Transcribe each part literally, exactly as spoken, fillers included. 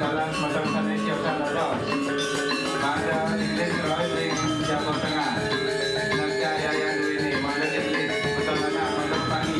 Dalam semata-matane siap-siap dados. Mangda English Royal ring jaba tengah. Nangka yaya duwene, mangda English, betul anak, mangda petani.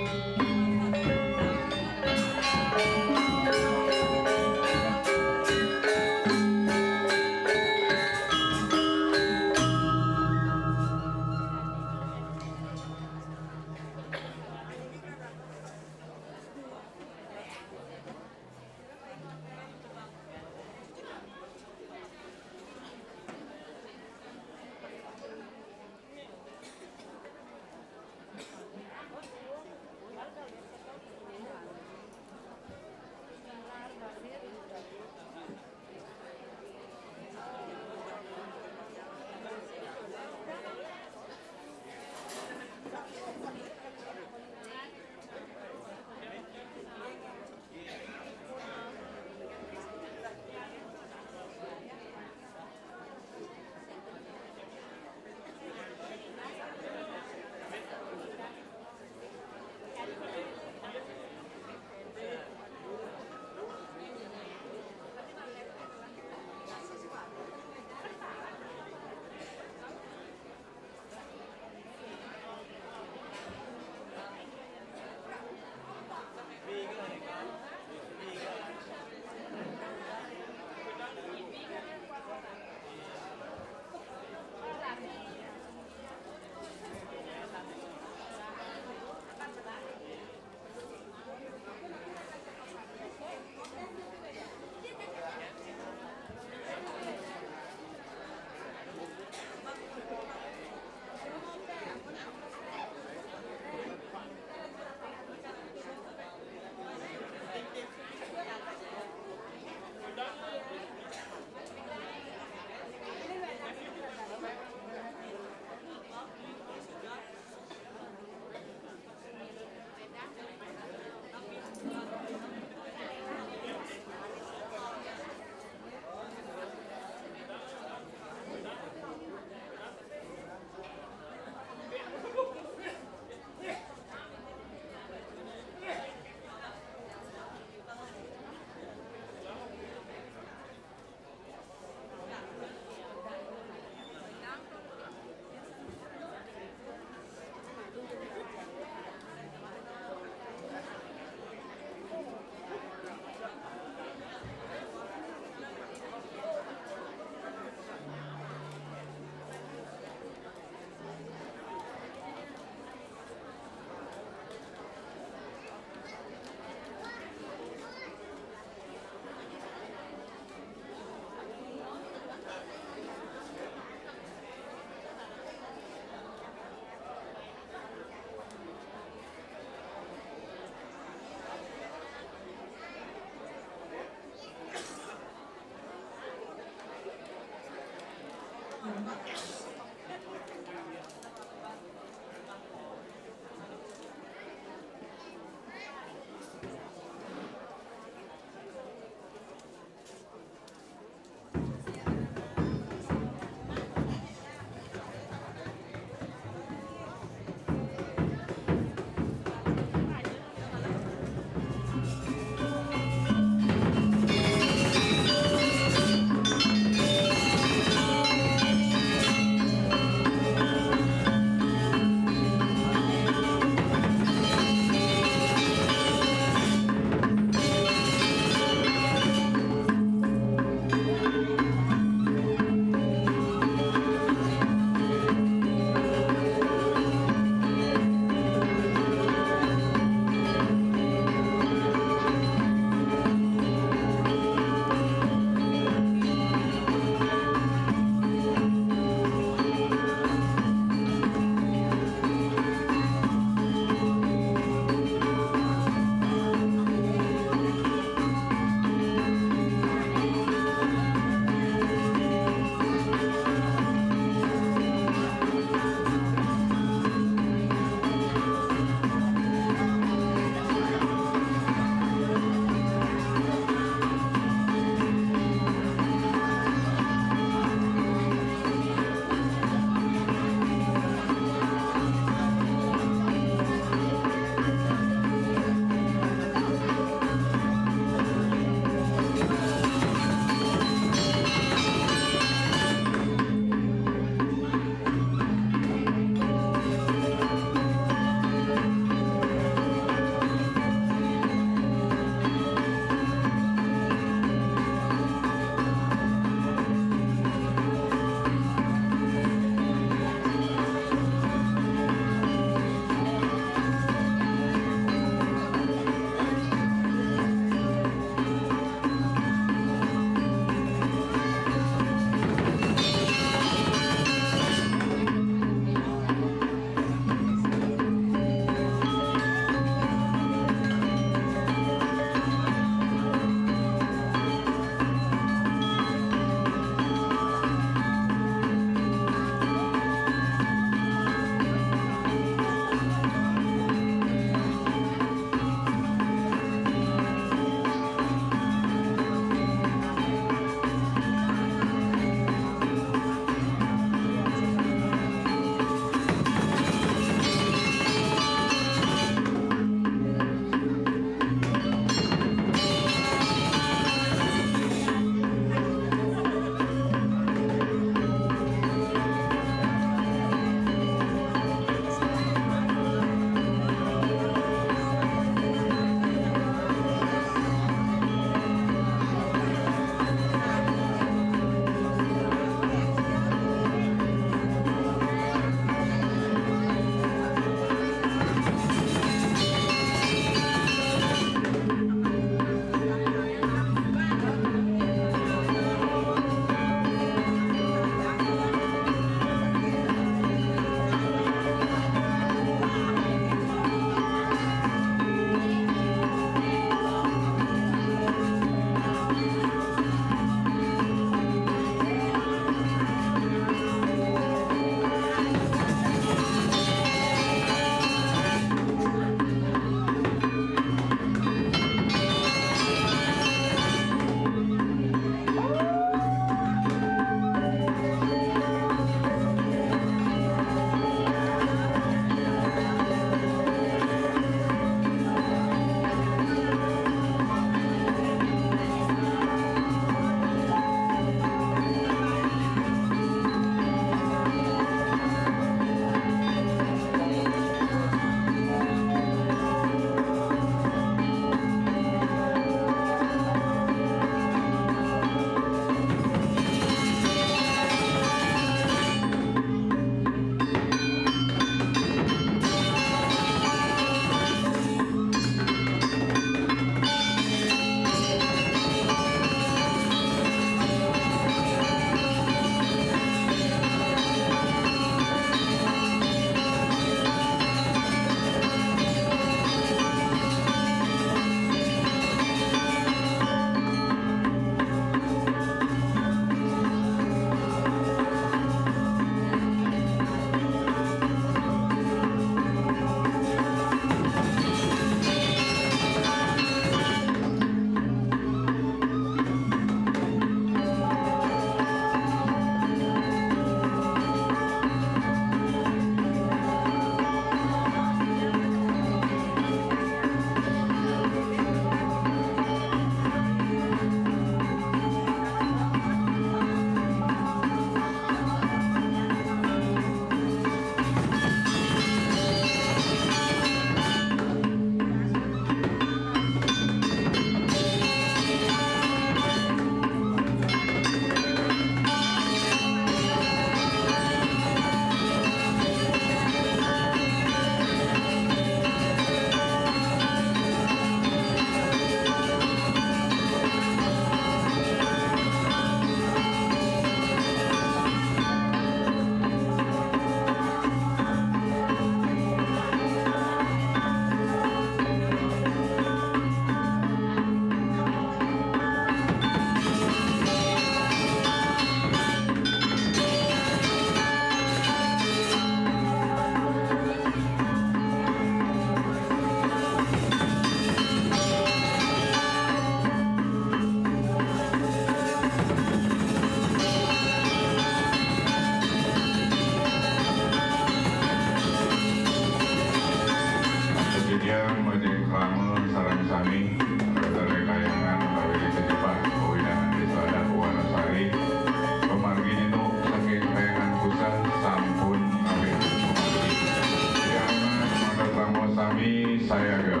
Sayaga.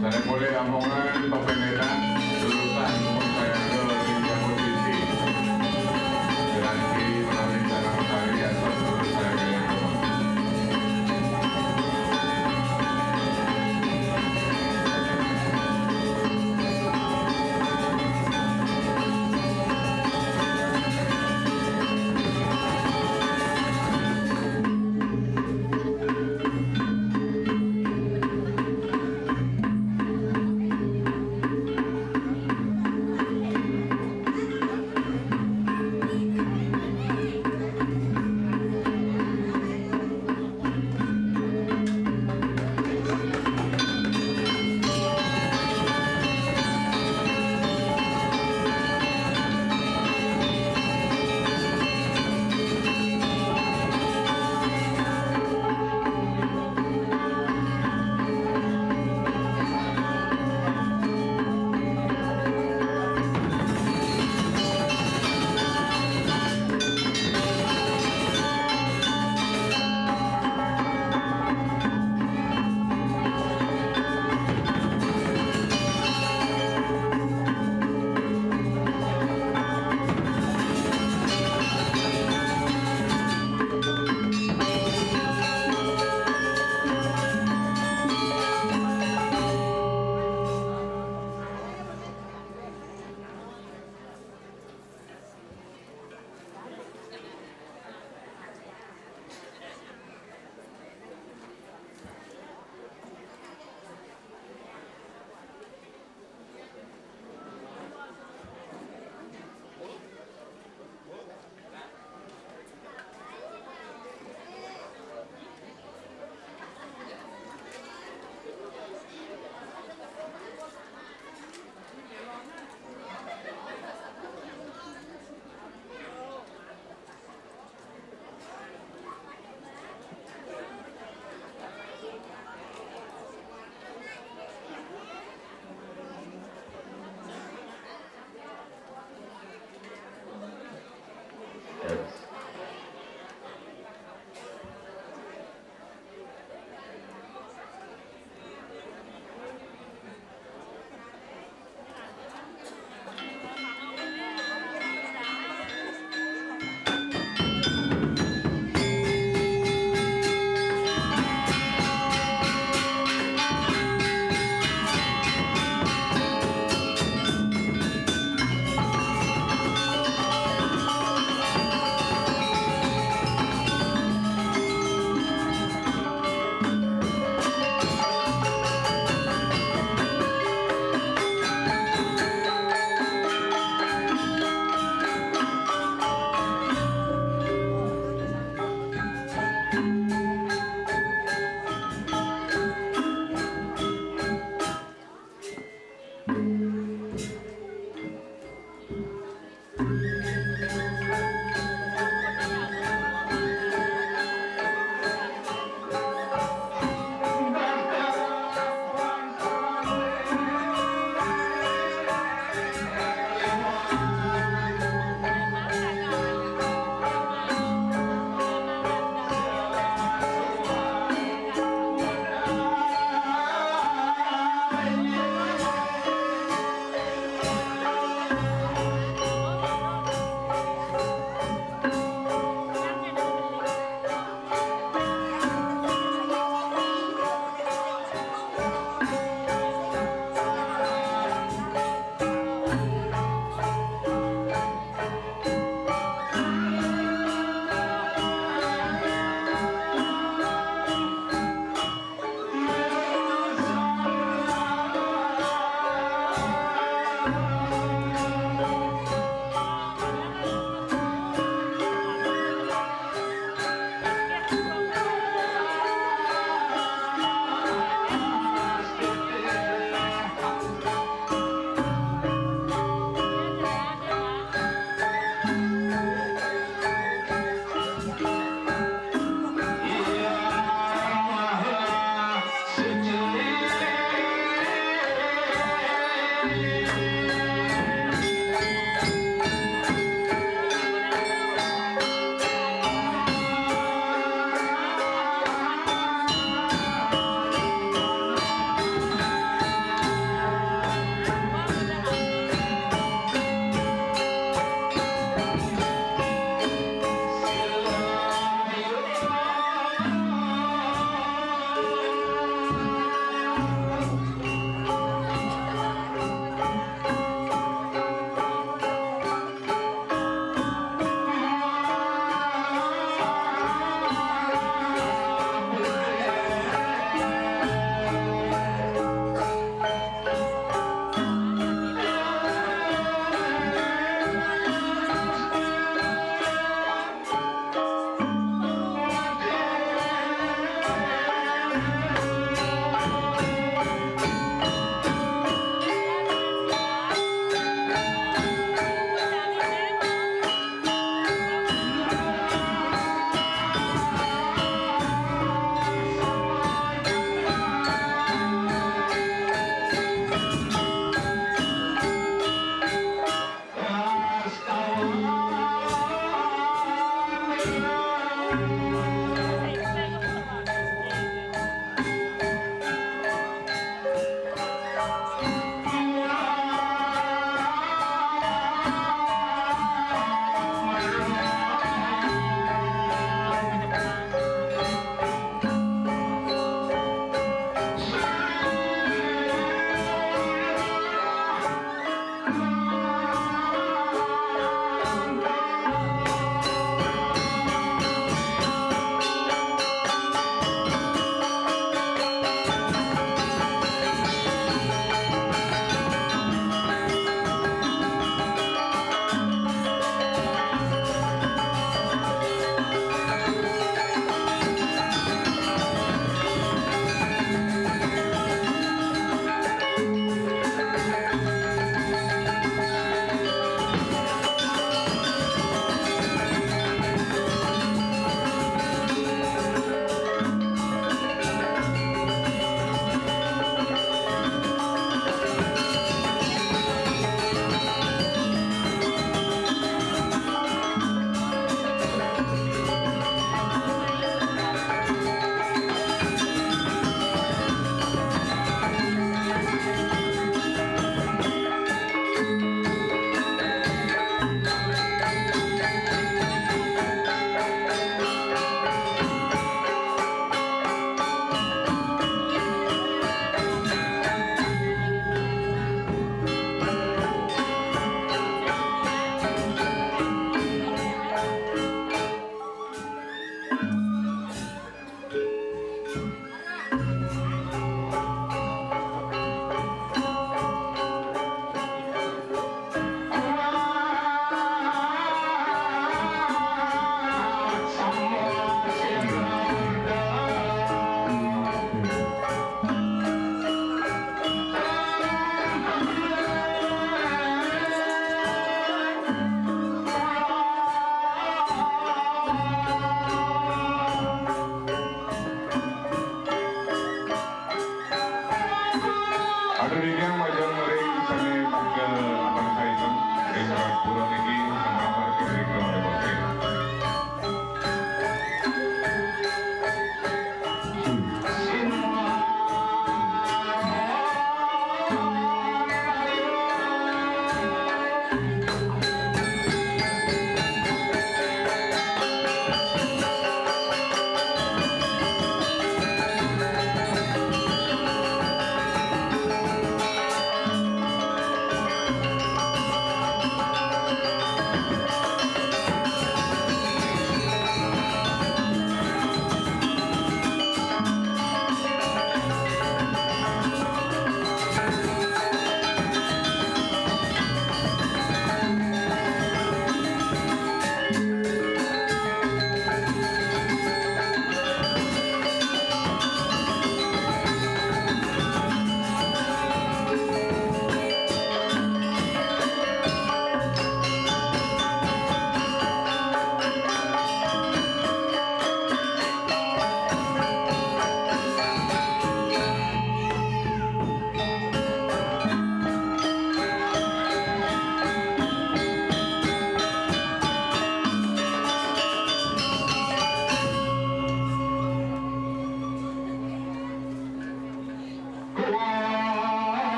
Sané polih rombongan pepéndetan, lulusan Gunung Sayaga, ring jaba sisi. Piranti menawi sareng tari atos Gunung Sayaga.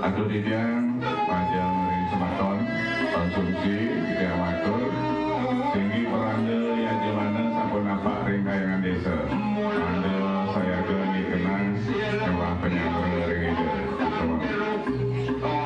Atur titiang, pajeng ring semeton, konsumsi, titiang matur, singgih peranda yajamana sampun napak ring kahyangan desa. Mangda sayaga inggih kenang miwah panyanggra ring Ida. Suksma.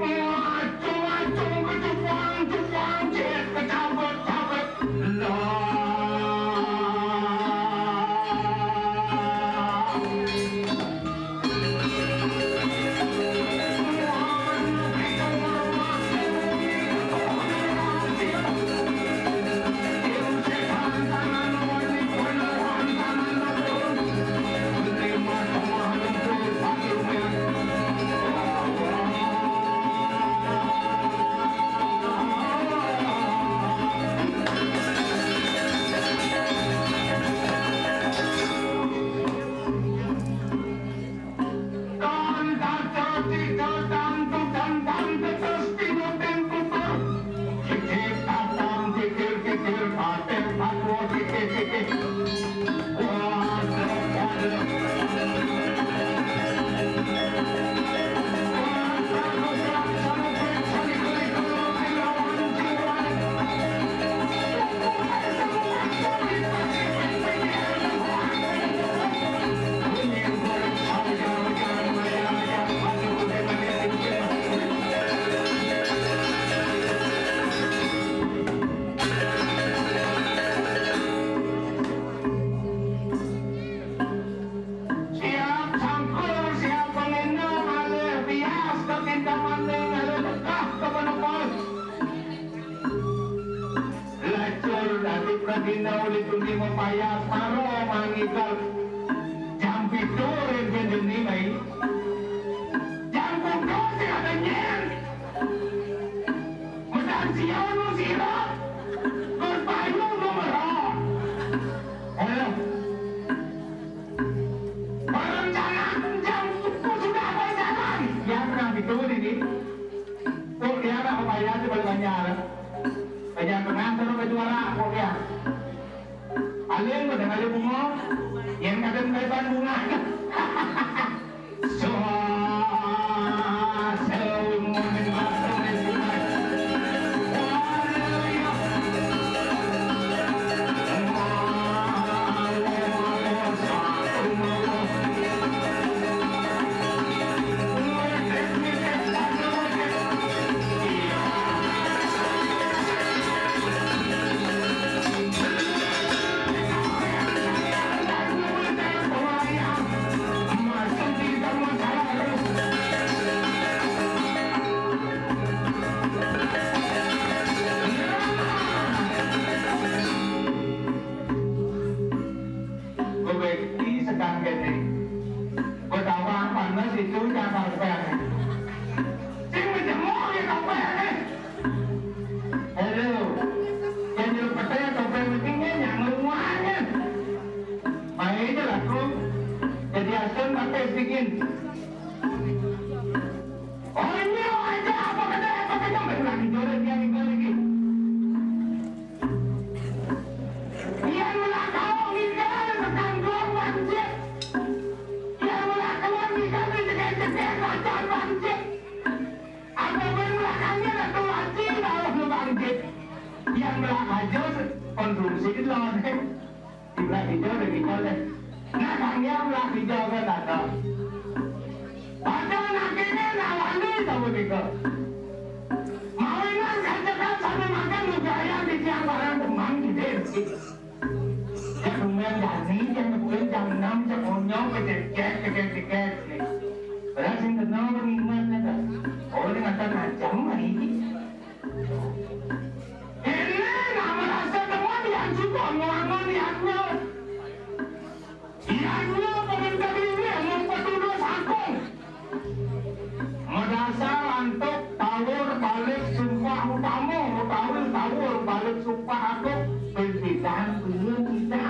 Acung-acung, kecupang-cupang, cek kecabet-cabet. Lah. Siap sangkul, siap panginum, alih bias ka kintamani, alih bekah ka panepal. Lacur dadi pragina uli tuni mapayas, mara mangigal jam pitu ring jeni mai. Jam kuda sing ada nyen. Medan sia nu sirep, tur payu nu merok. Ayo. Perencanaan jam suku sudah berjalan. Ya, pernah betul ini. Kok dia nak kepayaan di Banjar? Banjar Tengah, sana baju arak, kok dia. Aling pada kali bunga, yang kadang kaitan bunga. Ijo deh kita deh. Nah, Kang Yam lah ijo kan datang. Padahal nak kene nak wani tahu nika. Mawinan kacekan sambil makan juga ayam di tiang barang demam gede. Ya, lumayan jani, yang nepuin jam enam, jam onyong, kecek-cek, kecek-cek. Padahal sing kenal, ingat, ya, kan? Oh, ini kata macam, ini. Ini nak merasa teman yang juga ngelamun, yang nyel. Yang nyel, pemimpin ini, yang mempertuduh sakung. Madasar antuk tawur balik sumpah utama utawi tawur balik sumpah agung, pimpinan belum kita.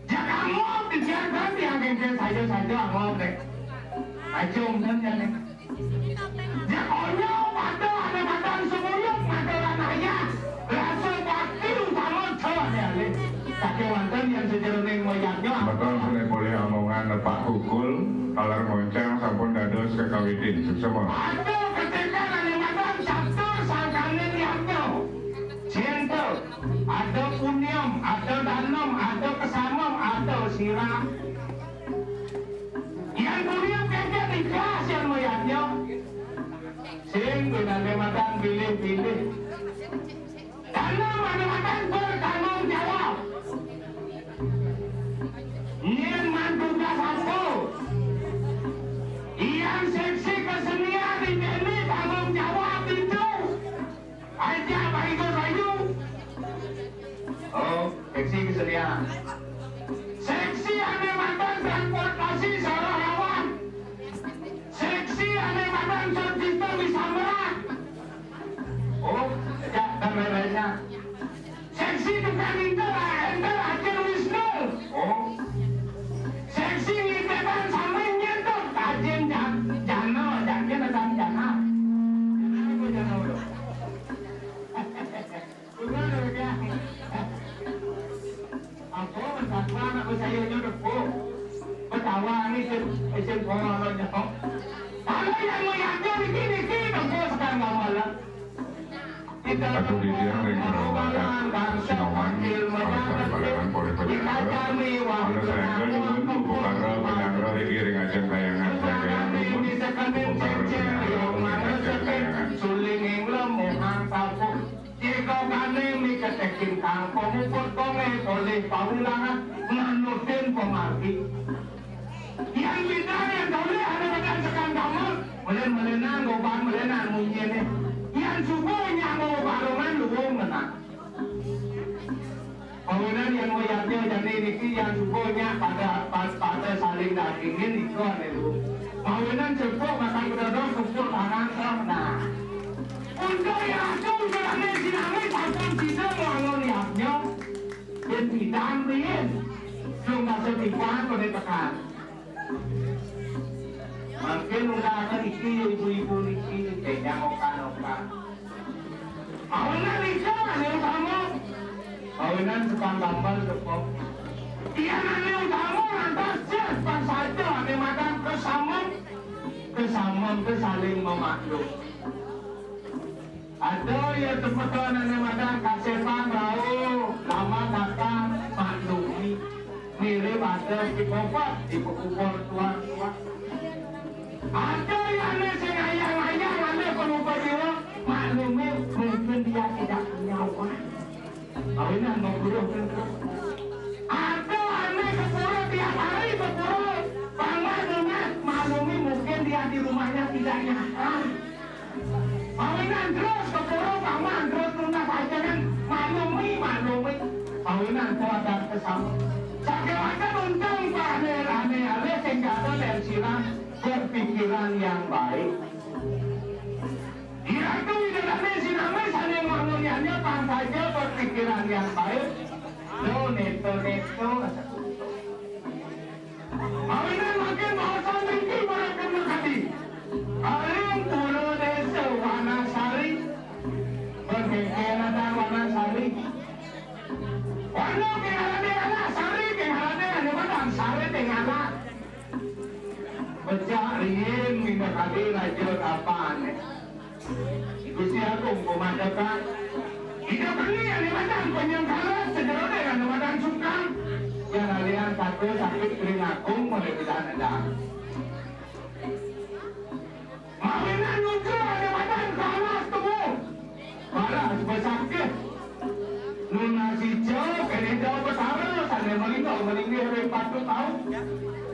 Jakamu biarkan yang kengkeng saja-saja, ngomong deh. Aja umum ya, nih. Jakonya pada ada makan semuyuk, makan ayah. Rasa bakti utama cowok ya, nih. Tapi wonten yang sejeroning moyangnya. Betul, sudah boleh omongan Pak Kukul, taler moncang sampun dados kekawitin. Suksema. Ada ketika ada makan catur sangkaning yadnya. Cinta, ada punyam, ada danem, ada kesamem, ada sirah. Yang punya kengkeng ikhlas yang mayatnya. Sing benane makan pilih-pilih. Danem ane makan bertanggung jawab. Yen mantugas aku. Yang seksi kesenian ini tanggung jawab itu. Aja Pak Igo Rayu. Oh, seksi kesenian. Seksi ane makan transportasi salah lawan. Seksi ane makan sosial bisa merah. Oh, ya, dan lain-lainnya. Seksi tukang intel, enter, ajen Wisnu. Oh. Seksi ngitekan sambil nyentuk, ajen jan-, jana, jangan ada jana. Apa jana udah? Apa, anak saya nyo depo. Betawa ni isin, isin kono nyo. Kalau yang mau yakin, ini, ini, depo sekarang malam. Atu titiang ring Rorowagan Sinoman, Paresaran Palaran, Polres Pajajaran. Anu sarengga nyuhun upakara panyanggra riki ring ajeng kayangan sadaya nuhun. Upakara panyanggra ring ajeng kayangan. Suling ing lemuhang tabuh. Jika kane miketekin kang pamuput kongé polih pawilangan nganutin pamargi. Yang bida yang tolih ada badan sekan damel, melen-melenan, goban melenan munyiné. Yang subuh nyanggo barongan luwung menang. Mawinan yang mayatnya jani niki yang subuhnya pada, pa-, pada saling dagingin itu ada lu. Mawinan cepuk makan bedodong kumpul tangan toh. Nah. Untuk yang aku jane sinami sampun sida ngwangun yadnya. Yen pidan riyin, sing kasetikan pada tekan. Mangkin undang akan iki ibu-ibu niki, tenya okan-okan. Awenan nika ane utama. Awenan sepang gambar tepok. Iya ane utama lantas jas pas saja ane makan kesamem. Kesamem ke saling memaklum. Ada ya temeton ane madan kasepan rauh, lama datang, maklumi. Mirip ada di kopat, di pekubur tuan-tuan. Ada ya ane sing ayang-ayang, ane pelupa jiwa, maklumi, mungkin dia tidak punya uang. Kawinan mengkuruh tentu. Ada ane ke pura tiap hari ke pura, paman nunas, maklumi, mungkin dia di rumahnya tidak nyaman. Mawinan terus keporo paman terus nunas ajengan, maklumi, maklumi. Mawinan kuat dan kesama. Sakewakan untung pane rane ale sing jatuh dan silang berpikiran yang baik. Iratu idane siname sane mangunyanya pang saja berpikiran yang baik. Lo neto-neto. Awinan mangkin maosan niki para kena kadi. Aling pura desa Wanasari. Berkengkena dan Wanasari. Wana ke ngarane anak Sari, ke ngarane ane madan Sari ke nganak. Becak riin minta kadi raja kapan. Gusti Agung pemandekan. Ida beli ane madan penyengkala sejerone Sakit ring akung, pada pidan ada. Mawinan nuju ada madan kalas temu. Kalas besakit. Nunas ijo, kene jauh betara, sane malinggih, malinggih ring patut tau.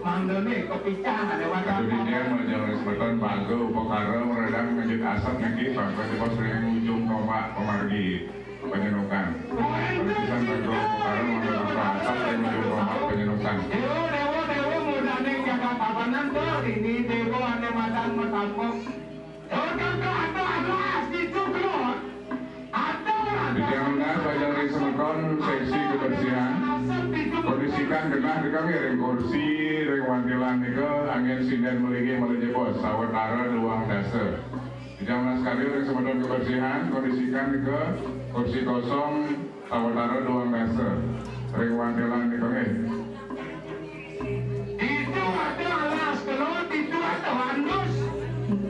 Mangdane kepicang ada madan. Aduh, ini kalas. Mah jangan semeton bangga upakara meredang ngejut asap niki, bangga di pos ring ujung tombak pemargi. Panyenukan. Pisan bangga upakara mangga mangka asap ring ujung tombak panyenukan. Dewa, dewa, dewa, murdaning jagat Tabanan, tur ini dewa ane madan matampuk. Tur, tur, tur, aduh, alas, itu keluar. Aduh, aduh. Titiang nunas majeng ring semeton seksi kebersihan. Kondisikan genah nika nggih ring kursi, ring wantilan nika, anggen sinden mligi malih jebos, sawatara duang dasa. Titiang nunas kalih ring semeton kebersihan, kondisikan nika kursi kosong sawatara duang dasa ring wantilan nika nggih. Ditu ada alas kelod, ditu ada andus.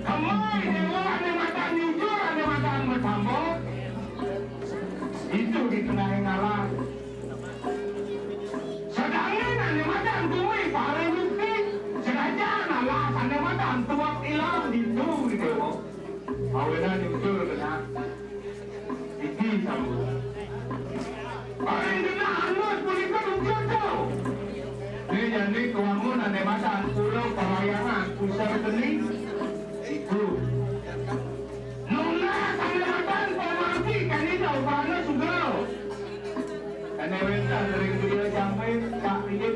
Kema dewa ane madan nyujur, ane madan matambo. Ditu di tengahing alas. Sedangin ane madan gumi para yukti, senajan alas ane madan tuak ilang ditu, gitu. Awinan nyujur kena. Iki sambut. Paling genah alas punika nuju. Ini jani kewangun ane madan pulau Parahyangan, pusar geni. Iku. Nunas ane madan pemargi kanita ugrana sugra. Ane wenten ring griya jambe, cak ridit.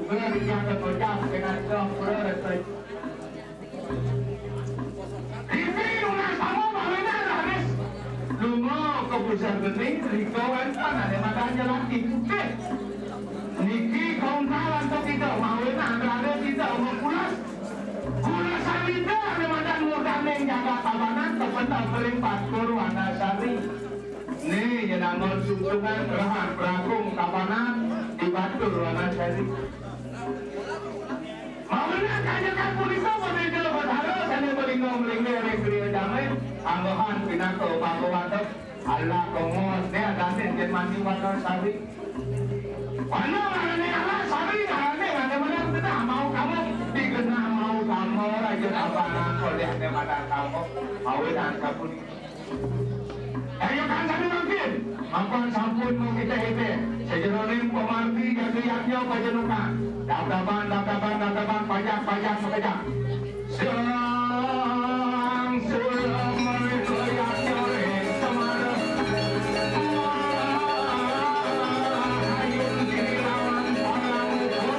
Ugrana dijaga kocap, kena ida pura rasa. Riti nunas tamu mawinan raris. Lunga ka pusar geni, rika wenten ane madan Jelati Putih. Niki kauntal antuk ida mawinan raris ida mapulas. Kula sawida ane madan murdaning jagat Tabanan, kapental ring Batur Wanasari. Ni nyenangon sungsungan rahan pragung Tabanan di Batur Wanasari. Mawinan kanjekan punika, Bapak Ida Betara sane malingga-malingga ring griya jambe, anggahan pinaka bangga wadep, alah kongos, ne adane yen mani Wanasari. Wana ngarane alah sari, ngarane ngane menang genah mau kamu, di genah mau kamu, raja tabanan oleh ne madan kamu, mawinan sapunika. Ayo kan sami mangkin, mapan sampun mangkite-kite, sajeroning pamargi jaga yadnya pajenukan. Dabdaban, dabdaban, dabdaban, pajak, pajak, makejang. Sang Sula Mereka Yadnya Ring Semara. Ayun Kirilawan Parang Mukut.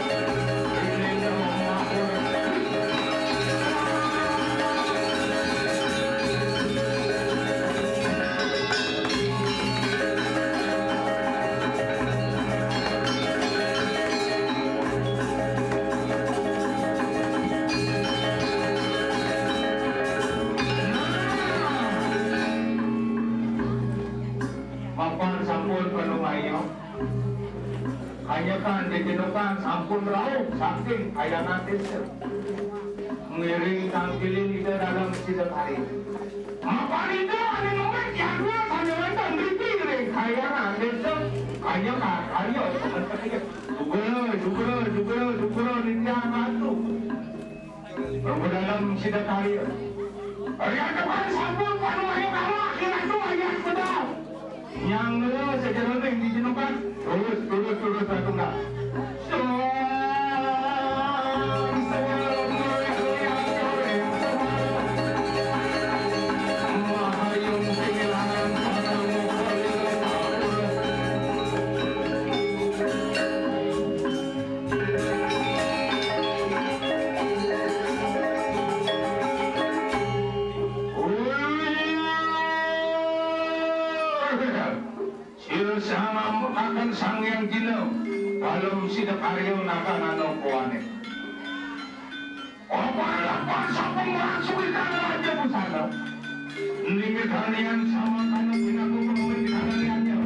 Mapan sampun panuwaya. Kanyekan jejenukan sampun rauh saking kayangan desa. Ngiring tangkilin Ida Dalem Sidakarya. Mapan Ida ane nuwun yadnya sane wenten mriki ring kayangan desa. Kanyekan karya semeton. Sugra, sugra, sugra, sugra nindang ratu. Ida Dalem Sidakarya. Riantukan sampun panuwaya kalah, kiratu ayat pedal. Nyanggra sajeroning jejenukan, terus, terus, terus, terus, terus. Sira sang ngambukaken Sang Hyang Jina, Dalem Sidakarya naganana koane. Apa lapan sampun nglangsungikang Raja Busana. Ningitanian samangkana pinaka pemikananiannya.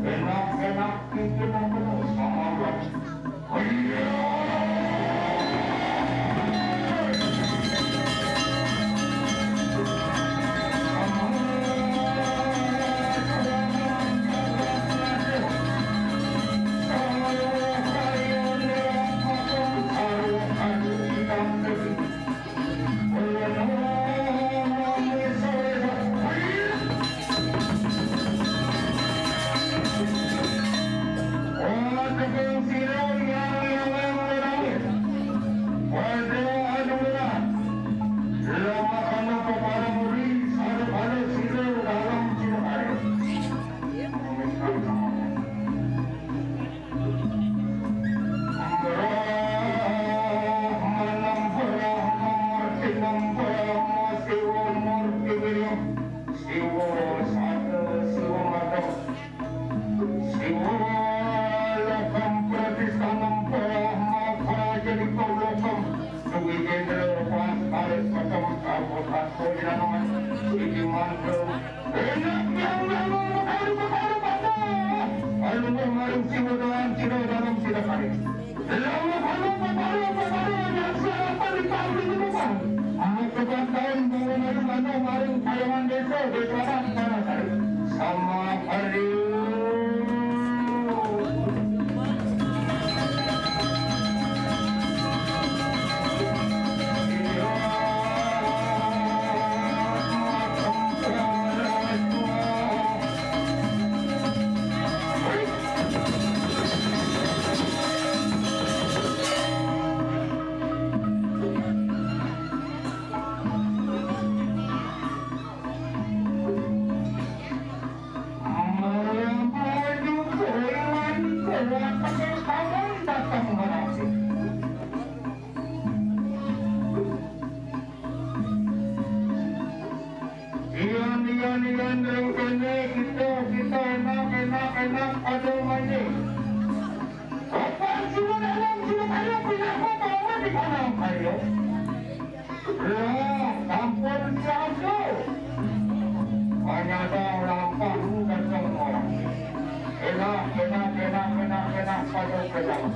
Enak-enak bikin apa tuh? Sama aja. Siwa Sata, Siwa Mata, Siwa Lokam Pratisthana Pala Maka Jadi Paulokam, Dewi Jendra Pas Kalis Kacam Kabut Atko Inanaman, Sidi Mantra, Enak yang Namo Makaru Makaru Pada, Alungguh Maring Siwa Dalam Sida Dalam Sida Kalis. Lalu kalau pepala pepala yang siapa di pabrik itu kan? Aku katakan bahwa malu mana maring payangan desa desa tanah tadi. Sama hari. Ian, ian, ian, ring kene kita, kita enak, enak, enak, pada mandi. Kapan sudah dalam, sudah kaya, pindah kota, awak di kanan kaya. Lah, ampun siapa? Hanya ada lampah lu datang orang. Enak, enak, enak, enak, enak, pada pegang.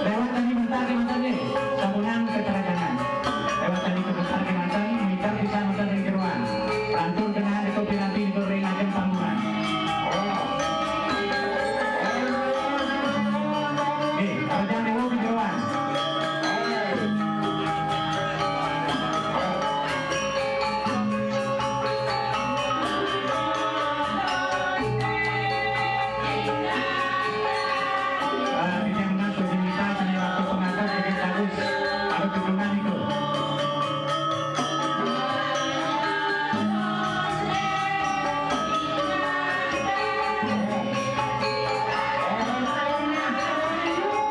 Lewat tadi bentar, bentar deh, sampunang teterajangan. Lewat tadi ke bentar, bentar, minta bisa nonton ring jeroan. Lantur kenaan itu piranti itu ring agen panggungan. Eh, kerajaan dewa ke jeroan. Ah, ini yang menang, Bojong Mita, seni waktu pengantar, bikin bagus. Harus dukungan itu.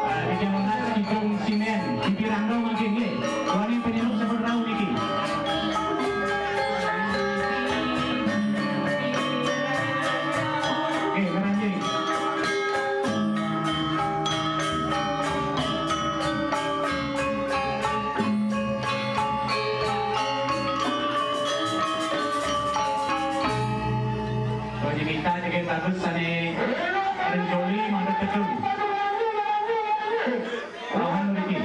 Ah, ini yang menang, Kijung Simen, dipirang dong, mungkin, nggih. Wani penyeluk sampun rauh niki. Oke, keranjing. Bojong Mita juga bagus sane Renjoli mandut tetu. Rohan mriki.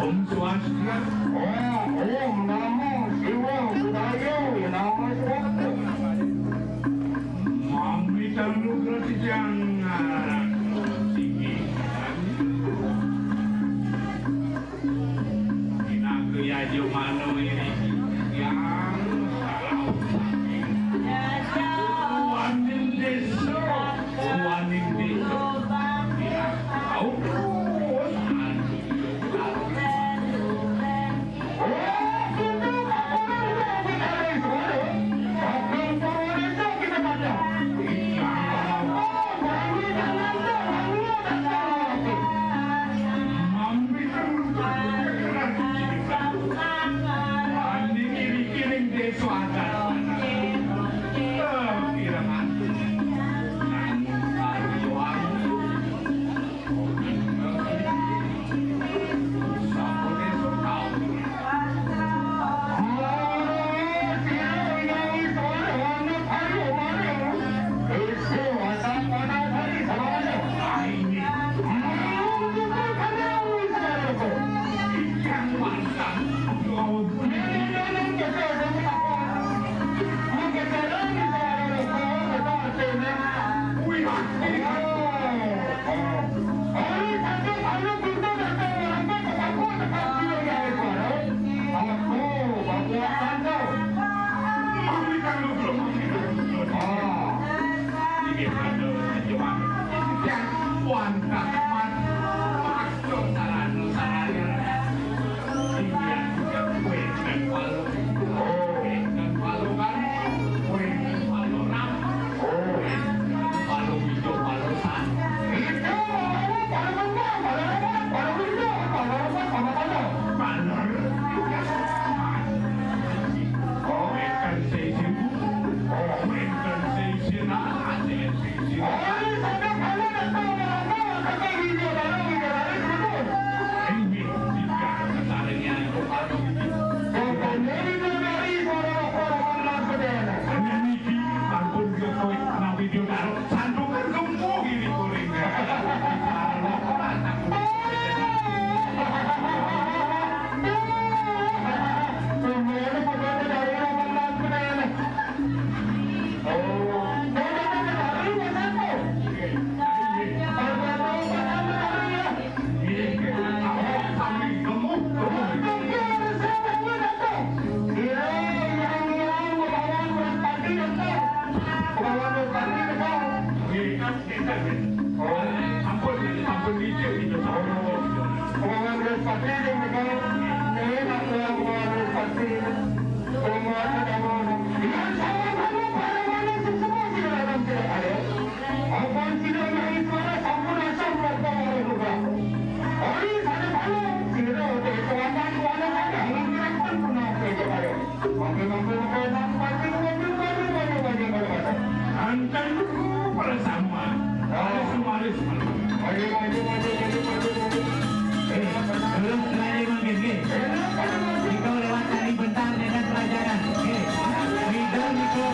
Swastiastu. Oh, Om Namo Siwa Buddhaya, Namo Swastiastu. Mami tanu kerajaan tinggi. Inaga yaja mano ini yang salah. Waning desa, waning desa. Inaga tahu terus. Sandukan gemuk ini kuning. Ampun, ampun, licin itu. Pengawan Bresepati yang megang, ini nak pulang pengawan Bresepati. Pengawan pengawan. Yang sama-sama para manusia semua sila dalam sila ada. Ampun sila yang suara sampun langsung berapa orang juga. Hari sana malam sila dari pengawan mana mana yang menyerahkan pernah kerja ada. Antan dulu para sama. Baris, baris. Eh, terus terakhir mangkin, nggih. Nika lewat tali bentar dengan pelajaran. Nggih. Ridho nika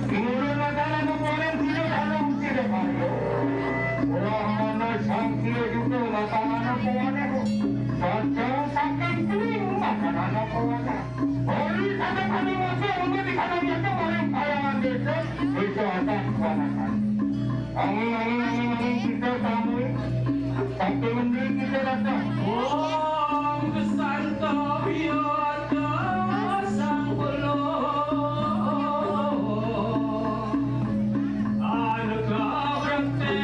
Mulai makanan kukuanan tidak ada tidak ada. Orang mana sangkil juga makanan kukuanan. Saja saking kering makanan kukuanan. Oli kata kami masuk untuk di kata dia kemarin kayangan desa itu atas kuanakan. Angin angin angin angin kita tamu. Tapi mending kita datang. Om Santo Biata Sangkolo. Anu kabrete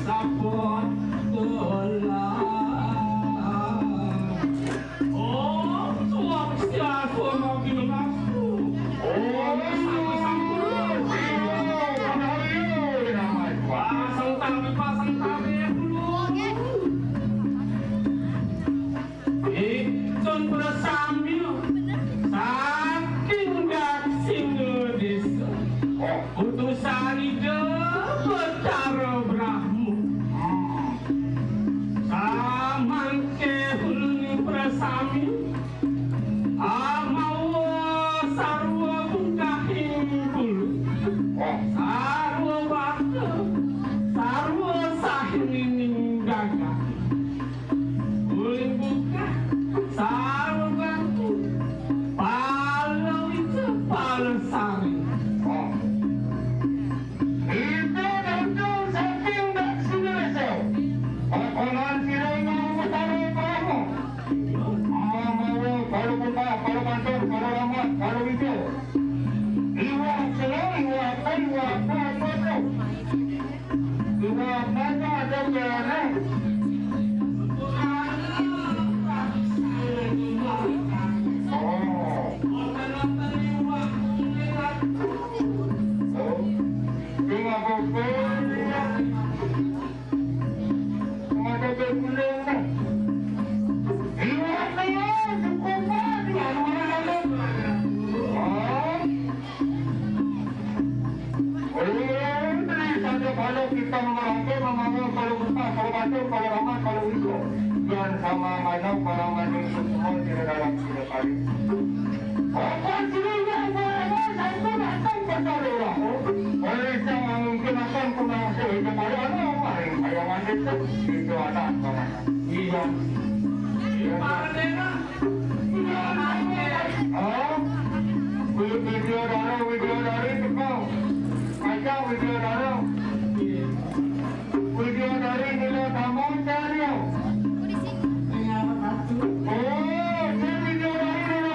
sapon tola. Oh, tuang siapa mau bilang aku? Oh, sama-sama. Pasang tali, pasang tali dulu. Ikon prasamya saking Daksina Desa. Utusan Ida Betara Brahma. Samangke ulun prasamya, amawa sarwa bungkahing bulu, sarwa baka, sarwa sahining gagah. Ulin buka, sarwa batu, pala wija, pala sari. Ida dancang saking Daksina Desa. Pakonan sira ingkang utama Brahma. Mamawa para buka, para bantul, para rahmat, para wija. Iwak seneng, iwak apa, iwak apa, apa tu? Iwak apa tu ada bereh? Oh. Oh. Iwak apa? Mata bergulung dah. Iwak apa? Cukup, Pak. Iwak apa? Oh. Ulun beri saja kalau kita merangkai mamawa kalau buka, kalau batur, kalau rahmat, kalau wija. Yang sama mana para manusia semua tidak dalam tidak kali. Apa sih yang saya pun datang percaya orang. Oleh yang mungkin akan pernah saya kepada orang lain. Saya mandi itu ada apa? Iya. Iya. Hah? Wi-, Widyodara, Widyodari teka. Ajak Widyodara. Widyodari nila tamu cari. Oh, si Widyodari nila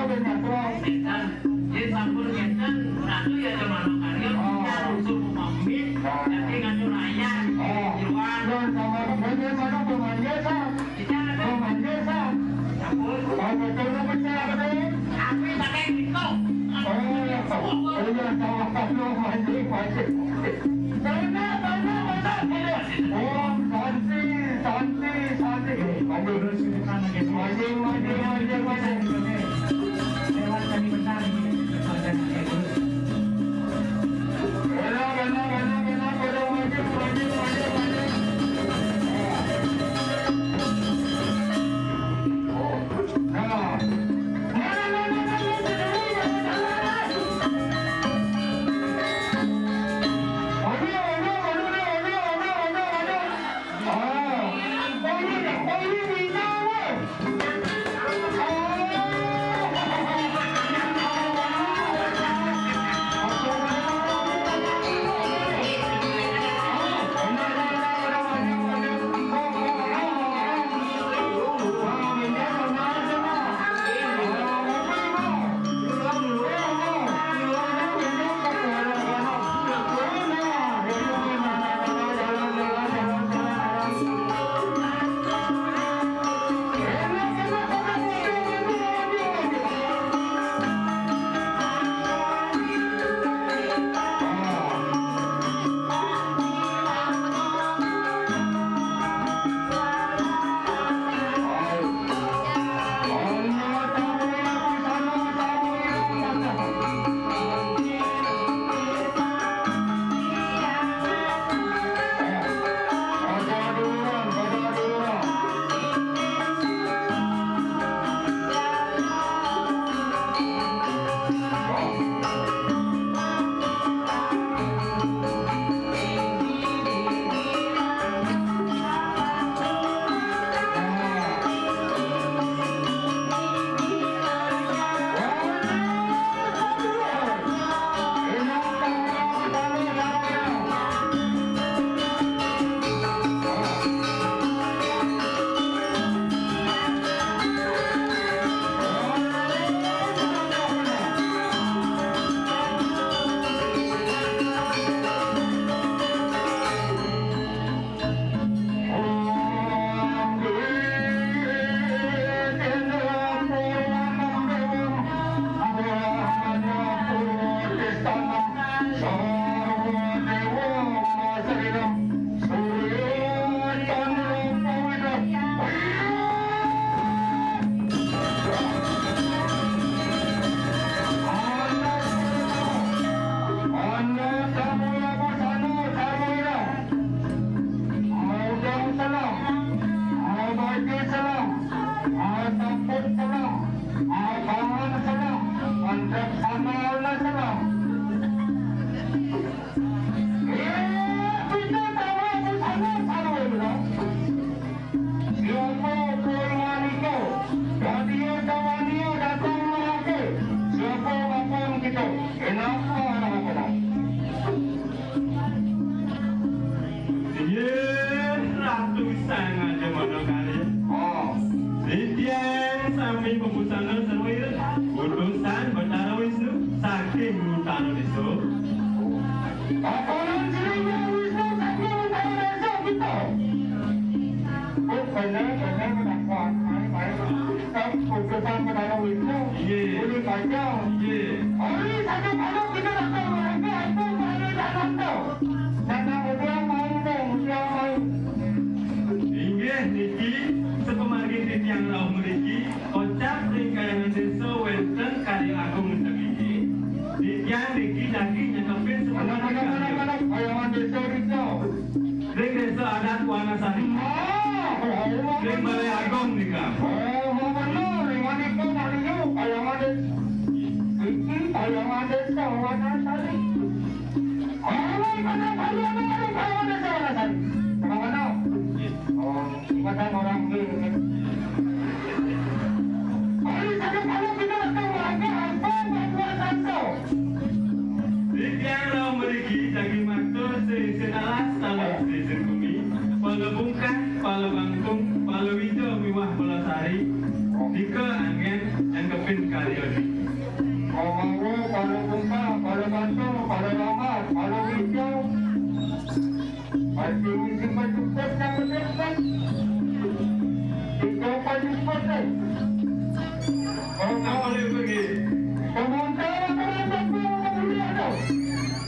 Enten, yen sampun ngenten, ratu ya aja manuk karya, Oh. Yang rusuh pamit, Nah. Jadi ngadu raya, Oh. Iwan. Nah, sama bagaimana pemanggil, Pak? Bicara, Pak. Pemanggil, Pak. Sampun. Oh, betul, betul, betul. Aku pakai gitu. Oh, iya, Pak. Oh, iya, salah, Pak. Lu mancing, mancing. Banyak, banyak, banyak, banyak. Om Santi, Santi, Santi. Eh, mancing. Mancing, mancing, mancing, mancing. Lewat tadi bentar ini. Benar, benar, benar, benar, benar, mancing, mancing, mancing, mancing. Nah. Yang niki jagi nyangkepin sepenuh. Anak-anak, anak-anak, bayangan désa nika. Ring Désa Adat Wanasari. Ah, ring Balai Agung nika. Oh, bener, ring nika Mario, bayangan désa. Iki bayangan désa Wanasari. Ayo, pada, pada, pada, bayangan désa Wanasari. Kenapa, no? Oh, pada orang gini. Ayo, pada, pada, kita, kita, warga, apa, buat, buat, sanso. Titiang rauh mriki jagi matur seisin alas taler seisin gumi, pala bungkah, pala bangkung, pala wija miwah pala sari, nika anggén nyangkepin karya niki. Mamawa pala bungkah, pala bangkung, pala lamar, pala wija. Pati misi pajuput nang pajuput. Tiga pajuput, eh. Oh, nggak boleh pergi. Pemontor, pemontor, pemontor, pemontor.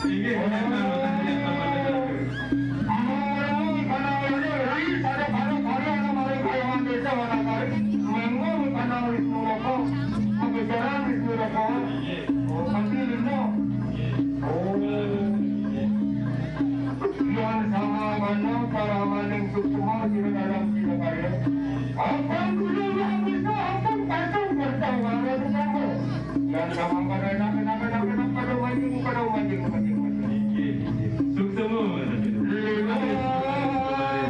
Inggih, pemontor, pemontor, pemontor. Amarung, kana, kana, ri, sada, kana, kana, ana maring kayangan désa, Wanasari. Manggung, kana, Wisnu Loka. Mabicara Wisnu Loka. Oh, pati lima. Oh. Yan samangkana paramaning suksma sira dalam sira karya. Ampun kudu yang bisa, ampun pasung bertawara sesama. Yan samangkana enak, enak, enak, enak, pada manjing, pada manjing, manjing, manjing. Suksma. Lima,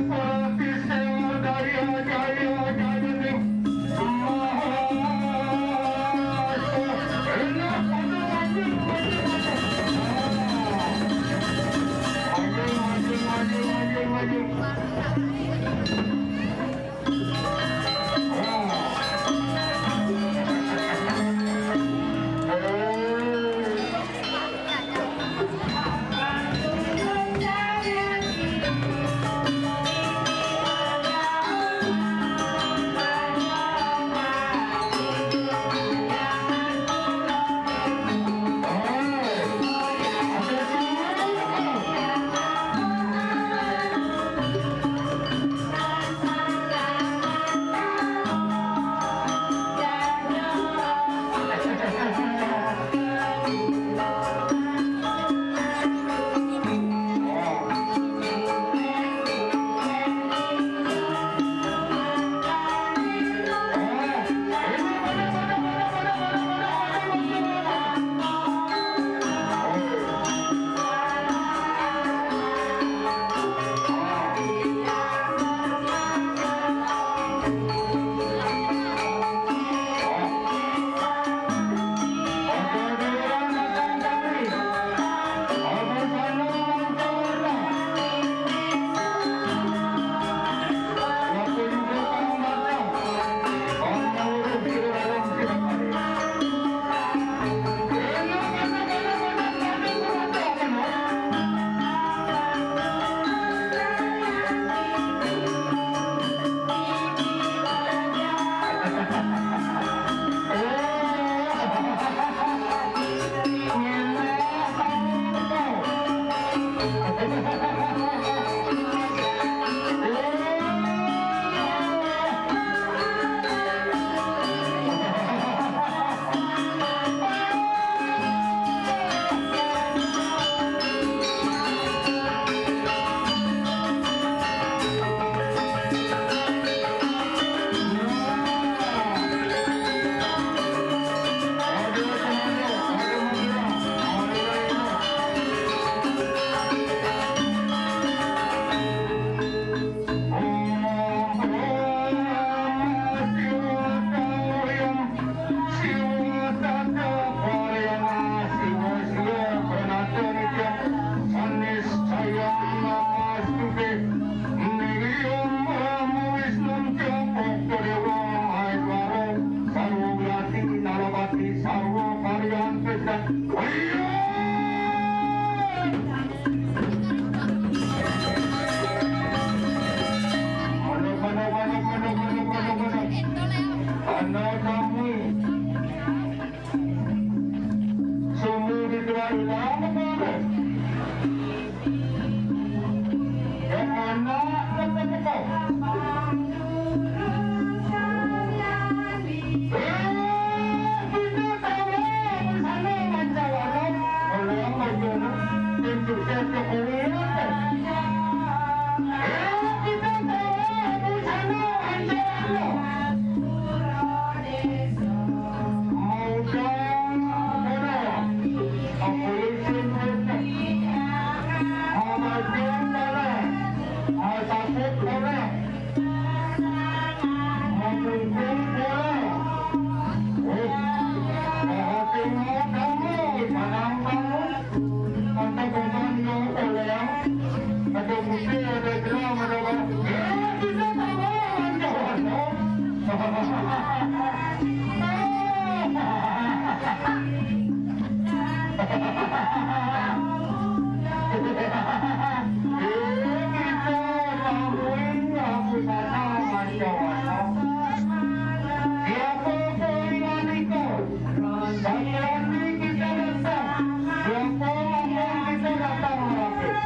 pati sewa daya, daya, daya, ning. Anak kami. Sumur di Tuhan lama banget. Yang anak ketemu kau. Eh, kita tahu lah, di sana Mancawana. Ini kita tamuin aku sana macam mana. Siapa pun ini kau. Sekali kita datang. Siapa pun kita datang lagi.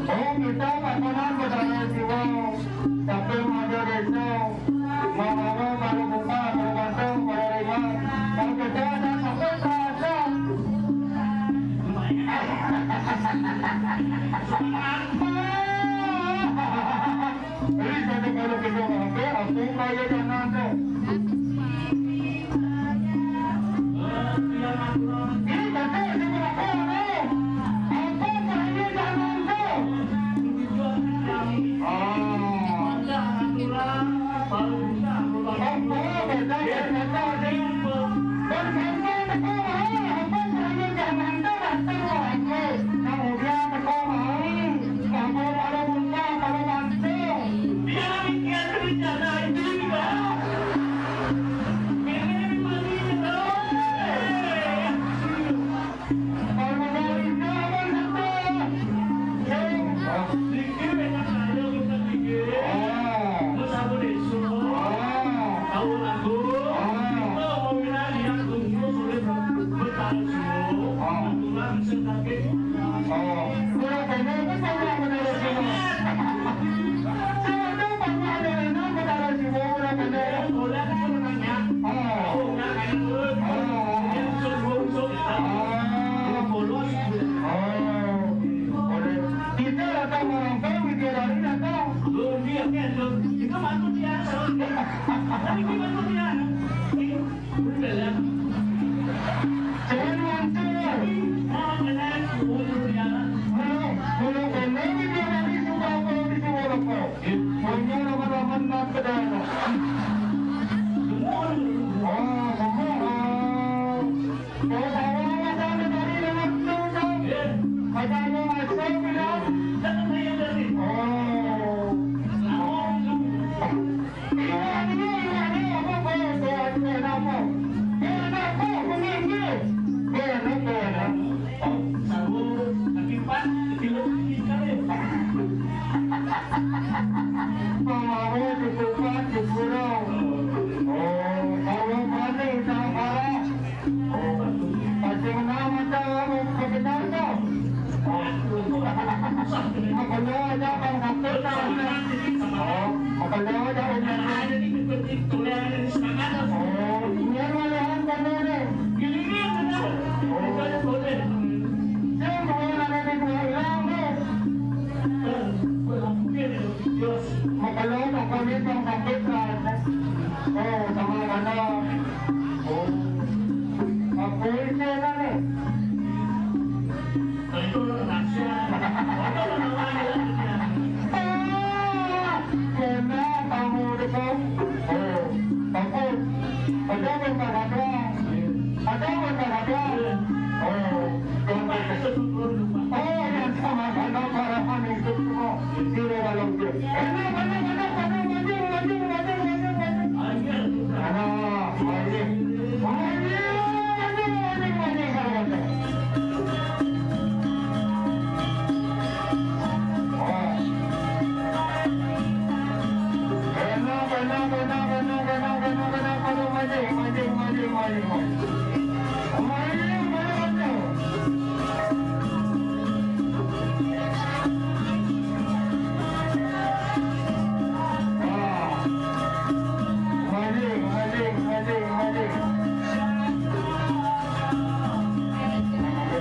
Oh, kita pasangan berjalan jiwa, tapi ada desa, mau bawa baru buka, baru bantu, baru lima, kalau kita ada satu perasaan. Ini satu kalau kita mampu, aku kaya dan nanti. Kita datang orang tahu, dia dari datang. Itu manusia. Tapi itu manusia. Jangan muncul. Kalau, kalau kau lagi dia lagi suka apa di suara kau. Maunya lama-lama nak ke daerah. Oh, semua. Kalau saya datang dari dalam tu, tu. Macam mana masuk bilang? Oh. Pamawe cukupan cukurong. Oh, kalau panik tak parah. Pasti menang mata aku kebenar tu. Makanya aja bang sakit tak. Oh, makanya aja. Oh, ini malahan kamu ni. Ini dia. Oh. Saya mau ada di dua orang tu. Makanya tak boleh bang sakit tak. Oh, sama mana. Oh. Apa itu kan ni? Itu rahasia. Itu namanya. Ah, kena kamu dekat. Oh, takut. Ada pun tak ada. Ada pun tak ada. Oh, oh, yang sama-sama para panik itu semua. Sila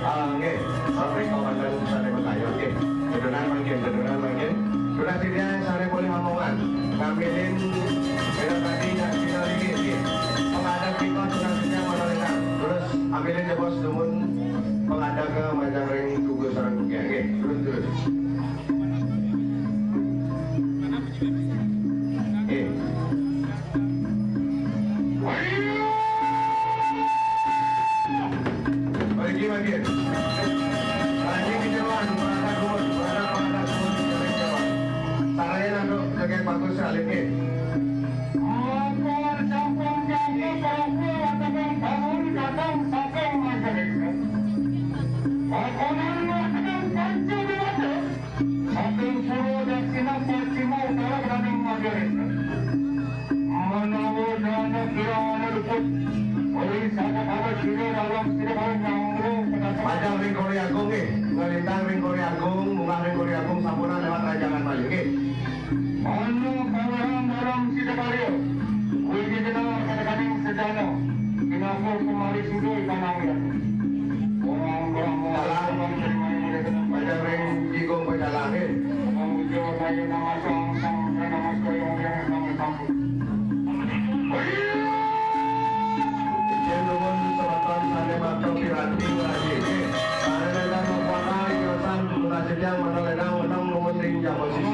Ah, nggih. Sampun komandan sané makayon, nggih. Kedunan mangkin, kedunan mangkin. Sudah sida sané polih omongan. Ngambilin bela tadi nggak sida lagi, nggih. Pengadeg kita sudah sida mana lenang. Terus ambilin jebos dumun pengadeg ke majang ring tugu sareng tugian, nggih. Terus, terus. Nggih. Pergi makin. Lagi kejeroan, pada kuat, pada, pada kuat, jalan jalan. Saraya nanduk, jaga bagus, salib, nggih. Ampun, sampun, sampun, para kuat, datang, datang, datang, saking majelis. Pakonan, datang, pancu, datang. Saking Purwa Daksina Pacima Utara Praning Mandirin. Menawa dana kirana luput, uli sawetara sira dalam sira kaya nyanggra penata. Majeng ring Kori Agung nggih, nglintang ring Kori Agung, munggah ring Kori Agung sampunang lewat ranjangan malih nggih. Mano kawehan dalam sira karya, kuwi dikenal kadekaning sejana, kinapa pemari suda ikanang ya. Orang Brahma. Dalam. Majeng ring Jigung Pejalangin. Ijen nuwun semeton sané bakal piranti ngraji. Sané ledang mapuaka ing yosan, mula jenjang mano ledang weneng nuwun ring jaba sisi.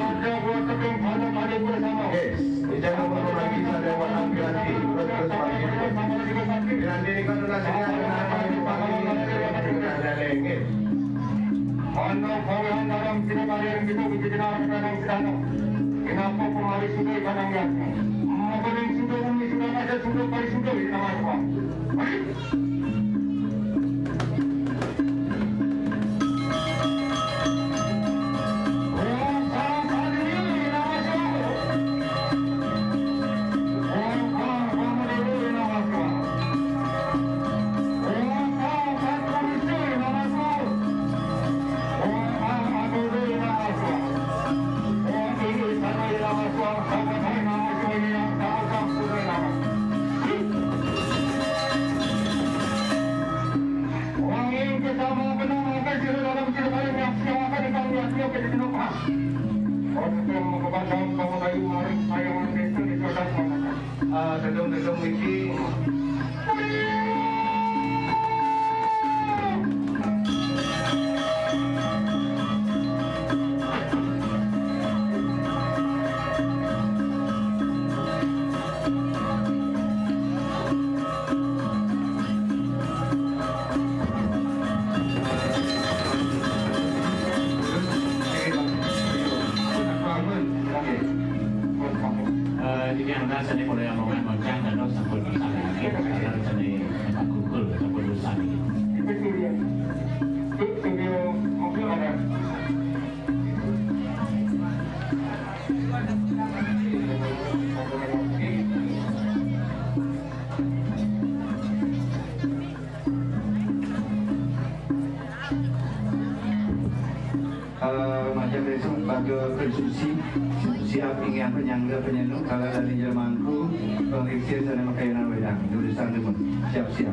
Nggih. Ijang nomor lagi sadaya wonten piranti, terus, terus pagi. Piranti nika tunas ini adalah kami pagi, nggih. Ana kawihan dalam sira kalian kita biji jenar kadang sedana. Kenapa pemari sudah kadang ya? Maka ning sudah bumi sudah ada sudah pari sudah di nama Tuhan. Wanging kesama kena makan sira dalam sira kaya nyaksiaken ingkang yatya kejeno paham. Oke, mengkebasam kamu kayu maring sayangan desa di Sodak Manakan. Ah, gedung-gedung niki. Eh, demikian, sané kula omongan, moncang dados sampun pisan. Sané Pak Gugul sampun pisan. Eh, majeng besok pada konsumsi siap ingin penyangga penyeluk kalau dari jelmangku pengikir sana makanan wedang jurusan demun siap-siap.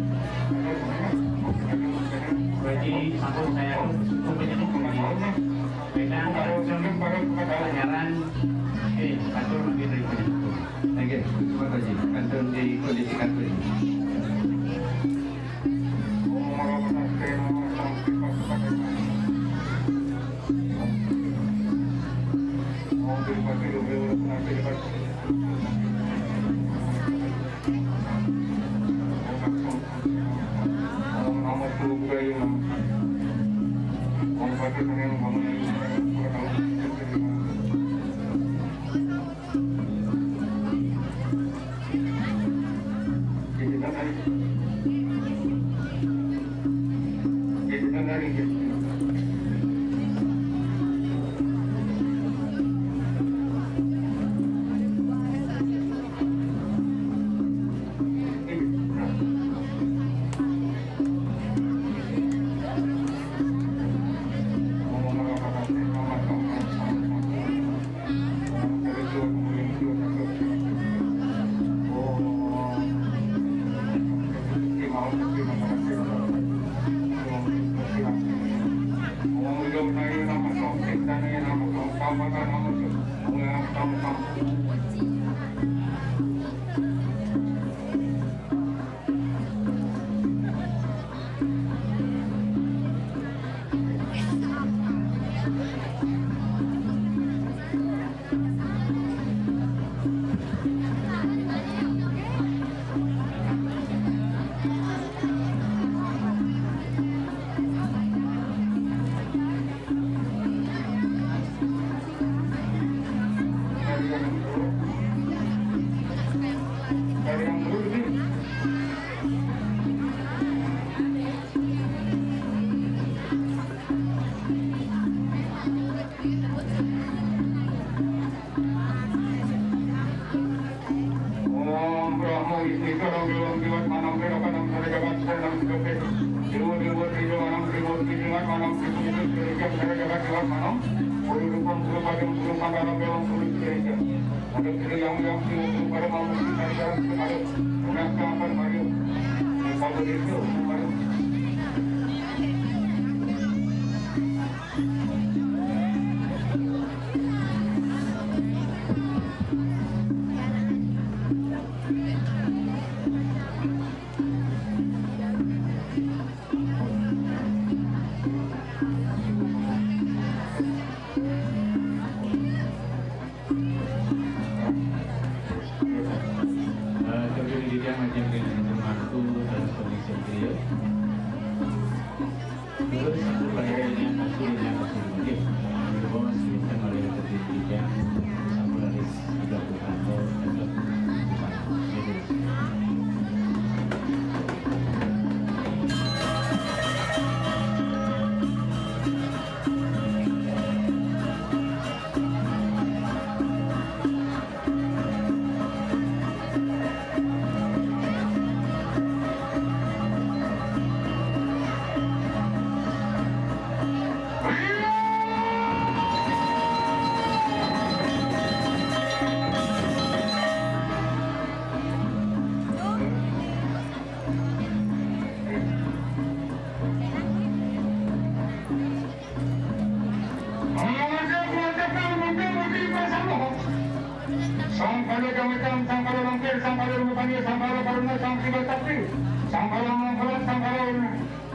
Berarti sampun saya cukup banyak ini. Beda kalau sampai pada pelajaran, eh, kantor lebih dari itu. Oke, terima kasih. Kantor di kondisi kantor ini. Om Brahma Wisnu Karang Dewa Dewa Manam Dewa Kanam Sare Jagat Sare Nam Sare Dewa Dewa Dewa Manam Dewa Dewa Manam Dewa Dewa Dewa Sare Jagat Dewa Manam Guru Rupam Guru Padam Guru Mandalam Dewa Guru Sare Jagat Ada Guru Yang Yang Dewa Guru Padam Guru Sare Jagat Guru Padam Guru Yang Dewa Padam Guru Padam Guru Padam Eh, terjadi di dia macam dengan waktu dan kondisi dia. Terus, aku bayar ini yang kasih, ini yang kasih. Oke. Terus, kita mulai ke tiga. Sama dari tiga puluh kantor. Gitu. Sangkala Jametan, Sangkala Lampir, Sangkala Rupani, Sangkala Karuna, Sangkala Sakti, Sangkala Mangkala, Sangkala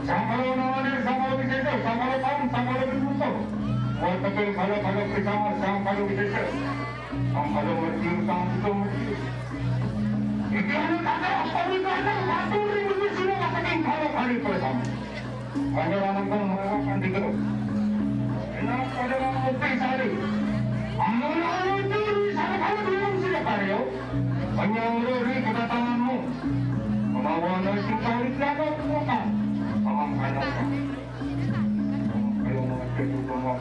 Sangkala Nawadir, Sangkala Wisesa, Sangkala Pam, Sangkala Bimuto. Buat tepil kala kala bersama Sangkala Wisesa. Ang kalawat ng tangkong. Hindi ano kata, pagkakataon, patuloy mo sila sa ating kalawat. Kanya lamang kong makakandido. Enak pada mga opisali. Ang mga opisali sa nakalutuan sila pareho. Kanyang rori katatangan mo. Mamawa na si Parit Lagot mo ka. Pamangkalaw ka. Kayo mga kayo mga.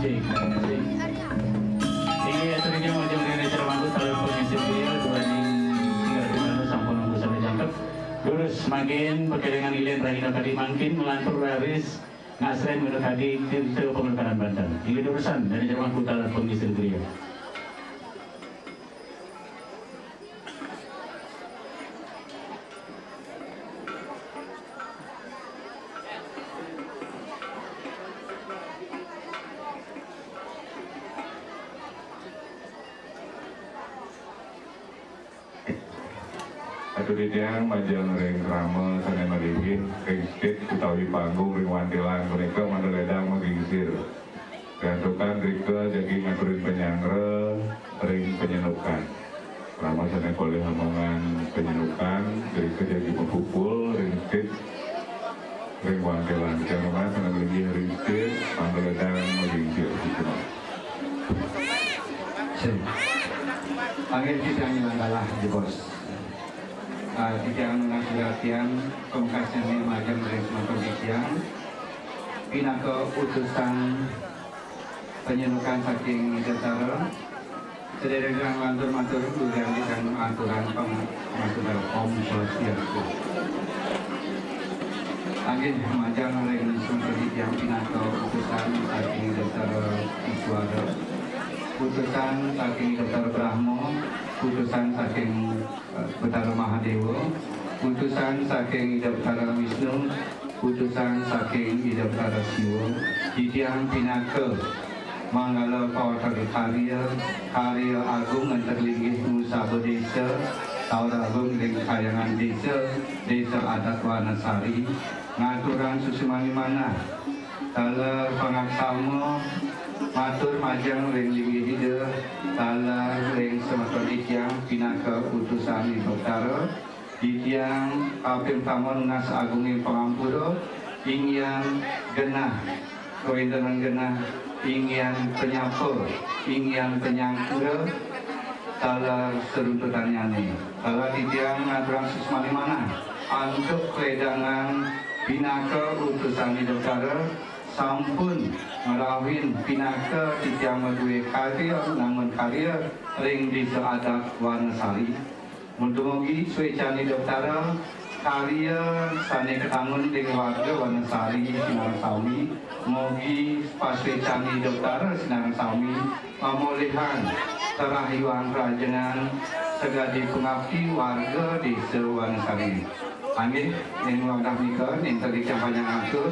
Sik, sik. Inggih, aturnya majeng ring acara mangku, taler pangisi griya, duaning singgah ring anu sampun mangku sami jangkep. Durus mangkin, pakelingan ilin rahina kadi mangkin, nglantur raris, ngasren minakadi tirta panglukaran banten. Inggih, durusan, ring acara mangku, taler pangisi griya. Atur titiang majeng ring krama sané malinggih ring stage utawi panggung ring wantilan punika mangda lédang magingsir. Gantukan rika jagi ngaturin panyanggra ring panyendukan. Krama sané polih amongan panyendukan, rika jagi mapupul ring stage ring wantilan. Tiang nunas sané malinggih ring stage, mangda lédang magingsir. Sip. Panggih titiang ilang galah, jebos. Ah, titiang nunas suratian, pamekasnyané majeng ring semeton titiang, pinaka utusan panyendukan saking Ida Betara. Sadéréng nglantur matur, dudonan titiang aturang pang-, pangastungkara Om Swastiastu. Inggih, majeng ring semeton titiang pinaka utusan saking Ida Betara Iswara, utusan saking Ida Betara Brahma, utusan saking Betara Mahadéwa, utusan saking Ida Betara Wisnu, utusan saking Ida Betara Siwa, titiang pinaka manggala pawatra karya, karya agung ngenter linggih nusaba désa, tawara agung ring kahyangan désa, Désa Adat Wanasari, ngaturang suksmaning manah. Taler pangaksama matur majeng ring linggih Ida, taler ring semeton titiang pinaka utusan Ida Betara, titiang kaping tama nunas agunging pangampura, inggihan genah, kawéntenan genah, inggihan panyapa, inggihan panyangkura, taler saruntunnyané. Taler titiang ngaturang suksmaning manah antuk kalédangan pinaka utusan Ida Betara, sampun ngrauhin pinaka titiang madué karya, nangun karya ring Désa Adat Wanasari. Mugi-mugi suécan Ida Betara karya sané katangun ring warga Wanasari sinareng sami, mugi pasuécan Ida Betara sinareng sami mamolihang karahayuan rahajengan sagadi pangabdi warga Désa Wanasari. Panggih, ing wantah nika, ing tadi panjang atur,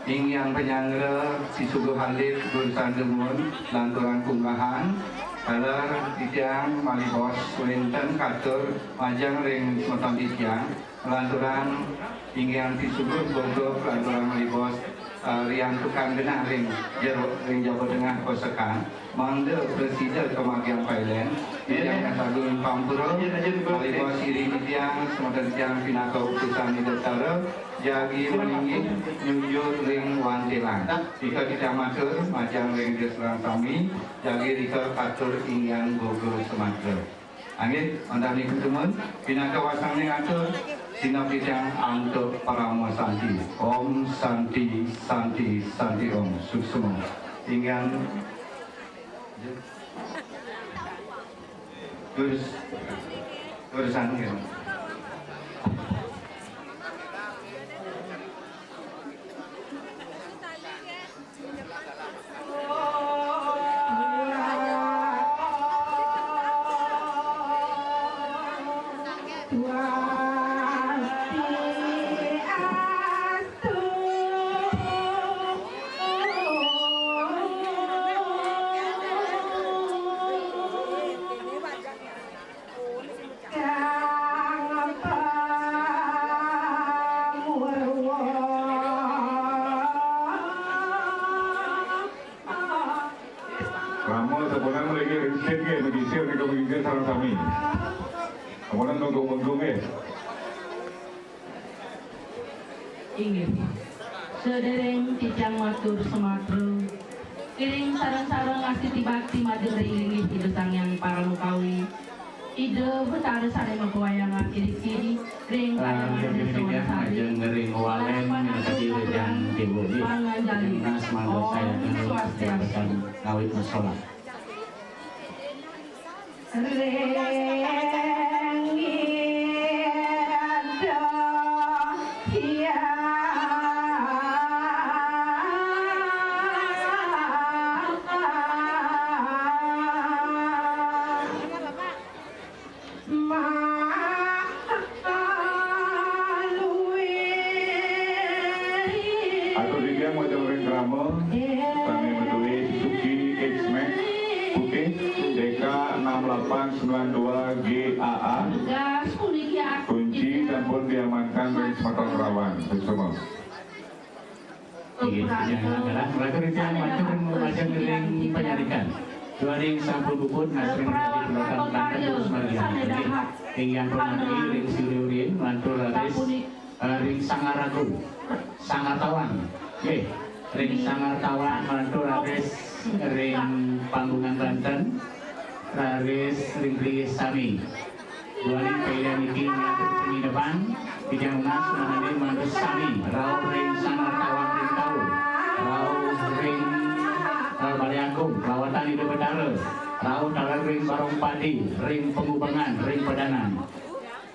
ing yang penyanggra sisuguh alit, jurusan dumun, lanturan pungkahan, taler titiang malih bos wénten katur majeng ring semeton titiang, lanturan inggihan sisuguh boga lanturan malih bos, eh, riantukan genah ring jero, ring jaba tengah kosekan. Mangda prasida kamargiang pailen, titiang ngasagung pampura, malih bos iring titiang, semeton titiang pinaka utusan Ida Betara, jagi malinggih nyujur ring wantilan. Ika titiang matur, majeng ring ida sareng sami, jagi rika katur inggihan boga sematra. Inggih, wantah nika dumun, pinaka wasangning atur, sineb titiang antuk parama santi. Om Santi, Santi, Santi Om. Suksma. Inggihan Terus, terusan ya. Rama sapunan mriki ring stage nggih, menyisir nika menyisir sareng sami. Sapunan menggung-menggung nggih. Inggih. Sadéréng titiang matur sumatra, iring sareng-sareng astiti bakti majeng ring linggih Ida Sang Hyang Parama Kawi, Ida Betara sané mapawayangan iriki ring ah, kayangan ring Desa Wonosari, majeng ring Walen, lalampahan minangka agung Ida Sang Déwa, nggih. Panganjali. Ring nas mangga Om saya Swastiastu. Ngawit masolah. Atur titiang majeng ring krama, sané madué Suzuki X-Max putih, D K enam delapan sembilan dua G A A. Kunci sampun diamankan ring semeton rawan. Suksma. Inggih, titiang ngalah, ngatur titiang matur majeng ring panyarikan. Duaning sampun puput ngasring tadi penonton lantas terus margi. Inggih, inggih, pamargi ring studio riin, lantur raris, eh, ring Sanggar Agung, Sanggar Tawang. Nggih, ring Sanggar Tawang, lantur raris ring Panggungan Banten, raris ring griya sami. Duaning pailen niki ngatur panginepan, titiang nunas manahé manut sami, rauh ring Sanggar Tawang ring Taur, rauh ring, eh, Balé Agung, lawatan Ida Betara, rauh taler ring Barong Padi, ring Pangubengan, ring Pedanan,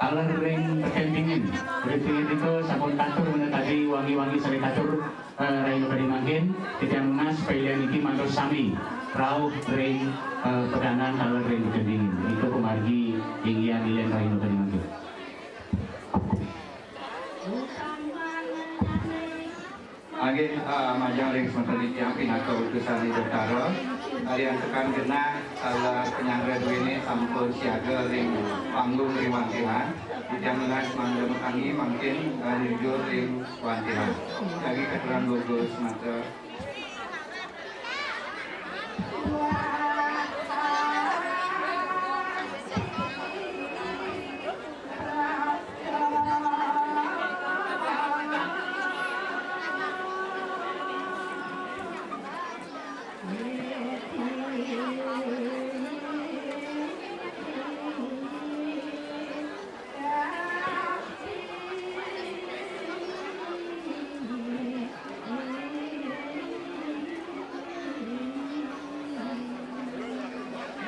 taler ring Pekentingin, ring nika sampun katur minakadi wangi-wangi sané katur, Eh, rahina badhe mangkin, titiang nunas pailen niki mantuk sami rauh ring, eh, Pedanan taler ring Keding. Nika pamargi inggihan ilen rahina badhe mangkin. Inggih, eh, majeng ring semeton titiang pinaka utusan Ida Betara. Kalian tekan genah, eh, penyanggra duene sampun siaga ring panggung ring wantilan. Titiang nunas mangda makangi mangkin, eh, nyujur ring wantilan. Jagi katuran boga sematra.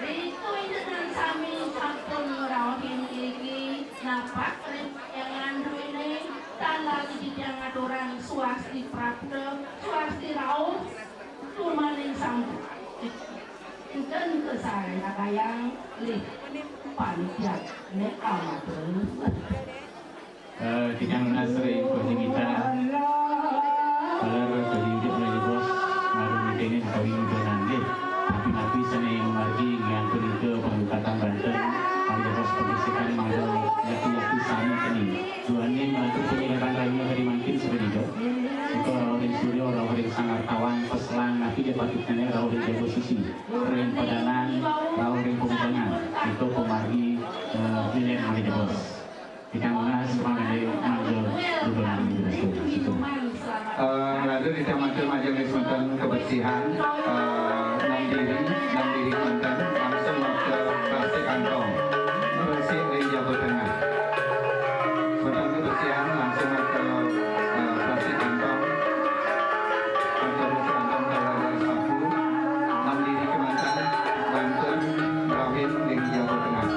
Ritu injenan sami sampun ngrauhin iriki napak ring parhyangan druene, tan lali titiang ngaturang swasti prapta, swasti rauh. Tumaning sang enten kasarengkayang lih panitia ne amatur. Eh, titiang nunas ring Puji Gita. Taler Puji Gita, Puji Bos, ngaran niki kawin donan nggih. Napi-napi sané mamargi ngantun ika pangukatan banten, Puji Bos, pagesikan mangga yati-yati sami keni. Duaning ngantun panyidaran rahayu kadi mangkin sapunika. Nika rauh ring surya, rauh ring sanggar tawang, peselan, napi ja patutnyané rauh ring jaga sisi. Ring padanan, rauh ring pamubangan. Nika pamargi, eh, milih Puji Bos. Titiang nunas mangda mangga dudonan. Eh, lalu titiang matur majeng ring semeton kebersihan, eh, enam diri, enam diri manten, langsung ke plastik kantong. Bersih ring jaba tengah. Semeton kebersihan langsung ke, eh, plastik kantong. Kantong bersih kantong ke sapu. Enam diri kemanten, banten, rauhin ring jaba tengah.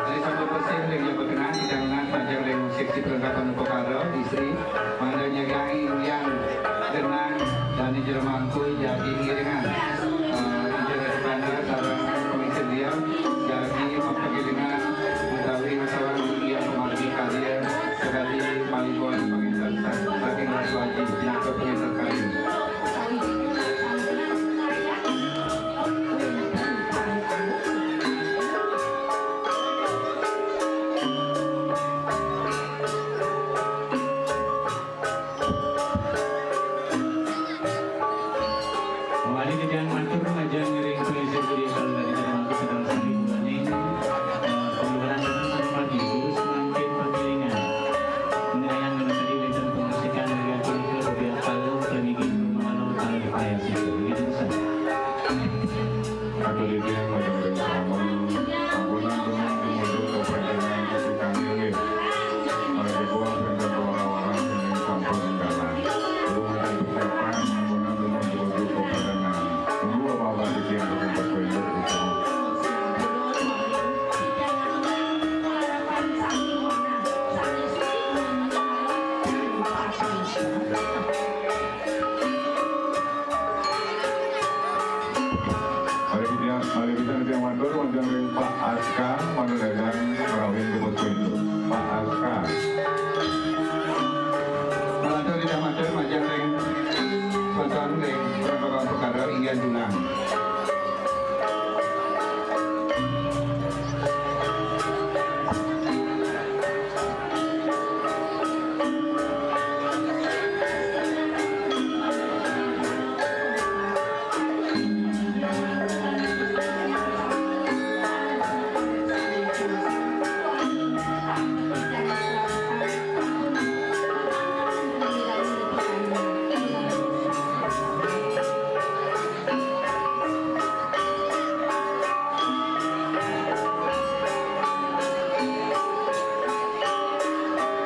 Ari sampun bersih ring jaba tengah, titiang nunas majeng ring seksi perlengkapan upakara, istri, mangda nyediaang inggian genang dané jero mangku jagi ngiringan. Eh, Ida Ratu Banda sareng pamangkin liya jagi mapagilingan utawi ngasohang inggian pamargi karya sakadi malibon pangénter sa-, saking Ratu Aji, pinaka pangénter karya. Mangkin titiang matur majeng ring pangisi budaya kala tadi pada waktu sedang sami duaning, eh, pembukaan dalam satu pagi, guru semangkin panggilingan. Menyayang dengan tadi wénten pembersihan dari atur ke beberapa kali, kali ini mengalau kala di payas itu. Ini pesan. Atur titiang majeng ring keraton, sampunang dumun tumuju ka padanan sisi kami nggih. Malih dibuat wénten kawara-wara sing sampun dalan. Kudu wénten persiapan, sampunang dumun tumuju ka padanan. Tunggu apa-apa titiang sampun berkumpul di sana. Malih titiang, malih titiang matur wénten ring Pak Aska, manut dagang ngrauhin kebut kuwi. Pak Aska. Malantur titiang matur majeng ring semeton ring perkara-perkara inggian dulang.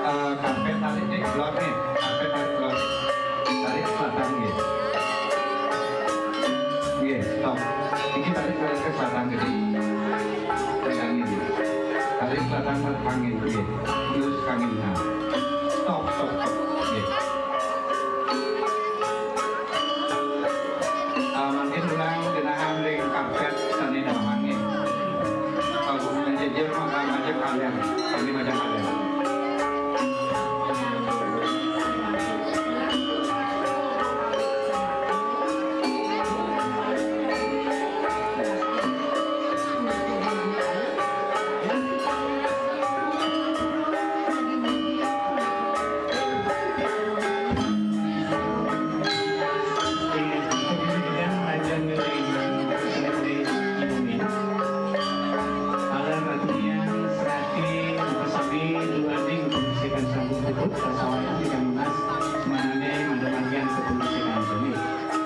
Eh, karpet tarik nih, keluar nih. Karpet tarik keluar. Tarik ke belakang, nggih. Nggih, stop. Iki tarik ke, ke belakang, nggih. Pegang ini. Tarik ke belakang, angin, nggih. Terus angin, nah. Stop, stop, stop. Nggih. Ah, mangkin ulang genahang ring karpet sané damangé. Kagungan jejer maka majeng kaler, kami majeng kaler.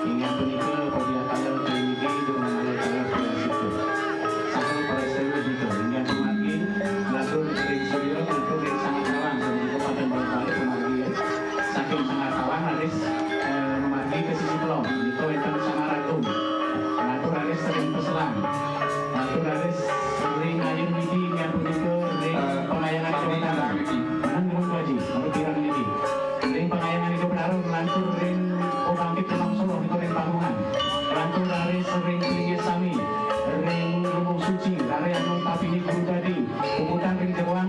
Inggih punika, pabila kala kaliwigi durung malih kala payasita. Saha para sewu dita, inggih pamargi, latur ring surya, latur ring Sanggar Tawang, sapunika pantun balik-balik pamargi. Saking Sanggar Tawang, raris, eh, mamargi ka sisi pelog, nika wénten Sanggar Agung. Latur raris ring Peselan. Latur raris ring Ayun Widi, inggih punika ring, eh, Pangayunan sami Kota. Niki. Manah nuwun, Pak Haji, latur pirang niki. Ring Pangayunan Ida Betara, lantur ring Pembangkit Kembang Solo, nika ring Panggungan. Lantur raris ring Pringis Sami, ring Lumbung Suci, raris antuk tapini Guru Dadi, puputang ring Jeroan,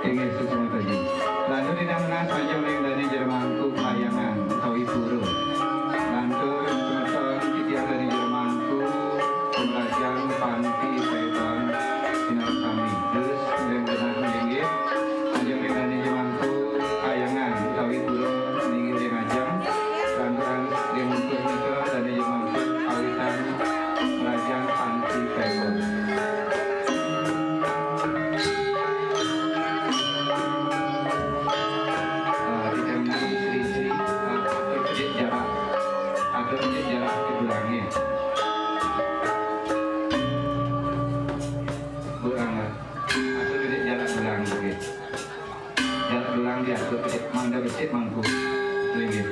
Inggih, suksma saji. Lantur titiang nunas majeng ring dané jero mangku kahyangan utawi pura. Lantur semeton titiang dané jero mangku, pamrajan panti setan sinareng sami. Terus ring genah inggih, majeng ring dané jero mangku kahyangan utawi pura inggih ring ajeng. Lanturan ring mungkur nika dané jero mangku kawitan pamrajan panti setan. Eh, dikandani istri-istri, eh, atur kedip jarak. Atur kedip jarak ke dulangé. Kurang, eh, atur kedip jarak dulang, nggih. Jarak dulang diatur kedip, mangda becik mangku. Nggih.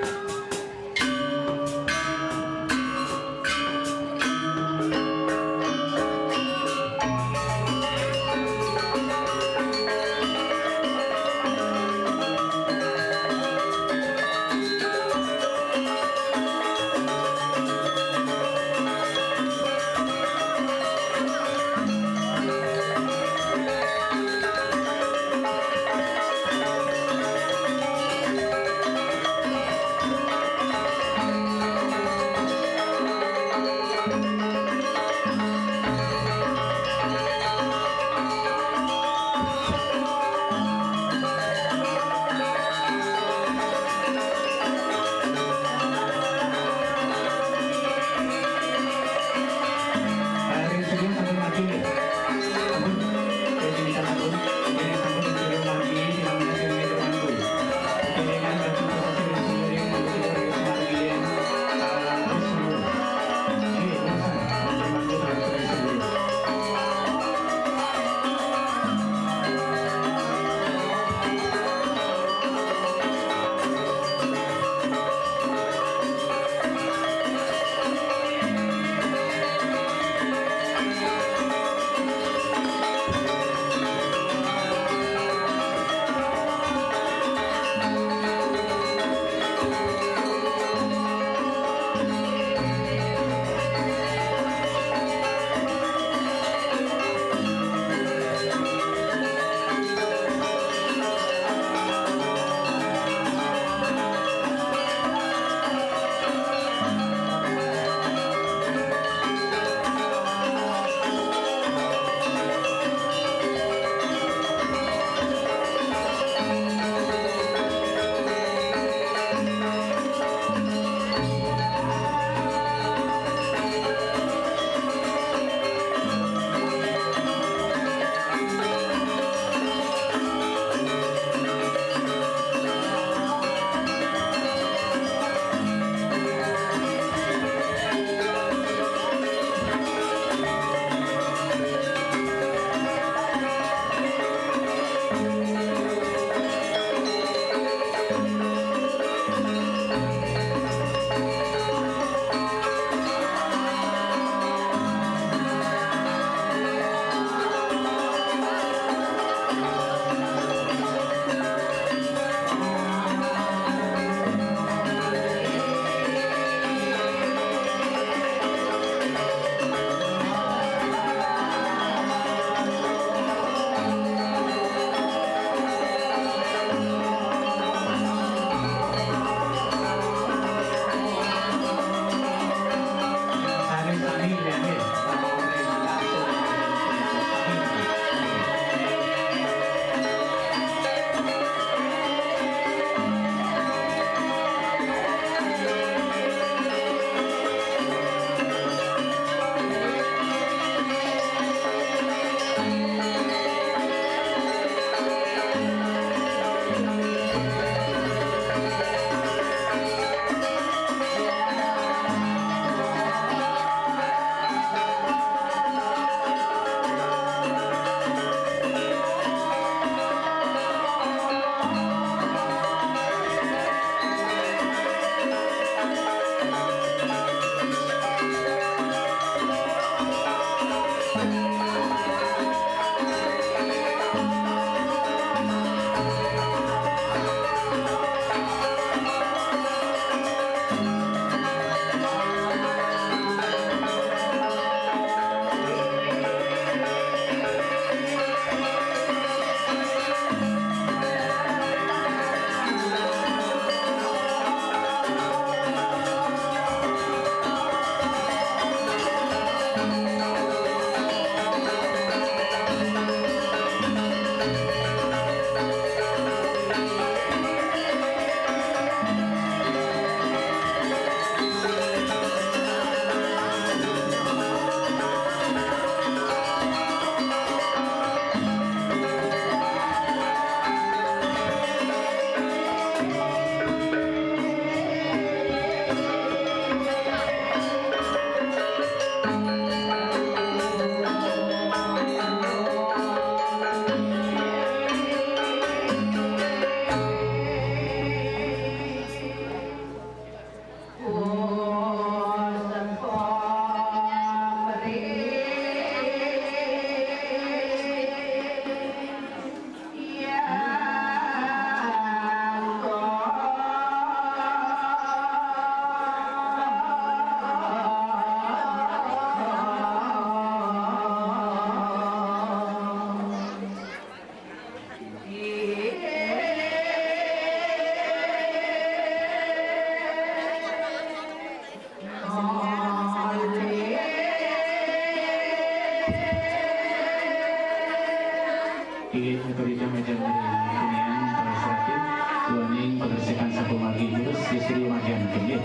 Nggih.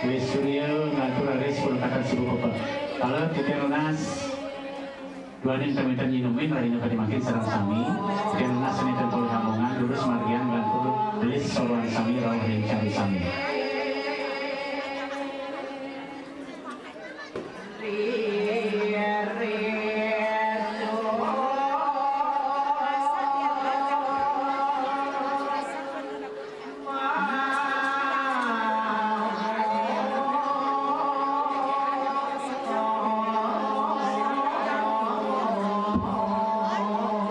Wis Surya nglantur raris punakatan sibu pepet. Kalebet titiang nunas duaning ten wenten nyinumin rahina pati mangkin sareng sami. Titiang nunas nenten polih amongan, durus margiang nglantur gelis soroan sami rauh ring caru sami.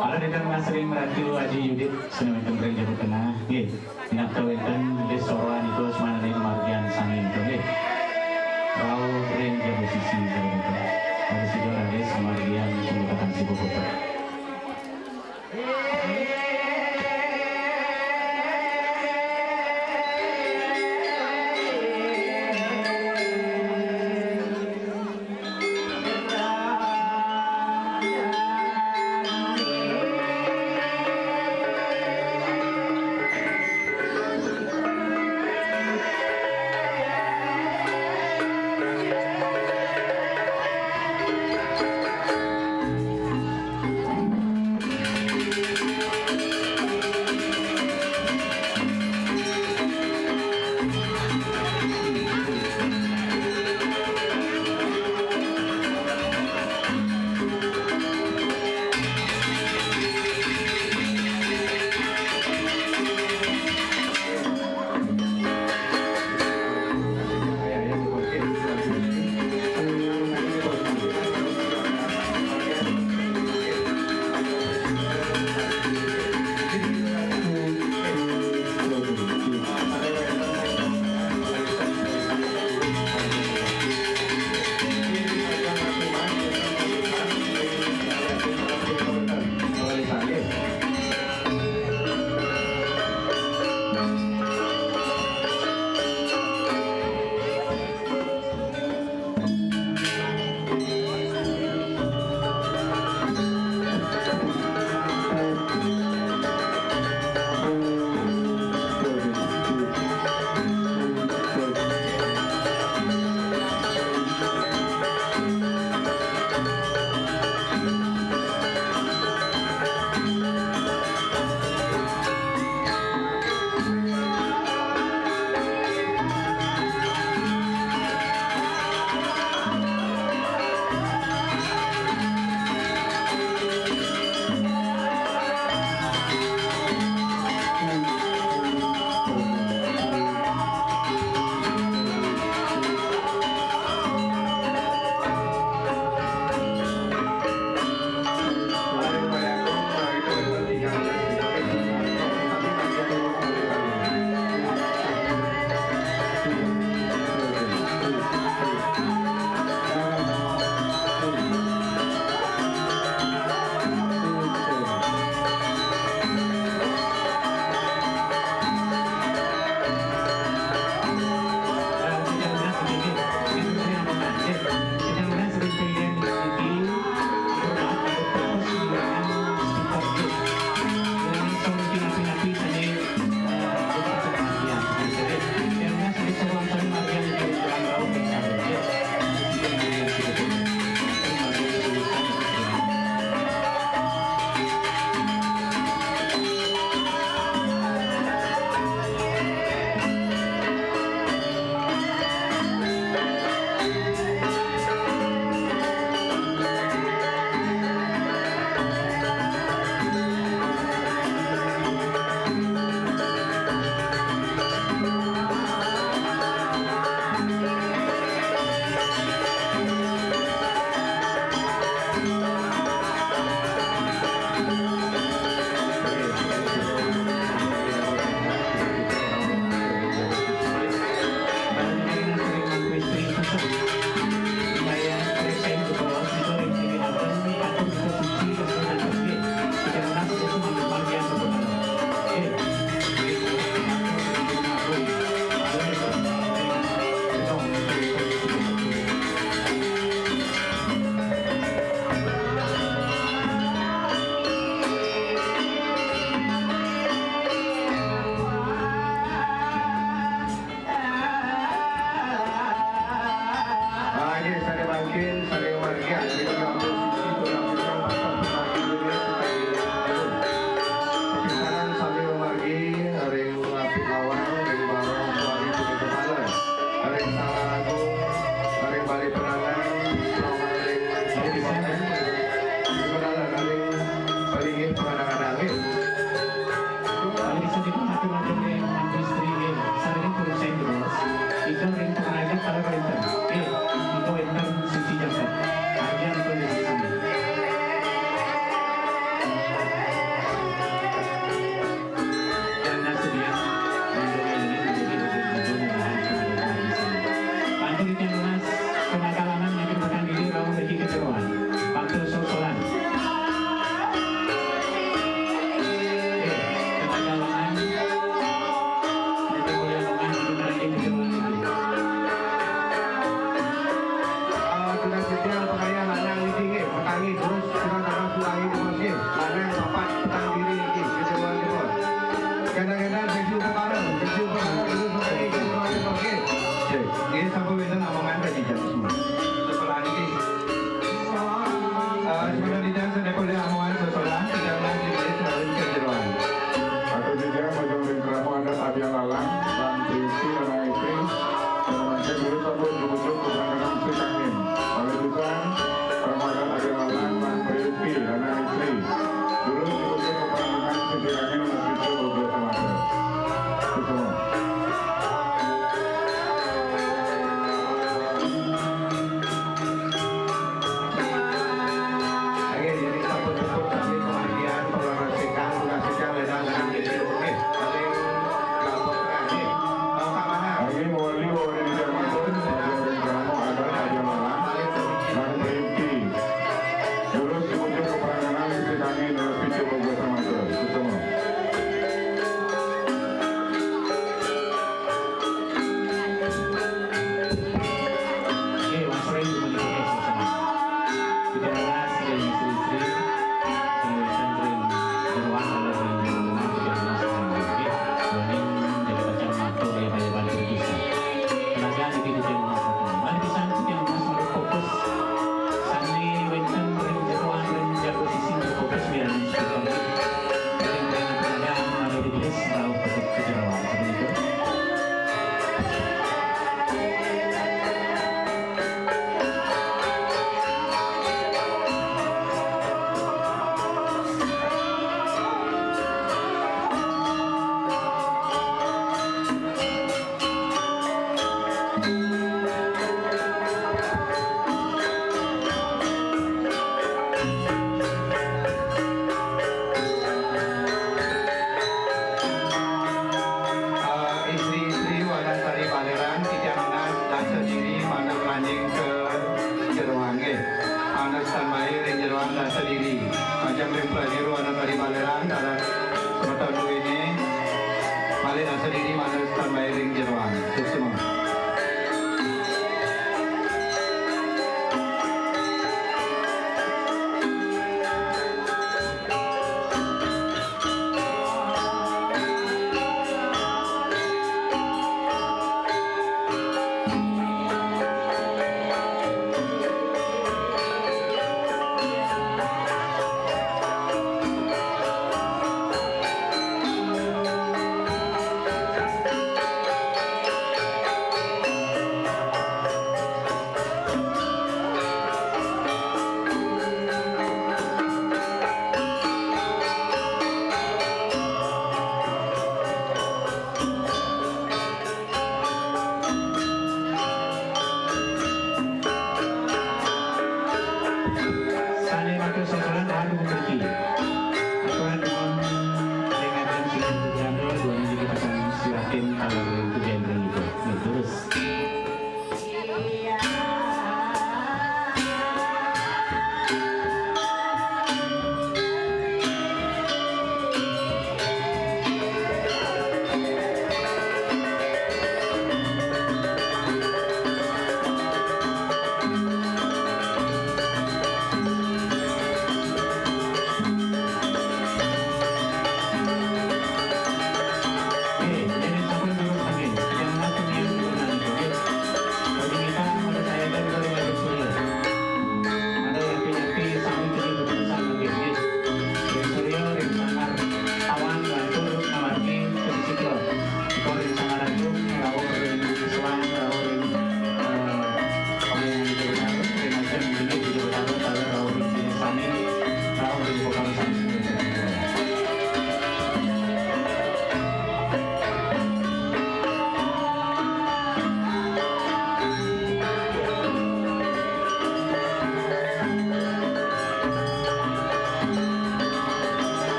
Ala datang mas ring Ratu Aji Yudit, sane wenten ring Jawa Tengah. Nggih, pinaka wenten nggih soroan nika sumananing margian sami nika nggih. Rauh ring Jawa Sisi sane nika. Raris sida raris margian punakatan sibu pepet.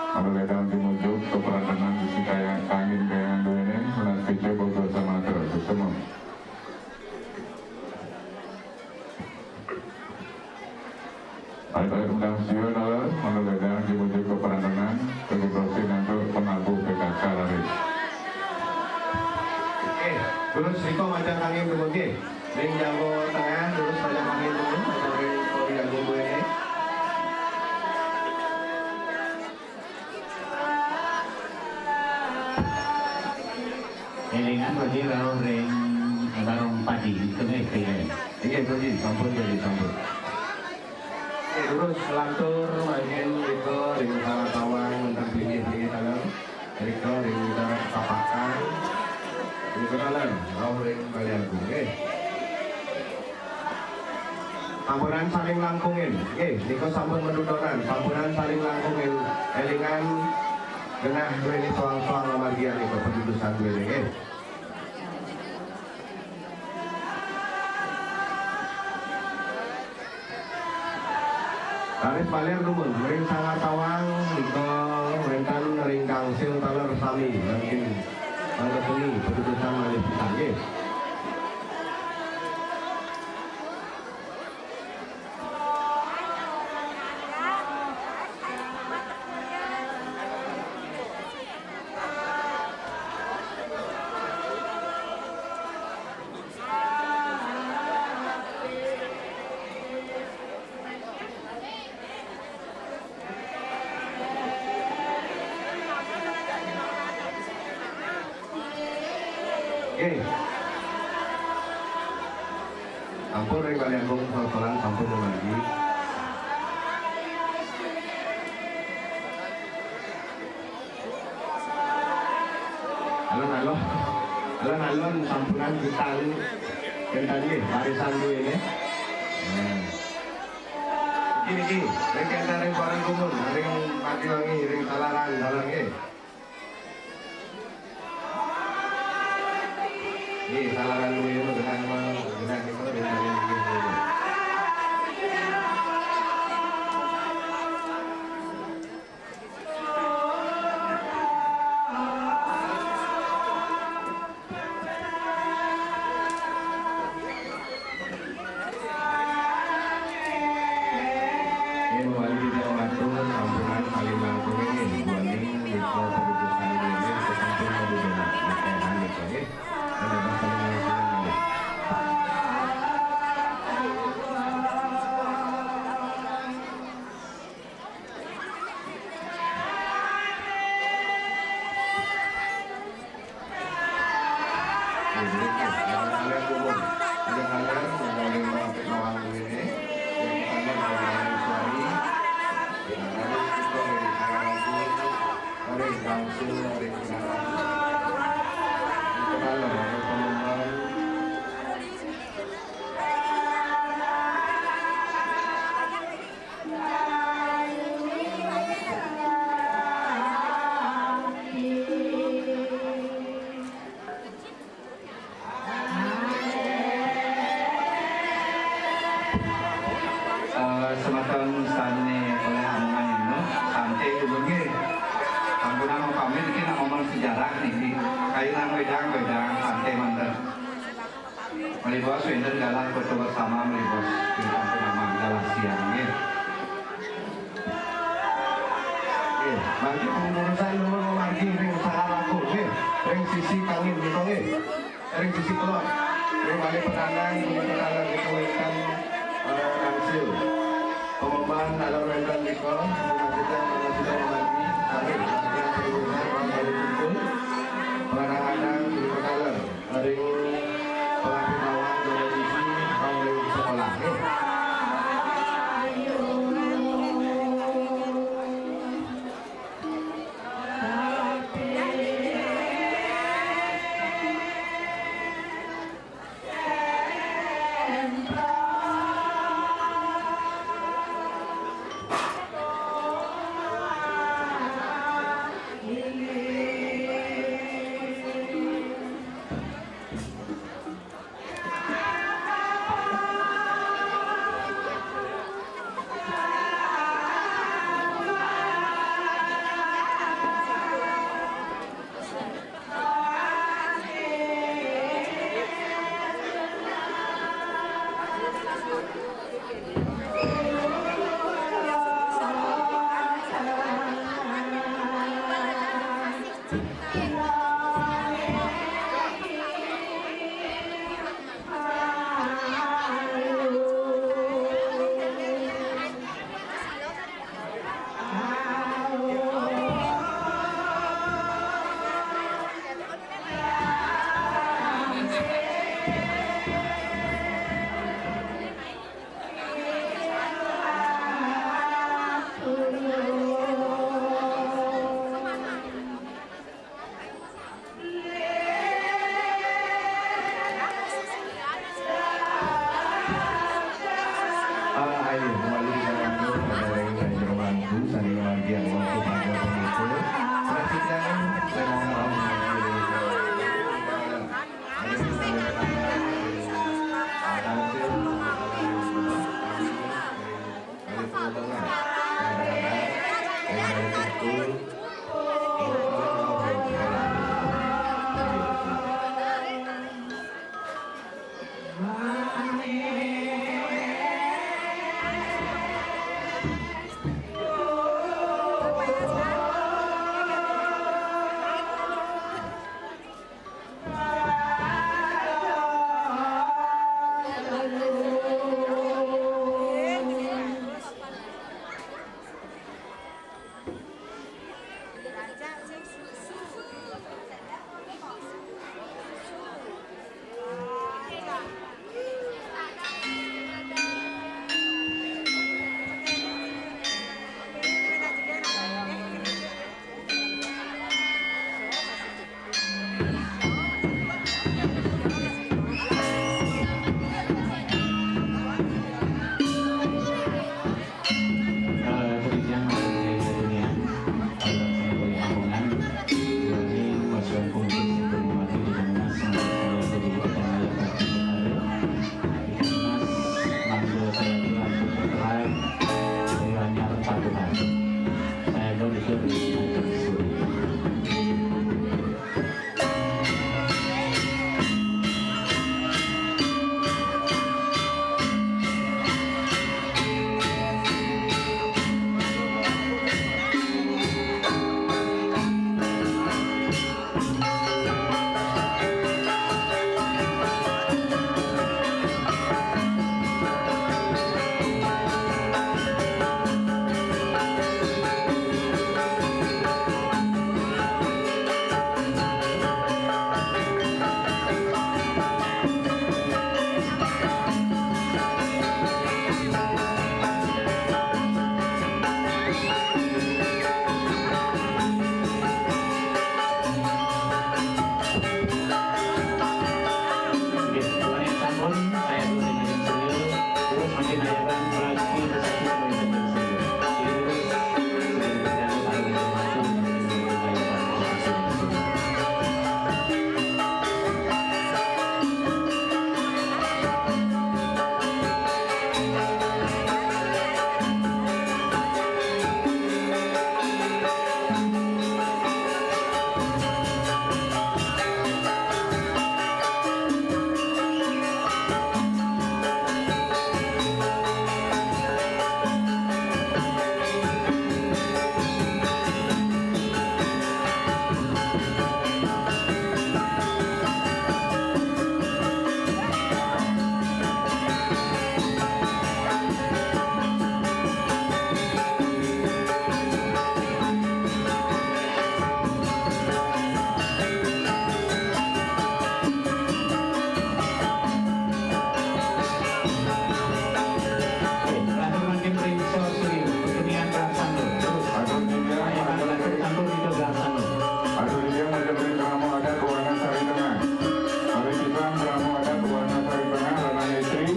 Anu ledang timujuk, keperantenan sisi kaya kangin kayangan duene, menas picu boga samatra, sesema. Alit-alit undang siun, anu ledang timujuk keperantenan, kegiprosin antuk pengabuh P K K lari. Oke, terus Riko majang kangin dulu, oke. Ring janggo tengah, terus majang kangin dulu, majang ring Polri Agung duene. Elingan Roji rauh ring barung padi, itu nggih, kira. Inggih, Roji, sampun, Roji, sampun. Oke, terus lantur mangkin Riko ring salah tawang wonten pinggir-pinggir taler. Riko ring darat papakan. Riko taler, rauh ring Bali Agung, nggih. Sampunang saling langkungin. Nggih, nika sampun medudonan. Sampunang saling langkungin. Elingan genah duene soang-soang ngamargiang nika padudusan duene, nggih. Raris malih dumun, ring sanggar tawang nika wenten ring gangsing taler sami, mangkin mangga sami padudusan malih pisan, nggih. Nggih. Ampun, ring Bali Agung, sampun, sampun lagi. Alon-alon, alon-alon sampunang kitang wenten nggih, barisan duene. Nah. Niki, niki, ring kenten ring Paran Kumun, ring Patiwangi, ring Salaran, dalan nggih. Nggih, Salaran duene mah genah mah, genah nika ring Paran Kumun. Nggih, mawali titiang matur, sampunang saling langkung nggih, duaning nika padudusan nggih, sasampun madudonan. Matur nuwun, nggih. Dados saling langkung nggih. Eh, semeton sane oleh amungan inu, santai dulu nggih. Sampunang pamit niki nak ngomong sejarah niki. Kayu nang wedang, wedang, santai manten. Malih bos, wenten galah foto bersama malih bos. Ing sampun amang galah siang nggih. Nggih, mangke pengurusan nuwun margi ring sanggar aku nggih. Ring sisi kangin nika nggih. Ring sisi kulon. Ring malih petanang, ring petanang nika wenten, eh, kansil. Pengumuman dalam wenten nika, kita kita margi kami, kita pengurusan, margi kumpul. Petanang ring petanang. Ring pengabdi tawang, televisi, ring sekolah, nggih. Ah, ayo, kembali kita lanjut pada yang tadi terbantu, saling bahagia waktu pada pemuda. Perhatikan, saya mohon maaf. Eh, demikian materi dari dunia. Kalau saya boleh ampungan, ini pasukan kumpul sebelum mati di Mas, saya jadi kita melihat. Ikan Mas, mangga saya tuan, terbaik. Saya hanya rempah Tuhan. Saya bersyukur. Atur titiang, atur titiang, macam ni, tamu adat Warna Sari Tengah. Mari kita tamu adat Warna Sari Tengah, lanang isteri,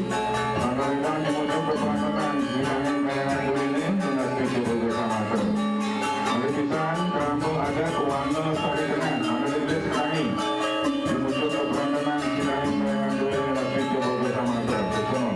lanang lanang dimujuk ke perantakan, di dalam bayangan dulu ini, dengan setuju bersama tu. Mari kita tamu adat Warna Sari Tengah, lanang isteri sekali, dimujuk ke perantakan, di dalam bayangan dulu ini, dengan setuju bersama tu. Bersama.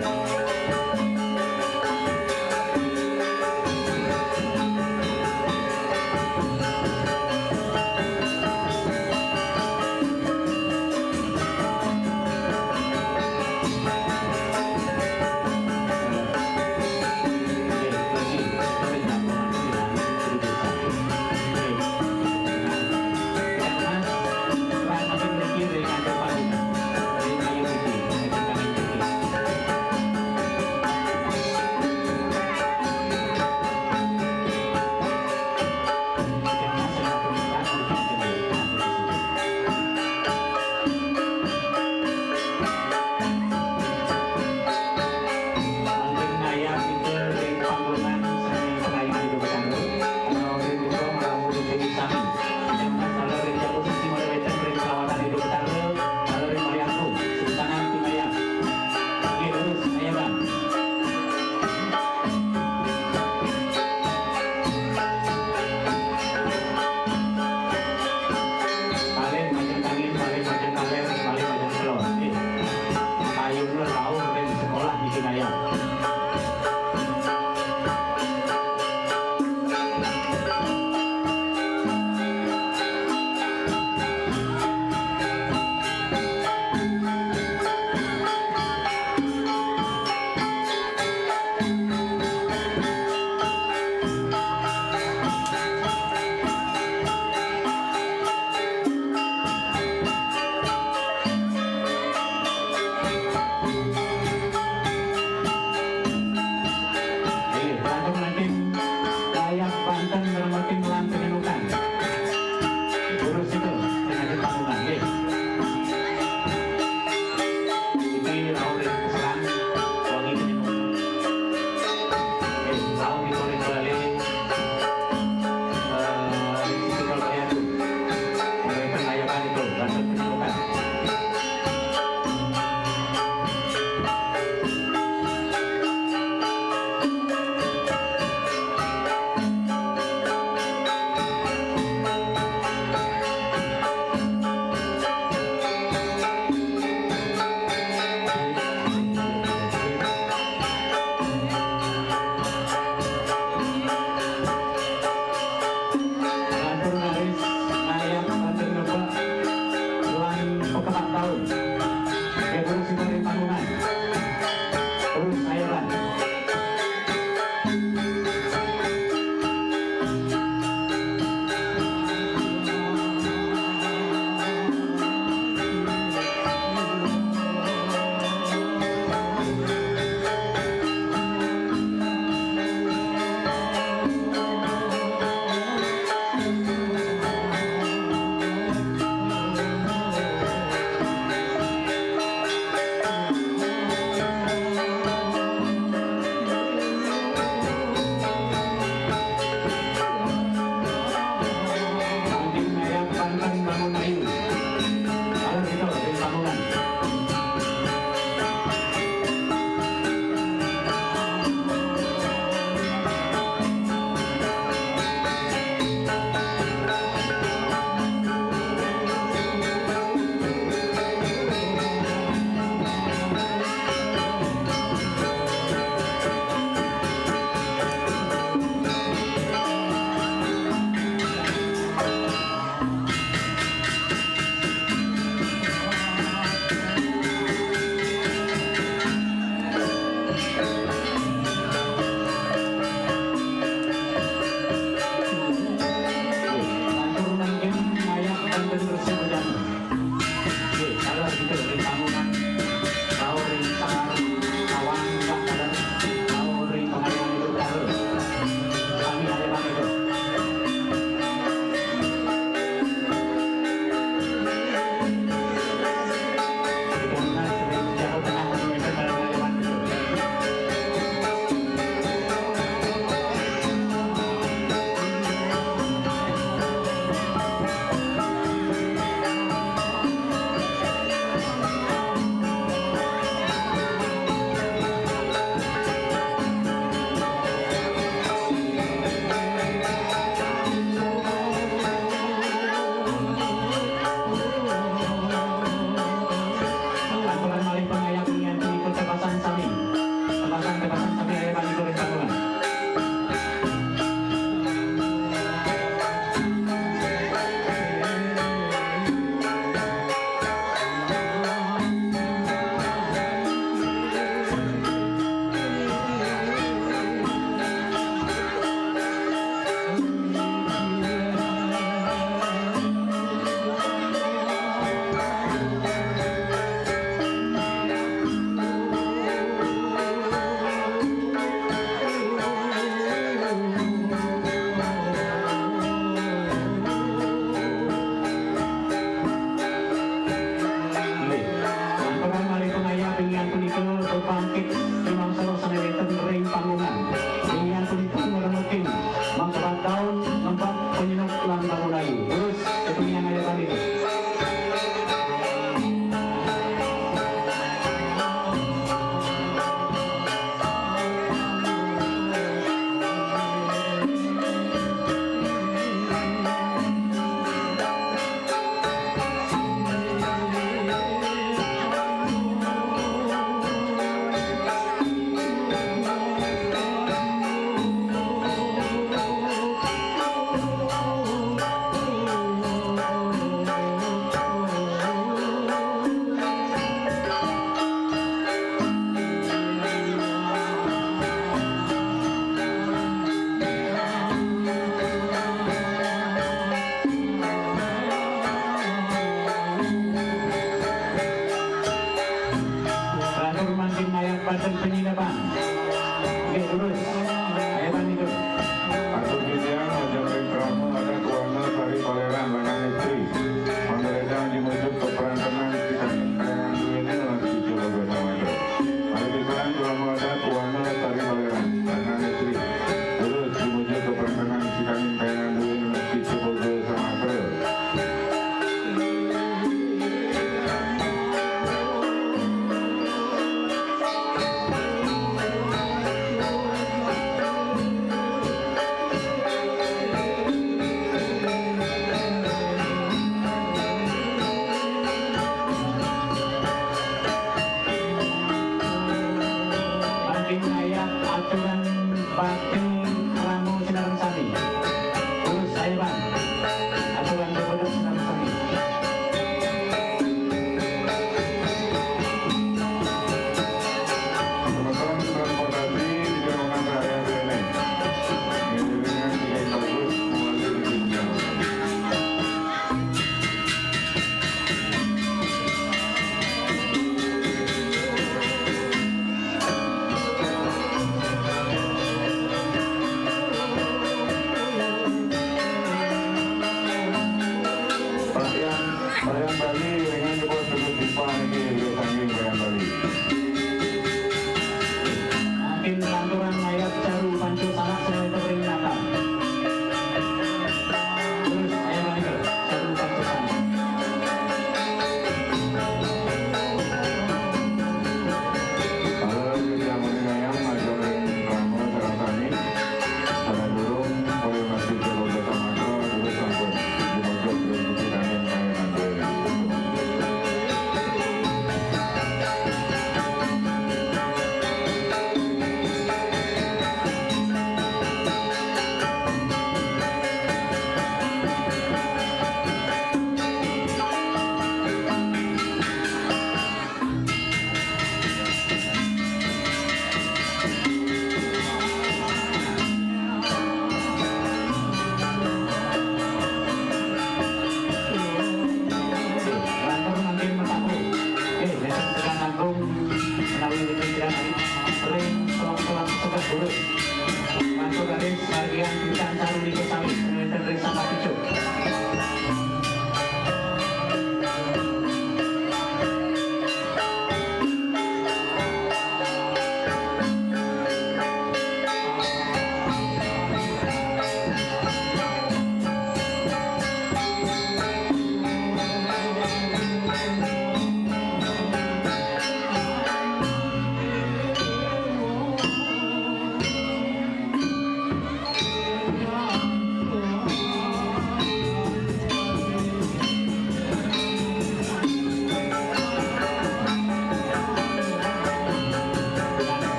Lan tamu layu. Terus, kepengingan ayo kami.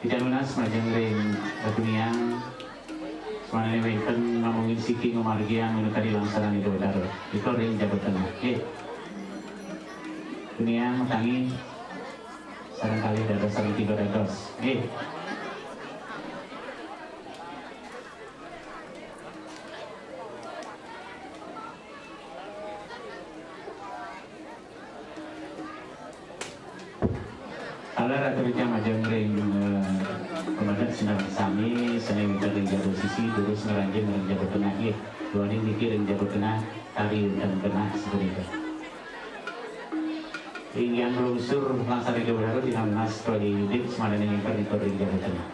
Jan nunas majeng ring Kuniang, semana wénten mamungi siki ngamargiang minakadi langsaran Ida Betara. Nika ring Jabat Tengah. Nggih. Kuniang matangi sareng kalih dados sareng tiga dados. Nggih. Taler atur titiang majeng ring, eh, pamedek sinareng sami sané wénten ring Jabat Sisi, durus ngranjing ring Jabat Tengah nggih. Duaning niki ring Jabat Tengah, tari wénten genah sapunika. Inggih nglungsur langsar ring Jabat Tengah, titiang nunas Praja Yudit semana ningkar ring Jabat Tengah.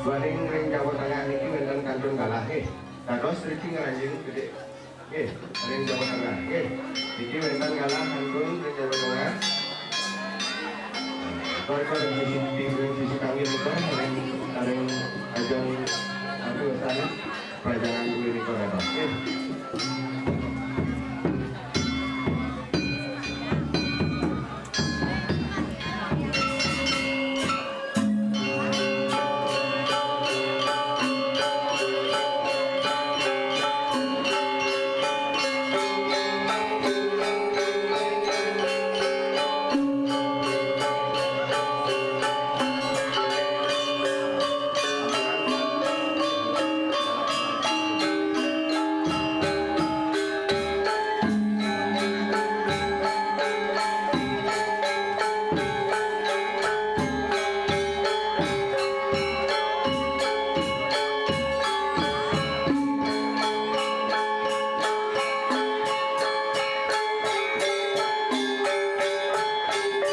Duaning ring Jawa Tengah niki wénten kantun galah nggih. Dados riki ngranjing gedé. Nggih, ring Jawa Tengah. Nggih. Niki wénten galah kantun ring Jawa Tengah. Kor kor ring sisi, ring sisi kami nika, ring, ring ajeng, aduh, sana, pelajaran dulu nika dados. Nggih.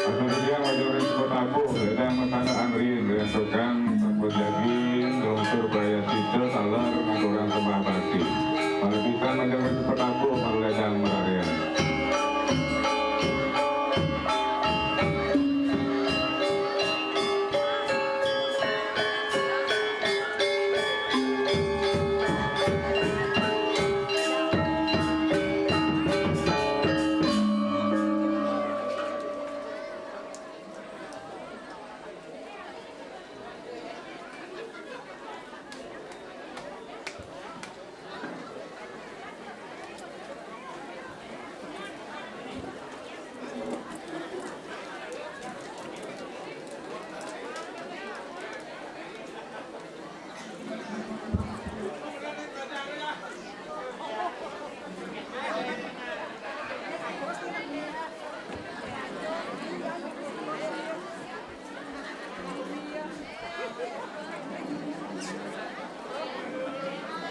Atur titiang majeng ring Petabuh, ledang masandekan ring, ring tukang, sampun jagi, nglungsur prayascita, taler ngaturang sembah bakti. Malih pisan majeng ring Petabuh, marledang mararian.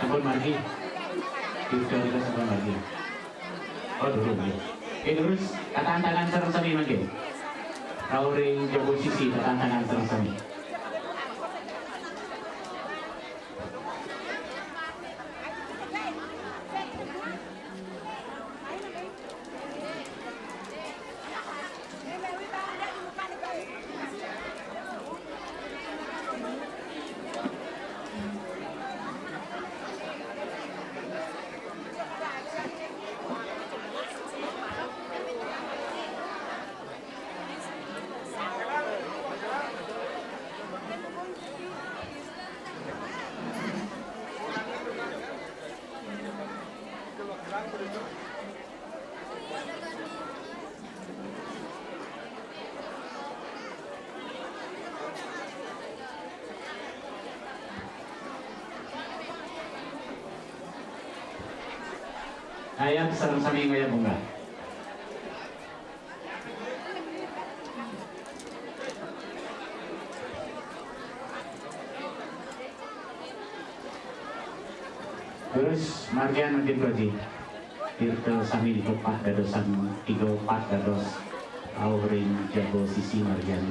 Sampun margi. Tiga tiga sampun margi. Oke, terus tatantangan sareng sami mangkin. Rauh ring jaba sisi, tatantangan sareng sami. Ayat sareng sami ngayat munggah. Terus margian mangkin Pak Haji. Tirta sami dipepah dadosan tiga opat dados rauh ring jaba sisi margian.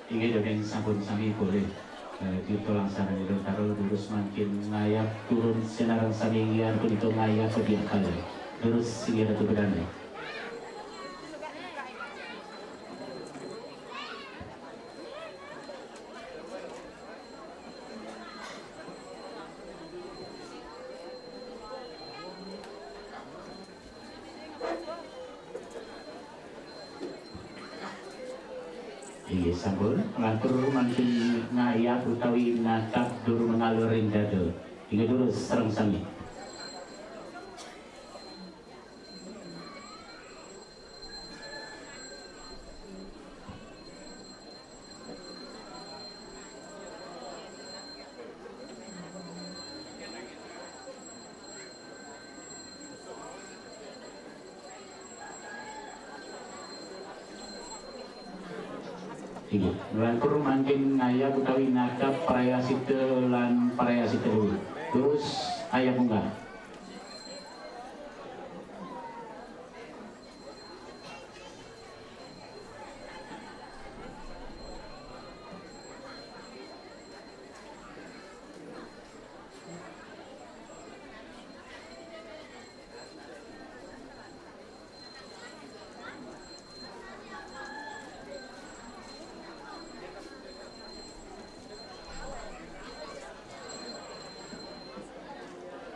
Inggih, dene sampun sami polih, eh, Tirta Laksana Ida Betara, durus mangkin ngayap turun sinareng sami, inggih, ampun ito ngayap pediak kala. Durus, inggih, Ratu Bedane. Inggih sampun, lantur mangkin ngayap utawi natap dur mengalur ring dada. Inggih durus sareng sami. Inggih, lantur mangkin ngayap utawi natap prayascita lan prayascita dulu. Terus ayah munggah.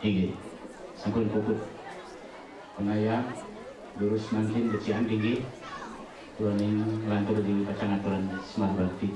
Inggih, sampun puput pangayap, durus mangkin becikan inggih, duaning lantur di pacang aturan sembah bakti.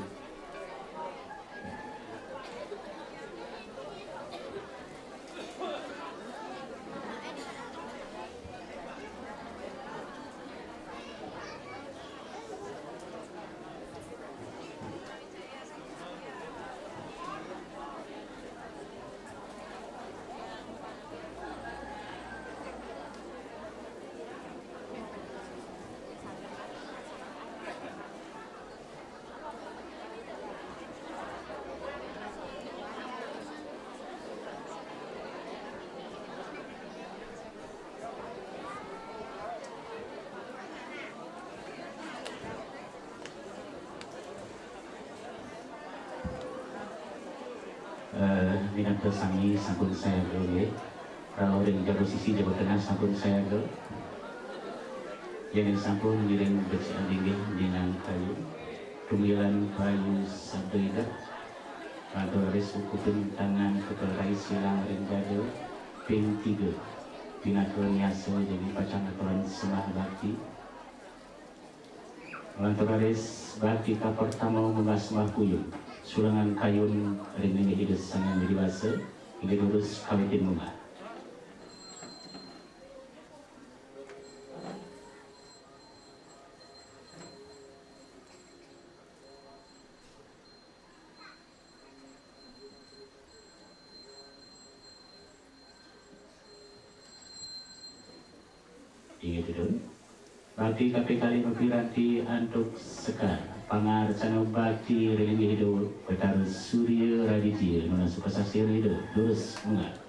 Eh, minangka sami sampun sayaga, nggih. Rauh ring jaba sisi, jaba tengah sampun sayaga. Yen sampun ngiring becik linggih nyinang kayu, tunggilan bayu sabda idep, lantur raris ukupin tangan kepel rais silang ring dada, ping tiga. Pinaka niasa jagi pacang aturan sembah bakti. Lantur raris bakti kapertama munggah sembah puyung, sulangan kayun ring linggih Ida Sang Hyang Widhi Wasa, inggih durus kawitin munggah. Inggih, Dudun. Bakti kaping kalih mapiranti antuk sekar pangarcana bakti ring linggih Ida Betara Surya Raditya, nunas sukasasira Ida, durus munggah.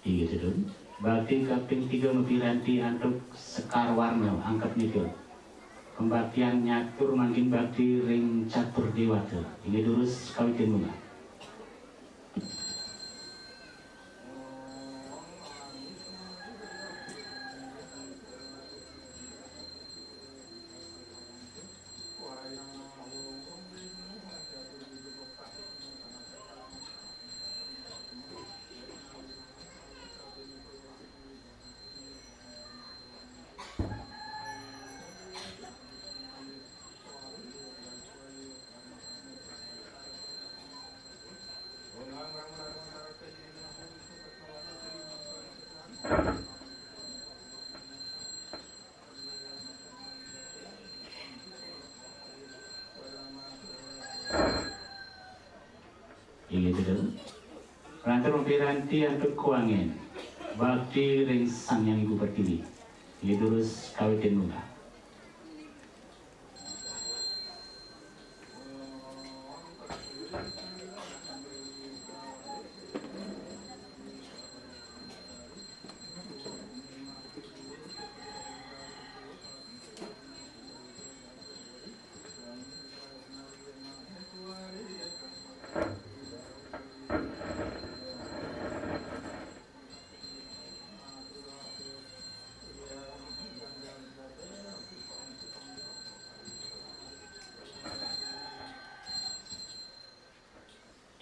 Inggih, Dudun. Bakti kaping tiga mapiranti antuk Sekar Warna, angkat nipil. Pembaktian nyatur mangkin bakti ring catur dewata. Inggih durus kawitin munggah. Inggih, Dulur. Lantur piranti antuk kuangen bakti ring Sang Hyang Ibu Pertiwi. Inggih, durus kawitin munggah.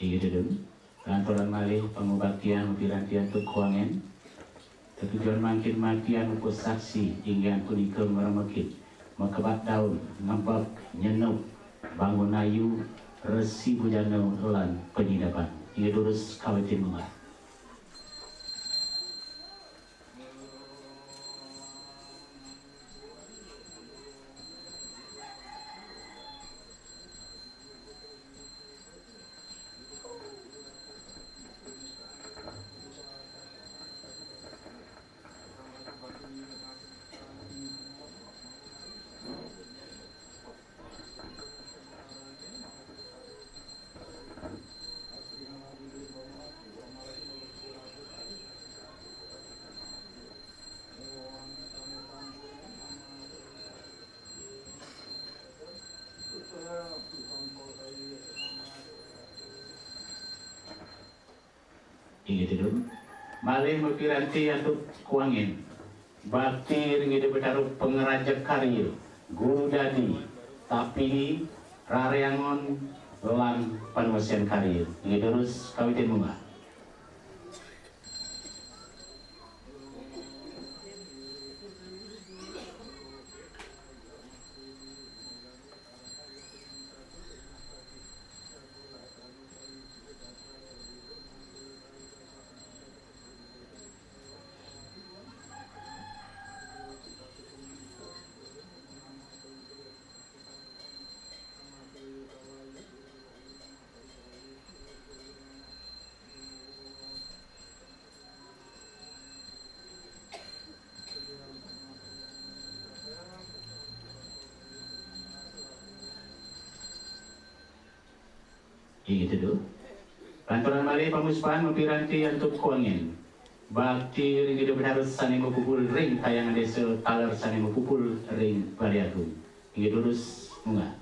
Inggih, Dulur. Lanturang malih pangubaktian piranti antuk kuangen. Tetujon mangkin matian upasaksi inggih punika ngremekin, makebat daun, ngebek, nyenuk, bangun ayu, resi bujana lan panyidapan. Inggih, durus kawitin munggah. Inggih, Dulur. Malih mapiranti antuk kuangen bakti ring Ida Betara pangrajeg karya, guru dadi, tapih, raryangon, lan panwesian karya. Inggih, durus kawitin munggah. Inggih, Dulur. Lanturang malih pamuspan mapiranti antuk kuangen bakti ring Ida Betara sane mapupul ring Kahyangan Desa, taler sane mapupul ring Balé Agung. Inggih, durus munggah.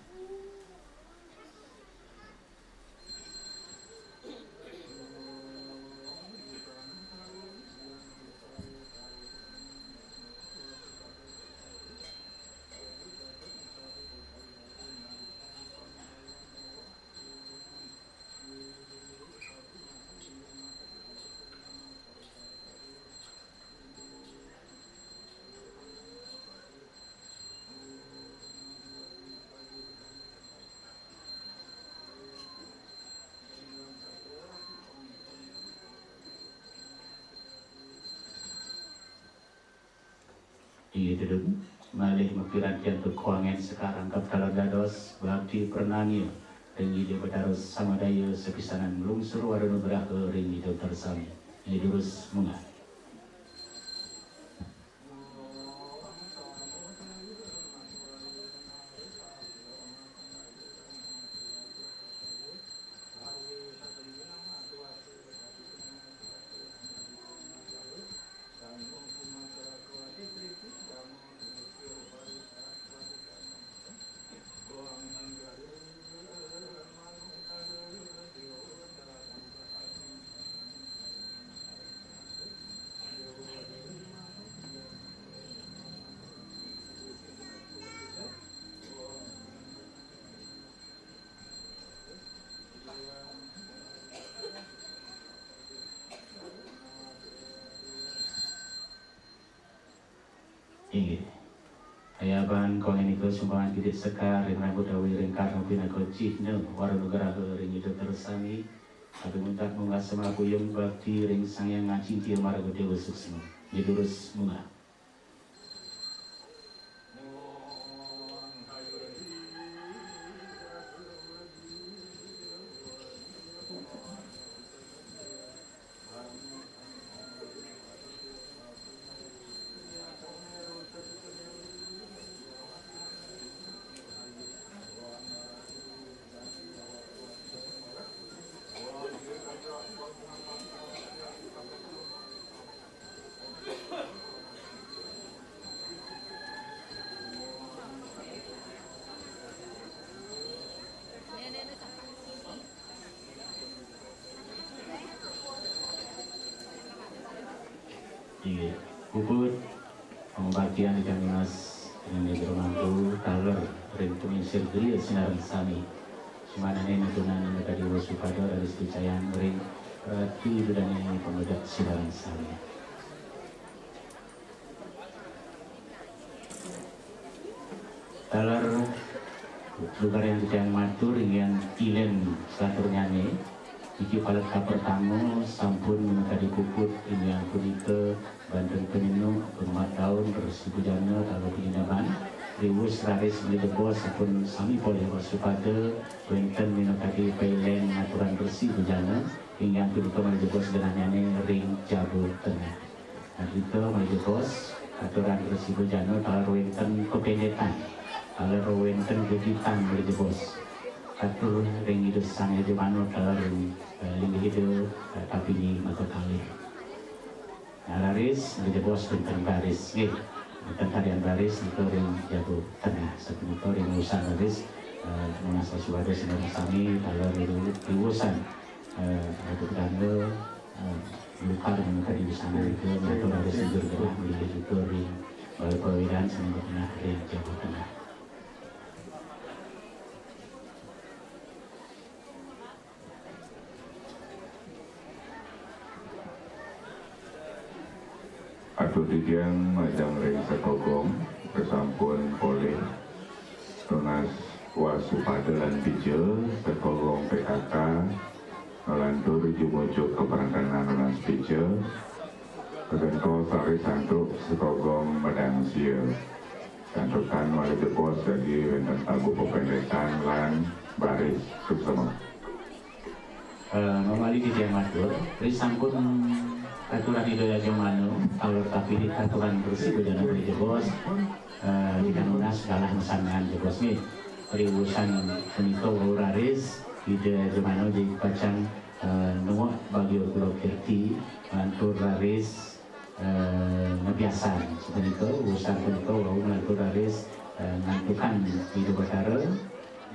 Inggih, Dulur. Malih mapiranti antuk kuangen sakarangkep taler dados bakti pranangia ring Ida Betara Samadaya sapisanan nglungsur wara nugraha ring Ida Betara sami. Inggih, durus munggah. Inggih. Ayaban kuangen nika sumbangan titik sekar ring rambut awi ring karna pinaka cihna wara nugraha ring Ida Betara sami. Aduh, muntak munggah semabuyung bakti ring Sang Hyang Ngacintya Maraga Dewa Suksma. Inggih, durus munggah. Inggih. Puput pangubaktian ingkang nunas ring Negro Mangku taler ring panglingsir griya sinareng sami. Sumanane nutunan ring kadi wasupada raris picayang ring Ratu Ida Dane pamedek sinareng sami. Taler lugrayang titiang matur inggih ilen saturnyane, iki palet kapertama sampun minakadi puput inggih punika banten panyenuk, pangumbat daun, resi bujana, taler panyinaban. Riwus raris malih jebos sampun sami polih wasupada wenten minakadi pailen ngaturan resi bujana inggih punika malih jebos genahnyane ring Jabu Tengah. Nah, kita malih jebos, aturan resi bujana taler wenten pependetan. Taler wenten gegitan malih jebos. Katur ring Ida Sang Yajamana taler ring, eh, linggih Ida, eh, tapinyi maka kalih. Nah, raris malih jebos wenten baris. Nggih. Wenten tarian baris nika ring Jabu Tengah. Sapunika ring usan raris, eh, nunas wasupada sinareng sami taler ring usan. Eh, Ratu Kedanga, eh, lutar menika di sana juga, matur raris ijur gelah milih juga ring Balai Perwira sami genah ring Jabu Tengah. Atur titiang majeng ring Sekogong, sasampun polih nunas wasupada lan pija, Sekogong P K K, nglantur jumujuk kaprantanan nunas pija, kagentos raris antuk Sekogong Medang Sia. Santukan malih jebos jagi wenten tabuh pependetan lan baris suksema. Eh, mawali titiang matur, risampun aturan Ida Yajamana, taler tapinyi aturan resi bujana malih jebos, eh, titiang nunas galah masandekan jebos nggih. Riwusan punika wau raris Ida Yajamana jagi pacang, eh, nuek bagia kula kirti, lantur raris eh, ngabiasan. Sapunika, urusan punika wau nglantur raris, eh, ngantukan Ida Batara,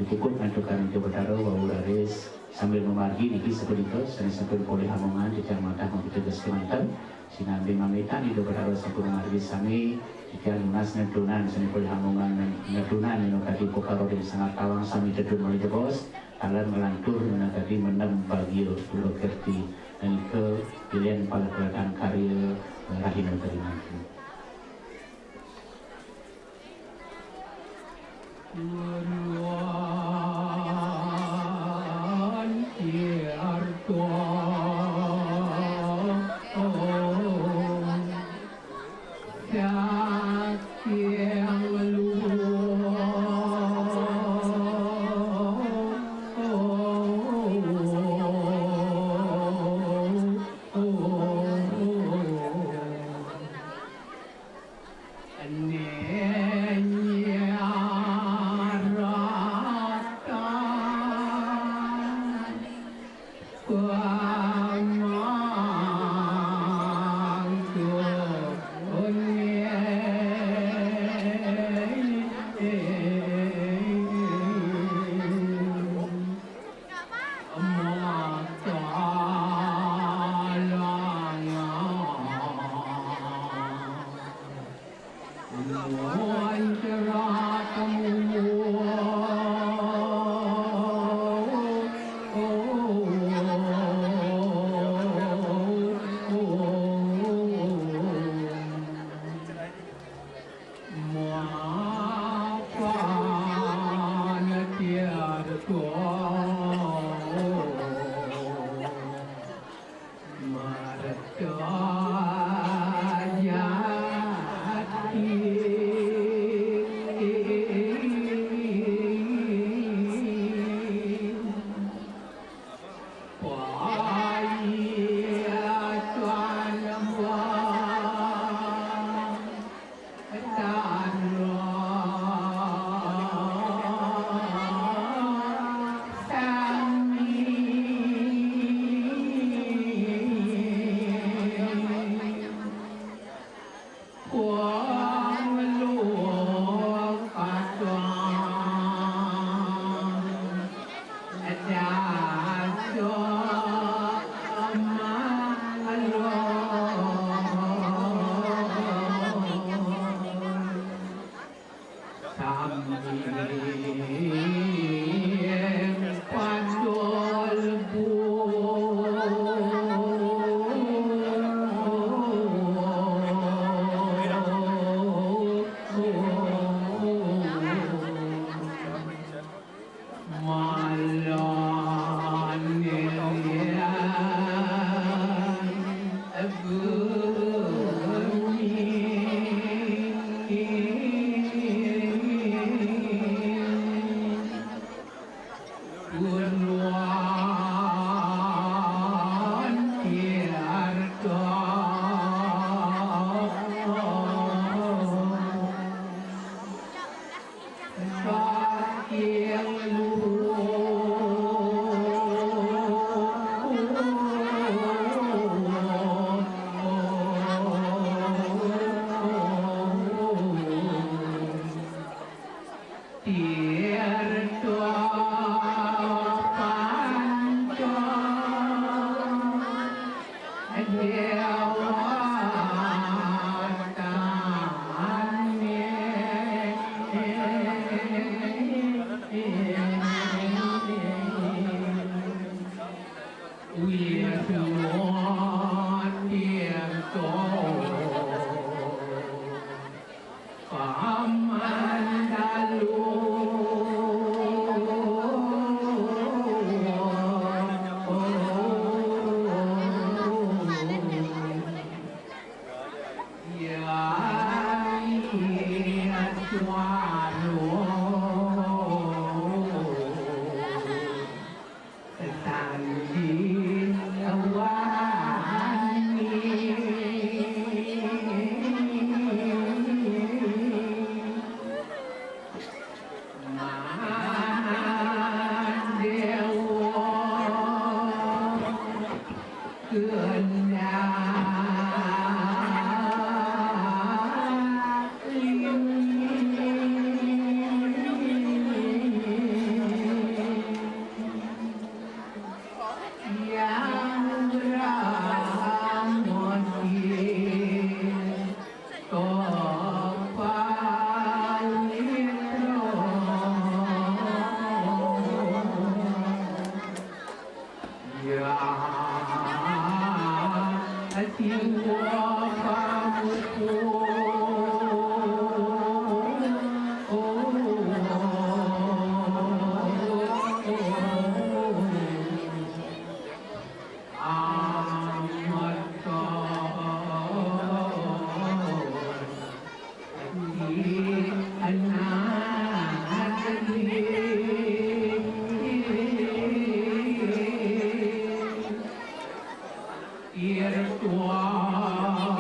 dipuput ngantukan Ida Batara wau raris sambil mamargi niki sapunika, sane sampun polih amongan titiang madah mapiteges kemanten, sinambi mamitan Ida Batara sampun mamargi sami, titiang nunas nedunan sane polih amongan nedunan minakadi pakaroding sangat tawang sami tedun malih jebos, taler nglantur minakadi mendem bagia kula kerti. Nika ilen palakratan karya, eh, rahina tadi mangkin. Wis muat tiang to paman dalu. Ya, ya, suara. Tetanggin wangi mandewa kena yang beramoti topal ya siwa pamuku.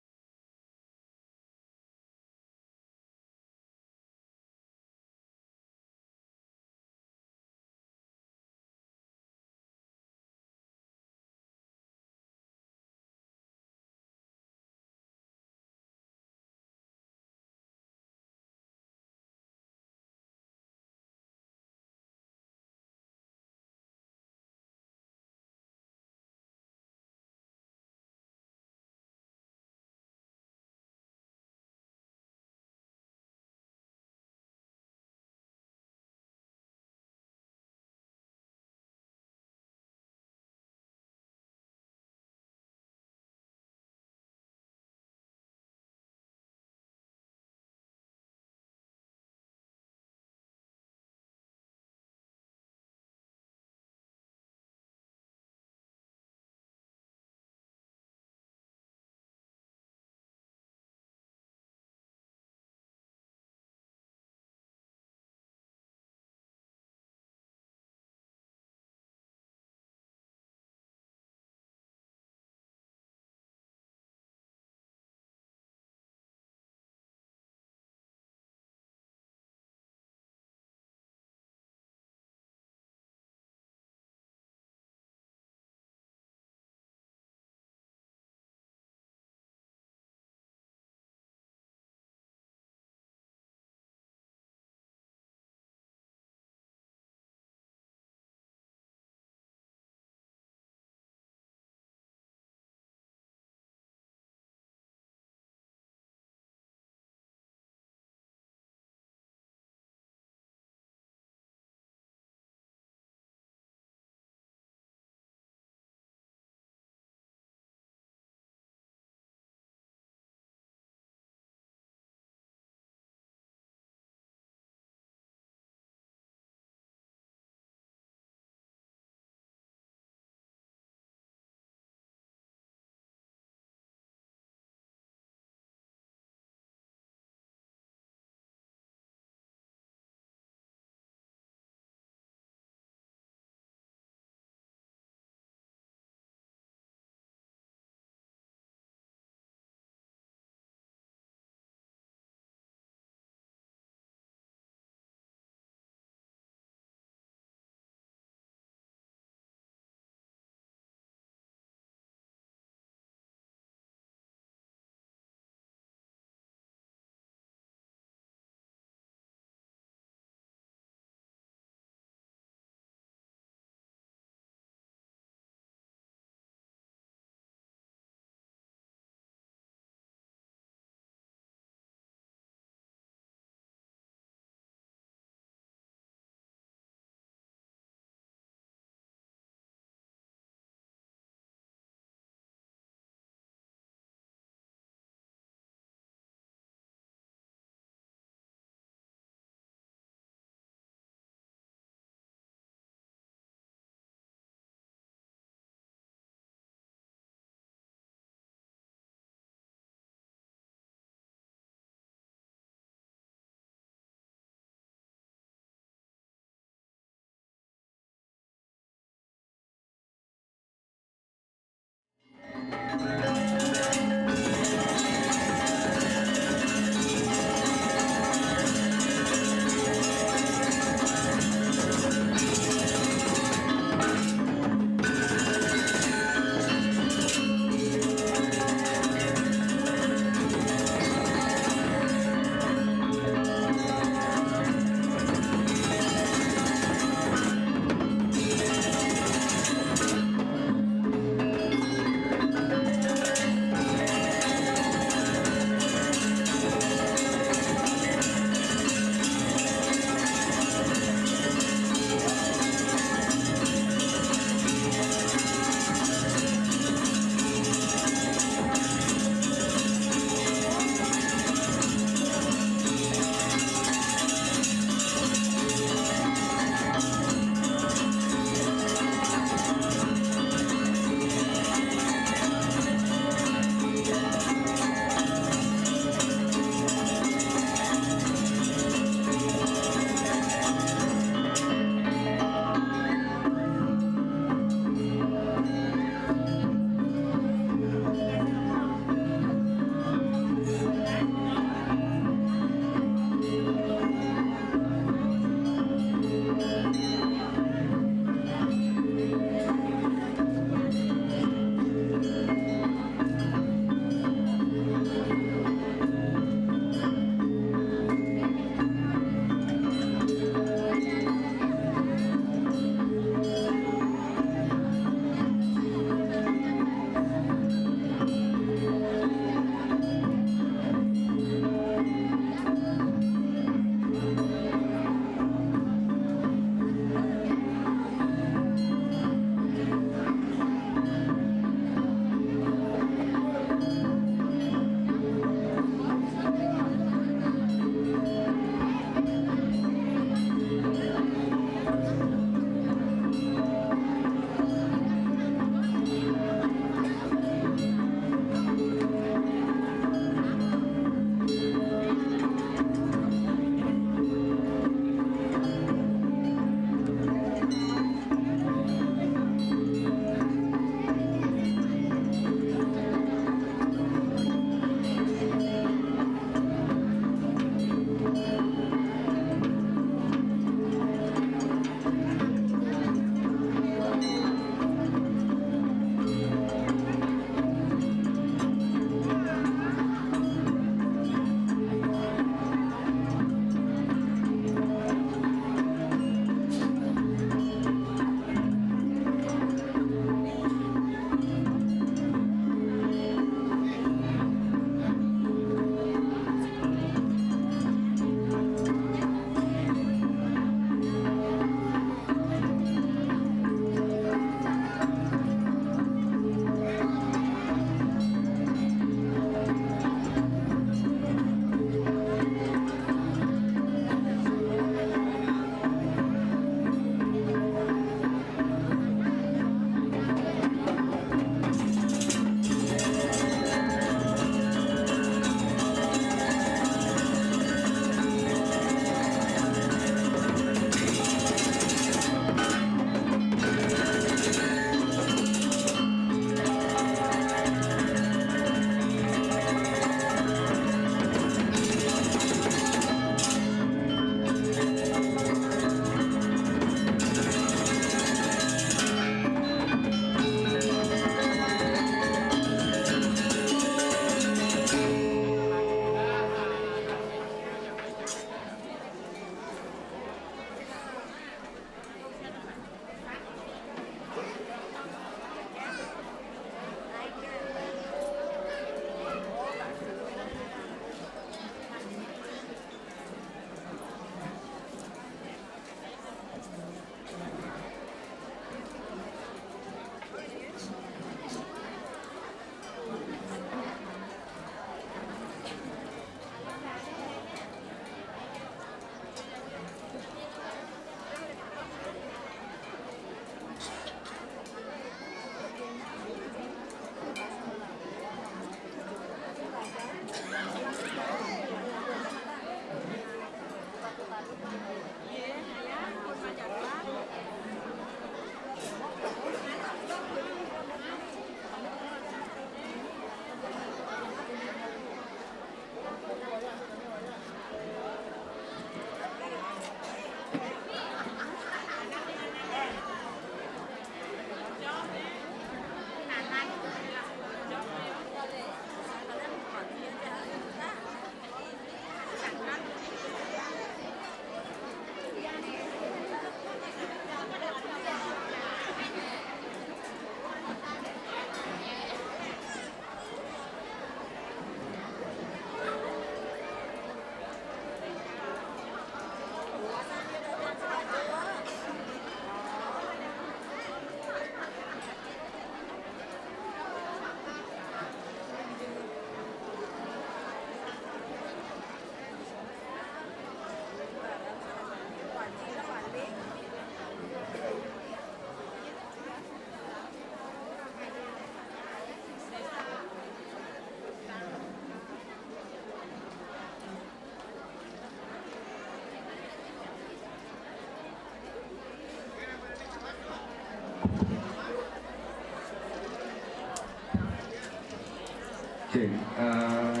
Eh,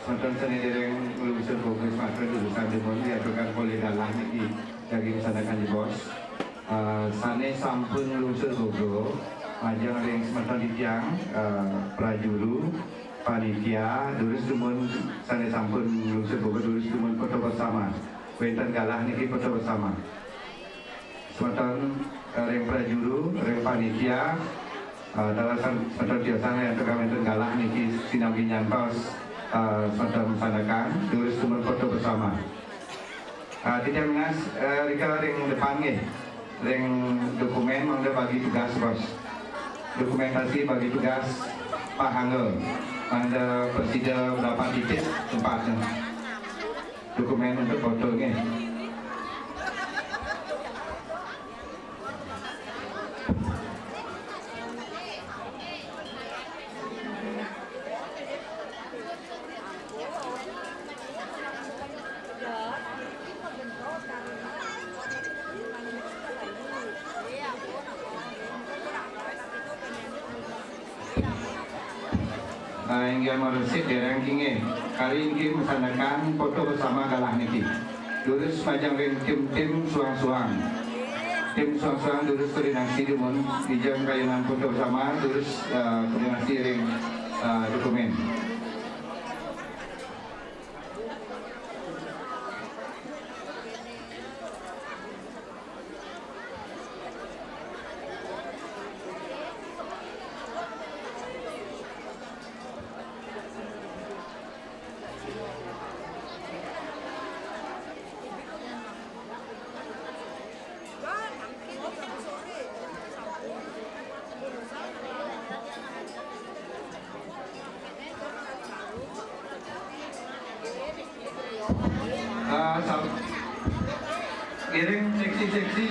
semeton sané déréng nglungsur boga semeton urusan dumun diaturaken polih galah niki daging sandekan jebos. Eh, sané sampun nglungsur boga majeng ring semeton titiang, eh, prajuru, panitia, durus dumun sané sampun nglungsur boga durus dumun foto bersama. Wénten galah niki foto bersama. Semeton, eh, ring prajuru, ring panitia, eh, taler semeton tiosan ring antuk wénten galah niki sinambi nyantos, eh, semeton sandekan, durus dumun foto bersama. Eh, titiang nunas, eh, rika ring depan nggih. Ring dokumen mangda bagi tugas, Bos. Dokumentasi bagi tugas pahangga. Mangda prasida dapat titip tempatnya. Dokumen untuk foto nggih. Nah, inggih mresep dereng inggih. Kari inggih masandekan foto bersama galah niki. Durus majeng ring tim-tim suang-suang. Tim suang-suang durus koordinasi dumun, majeng kayunan foto bersama, durus, eh, koordinasi ring, eh, dokumen. Ah, sam-, ngiring seksi-seksi.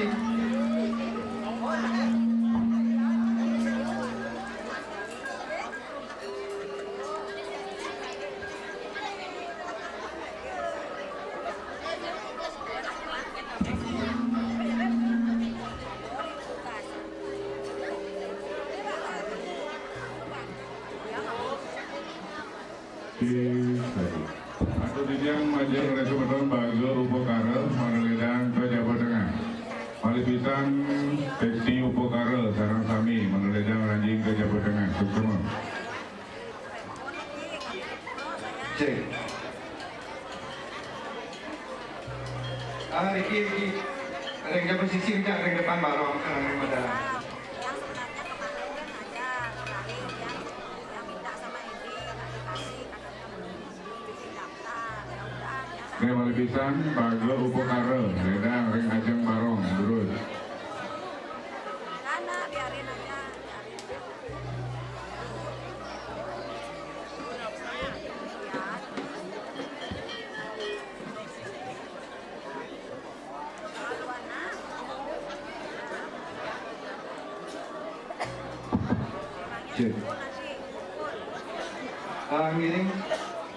Atur titiang majeng ring semeton baga upakara mangda ledang ka jaba tengah. Malih pisan seksi upakara sareng sami mangda ledang ranjing ka jaba tengah. Suksma. Cek. Ah, Riki, Riki. Ring jaba sisi, Riki, ring depan barong, ring madang. Nggih, malih pisan, baga upakara, ledang ring ajeng barong, durus. Cek. Ah, ngiring,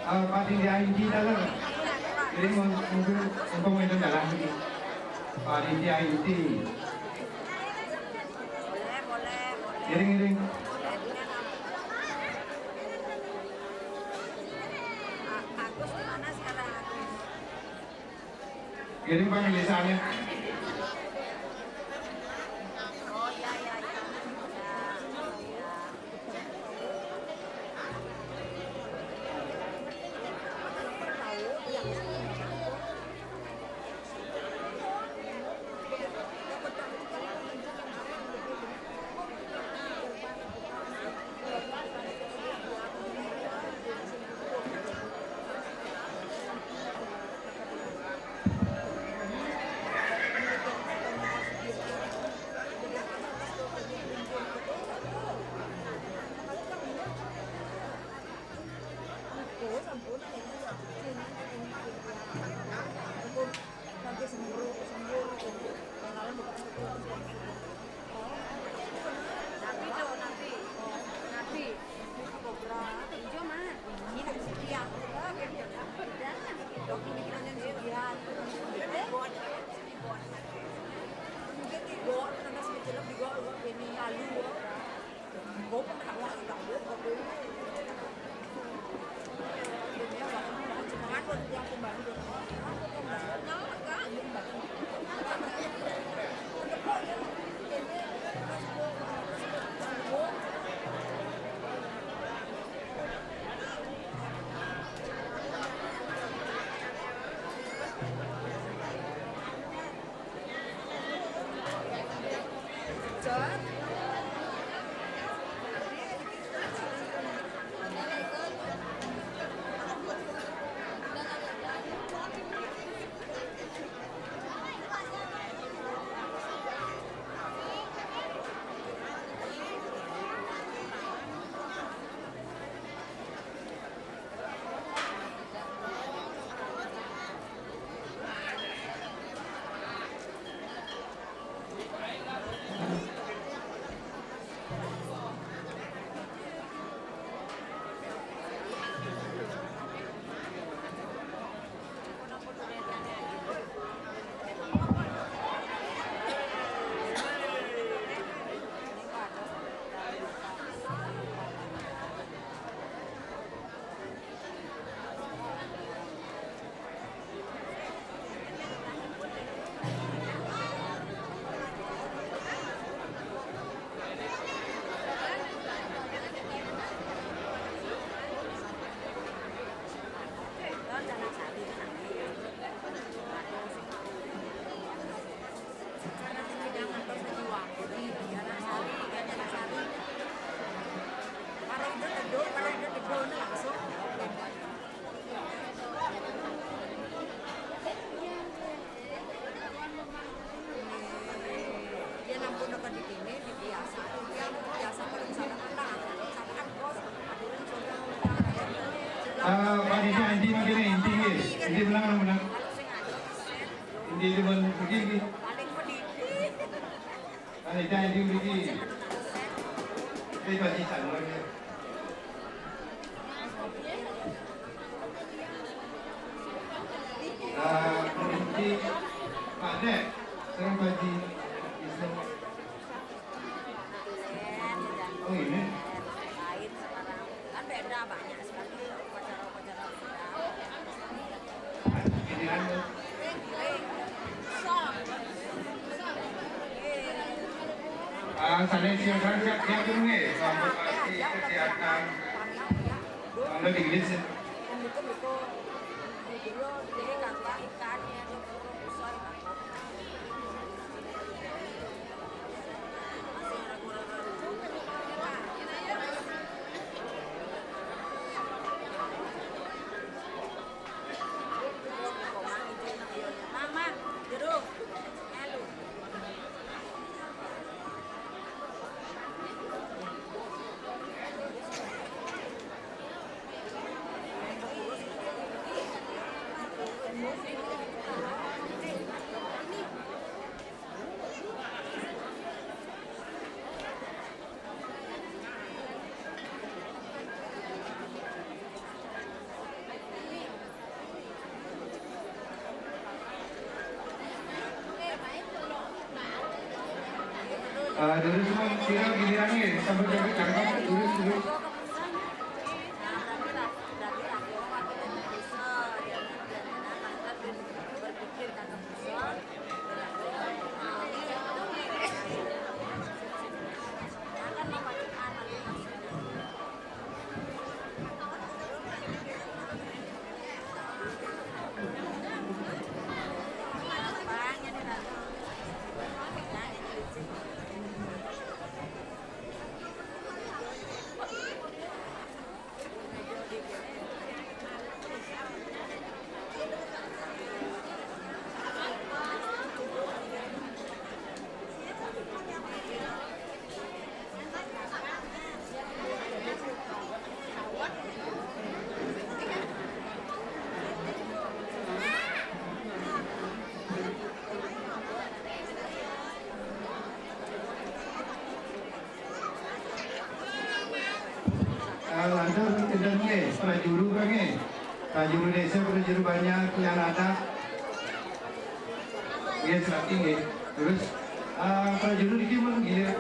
ah, panitia inti taler. Ngiring mun-, mungkin mumpung wénten galah niki. Panitia inti. Ngiring, ngiring. Ngiring pamilisane. Ah, panitia inti mangkin inti nggih. Inti menang, menang. Inti demen begini. Panitia inti begini. Ini panitia lagi. Ah, inti Pak Dek, sekarang Pak Haji Isno. Oh, ini. Lain sekarang. Kan beda banyak sekali upacara-upacara Sunda. Ini kan. Ah, saling siap-siap, siap-siap dulu nih, transportasi, kesehatan. Kalau di Inggris ya. Mama, jeruk, malu. Ah, terus, Bang, kira giliran nih, sampai jangkep, jangkep, terus, terus. Ah, lantur kita nggih, prajuru nggih. Prajuru desa, prajuru banjar, yang ada. Nggih, serati nggih. Terus, ah, prajuru niki mun nggih.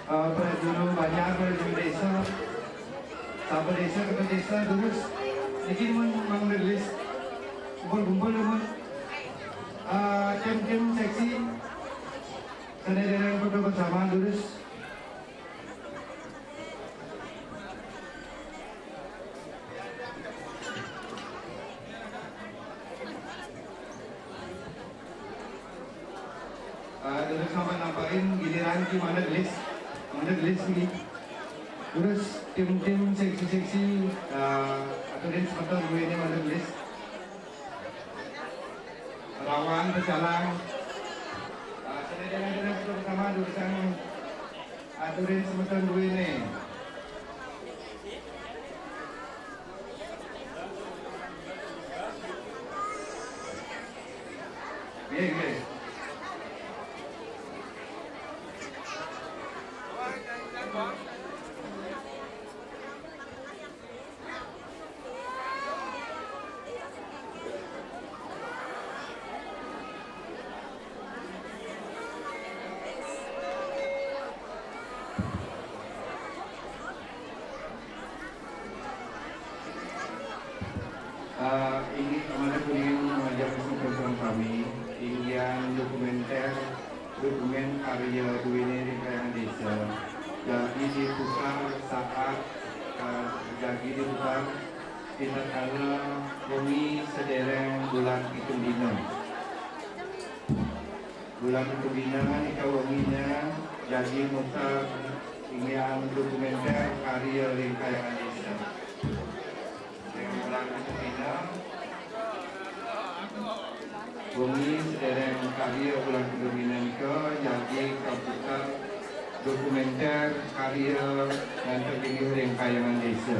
Eh, prajuru banjar, prajuru desa, sampun desa, kepala desa, terus niki mun mangda gelis, kumpul-kumpul mun, eh, tim-tim seksi, sané dereng foto bersama, terus. Ah, terus sampai nampakin giliran ki mangda gelis, mangda gelis ki. Terus tim-tim seksi-seksi, ah, aturin semeton duéné mangda gelis. Rawan pecalang. Ah, sini dengan dengan bersama durisang aturin semeton duéné. Nggih, nggih. Eh, ini kemarin kuning mengajak kesempatan kami, inggian dokumenter, dokumen karya duéné ring Kahyangan Désa. Jagi diputar saat, eh, jagi diputar pinaka wengi sadéréng bulan pitung dina. Bulan pitung dina nika wenginé jagi mutar inggian dokumenter karya ring Kahyangan Désa. Ring bulan pitung dina. Wengi sadéréng karya ulah kedominan nika jagi kabuka dokumenter karya ngantek linggih ring Kahyangan Desa.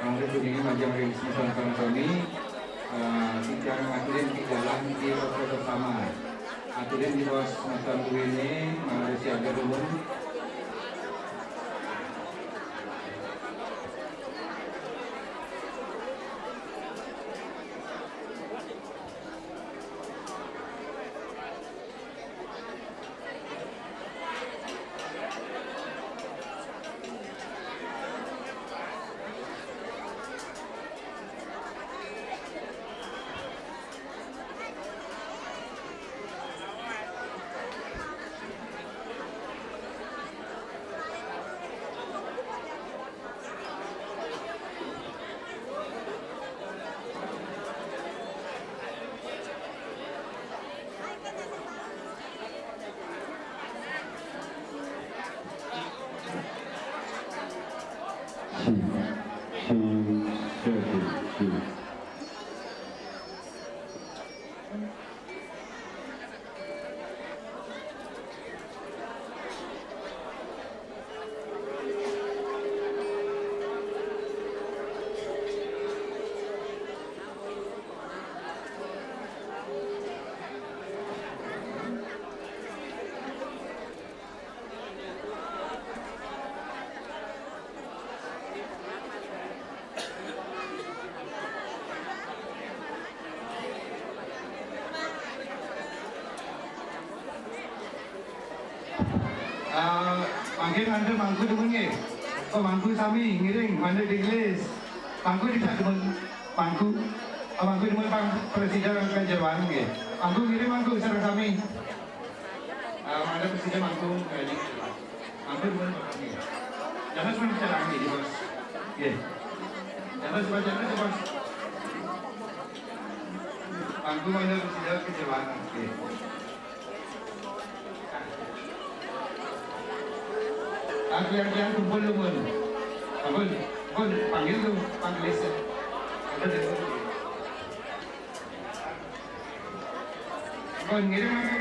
Mangda puniki majeng ring semeton sami, eh, titiang ngaturin pijalan di Kota Bersama. Aturin di bawah semeton duéné, mangda siaga dumun. Ah, mangkin mangku dumun nggih. Pamangku sami ngiring mangda digelis. Mangku di dumun, mangku. Ah, mangku dumun pang presida kajeroan nggih. Mangku ngiring mangku sareng sami. Ah, mangda presida mangku ngiring. Mangku dumun pang nggih. Jangan sampai bicara nggih, Bos. Nggih. Jangan sampai bicara nggih, Bos. Mangku mangda presida kajeroan nggih. Ah, tiang-tiang kumpul dumun. Ampun, ampun, panggil tuh, panggil. Ampun, ampun. Ampun, ngiring, ampun.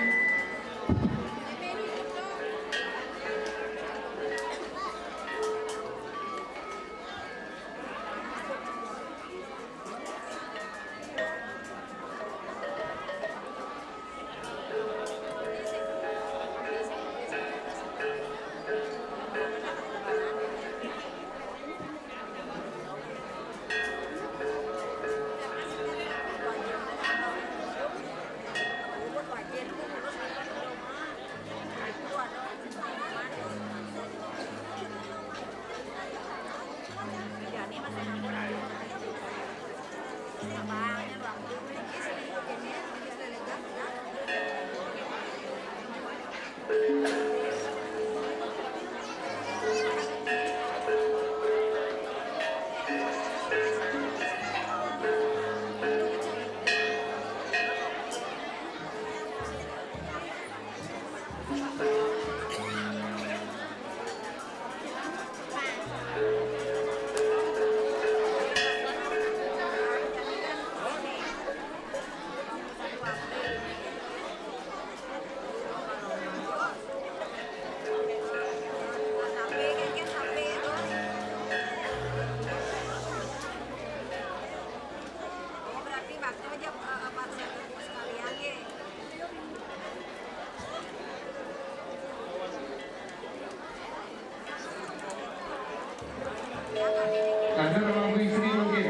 Kantor mangku istri mungkin.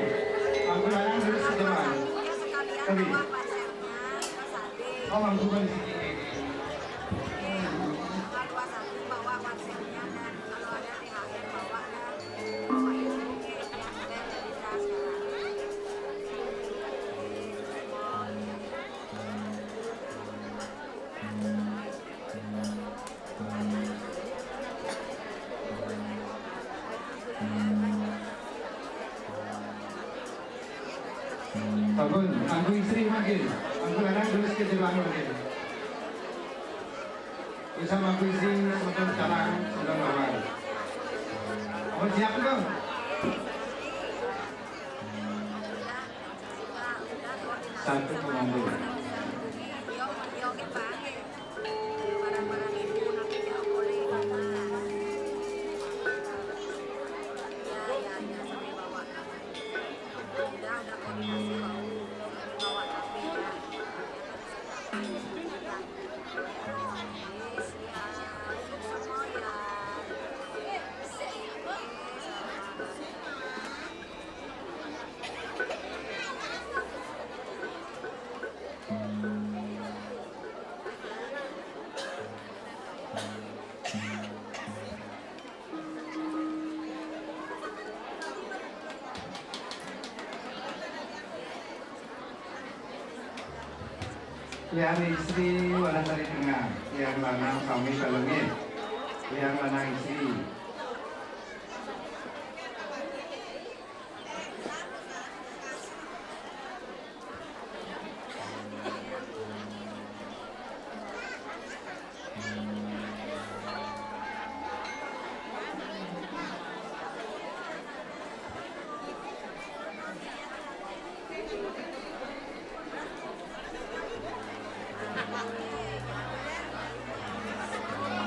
Mangku lanang terus ke depan. Tapi. Oh, mangku kan di sini. Ampun, mangku istri mangkin. Mangku lanang terus ke depan mangkin. Bisa mangku istri, semeton sekarang, semeton lawan. Ampun, siap, Kang? Satu komando. Yang istri wala sari tengah, yang lanang sami kalengit, yang lanang istri.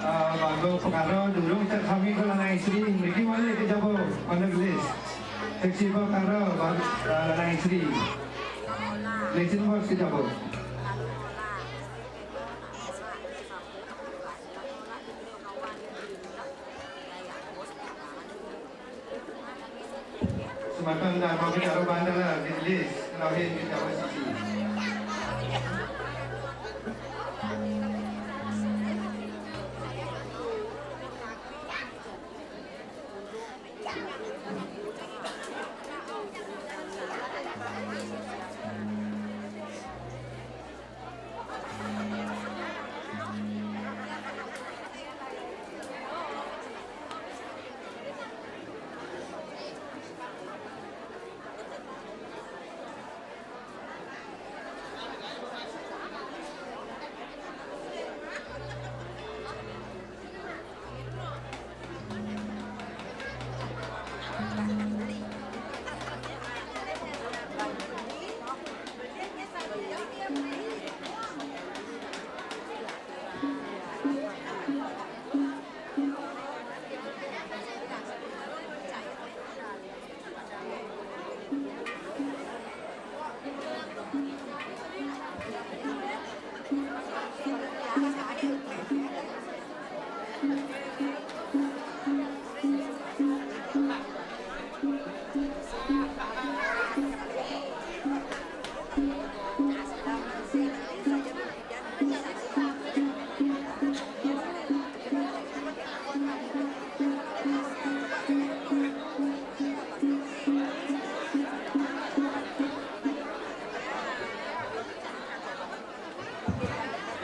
Ah, bangga pekara durung tak kami ke lanang isteri, mriki malih ke jaba, mana gelis. Seksi pekara ba-, ah, lanang isteri. Lesen bos ke jaba. Semeton dharma bicara bandara di list, kelahin di Jawa Sisi.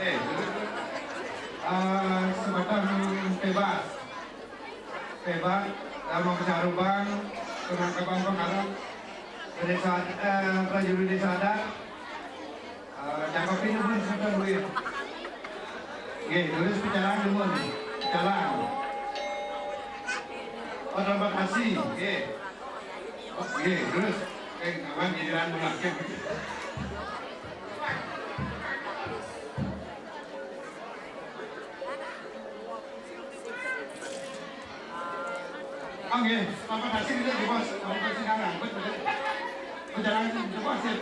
Eh, ah, sebatang tebak. Tebak, lama besar lubang, penangkapan pengarap, desa, eh, prajurit desa adat, eh, cakap ini pun sudah duit. Oke, terus pecalang dulu. Pecalang. Oh, terima kasih. Oke. Oke, terus. Oke, kawan giliran mulai. Oke, apa kasih kita di bos? Apa kasih kami angkut, betul? Pecalang di bos ya.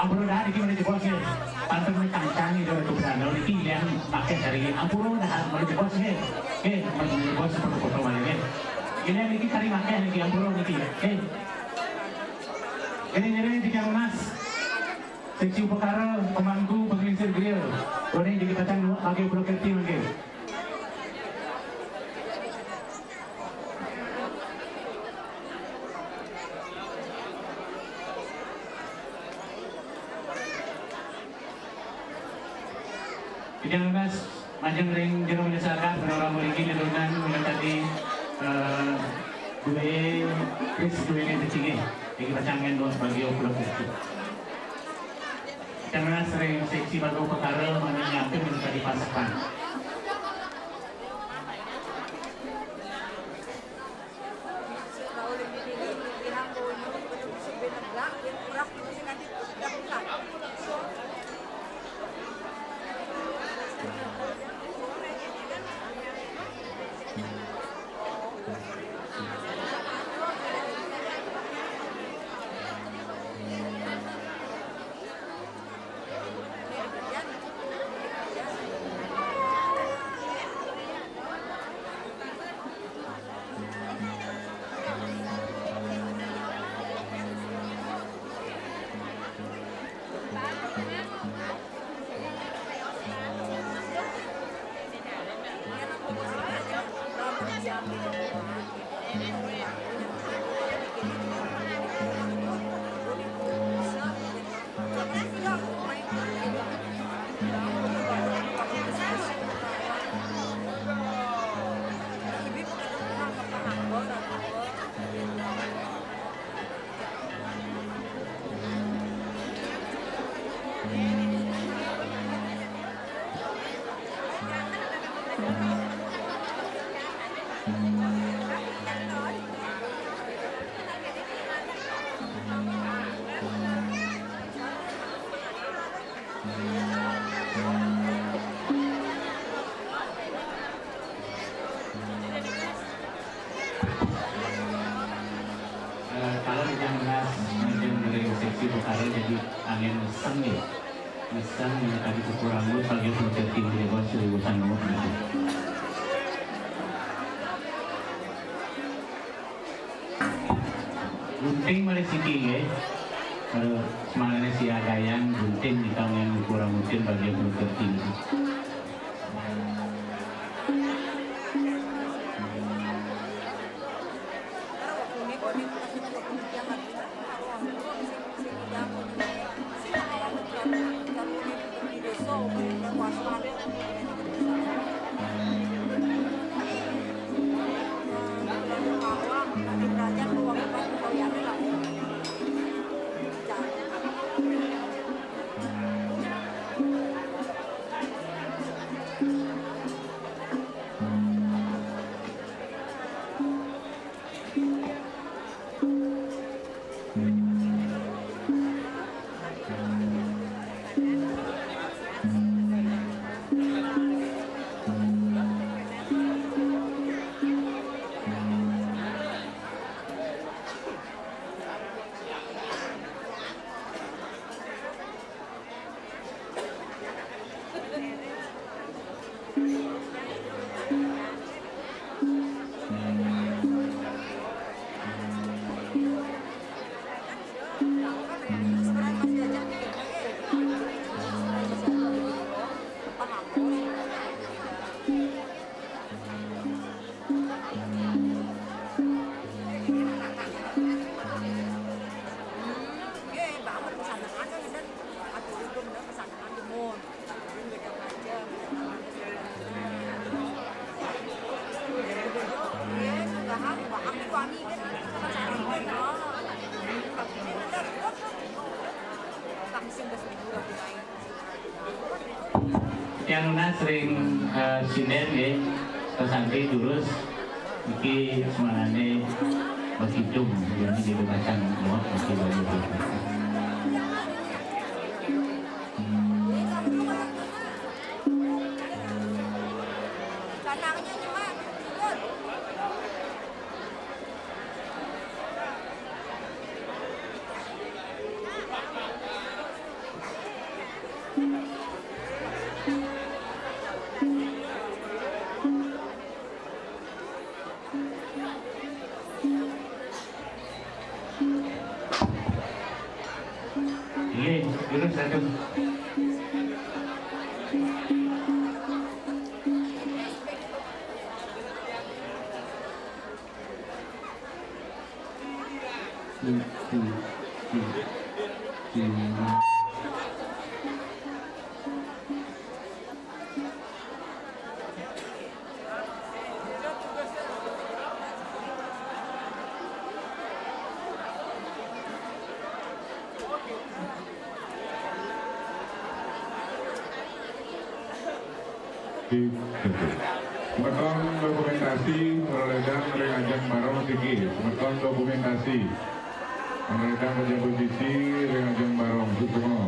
Ampura dah, niki mani jebos nggih. Pantun mani cangcang niki, udah kebetulan niki yang pakai dari ampura dah, mani jebos nggih. Nggih, mani jebos foto-foto mani nggih. Ini niki kari makai niki, ampura niki. Nggih. Ini nyeri tiga emas. Seksi upakara, pemangku, penglingsir griya. Ini jadi pacang pakai pulau kerti nggih. Pidang lunas, majeng ring jero masyarakat, ora mriki nirunan, mula tadi, eh, duwe, wis duwene becike. Iki pacang ngendong bagi obrolan itu. Pidang lunas ring seksi bago perkara, mangga nyampir mula tadi pasepan. Eh, kalau di jam belas, mungkin dari seksi perkara jadi angin mesem ya. Mesem yang tadi kekurangan bagi proyek tim di bawah seribu nomor gitu. Gunting mari siki nggih. Kalau semangatnya si Agayang gunting di tahun yang kurang mungkin bagi proyek tim. Yang lunas ring, eh, sinden nggih, pesanti durus iki semanane bakidung, yang di Lumajang, Loak, Bukit Batu. Iya, terus satu. Semeton dokumentasi, perolehan ring ajeng barong siki. Semeton dokumentasi. Perolehan pejabat sisi ring ajeng barong. Suksma.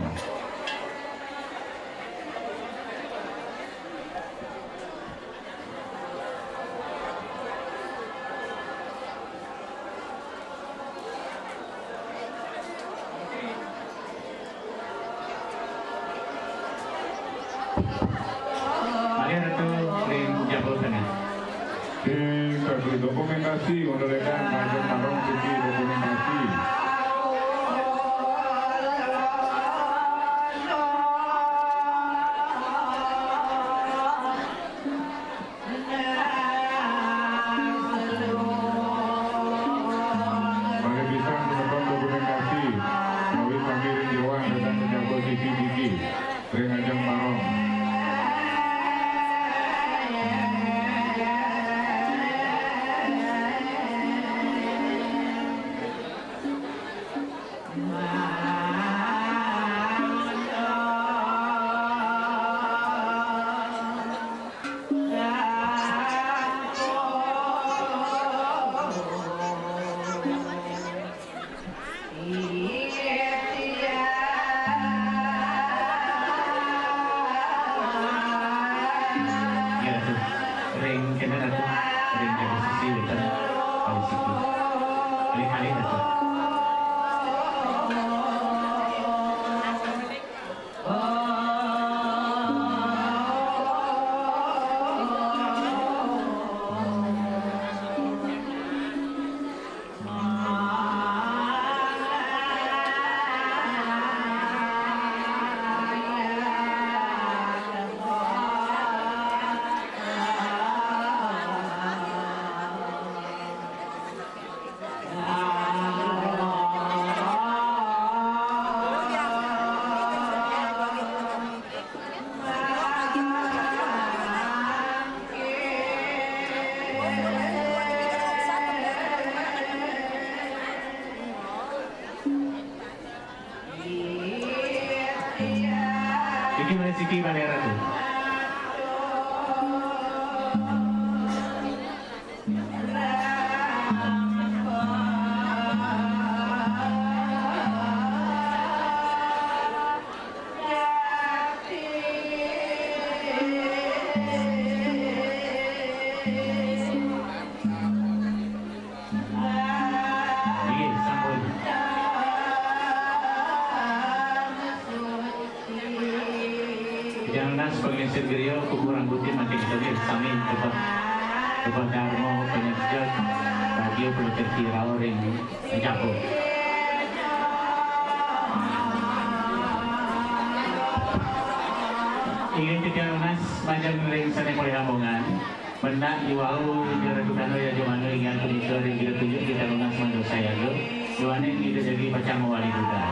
Malih Ratu ring jaba tengah. Ring satu dokumentasi, perolehan ajeng barong siki dokumentasi. Malih pisan semeton dokumentasi, menawi sami ring jroang dhateng pejabat sisi siki ring ajeng barong. Ya, Ratu. Ring kene, Ratu. Ring jaba sisi wétan. Kalih siki. Kalih-kalih, Ratu. Niki malih siki malih Ratu. Nggih, sampun. Titiang nunas panglingsir griya, kuku rangkuti mangkin kita nggih sami kebak, kebak dharma panyejek, radio pelukir kirau ring jago. Inggih titiang nunas majeng ring sané polih rombongan. Mendak iwau Ida Ratu Pranda Yajamana inggih punika ring Ida Tunjung kita nunas mandosayaga. Duaning Ida jagi pacang mawali budal.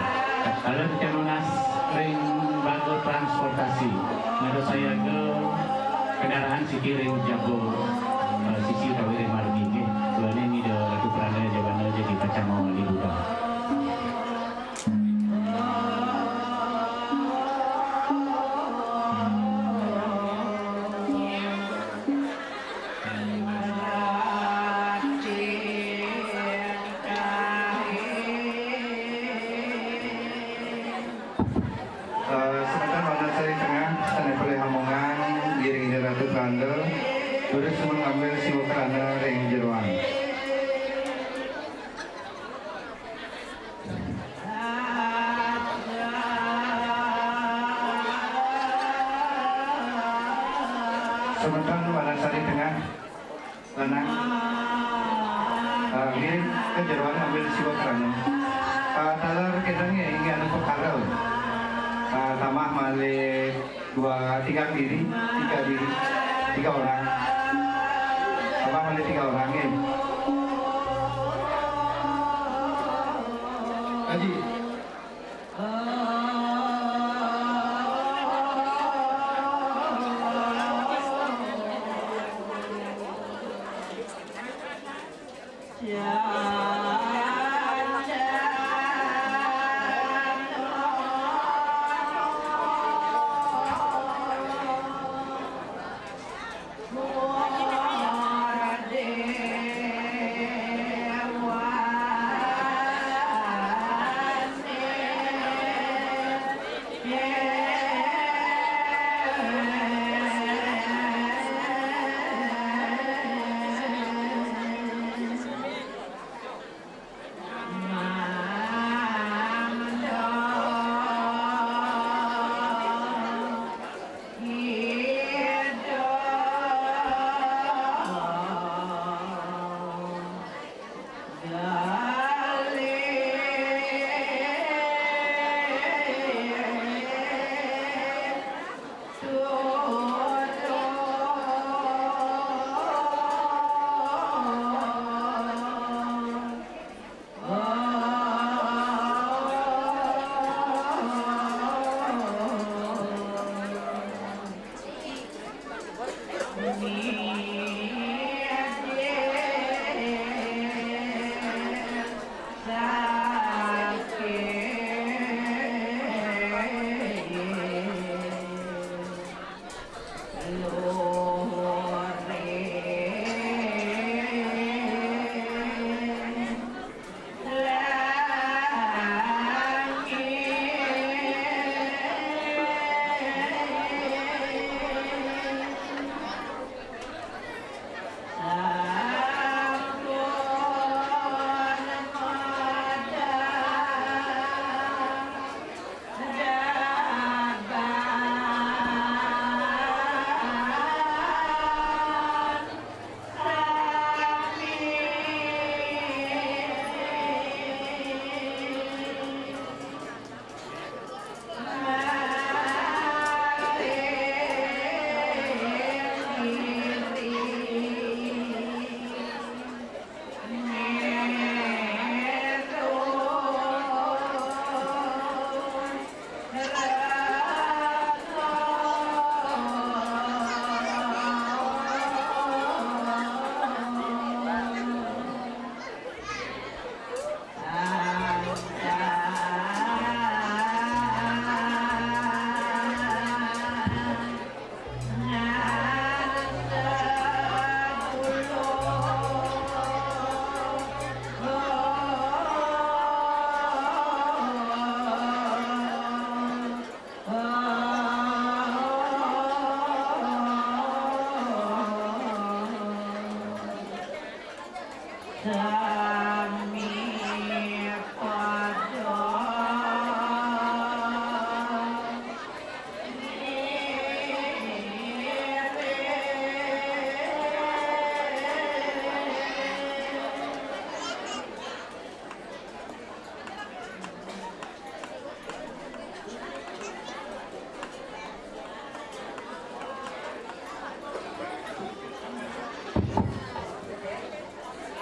Kala kita nunas ring baga transportasi. Mandosayaga kendaraan siki ring jaba, eh, sisi utawi ring margi nggih. Duaning Ida Ratu Pranda Yajamana jagi pacang mawali budal. Eh, semeton wantah saking tengah, sané polih rombongan, ngiring Ida Ratu Pranda, durus sumun ngambil siwa krana ring jeroan. Sementara Wanasari Tengah, lanang. Ah, ngiring ka jeroan ngambil siwa karana. Ah, taler kénten nggih, inggih anu pekara. Ah, tambah malih dua, tiga diri, tiga diri, tiga orang. Tambah malih tiga orang nggih. Haji.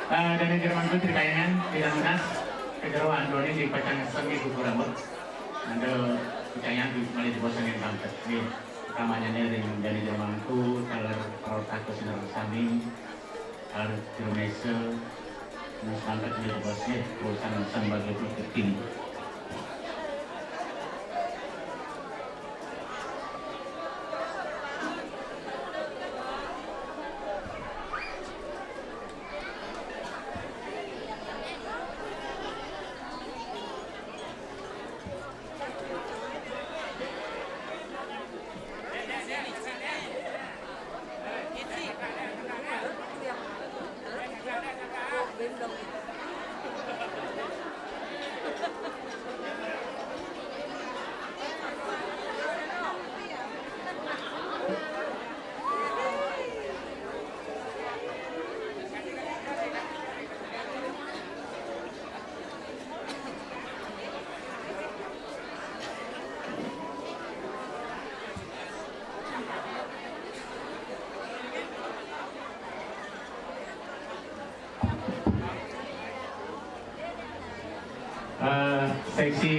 Eh, dan yang Jerman itu ceritanya tidak lunas, kejeroan doni di pacang semi kuku rambut. Nanti percaya di kembali di bosan yang bangkit. Nih, utamanya nih dari, dari Jerman itu kalau perut aku sendiri sami. Arep Indonesia, masyarakat Indonesia, perusahaan sebagai marketing.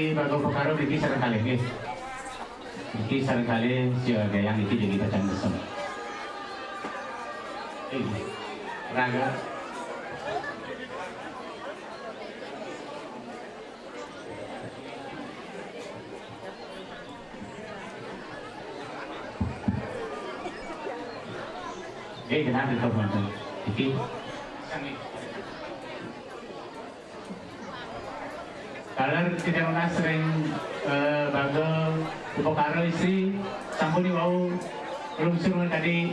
Bago pekara niki sareng kalih nggih. Niki sareng kalih siaga yang niki jadi pacang mesem. Eh, raga. Eh, kenapa kau mantu? Niki. Taler titiang nunas ring, eh, baga upakara istri sampun wau lungsur tadi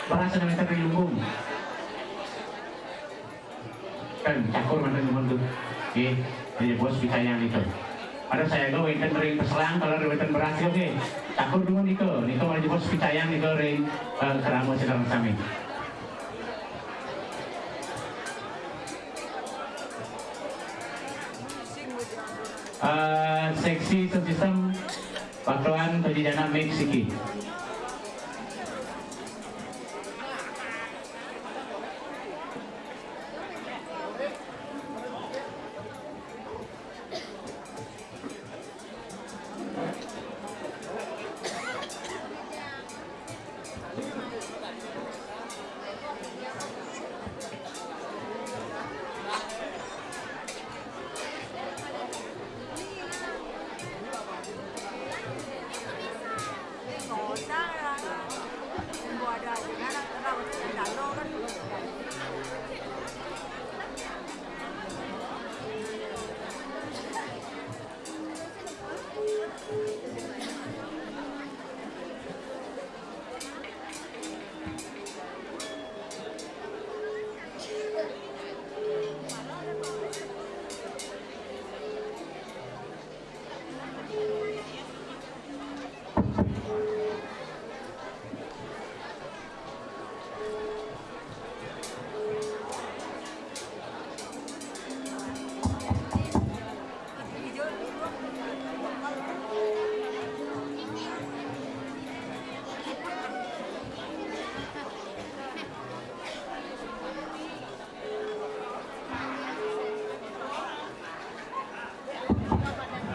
berasa meter di lumbung. Kan cakur manten dumun tu. Nggih, hanya bos picayang nika. Pada sayaga wenten ring peselang, taler wenten beras nika, nggih. Cakur dumun nika, nika hanya bos picayang nika ring, eh, kerama sedang sami. Eh, seksi sound system, Pak Tuan, Toji Jana, mix siki.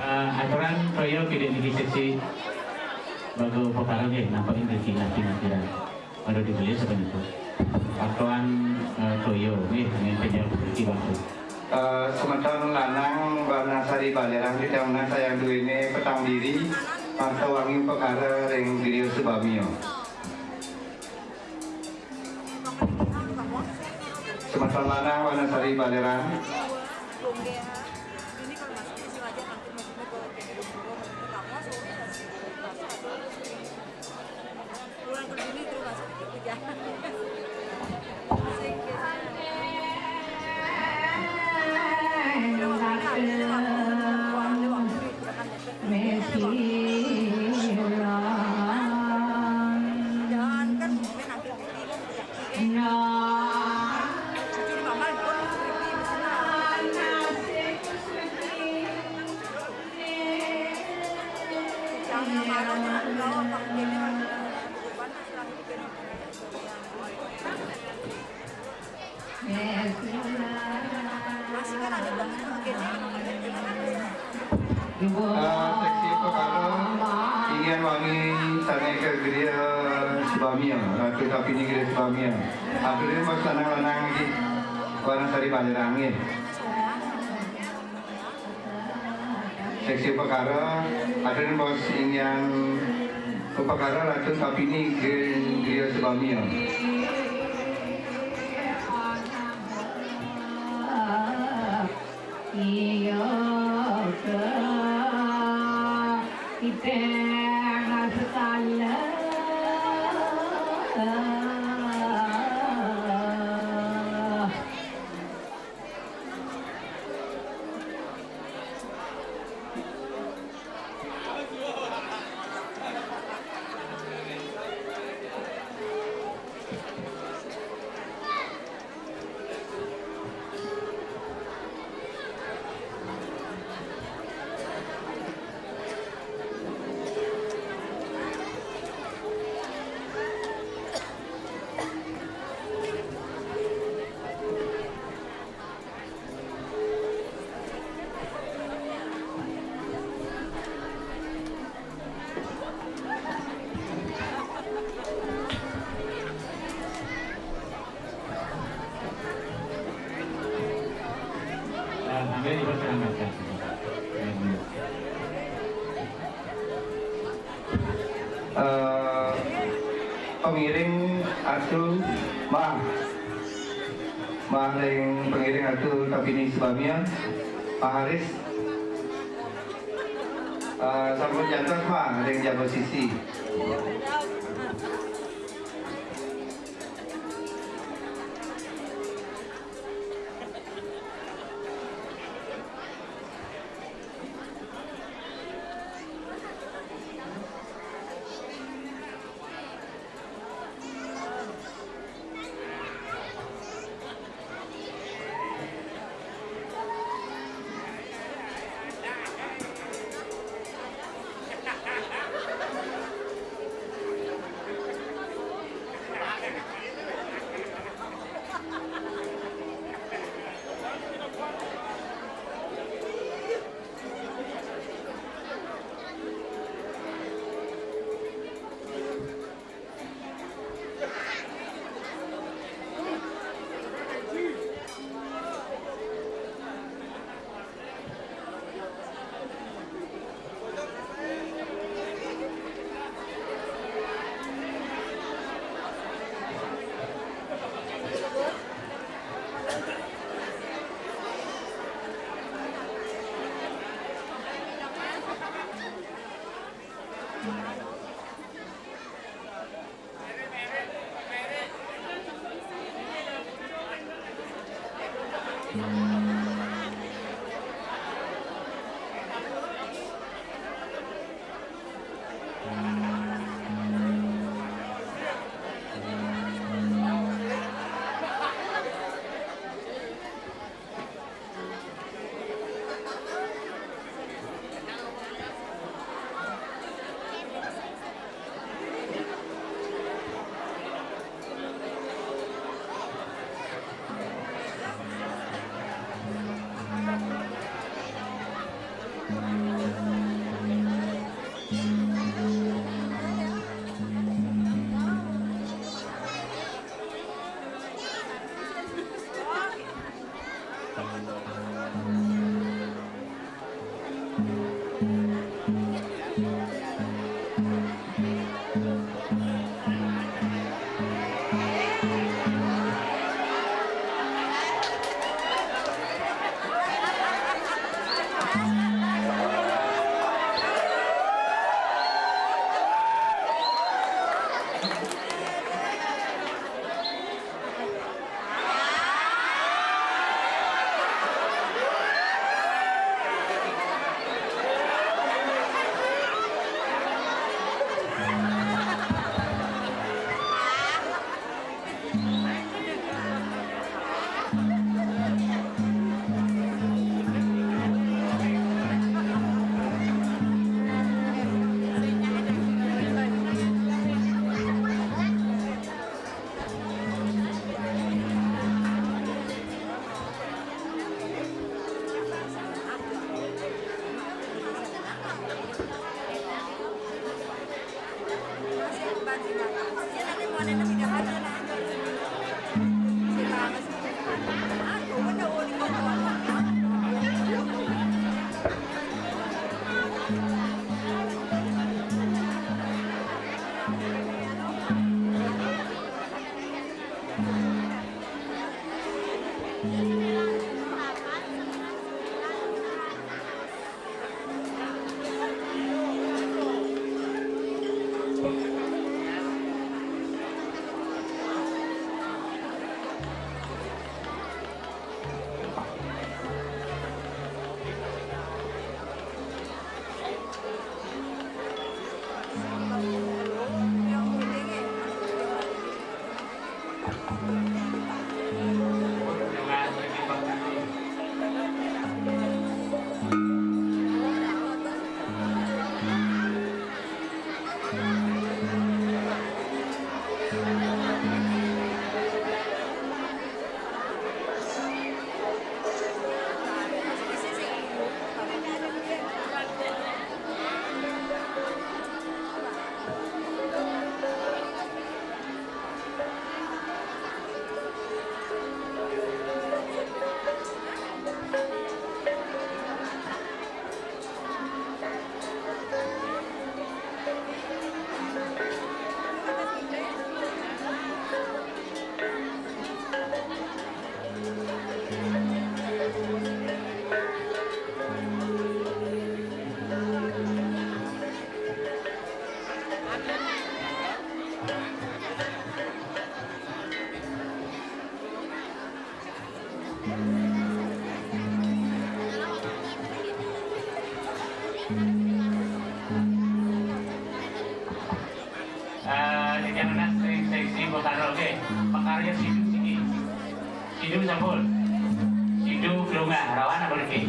Eh, aturan toya kidik niki seksi baga upakara nggih, nampek niki nati natiran. Pada dibeli sapunika. Aturan, eh, toya nggih, nenten yang berarti waktu. Eh, semeton lanang Wanasari Balerang titiang nunas sayang duene petang diri, Marta Wangi Upakara ring Griya Subamia. Semeton lanang Wanasari Balerang. Eh, seksi upakara, inggian wangi sane ka griya Subamia, Ratu Tapini griya Subamia. Aturane bos lanang-lanang niki, Wanasari Balerang nggih. Seksi upakara, aturane bos inggian upakara Ratu Tapini griya Subamia. Iya, kita sekala. Pengiring atu, mah. Mah ring pengiring atu Tabini Subamia, Pak Haris. Eh, sampun jantos, mah, ring jaba sisi. Karya Sidu siki. Sidu sampun. Sidu Glunggah, rawan apa niki?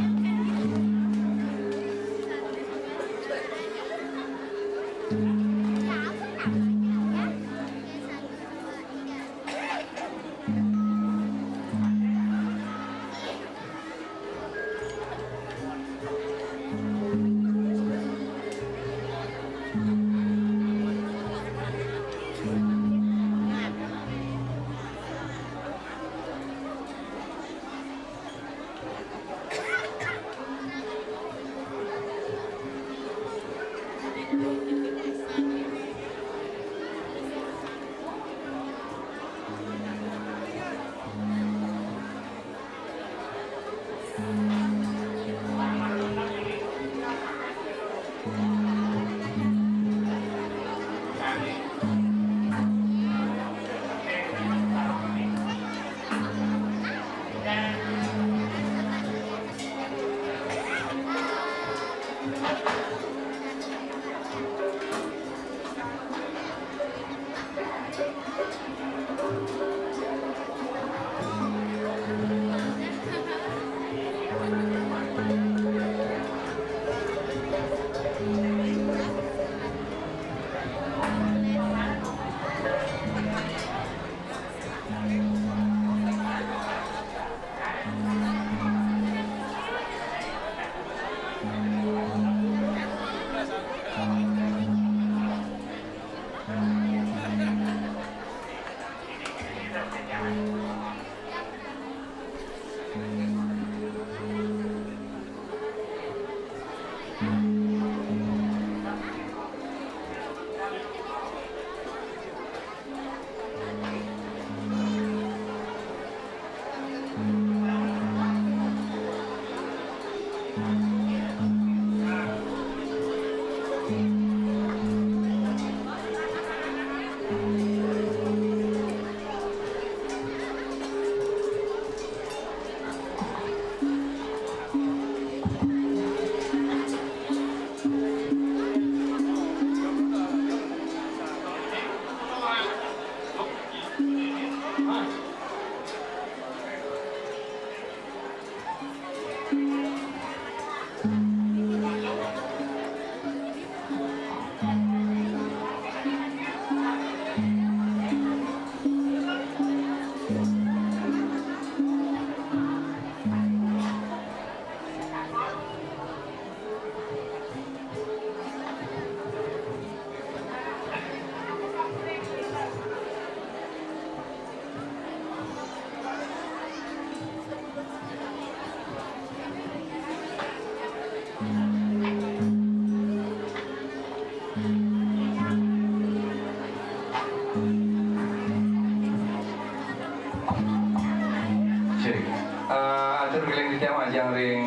Cek. Eh, atur keling titiang majeng ring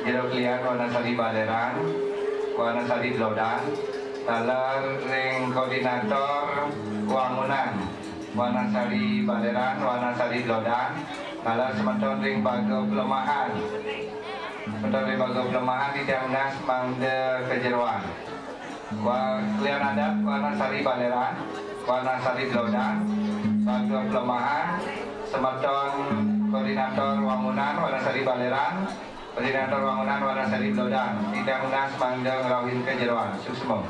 jero klian Wanasari Baleran, Wanasari Blodan, taler ring koordinator wangunan Wanasari Baleran, Wanasari Blodan, taler semeton ring baga pelemahan. Semeton ring baga pelemahan titiang nunas mangda kajeroan. Wa-, klian adat Wanasari Baleran, Wanasari Blodan, baga pelemahan, semeton koordinator wangunan Wanasari Baleran, koordinator wangunan Wanasari Blodan, titiang nunas mangda ngrauhin kajeroan. Suksma.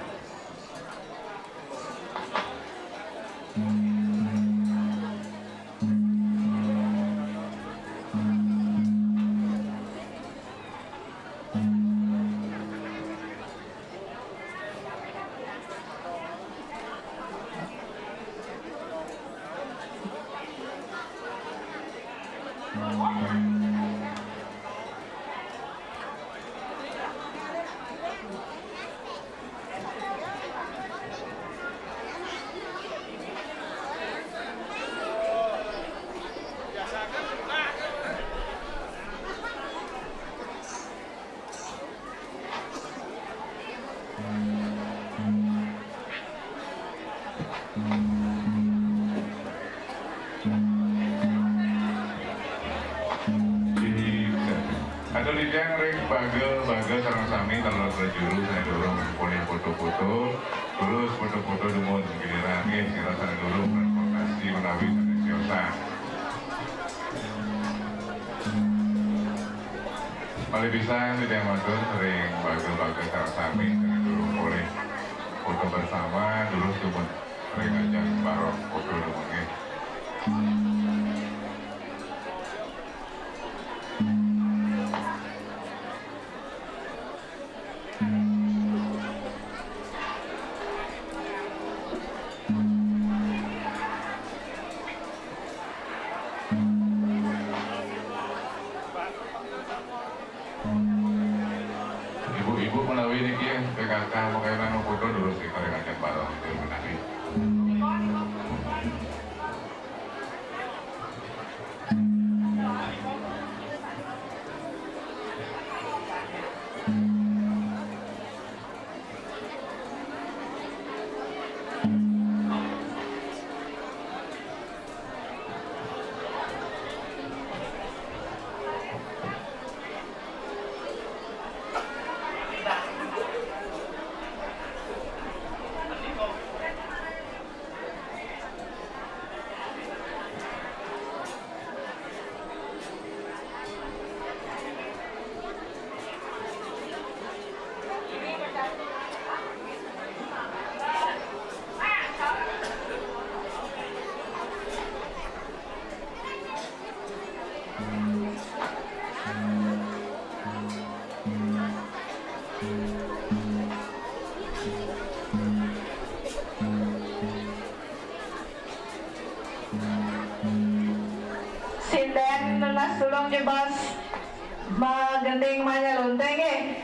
Atur titiang ring baga-baga sareng sami taler prajuru sane durung polih foto-foto, terus foto-foto dumun giliran nggih, sira sane durung transportasi menawi sane Malih pisan titiang matur ring bagel-bagel sareng sami, ring durung polih foto bersama, durus dumun ring ajeng barong foto dumun, nggih. Ibu-ibu menawi niki, P K K, makayunan nu foto durus ring ajeng barong, menawi. Sinden nunas tulung jebos magending manyalunte nggih.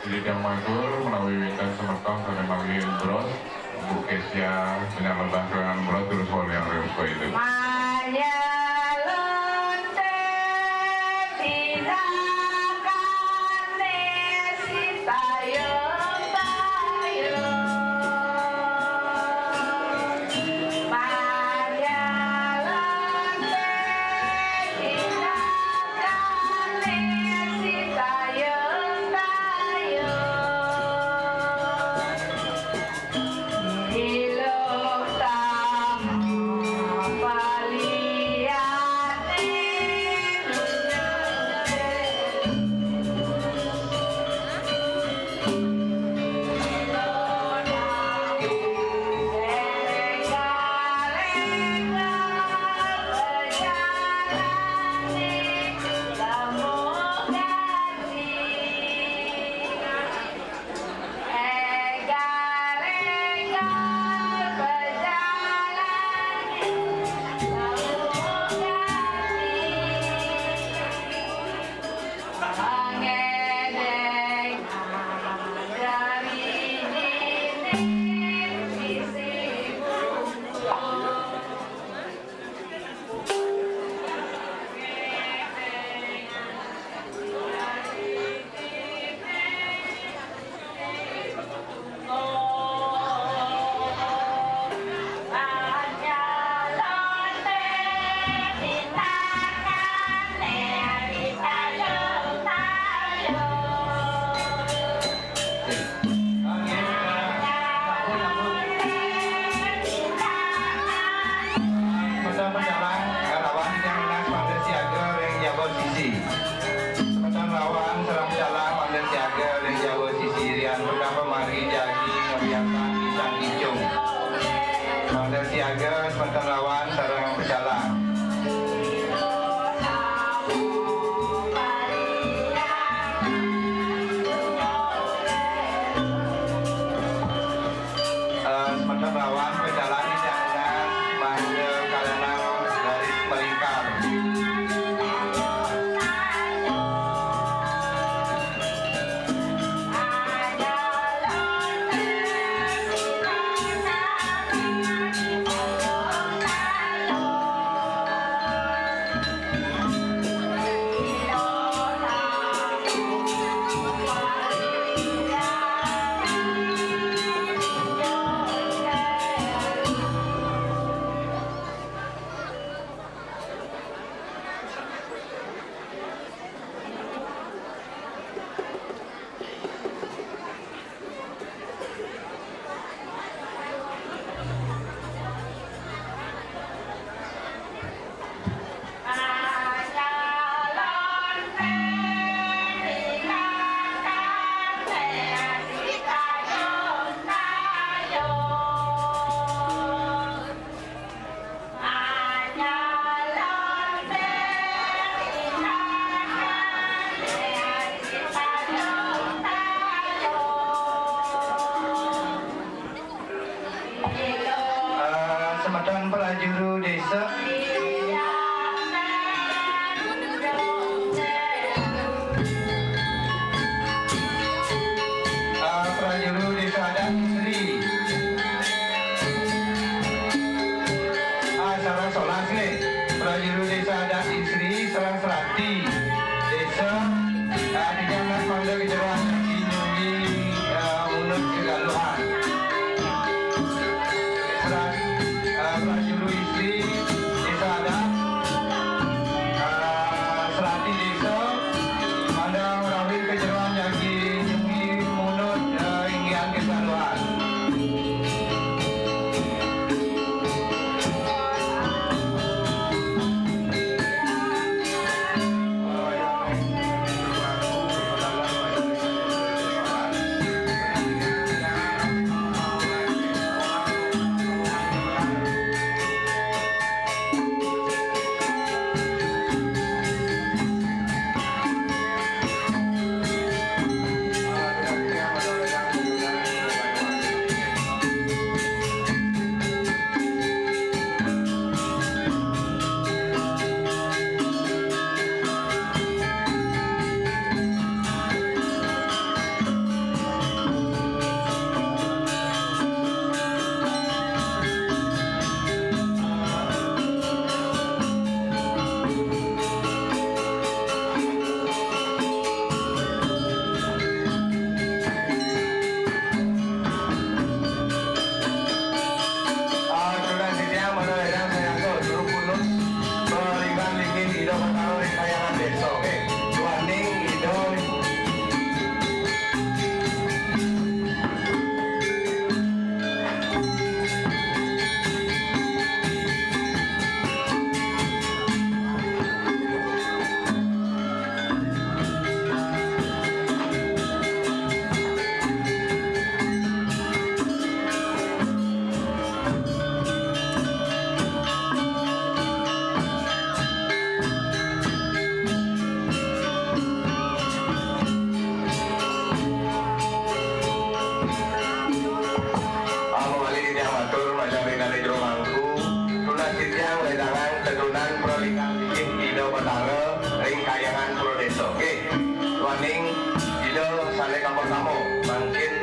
Titiang matur menawi wénten semeton sané manggihin bros, Bu Kesia, menyang lebah kelangan bros, terus wali yang rewel itu. Manyalon teh tinakané sitayong-tayong. Manyalon teh tinakané sitayong-tayong. Iluh tama paliaté. Semeton pecalang, kalawan titiang nunas mangda siaga ring jaba sisi. Semeton lawan sareng pecalang mangda siaga ring jaba sisi, riantukan pamargi jagi ngawiakang icang-icung. Mangda siaga semeton lawan sareng pecalang. Eh, semeton lawan pecalang titiang nunas mangda kalanang garis melingkar. Matan prajuru desa. Ah, prajuru desa adat Isri. Ah, sareng solas nggih. Prajuru desa adat Isri, sareng serati desa. Ah, titiang nunas mangda ka jero adat nyuwun, ah, munut kegaluhan. Serat-, eh, prajuru Isri, desa adat, eh, serati desa, mangda ngrawuh ka jero jagi nyuwun munut, eh, inggihan kegaluhan. Ah, sudah siang, pada ledang sayaga, juru pundut, paringan linggih Ida Batara ring Kahyangan Desa, nggih. Duaning Ida. Mawali titiang matur majeng ring dané jero mangku, tunas titiang ledangang tetunan pralinggan linggih Ida Batara ring Kahyangan Pura Désa. Nggih. Duaning Ida sané kapertama mangkin,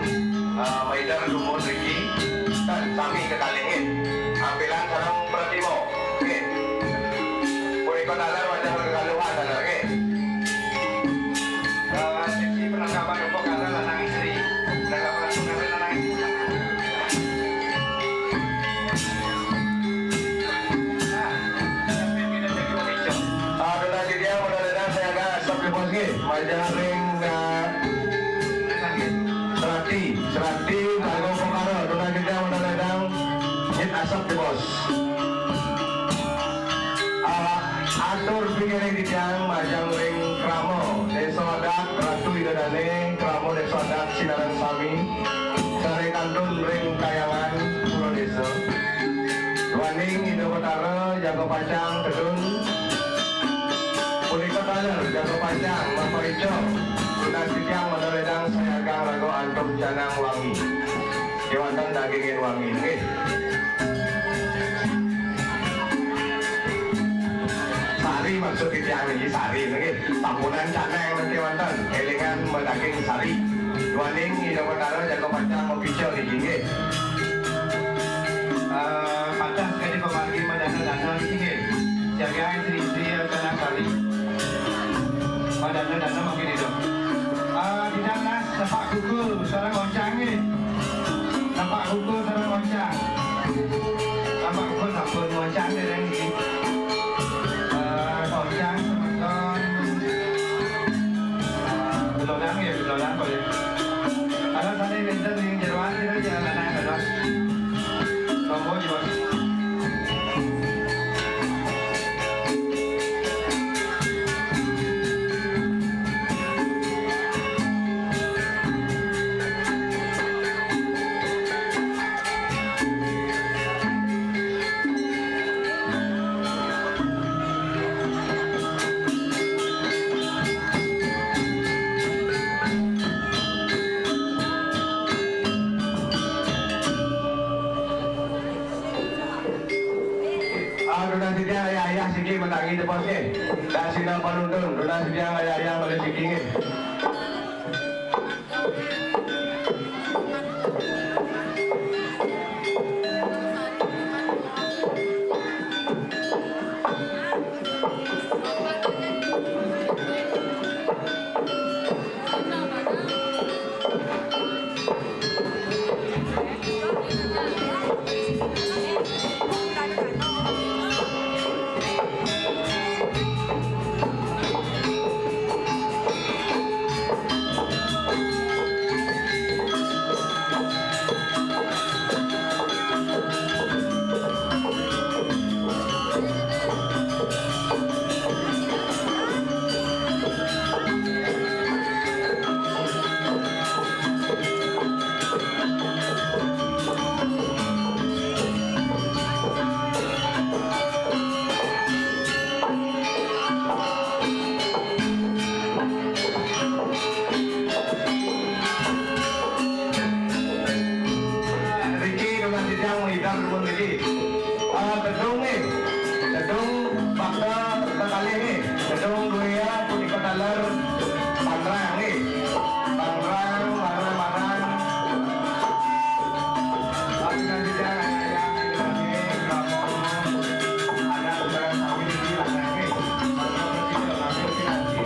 eh, maidep dumun riki, tan sami kekalih nggih. Ampilan sareng pratima. Nggih. Punika taler wajah kekalih taler nggih. Eh, seksi perlengkapan upakara lanang istri. Perlengkapan upakara lanang istri. Nah, sampai pindah jadi pembicara. Ah, tunas titiang, mudah-mudahan saya agak asap di pos nggih. Majeng ring, eh, serati, serati, kanggo pekara, tunas titiang, mudah-mudahan nyit asap di pos. Ah, atur pikiring titiang majeng ring krama Désa Adat Ratu Ida Dané, krama Désa Adat sinareng sami, sané kantun ring Kahyangan Pura Désa. Duaning Ida Batara jaga pacang tedun. Punika taler jaga pacang mapaica. Tunas titiang mangda ledang sayagang raga antuk canang wangi. Kéwanten dagingin wangi nggih. Sari maksud titiang niki sari niki. Sampunang canang niki wonten. Élingan madaging sari. Duaning Ida Batara jaga pacang mapica niki nggih. Eh, patah sekali pamargi madana-dana niki nggih. Jaga istri-istri, eh, canang sari. Madana-dana mungkin itu. Eh, tidak nas, sepak kuku, suara goncang nggih. Nampak kuku sareng oncang. Nampak kuku sampun oncang dereng niki. Eh, oncang semeton. Eh, bedolan ya, bedolan kok ya. Ada sané wénten ring jeroan kira ya lanang dados. Nomor di bawah. Donasi dia ayah-ayah siki menangi depan sini. Kasih nama penonton, donasi dia ayah-ayah pada siki ni. Riki nunas sidang leader pun riki. Ah, tedung ni. Tedung bakal kekalih ni. Tedung duya pun ikut taler Panrang ni. Panrang, Panrang, Panrang. Tapi nanti jangan ada yang ini, kamu ada saudara kami di belakang ni. Maka bersih, kami bersih nanti.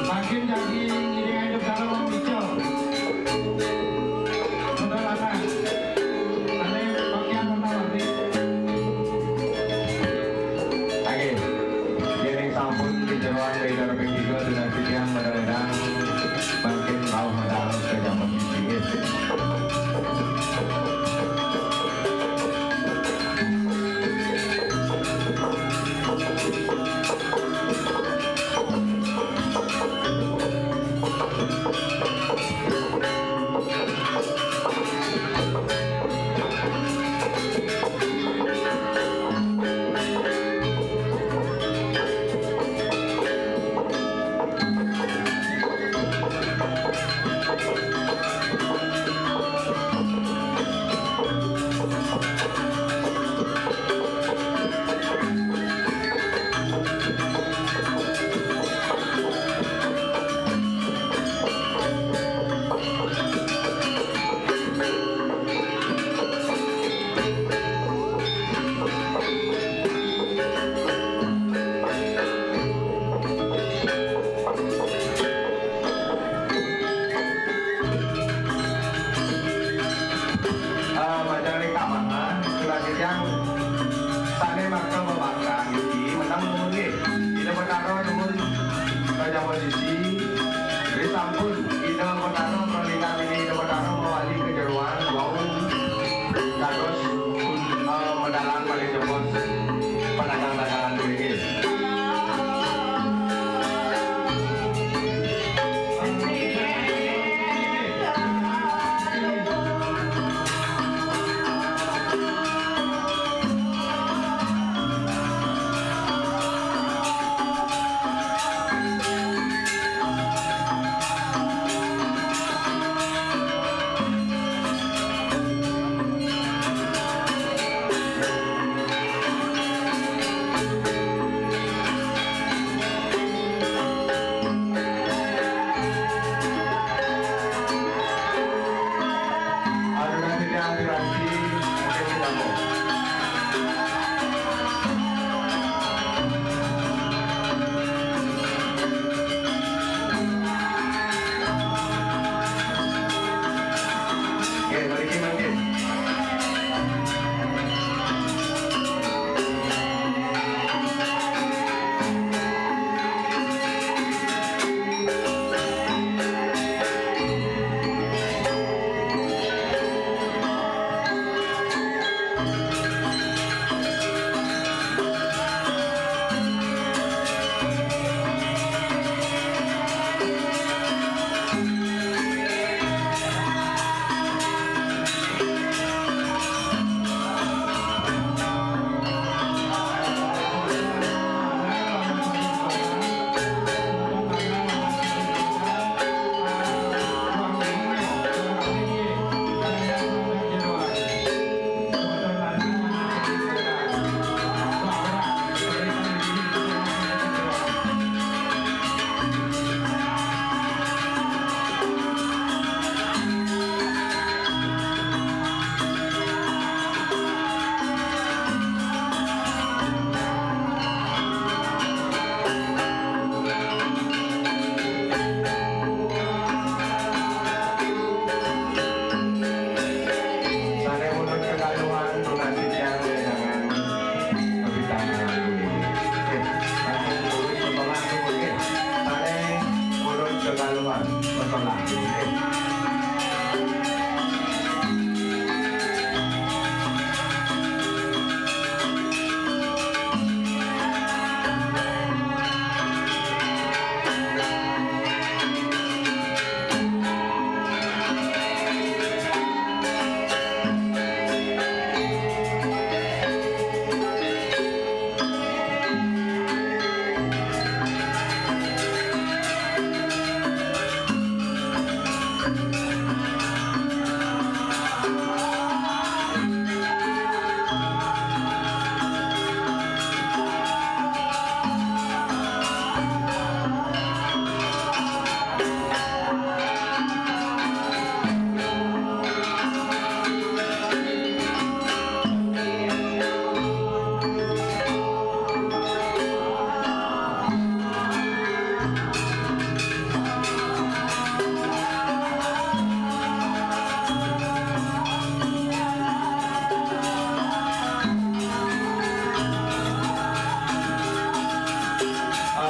Makin jadi ngiring hidup dalam Om Ijo. Betul, Anak? Ane pakaian warna-warni. Oke. Yen sampun dijeroan leader P tiga dengan titiang medal-medal, makin rauh medal ke zaman singit. Eh,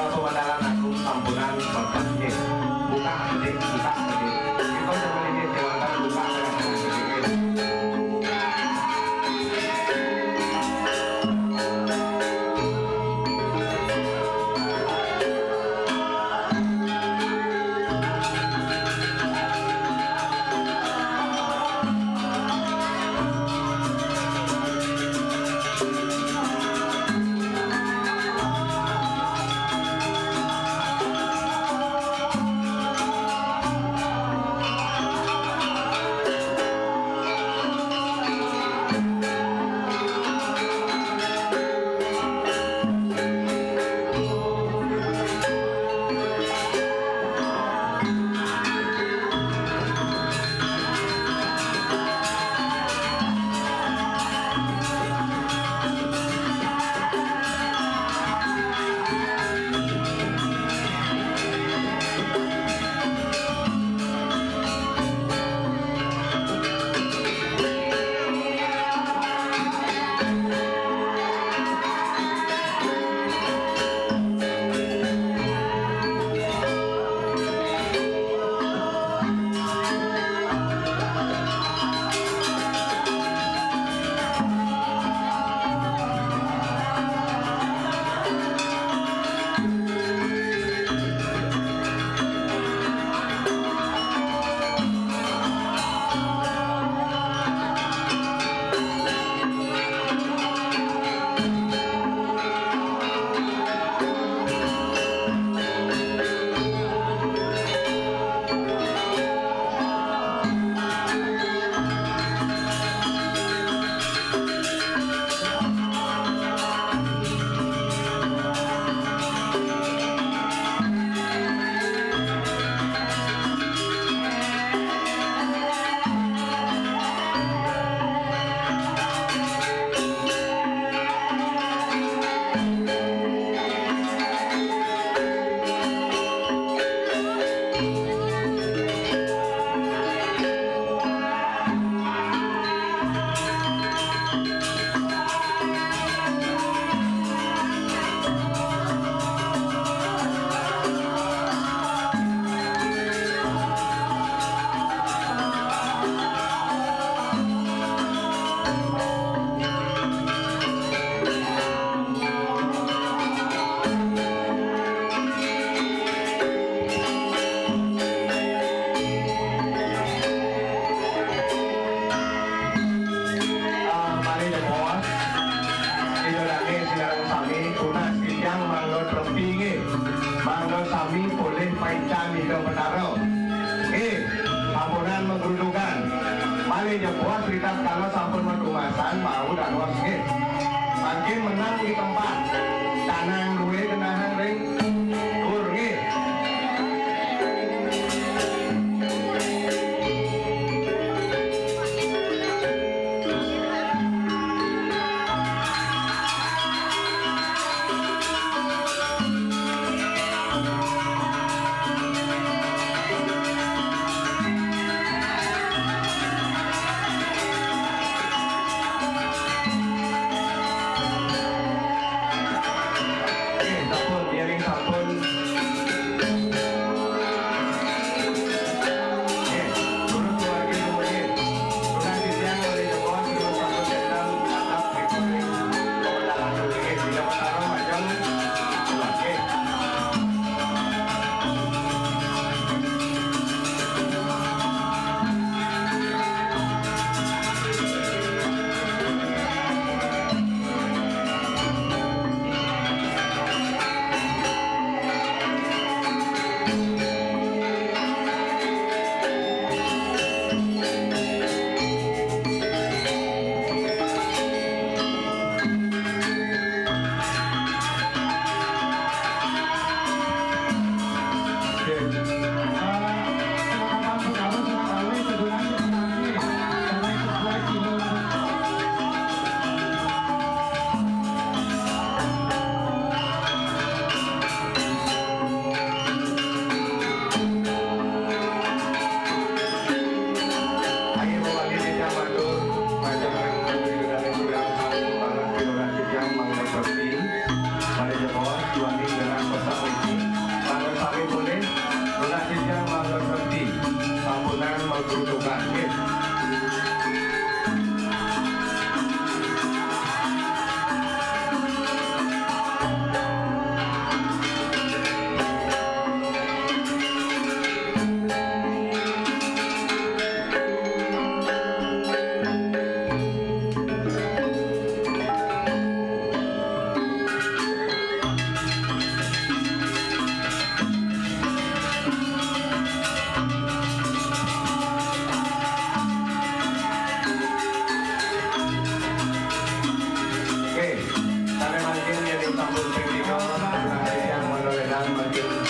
Pemandangan Agung sampunan wonten nggih. Buka bedik, buka bedik. Kita coba niki kewanten buka bedik. Ah, malih jebos, Ida Dané sinareng sami tunas titiang mangga trempi nggih. Mangga sami polih paican Ida Betara. Nggih, sampunang magrudugan. Malih jebos ritatkala sampun matumasan wau dados nggih. Mangkin menang di tempat. Canang duwé genahan ring dur nggih. Nggih, sampun, ngiring sami.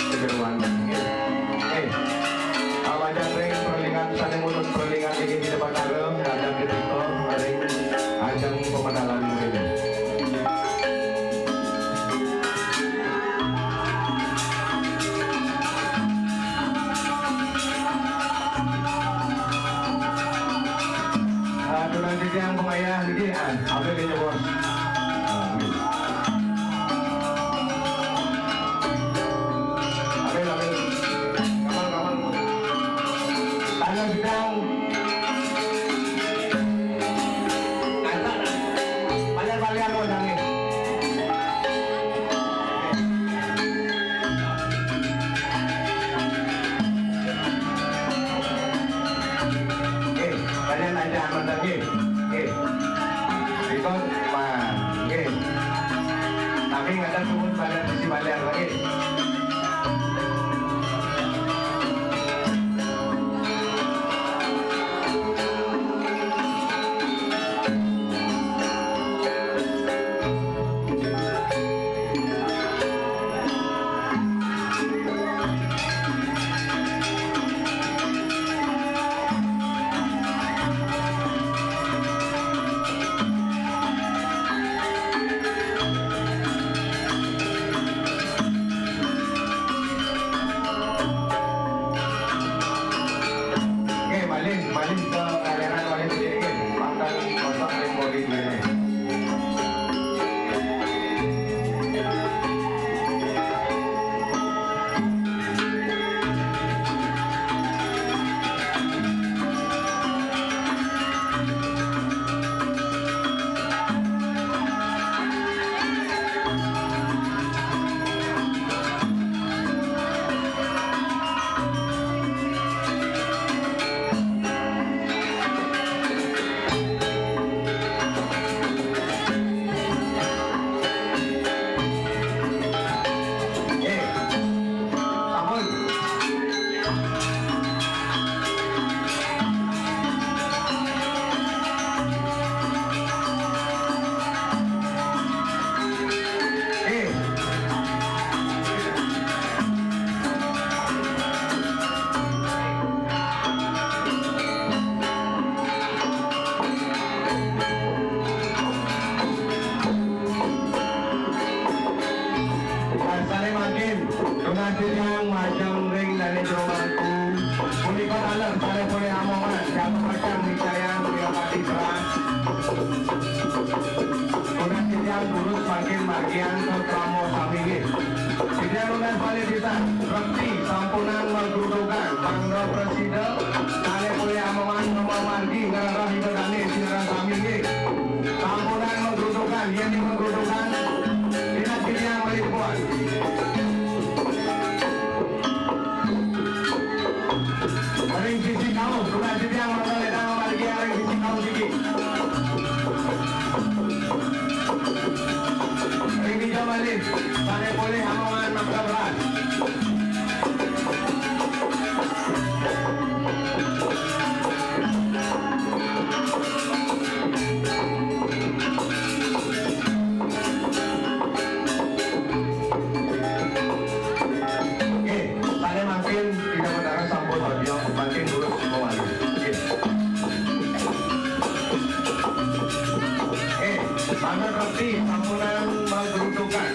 Keruan. Eh, awajang ring perlingan sane munut perlingan iki di depan arem, ada kita ring ajang pemenalan ini. Aduh, nanti tiang pengayah niki, ah, apa dia, Bos? Ah, nggih. Ambil, ambil. Kamal, kamal. Tanah bidang. Angkat. Paling-paling anu, jangan. Nggih, kalian aja aman lagi. Nggih. Ikut, Pak. Nggih. Tapi nggak ada turun pada sisi balian lagi. Oke, malih, malih ke kaleran, malih sedikit. Makan kosong ring bodi dhewe. Sane mangkin, tunas titiang majeng ring dane jero mangku. Punika taler sane polih amongan, jago pacang nicayang wirapati beras. Tunas titiang durus mangkin margiang ke krama sami nggih. Titiang nunas malih pisan, bekti sampunang magrudugan, mangda prasida, sane polih amongan, mangda margi ngrereh ida dane sinareng sami nggih. Sampunang magrudugan, yen ing magrudugan, pinat titiang malih puan. Ring sisi kaum, tunas titiang mangda ledang margi ring sisi kaum siki. Ring dija malih, sane polih amongan maksa beras. Nggih, sane mangkin Ida Betara sampun sadya, mangkin durus mawali. Nggih. Nggih, manut bekti sampunang magrudugan.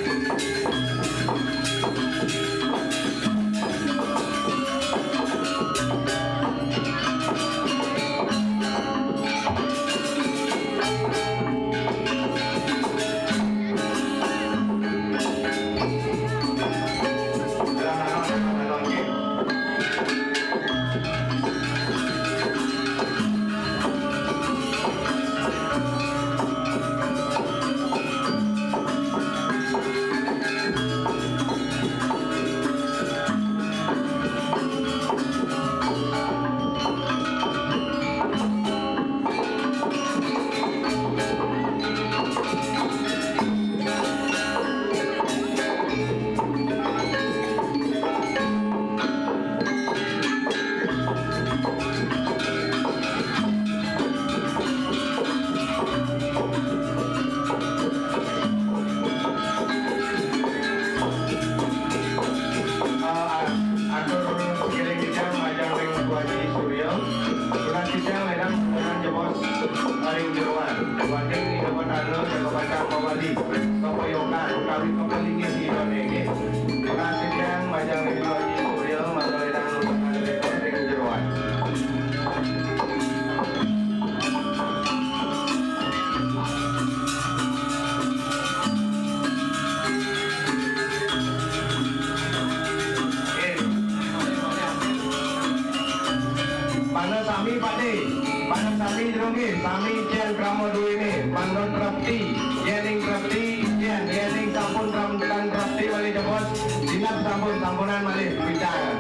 Jeroan, waning Ida Batara jaga pacang mawali, kapayokan utawi kapalinggih Idané, nggih. Tunas titiang majeng Ida Haji Surya, mangda lédang nunas ring jeroan. Nggih. Mangda sami, Pak Dé. Mangda sami jero nggih, sami cén krama duéné. Mangda trepti, yéning trepti, cén, yéning sampun tram-, tan trepti malih jebos, jinep sampun, sampunang malih pican.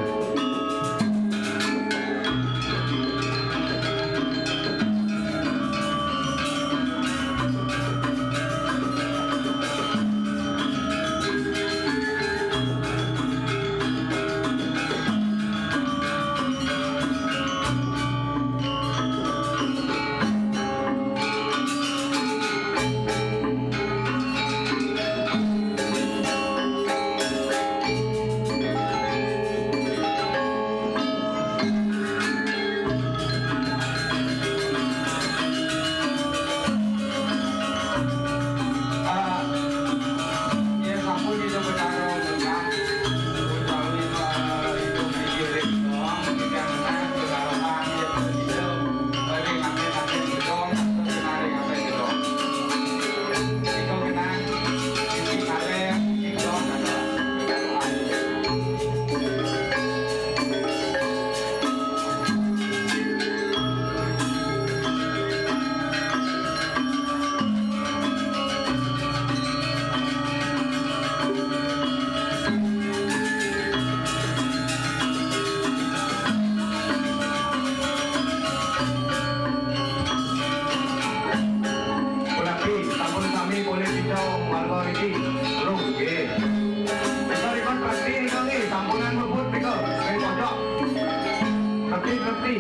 Ah, yén sampun Ida Betara munggah, utawi, eh, ibu dikirim doang, ingkang saé Betara pamit, Ida, bagi makin-makin gedong, terus kemari ngapain gedong. Ida kenang, sisi kalih, gedong, ada. Punapi, sampun sami polih pica malwa niki. Lho, nggih. Nika rikon pasti nika nggih, sampunang mlebet nika ring pojok. Pasti, pasti.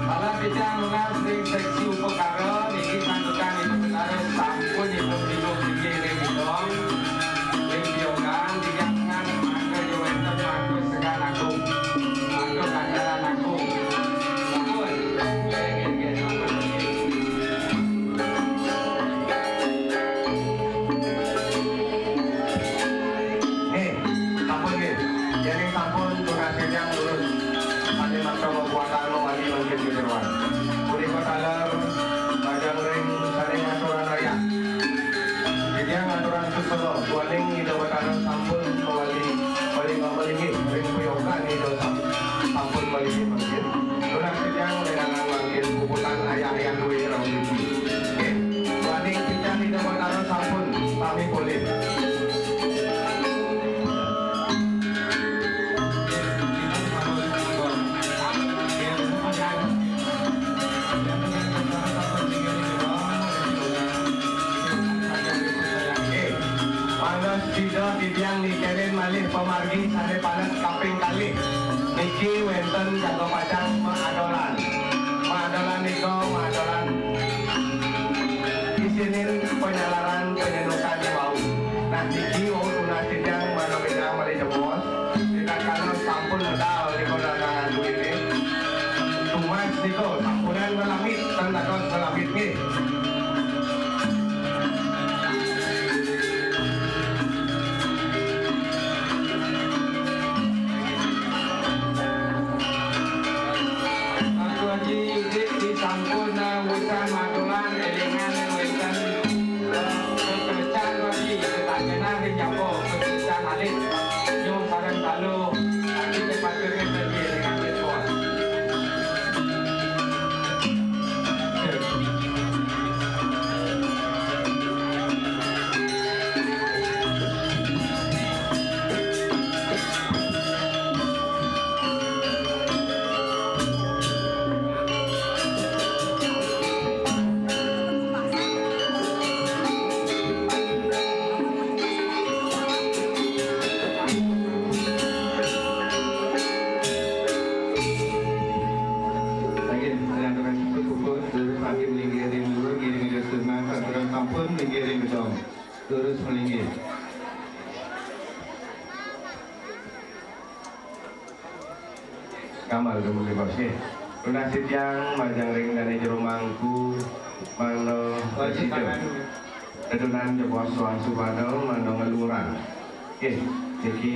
Malah kita nunas ring seksi upakara niki santukan Ida Betara sampun nitih-nitih inggih ring idong, ring piokan, tigang tangan, mangda ya wénten mangda sekan agung, mangda ganjaran agung. Sampun. Nggih, nggih, nggih, sampun. Nggih, sampun nggih. Yéning sampun tunas titiang durus, sané makta mabuatan mawali mangkin kajeroan. Punika taler majeng ring sané ngaturang ayah. Titiang ngaturang suksma, duaning Ida Betara sampun mawali, mawali malinggih ring piokan Ida sam-, sampun malinggih mangkin. Tunas titiang ledangan mangkin puputang ayah-ayah duwé rauh niki. Nggih. Waning pican Ida Betara sampun sami polih. Nggih. Mangda sida titiang nitinin malih pamargi sané panet kaping kalih. Niki wénten jaga pacang maadolan. Maadolan nika, maadolan isinin panyalaran panyendukan wau. Nah, niki wau tunas titiang manawi malih jebos, ditatkala sampun medal nika dagangan duwité. Tumas nika sampunang ngelamit, tan dados ngelamit nggih. Terus melinggih. Gambar dulu, Bos, nggih. Tunas titiang majeng ring dané jero mangku, mangda Wajib presida. Tangan. Tetunan jebos wangsu pada mangda ngeluran. Nggih, niki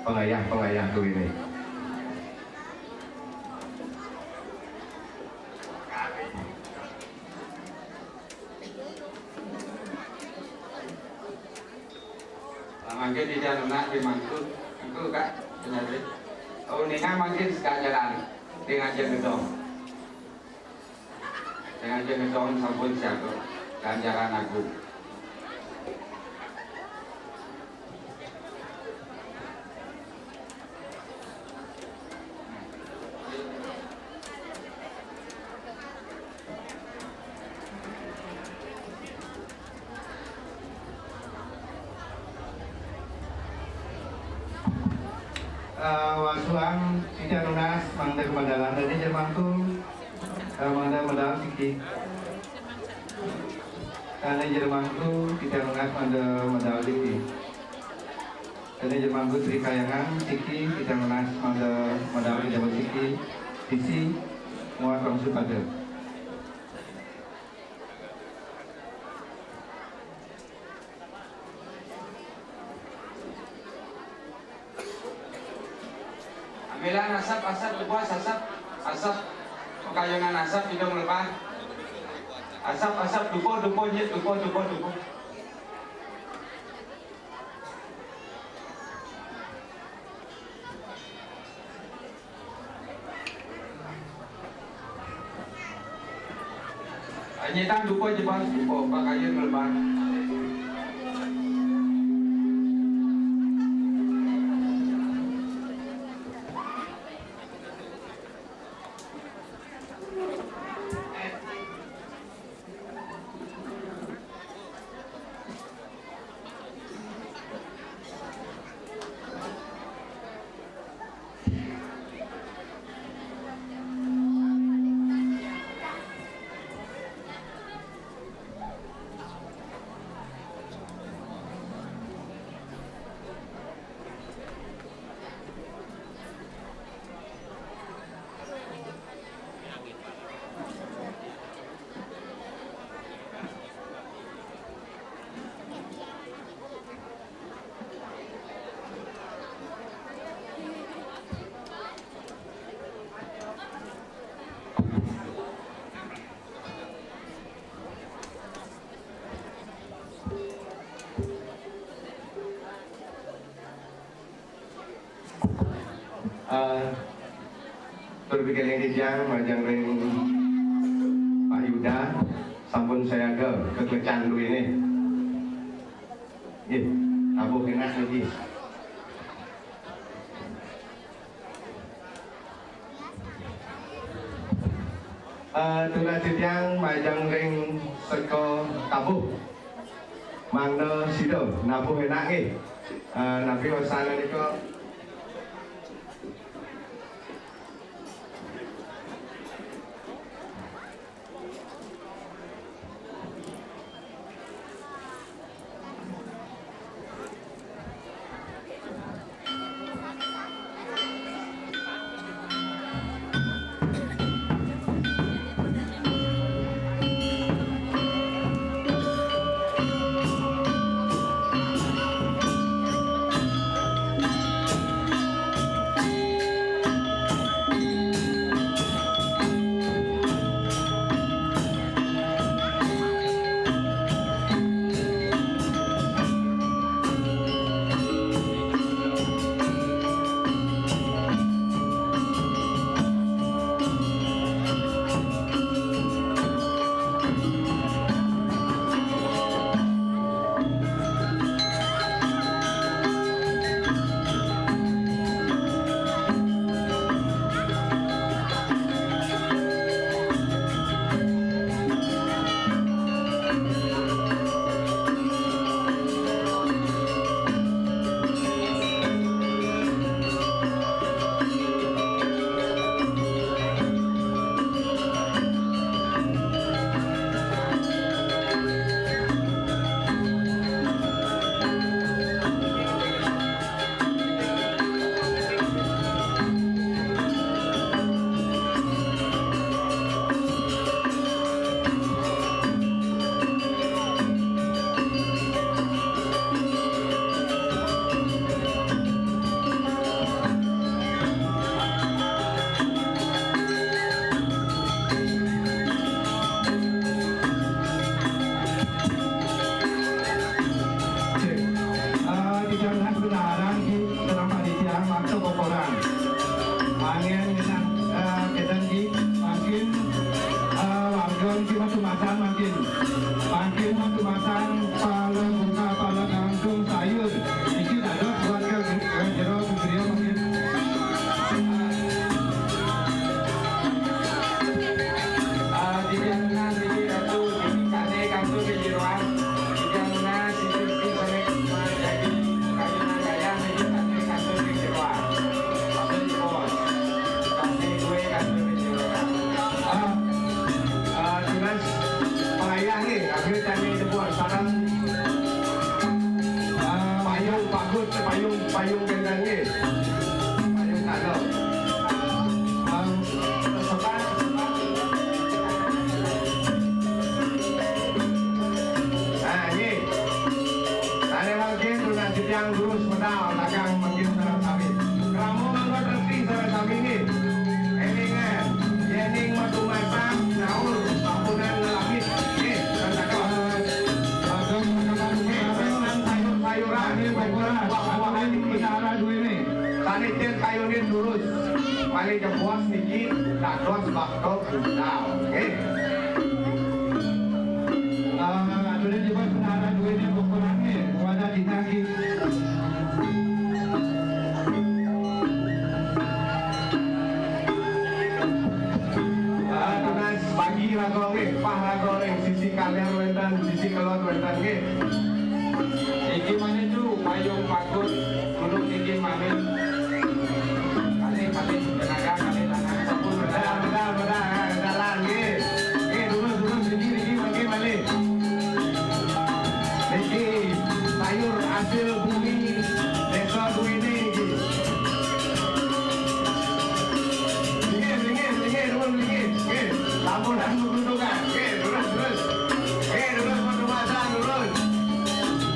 pengayah-pengayah duwéné. Lah, mangkin ida nunas di mangku, mangku, Kak, penyakit. Oh, nina mangkin seganjaran di ngajeng gedong. Di ngajeng gedong sampun siaga ganjaran agung. Eh, wasuang, titiang nunas, mangda kamandalan dané jero mangku. Eh, mangda medal siki. Dané jero mangku, titiang nunas, mangda medal siki. Dané jero mangku Sri Kahyangan, siki, titiang nunas, mangda medal jero siki. Sisi, muat rong supada. Ambilan asap, asap, tubuh asap, asap. Pakayunan asap, hidung lebar. Asap, asap, tubuh, tubuh, nyit, tubuh, tubuh, tubuh. Nyitan dupa jebas, dupa pakayun melebar. Eh, tur pikiring titiang majeng ring Pak Yuda, sampun sayaga keklecan duwéné. Nggih, tabuh enak niki. Eh, tunas titiang majeng ring seka tabuh. Mangda sida nabuh enak nggih. Eh, napi wasana nika? Sang pala bunga, pala kangkung, sayur. Iki dados buat kang, kang jero, kang griya mungkin. Ah, titiang nunas niki Ratu, niki sane kanggo kejeroan. Titiang nunas niki, niki sane daging kayunan kayang, niki sane kanggo kejeroan. Sampun dipun. Sane kue kanggo kejeroan. Ah, ah, tunas payah nggih, akhir sane dipun. Sareng, ah, payung bagus, payung, payung gendang nggih. Payung kandel. Ah, sepat, sepat. Nah, nggih. Sane mangkin tunas titiang durus medal dagang mangkin sareng sami. Krama manggon reti sareng sami nggih. Elingan, yening metu masang sinaur, sampunang ngelamit. Nggih, sareng sami. Nggih, sareng sayur-sayuran, buah-buahan niki. Bendahara duwene. Sane jen kayune durus. Malih jebos niki dados bakto budal. Nggih. Ah, aturipun Bendahara duwene ukurannya, wadah ditagi. Ah, tunas bagi raga nggih, pah raga ring sisi kaler wenten, sisi kelod wenten nggih. Iki malih, Cu, payung bagus, dulu niki malih. Malih, malih, tenaga, malih, tangan, sampun, medal, medal, medal, ah, dalan, nggih. Nggih, durus, durus, niki, niki, mangke malih. Niki sayur hasil bumi Desa Duwene niki. Nggih, nggih, nggih, nuwun nggih. Nggih, sampunang menggunungan. Nggih, terus, terus. Nggih, terus menumasan, terus.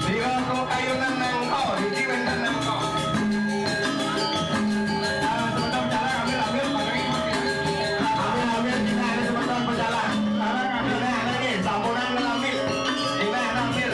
Sira kok kayunan nangka, niki wenten nangka. Ah, teman-teman pecalang, ambil, ambil, pakai. Ambil, ambil, dina ada teman-teman pecalang. Dina ada nggih, sampunang ngelamit. Dina ada ambil.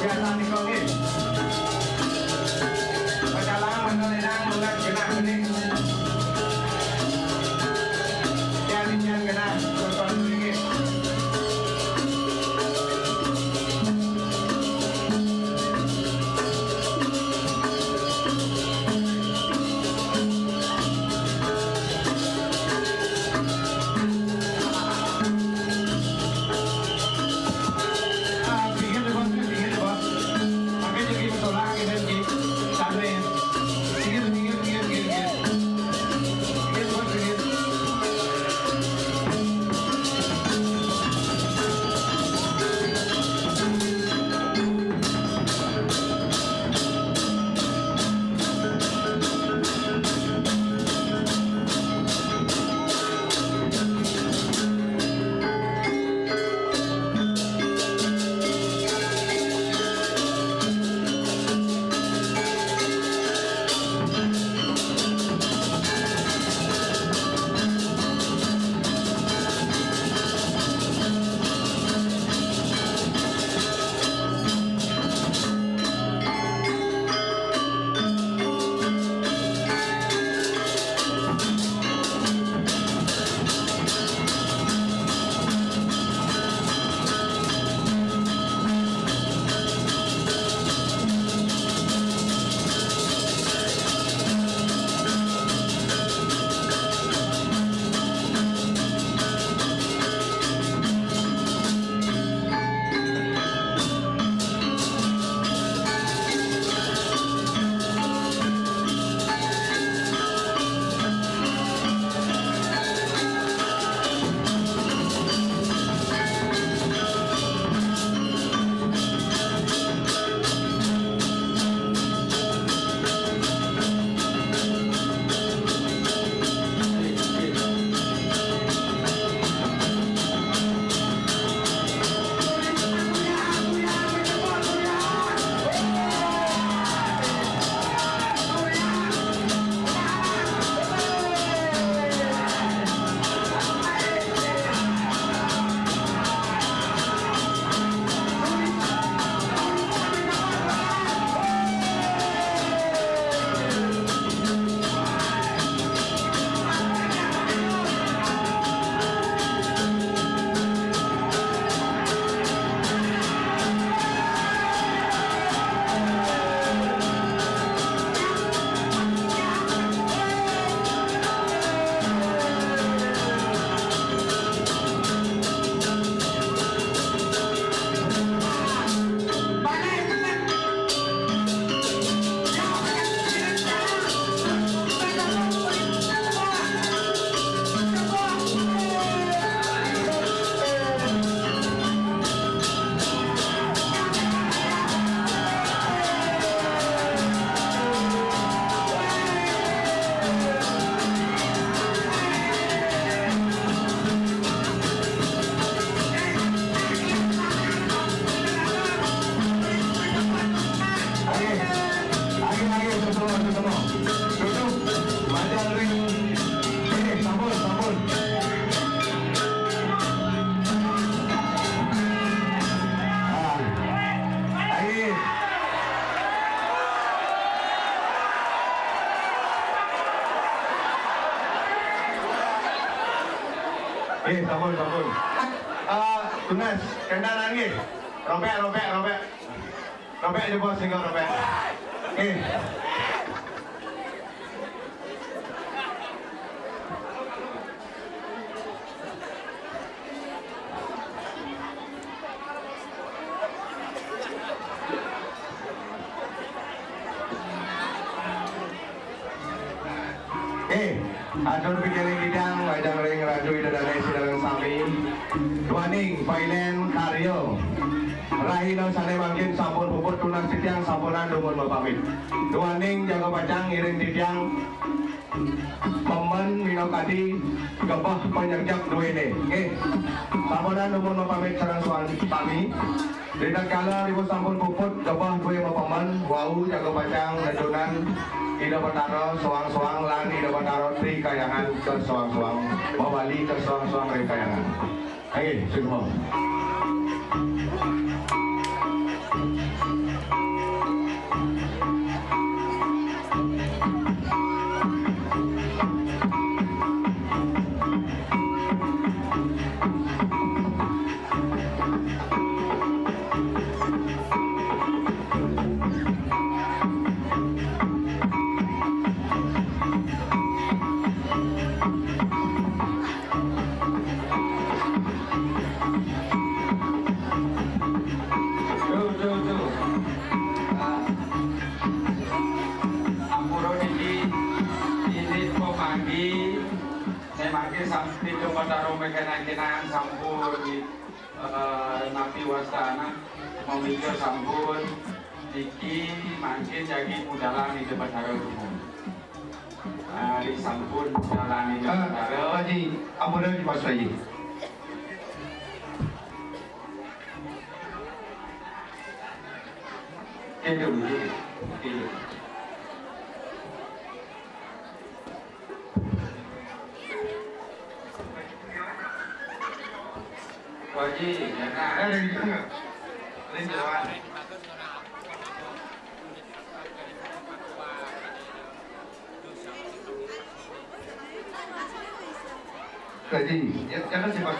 Sanika nggih. Pecalang mangda lédang mangga genah bening. Yan, yan genah, tonton nggih. Ah, dingin deh, Bos, dingin deh, Bos. Pakai lagi pesolah, gitu, gitu. Cabai. Dingin, dingin, dingin, dingin, dingin. Dingin, Bos, dingin. Ayo, ayo, ayo, sesama, sesama. Duduk, baca ring. Eh, sampun, sampun. Ah. Ayo. Eh, sampun, sampun. Ah, tunas, kendalan nggih. Ropek, ropek, ropek. Ropek aja, Bos, sehingga ropek. Eh. Eh, atur pikiring kidang, majeng ring Ratu Ida Dané sinareng sami. Duaning pailen karya. Rahina sané mangkin sampun puput, tunas titiang sampunang dumun mapamit. Duaning jaga pacang ngiring titiang pemen minakadi gebeh panyerjep duéné. Nggih. Sampunang dumun mapamit sareng sami. Ritatkala ripun sampun puput gebeh dué mapemen, wau jaga pacang nedunan Ida Betara soang-soang lan Ida Betara Tri Kahyangan kasoang-soang, mawali kasoang-soang Tri Kahyangan. Nggih, suksma. Sareng mekanan-kenan sampun, eh, napi wastana, mamica sampun, niki mangkin jagi mudalan Ida Batara dumun. Ari sampun mudalan Ida Ah, Batara. Pak Haji, ampun, Pak Haji. Oke, oke, oke. Wajib, ya kan? Eh, dari sana. Dari Jawa. Jadi, ya, jangan sih, Pak.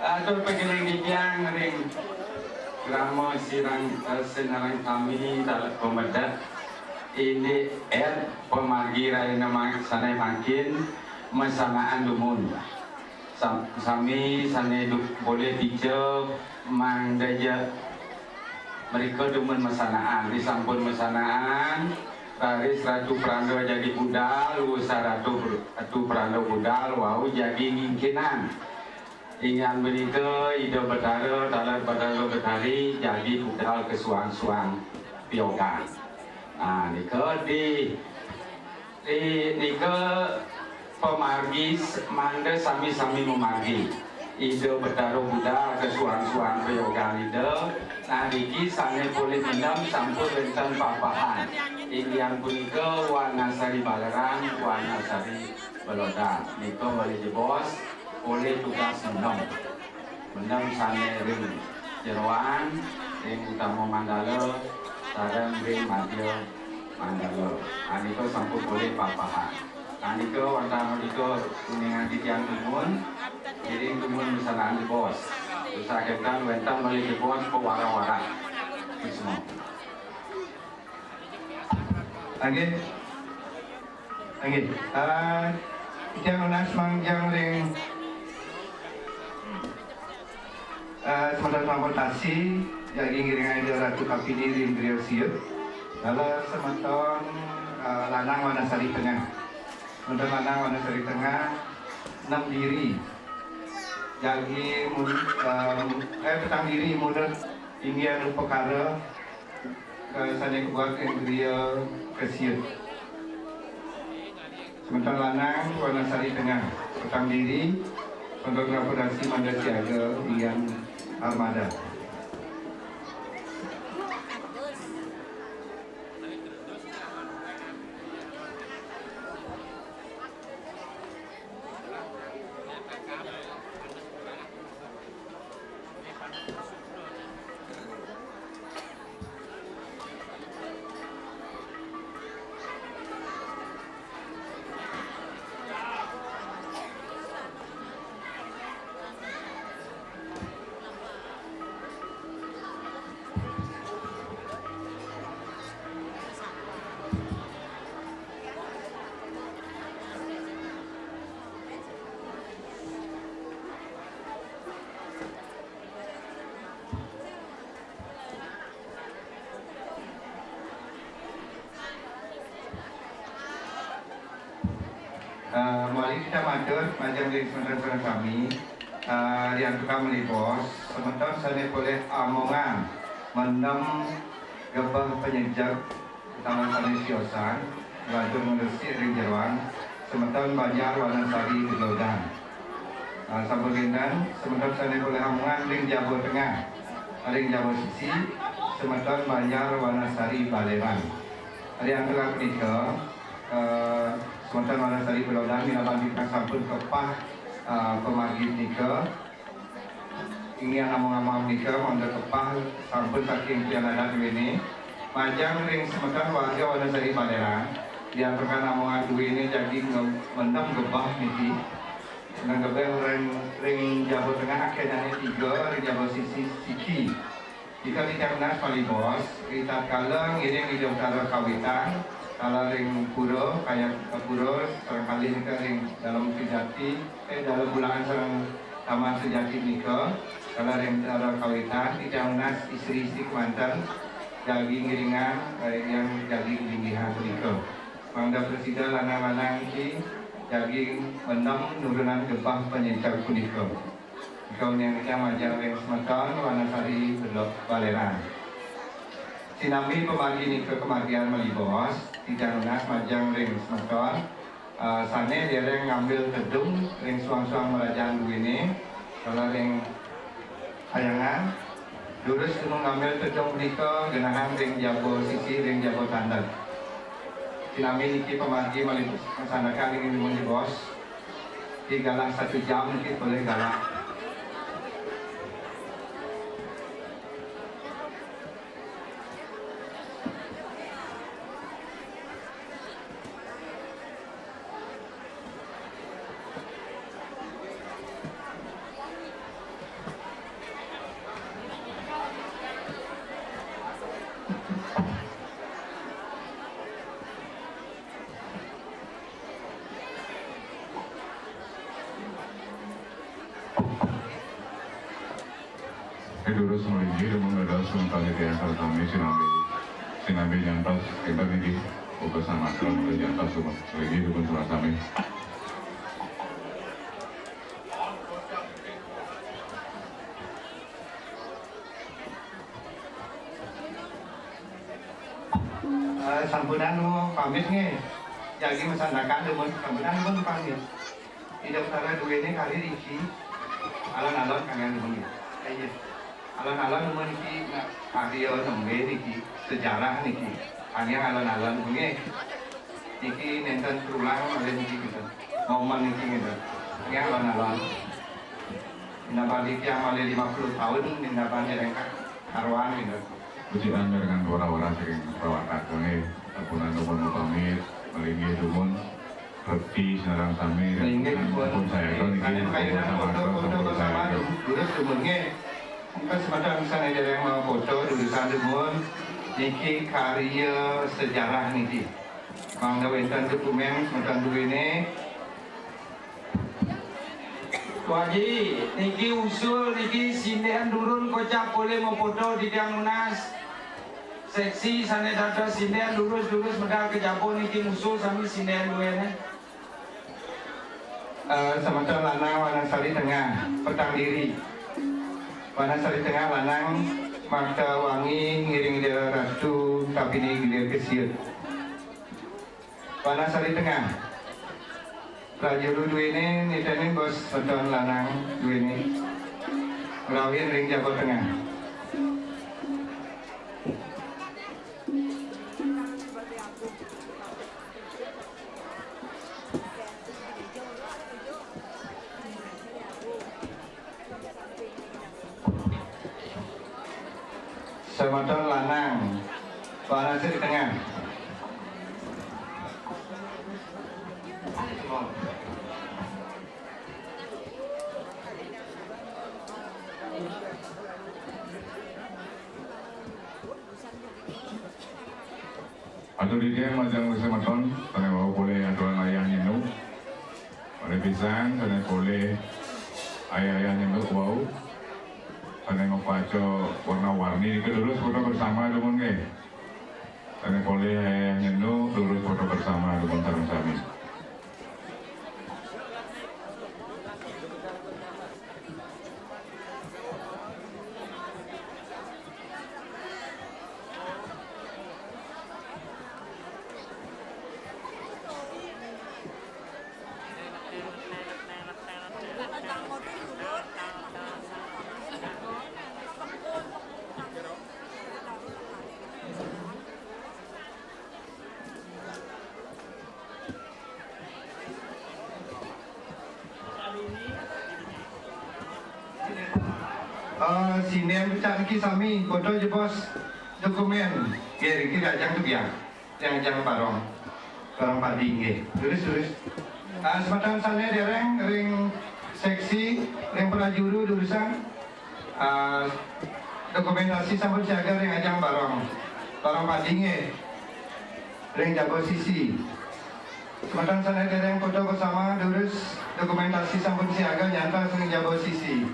Atur pagiring titiang ring krama sirang, eh, sinareng sami taler pamedek indik ed pamargi rahina mang-, sane mangkin masanaan dumun. Sam-, sami sane du-, polih pica mangda ja mrika dumun masanaan. Risampun masanaan, raris Ratu Pranda jagi budal, wus Ratu Pr-, Ratu Pranda budal, wau jagi ngingkinan. Inggih punika Ida Betara, taler Betara Betari, jagi budal ka suang-suang piogan. Nah, nika di Di nika pamargi s-, mangda sami-sami mamargi. Ida Betara budal ka suang-suang piogan Ida, nah niki sane polih mendem sampun wenten papahan. Inggih punika Wanasari Balerang, Wanasari Belodan. Nika malih jebos, polih tugas mendem. Mendem sane ring jeroan, ring utama mandala, sareng ring madya mandala. Anika sampun polih papahan. Anika wantah mrika uningan titiang dumun, ngiring dumun masanaan jebos. Sakénten wénten malih jebos pawara-wara. Wisnu. Nggih. Nggih. Eh, titiang nunas manjang ring, eh, semeton transportasi, jagi ngiringang Ida Ratu Kapini ring griya siut. Taler semeton, eh, lanang Wanasari Tengah. Semeton lanang Wanasari Tengah, nem diri. Jagi mun-, eh, eh, petang diri mundut inggih upakara, eh, sane kabuat ring griya kesiut. Semeton lanang Wanasari Tengah, petang diri, semeton transportasi mangda siaga, Ian Armada. Eh, malih kita matur, majeng ring semeton-semeton sami, eh, riantukan malih bos, semeton sane polih amongan, mendem gebeh panyejeg, utawi sane siosan, nglantur ngresik ring jeroan, semeton Banjar Wanasari Gegogan. Ah, sampun kinten, semeton sane polih amongan ring jaba tengah, ring jaba sisi, semeton Banjar Wanasari Baleran. Riantukan punika, eh, semeton Wanasari Baleran, minab titiang sampun kepah, eh, pamargi punika. Inggih among-among nika mangda kepah sampun saking tiang adat duene. Majeng ring semeton warga Wanasari Baleran, riantukan amongan duene jagi nge-, mendem gebeh niki. Mendem gebeh ring, ring jaba tengah akéhnane tiga, ring jaba sisi siki. Nika titiang nunas malih bos, ritatkala ngiring Ida Betara kawitan, Kala ring pura, kayang pura, sareng kalih nika ring Dalem Sujati, eh, Dalem Bulaan sareng Taman Sujati nika, kala ring Dara Kawitan, titiang nunas istri-istri kemanten, jagi ngiringang, eh, yang jagi linggihang punika. Mangda prasida lanang-lanang niki jagi mendem nurunan gebah panyengkag punika. Nika uning titiang majeng ring semeton Wanasari Belok Baleran. Sinambi pamargi nika kamargiang malih bos, titiang nunas majeng ring semeton, eh, sane dereng ngambil tedung ring suang-suang merajan duene, kala ring kayangan, durus dumun ngambil tedung punika genahang ring jaba sisi, ring jaba tandeg. Sinambi niki pamargi malih masandekan ring dumun jebos. Di galah satu jam niki polih galah. Durus malinggih dumun dados panitia sareng sami sinambi. Sinambi nyantos kinten niki. Uga samatra mangda nyantos dumun. Malinggih dumun sareng sami. Eh, sampunang dumun pamit nggih. Jagi masandekan dumun, sampunang dumun pamit. Ida Betara duene kari niki. Alon-alon kangge dumun nggih. Eh, iya. Alon-alon dumun niki, nah, karya nembe niki, sejarah niki. Kangge alon-alon dumun nggih. Niki nenten terulang malih niki kinten. Momen niki kinten. Kangge alon-alon. Nabali tiang malih lima puluh tahun, nabali rengkak karuan kinten. Puji angga dengan wara-wara saking Pak Wakatone, sampunang dumun pamit, malinggih dumun, bekti sinareng sami, malinggih dumun. Pun saya niki, sampun saya foto bersama, sampun saya foto bersama, durus dumun nggih. Mungkin semeton sane dereng mau foto, durusan dumun, niki karya sejarah niki. Mangda wenten dokumen, semeton duene, Tuaji, niki usul niki sinden durus kocap polih mafoto titiang nunas. Seksi sane dados sinden durus-durus medal ka jaba niki ngusul sami sinden duene. Eh, semeton lanang Wanasari Tengah, petang diri. Wanasari Tengah lanang, Makta Wangi ngiring Ida Ratu Kabini Gilir Kesiut. Wanasari Tengah. Prajuru duene niteni bos semeton lanang duene. Ngrawin ring jaba tengah. Semeton lanang, Wanasari Tengah. Atur didin majeng semeton, sane wau polih aturan ayah nyenu. Malih pisan sane polih ayah-ayah nyenu wau. Sane mapaca warna-warni nika durus foto bersama dumun nggih. Sane polih ayah nyenu durus foto bersama dumun sareng sami. Eh, sinden pecak niki sami, foto jebos dokumen. Nggih, niki ajang tu biar. Yang ajang barong. Barong padi nggih. Durus, durus. Ah, semeton sane dereng ring seksi, ring prajuru durusan. Ah, dokumentasi sampun siaga ring ajang barong. Barong padi nggih. ring jaba sisi. Semeton sane dereng foto bersama, durus dokumentasi sampun siaga, nyantos ring jaba sisi.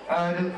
Aduh.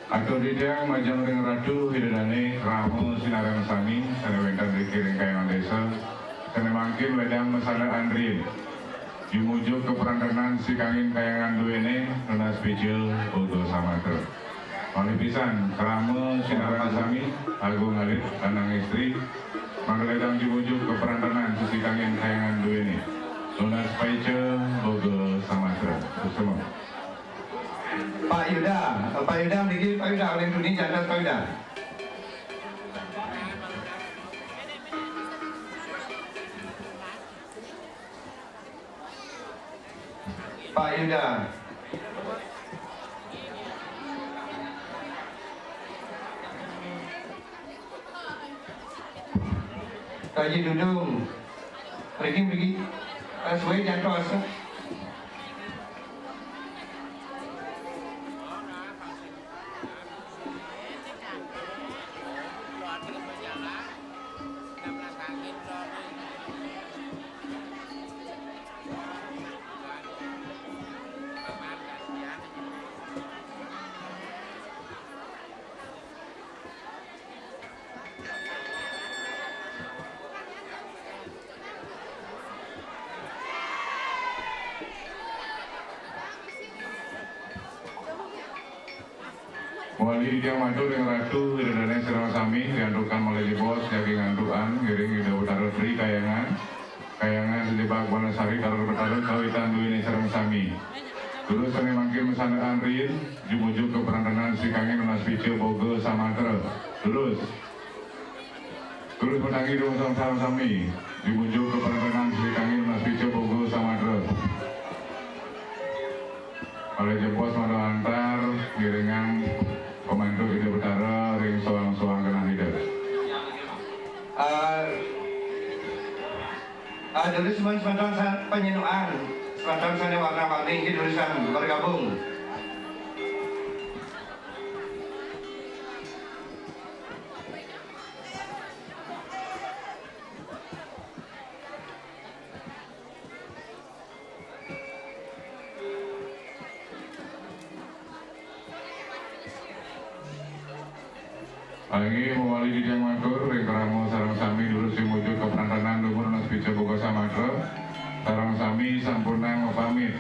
Atur titiang majeng ring Ratu Ida Dane, krama sinareng sami sane wenten riki ring Kayangan Desa, sane mangkin wedang masandekan riin. Jumujug kaprantenan siki kangin kayangan duene, nunas pija boga samatra. Malih pisan, krama sinareng sami, agung alit, lanang istri, mangda ledang jumujug kaprantenan siki kangin kayangan duene. Nunas paica boga samatra. Suksma. Pak Yuda, Pak Yuda mriki, Pak Yuda, olih tuni janten, Pak Yuda. Pak Yuda. Haji Dudung. Mriki, mriki. Eh, suwe jantos. Mawali titiang matur ring Ratu Ida Dane sareng sami, riantukan malih jebos jagi ngantukan ngiring Ida Betara Tri Kayangan. Kayangan Sejebak Wanasari Taler Betara kawitan duene sareng sami. Durus sane mangkin masandekan riin, jumujug kaprantenan siki kangin nunas paica boga samatra. Durus. Durus matangi durus sareng sami, jumujug kaprantenan siki kangin nunas paica boga samatra. Malih jebos mangda antar ngiringang pamantu Ida Betara ring soang-soang genah Ida. Ah, ah, durus semeton sa-, panyinuan, semeton sane warna-warni inggih durusang bergabung. Inggih, mawali titiang matur ring krama sareng sami durus sumuju kaprantanan dumun anas pica boga samatra. Sareng sami sampunang mapamit.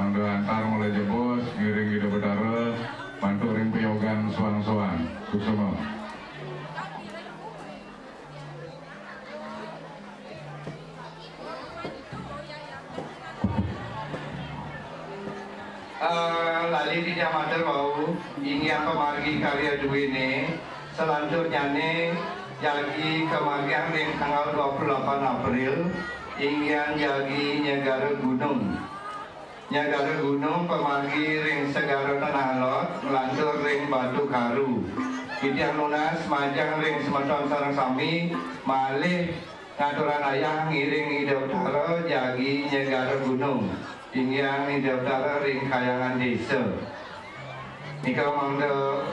Mangda antar malih jebos ngiring Ida Betara mantuk ring payogan soang-soang. Suksema. Eh, lali titiang matur wau, inggih pamargi karya duéné, salanturnyané jagi kamargiang ring tanggal dua puluh delapan April, inggih jagi nyegara gunung. Nyegara gunung pamargi ring Segara Tanah Lot, nglantur ring Batu Karu. Titiang nunas majeng ring semeton sareng sami, malih ngaturang ayah ngiring Ida Betara jagi nyegara gunung, inggih Ida Betara ring Kahyangan Désa. Nika mangda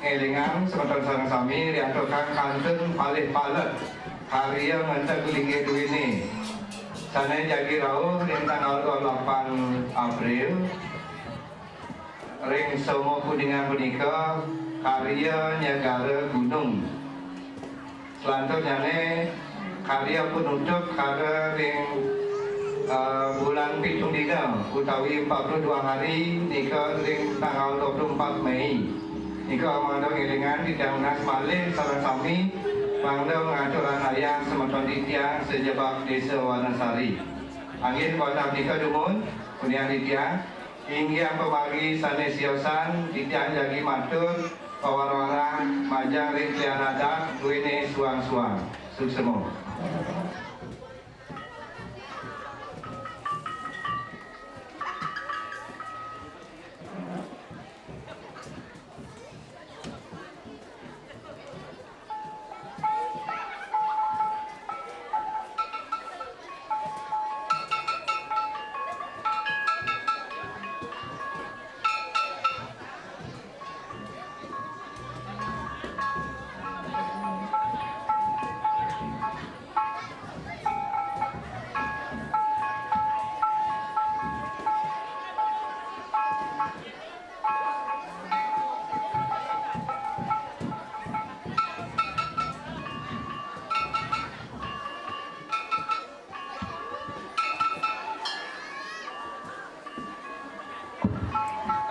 élingang semeton sareng sami riantukan kantun palih palet karya ngenteg linggih duéné. Sané jagi rauh ring tanggal dua puluh delapan April ring Soma Kuningan punika karya nyegara gunung. Salanturnyané karya panutup kara ring, eh, bulan pitung dina utawi empat puluh dua hari nika ring tanggal dua puluh empat Mei. Nika mangda élingang titiang nunas malih sareng sami mangda ngaturang ayah semeton titiang sajebag Désa Wanasari. Inggih wantah nika dumun, punian titiang. Inggih pamargi sané siosan, titiang jagi matur pawarah-warah majeng ring klian adat duéné suang-suang. Suksema.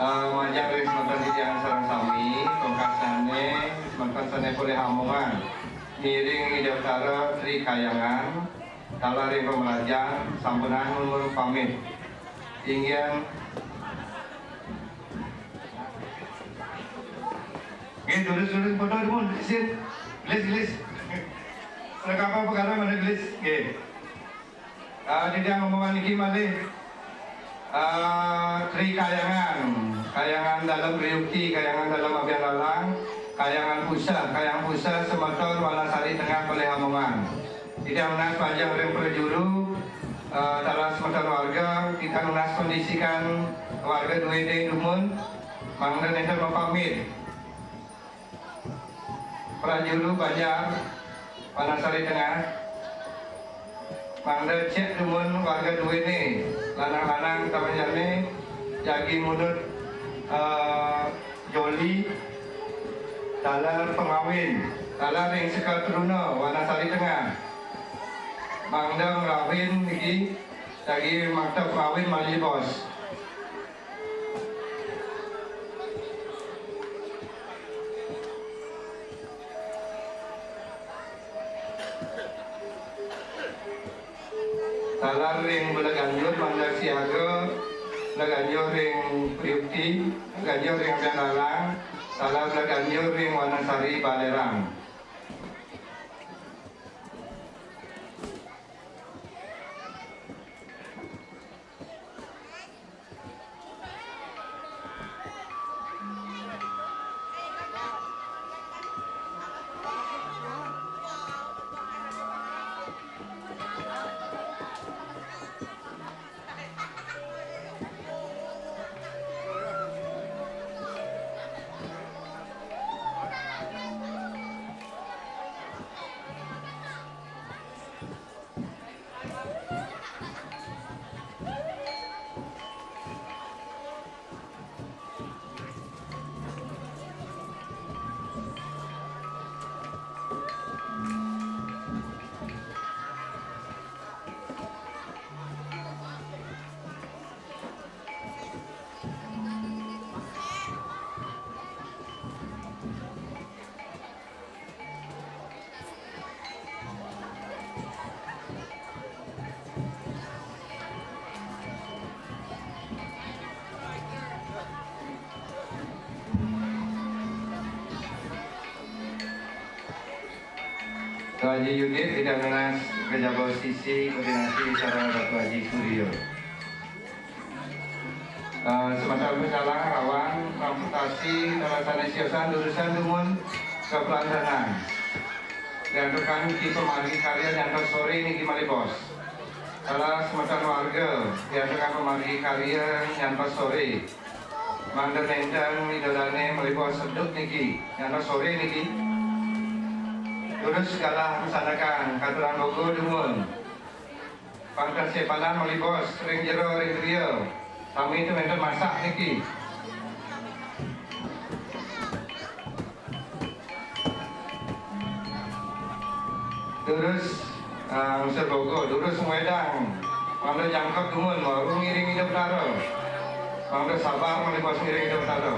Eh, majeng ring semeton titiang sareng sami, tungkasnyané semeton sané polih amongan. Ngiring Ida Betara Tri Kahyangan, taler ring pamrajan, sampunang nunas pamit. Inggih. Nggih, durus-durus foto dumun, gelisin. Gelis, gelis. Rekapa perkara mana gelis? Nggih. Ah, titiang ngomong niki malih. Ah, Tri Kahyangan, Kahyangan Dalem Riyukti, Kahyangan Dalem Abian Lalang, Kahyangan Puseh, Kahyangan Puseh semeton Wanasari Tengah polih amongan. Titiang nunas majeng ring prajuru, eh, taler semeton warga, titiang nunas kondisikan warga duéné dumun, mangda nénten mapamit. Prajuru Banjar, Wanasari Tengah, mangda cek dumun warga duéné, lanang-lanang tamanyané, jagi mundut, eh, joli, taler pangawin, taler ring Sekatruna, Wanasari Tengah. Mangda ngrawin niki, jagi makta pangawin malih bos. Taler ring Beleganjur mangda siaga, Beleganjur ring Priyukti, Beleganjur ring Abian Lalang, taler Beleganjur ring Wanasari Balerang. Haji Yudit, Bidang Dinas Kejaba Sisi, koordinasi sareng Ratu Haji Suryo. Eh, semeton pecalang rawang transportasi, salah sané siosan durusang dumun ka Prandanan. Diantukan ki pamargi karya nyantos soré niki malih bos. Salah semeton warga, diantukan pamargi karya nyantos soré. Mangda nénten idolané malih bos seduk niki, nyantos soré niki. Durus galah masandekan, katurang boga dumun. Pang tan sipanan malih bos, ring jero, ring griya. Sami ten nénten masak niki. Durus, ah, ngusir boga, durus ngwedang. Mangda jangkep dumun, baru ngiring Ida Betara. Mangda sabar, malih bos ngiring Ida Betara.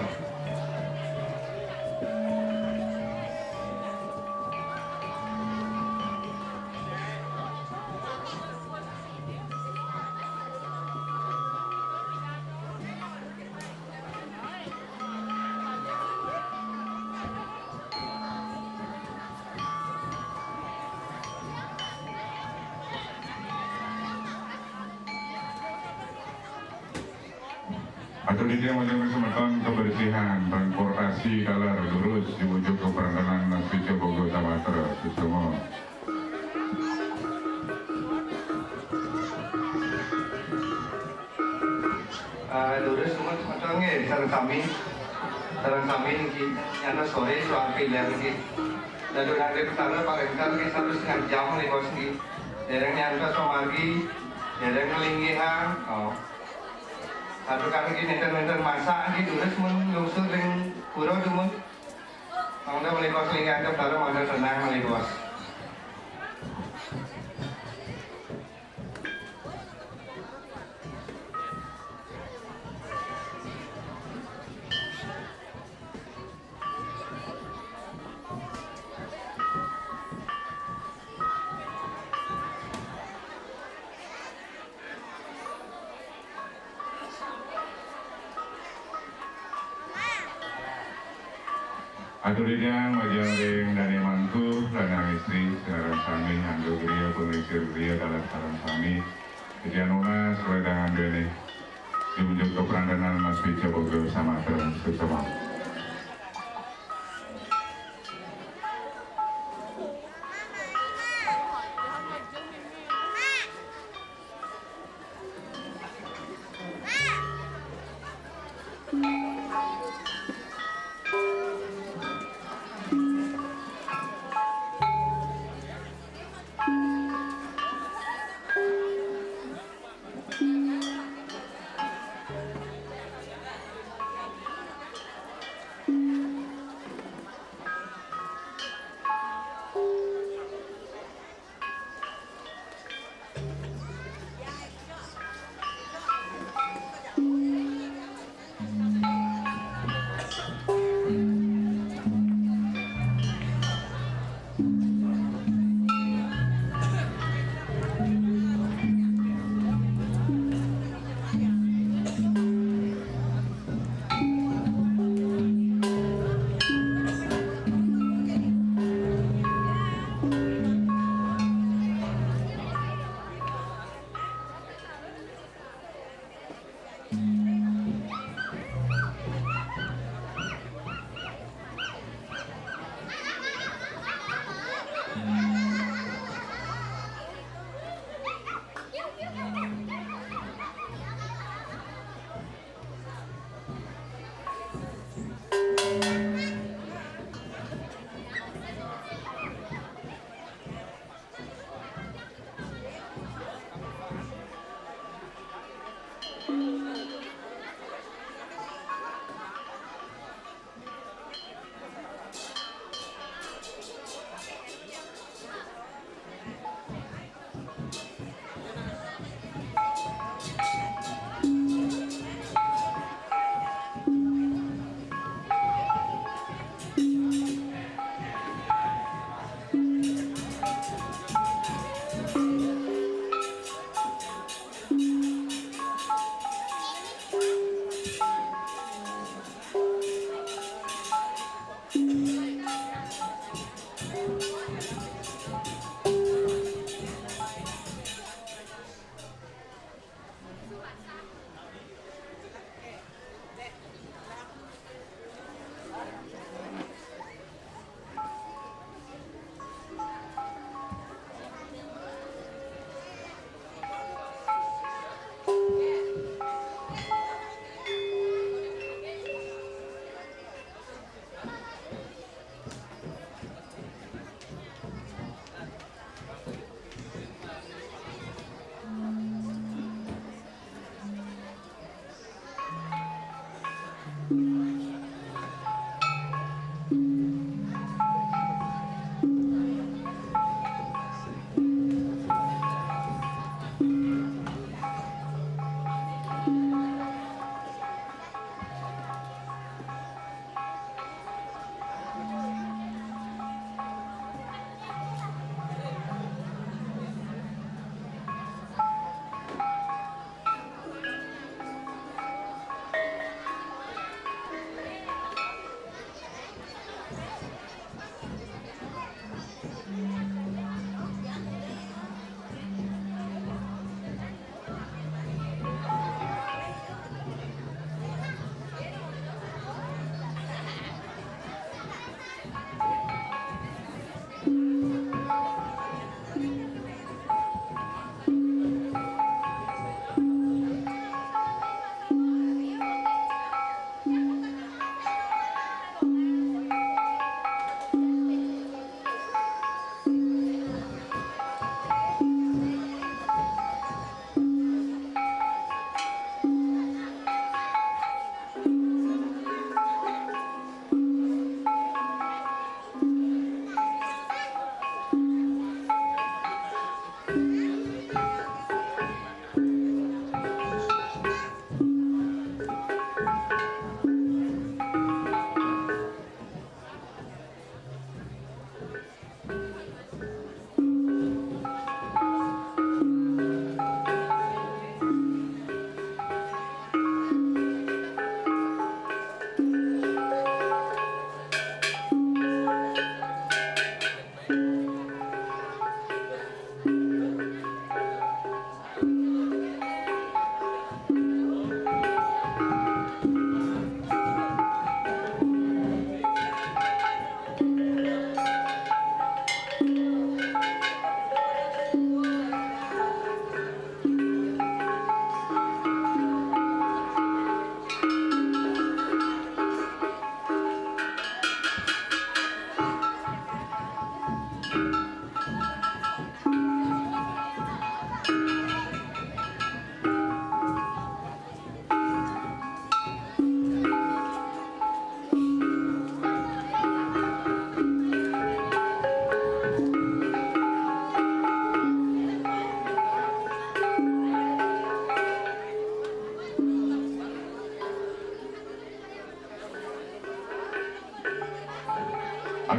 Atur titiang malih semeton kebersihan, transportasi taler durus, diwujud ka Prandanan Mas Pica Boga Samatra, suksma. Ah, durus dumun semeton nggih, sareng sami. Sareng sami niki, nyantos soré soal pilihan niki. Dados Ida Betara paréntan niki satu setengah jam malih bos niki. Dereng nyantos pamargi, dereng nglinggihan. Oh. Santukan niki nénten-nénten masak niki, durus mun lungsur ring pura dumun. Mangda malih bos linggih Ida Betara, mangda tenang malih bos. Atur titiang majeng ring dané mantu, lanang istri, sareng sami, angga griya, panglingsir griya, taler sareng sami. Titiang nunas wedangan duéné. Diwujud ka Prandanan Mas Pica Boga Samatra, suksma.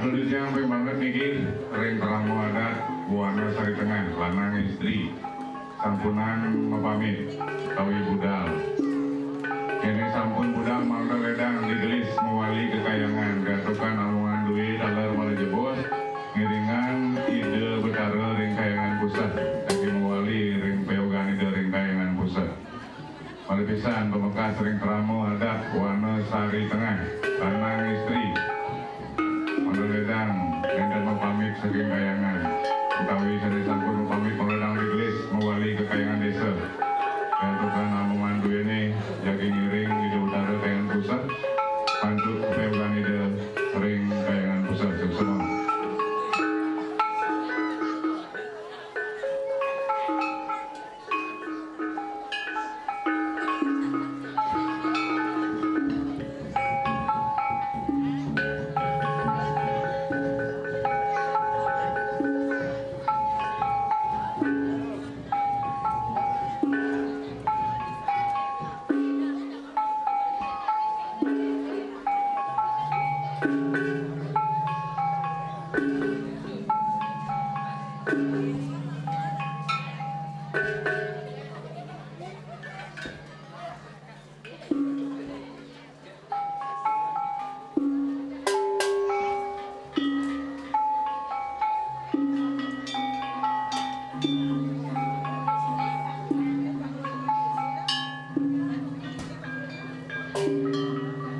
Disiang ping banget niki ring krama adat Buana Sari Tengah, lanang istri. Sampunang mapamit kawi budal. Kéné sampun budal mangda lédang digelis mawali ka kahyangan, gatukan amongan dué taler malih jebos, ngiringang Ida Betara ring kahyangan puseh, dadi mawali ring payogan Ida ring kahyangan puseh. Malih pisan pamekas ring krama adat Buana Sari Tengah, lanang istri. Mangda lédang nénten mapamit saking kahyangan. Utawi sané sampun mapamit mangda lédang digelis mawali ka kahyangan désa. Gatukan amongan duéné jagi ngiring Ida Betara kahyangan puseh, antuk payogan Ida ring kahyangan puseh. Suksma.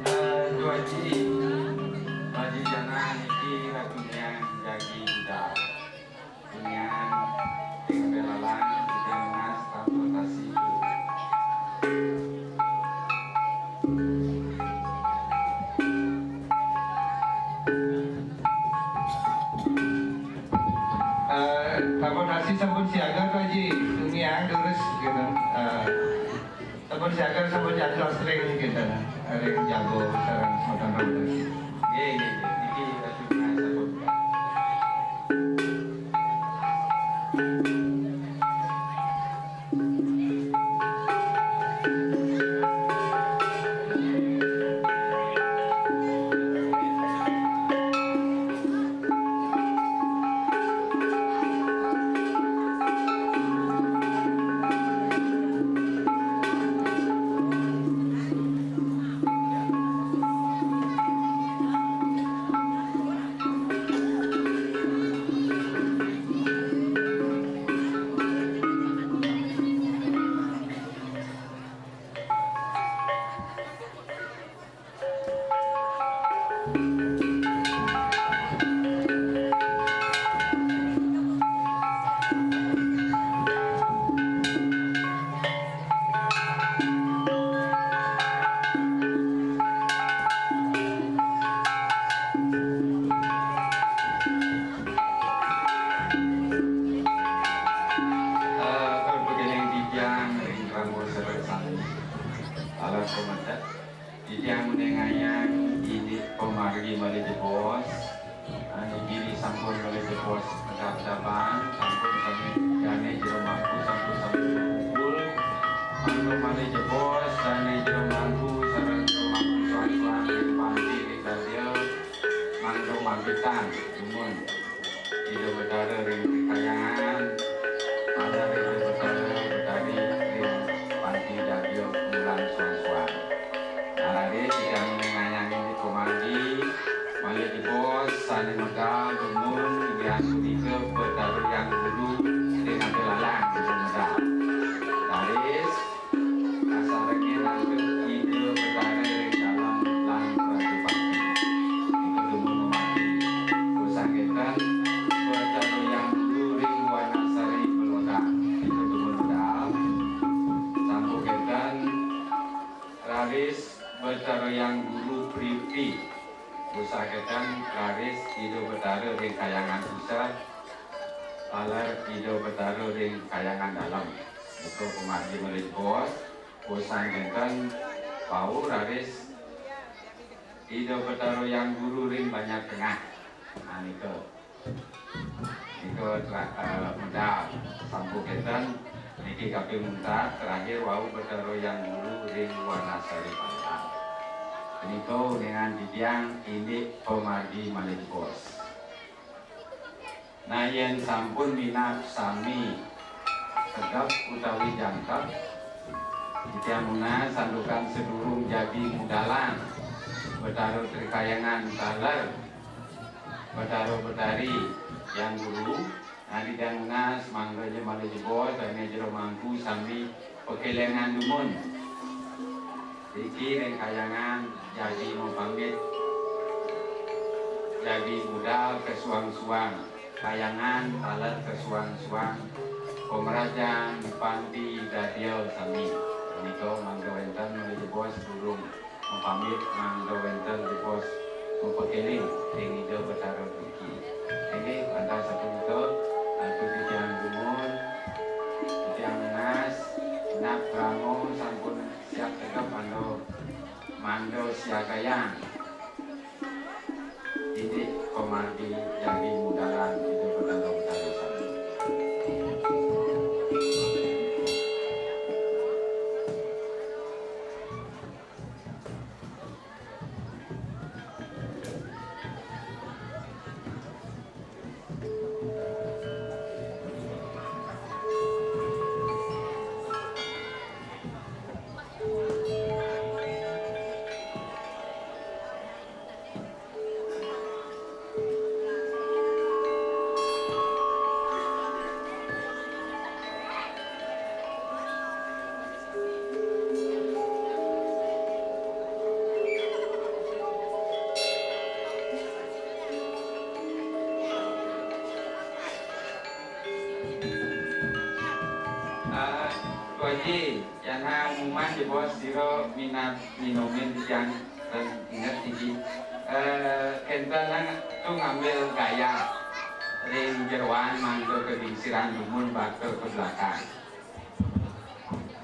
Eh, Dwaji, Dwaji Jangan niki ratunian jagi budal. Tunian ing Belalang, udah mas transportasi. Eh, transportasi sampun siaga, Pak Haji. Tunian terus gitu. Eh, sampun siaga, sampun jadwal sering gitu. Ring jago sareng semeton transportasi. Nggih, nggih, nggih. Niki, eh, tunian sampun. Eh, kabegiling titiang ring Ranggo Seresan. Alas pemetet. Titiang nguningayang indik pamargi malih jebos, ane giri sampun malih jebos kadabdaban, sampun sami dane jero mangku, sampun sami kumpul, mangda malih jebos, dane jero mangku, sareng jero mangku soang-soang ring panti ring daya, mangda mampitan, dumun. Ida Betara ring Kayangan, pada Ida Betara Betari ring panti daya bulan soang-soang. Nalare titiang nguningayang indik pamargi, malih jebos sane medal dumun inggih punika Betara Hyang Guru ring Belalang Ida medal. Raris, kasarengin antuk Ida Betara ring dalem lan prajapati. Nika dumun mati. Pusangketan, Betara Hyang Guru ring Wanasari Belodang. Nika dumun medal. Sampuketan, raris Betara Hyang Guru Priuti. Pusangketan, raris Ida Betara ring Kayangan Puseh, taler Ida Betara ring Kayangan Dalem. Nika pamargi malih jebos, pusangketan wau raris Ida Betara Hyang Guru ring Banjar Tengah. Nah, nika. Nika tra-, eh, medal. Sampuketan, niki kaping untat, terakhir wau Betara Hyang Guru ring Wanasari Palang. Nika uningan titiang indik pamargi malih jebos. Nah, yen sampun minab sami tegep utawi jangkep, titiang nunas santukan sadurung jagi budal Betara Tri Kahyangan taler Betara Betari Hyang Guru, nah, titiang nunas mangda ja malih jebos, dane jero mangku sami pakelingan dumun. Niki ring kahyangan jagi mapamit, jagi budal kasuang-suang, kahyangan taler kasuang-suang, pamrajan panti dadia sami. Menika mangda wenten malih jebos sadurung mapamit, mangda wenten jebos mapakeling ring Ida Betara niki. Inggih, wantah sapunika, atur titiang dumun, titiang nunas, genep krama sampun siap tegep mangda, mangda siagayang. Indik pamargi jagi budal Ida Betara Betari sami. Ah, Bu Aji, yan ha umuman jebos sira minab minomin titiang ten inget niki. Eh, kenten nang tu ngambil gayah ring jeroan mangda kagingsirang dumun bakal ka belakang.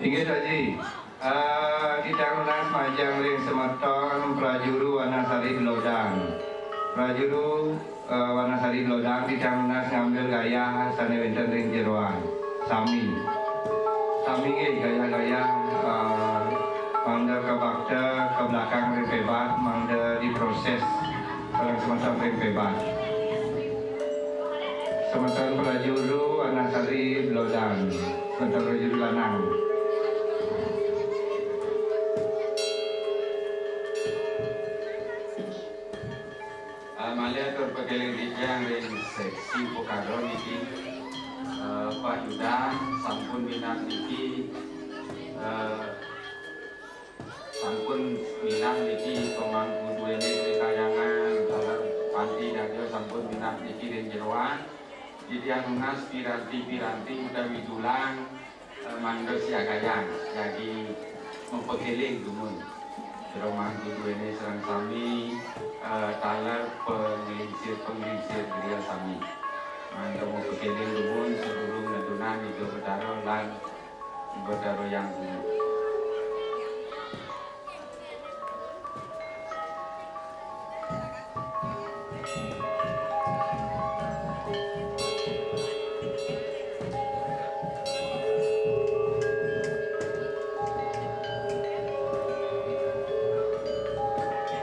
Inggih, Pak Ji. Eh, titiang nunas majeng ring semeton prajuru Wanasari Belodang. Prajuru, eh, Wanasari Belodang titiang nunas ngambil gayah sane wenten ring jeroan. Sami. Sami nggih gayah-gayah, eh, mangda kabakta ka belakang ring pebat, mangda diproses sareng semeton ring pebat. Semeton prajuru Wanasari Belodang, semeton prajuru lanang. Ah, malih atur pakeling titiang ring seksi upakara niki. Ah, Pak Yudan sampun minab niki, ah, sampun minab niki pamangku duene Tri Kahyangan, dalam panti dadia sampun minab niki ring jeroan. Titiang nunas piranti-piranti utawi dulang, eh, mangda siagayang jagi mapakeling dumun. Jero mangku duene sareng sami, eh, taler panglingsir-panglingsir griya sami. Mangda mapakeling dumun sadurung nedunang Ida Betara lan Betara Hyang Guru.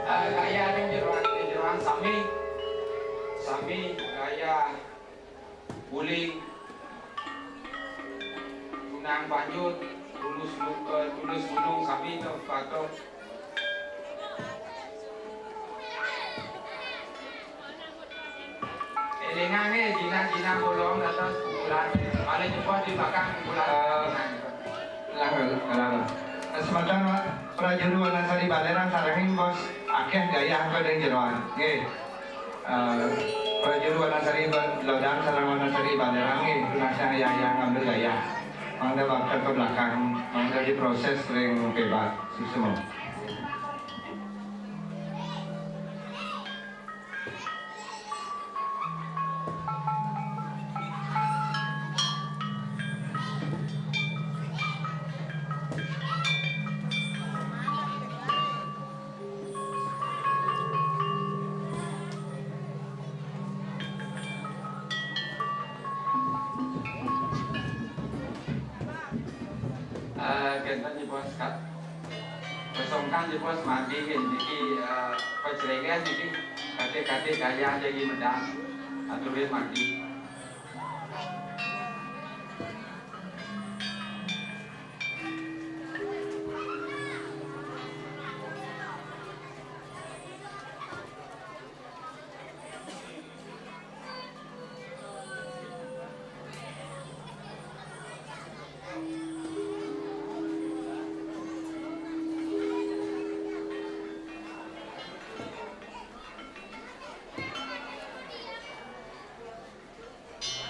Eh, gayah ring jeroan, ring jeroan sami, sami gayah. Uling, tunang banyu, tulus lu-, eh, tulus gunung sami to, patok. Elingange, jinah-jinah bolong dados kumpulan. Malih jebos di belakang kumpulan. Eh, Elingan. Elang, elang. Semeton, Pak, prajuru Wanasari Balerang sarengin bos akeh gayah ring jeroan. Nggih. Eh, prajuru Wanasari Ba-, Lodang sareng Wanasari Balerang nggih, tunas yang yayang ngambil gayah. Mangda bakal ke belakang, mangda diproses ring pebat. Suksma. Eh, kenten niki, Bos, Kak. Pesongkan jebos margi niki, eh, pecrengges niki, kate-kate gayah jagi medang, aturin margi.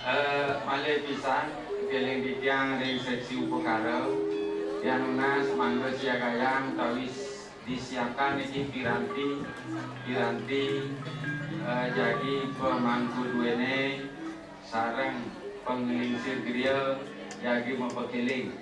Eh, malih pisan, keling titiang ring seksi upakara, tiang nunas mangda siagayang utawi disiapkan niki piranti, piranti, eh, jagi pamangku duene sareng panglingsir griya jagi mapakeling.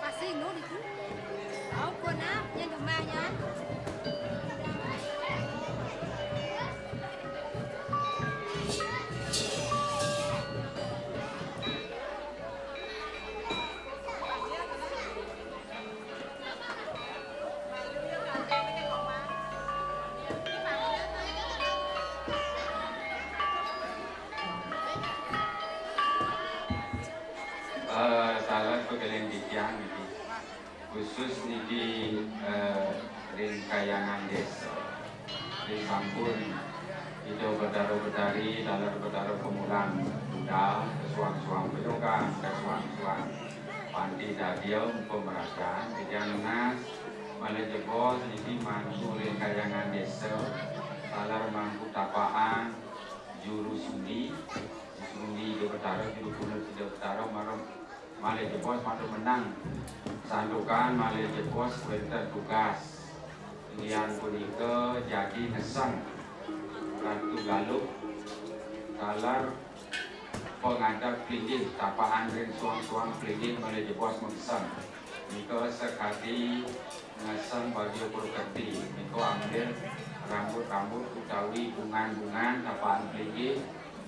Kasih nu ditu. Au kona, nyan jumah nyan. Eh, salah pakeling titiang niki. Khusus niki, eh, ring Kahyangan Desa. Ring sampun Ida Betara Betari, taler Betara pamulang budal, kasuang-suang pajogang, kasuang-suang panti dadia pamrajan, titiang nunas malih jebos niki mangku ring Kahyangan Desa, taler mangku tapakan juru sundi, juru sundi Ida Betara, juru kunut Ida Betara, mara malih jebos matur menang. Santukan malih jebos wénten tugas. Inggih punika jagi ngeseng Ratu Galuh taler pangadeg plinggih, tapakan ring suang-suang plinggih malih jebos makeseng. Nika sakadi ngeseng bagia purkenti, nika ambil rambut-rambut utawi bungan-bungan tapakan plinggih,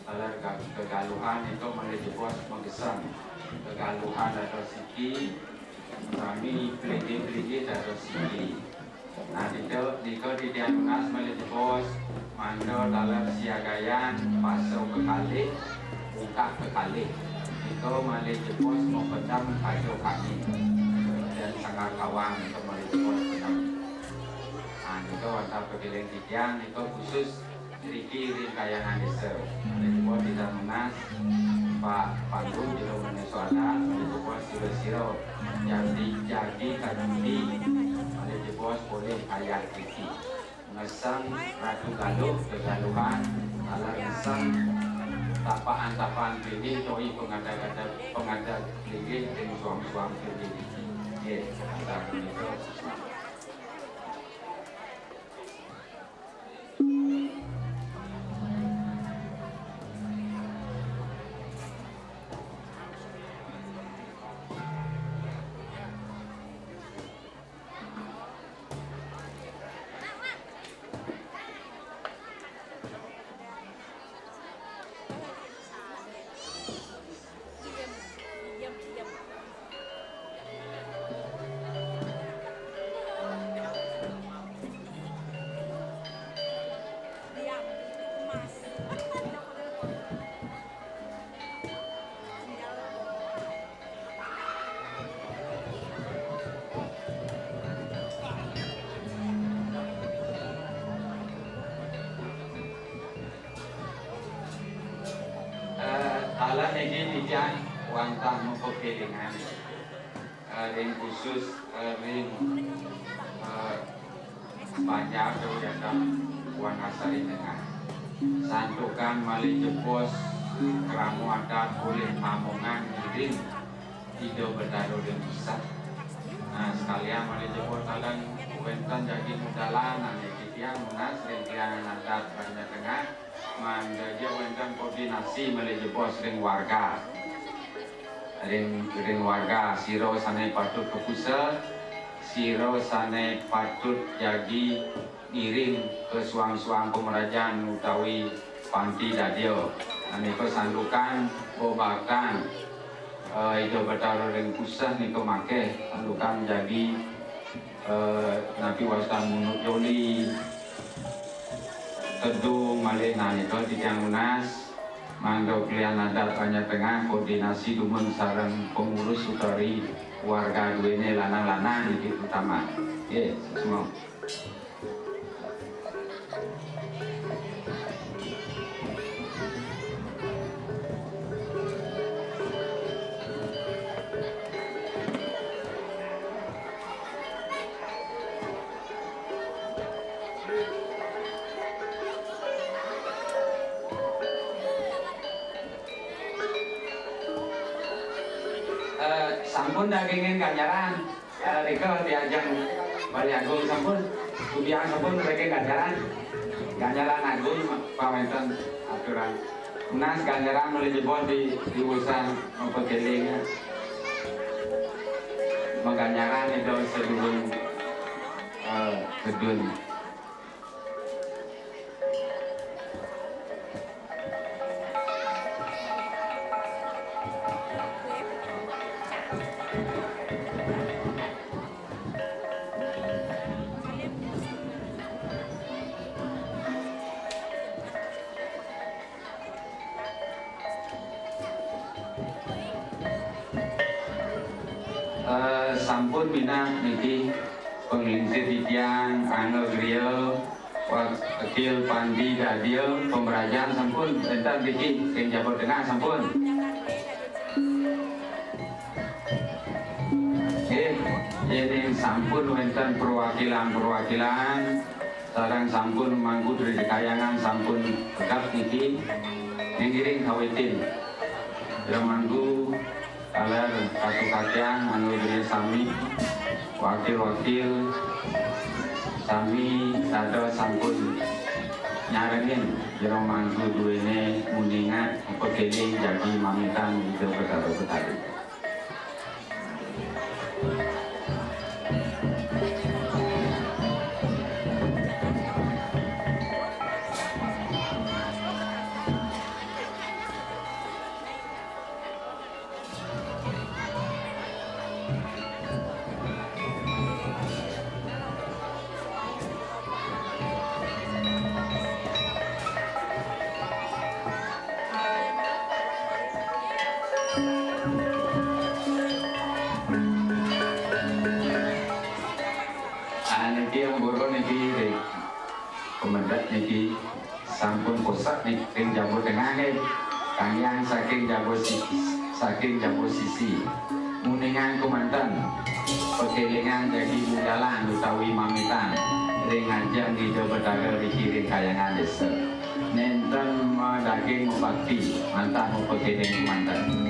taler ga-, kegaluhan nika malih jebos makeseng. Kegaluhan dados siki, sami plinggih-plinggih dados siki. Nah, nika, nika titiang nunas malih jebos, mangda taler siagayang paso kekalih, bungkah kekalih. Nika malih jebos mapedem kaca kangin. Dan sanggar kawang nika malih jebos pedem. Nah, nika wantah pakeling titiang, nika khusus Niki ring Kahyangan Desa. Malih jebos titiang nunas, Pak Pandu, Jero Manéso Adat, malih jebos sira-sira jagi, jagi kadudi, malih jebos polih kayah titi. Sang Ratu Galuh, kegaluhan, taler sang tapaan-tapaan pilih, toi pengadat-adat, pengadat pilih, ring suang-suang pilih. Nggih, taler menika. Eh, taler niki titiang wantah mapakelingan, eh, ring khusus, eh, ring, eh, Banjar Dewayana Wanasari Tengah. Santukan malih jebos krama adat polih tamongan ngiring Ida Betara ring Puseh. Nah, sekalian malih jebos taler wénten jagi mudalan, nanging titiang nunas ring Kliangan Adat Banjar Tengah, mangda ja wénten koordinasi malih jebos ring warga. Ring, ring warga, sira sané patut ka Puseh, sira sané patut jagi ngiring ka suang-suang pamrajan utawi panti dadia. Nika santukan bebakan, eh, Ida Betara ring Puseh nika makéh, santukan jagi, eh, napi wastan munut joli, tedung malih, nah nika titiang nunas, mangda Kliangan Adat Banjar Tengah koordinasi dumun sareng pengurus utawi warga duéné lanang-lanang niki utama. Nggih, semua. Eh, sampun dagingin ganjaran. Eh, nika diajeng Bali Agung sampun. Kudiang sampun nriki ganjaran. Ganjaran agung paménten aturan. Nunas ganjaran malih jebos di, di urusan mapakeling. Maganjaran Ida sadurung, eh, tedun. Eh, sampun minab niki panglingsir titiang, angga griya, wakil pandi dadia, pamrajan sampun wénten niki, ring Jaba Tengah sampun. Nggih, yéning sampun wénten perwakilan-perwakilan, sareng sampun mangku Dri Kayangan sampun tegap niki, ngiring kawitin. Ira mangku, taler katukatyang anu diri sami, wakil-wakil sami dados sampun nyarengin jero mangku duéné nguningang pakeling jagi mamitan Ida Betara Betari. Ah, niki ampura niki, Dik. Kemedek niki sampun pusek niki ring Jaba Tengah nggih. Kanggiang saking Jaba Sisi, saking Jaba Sisi. Nguningang kemanten, pakelingan jagi mudalan utawi mamitan. Ring ajeng Ida Betara riki ring Kahyangan Desa. Nénten madaging mabakti, wantah mapakéné kémanten.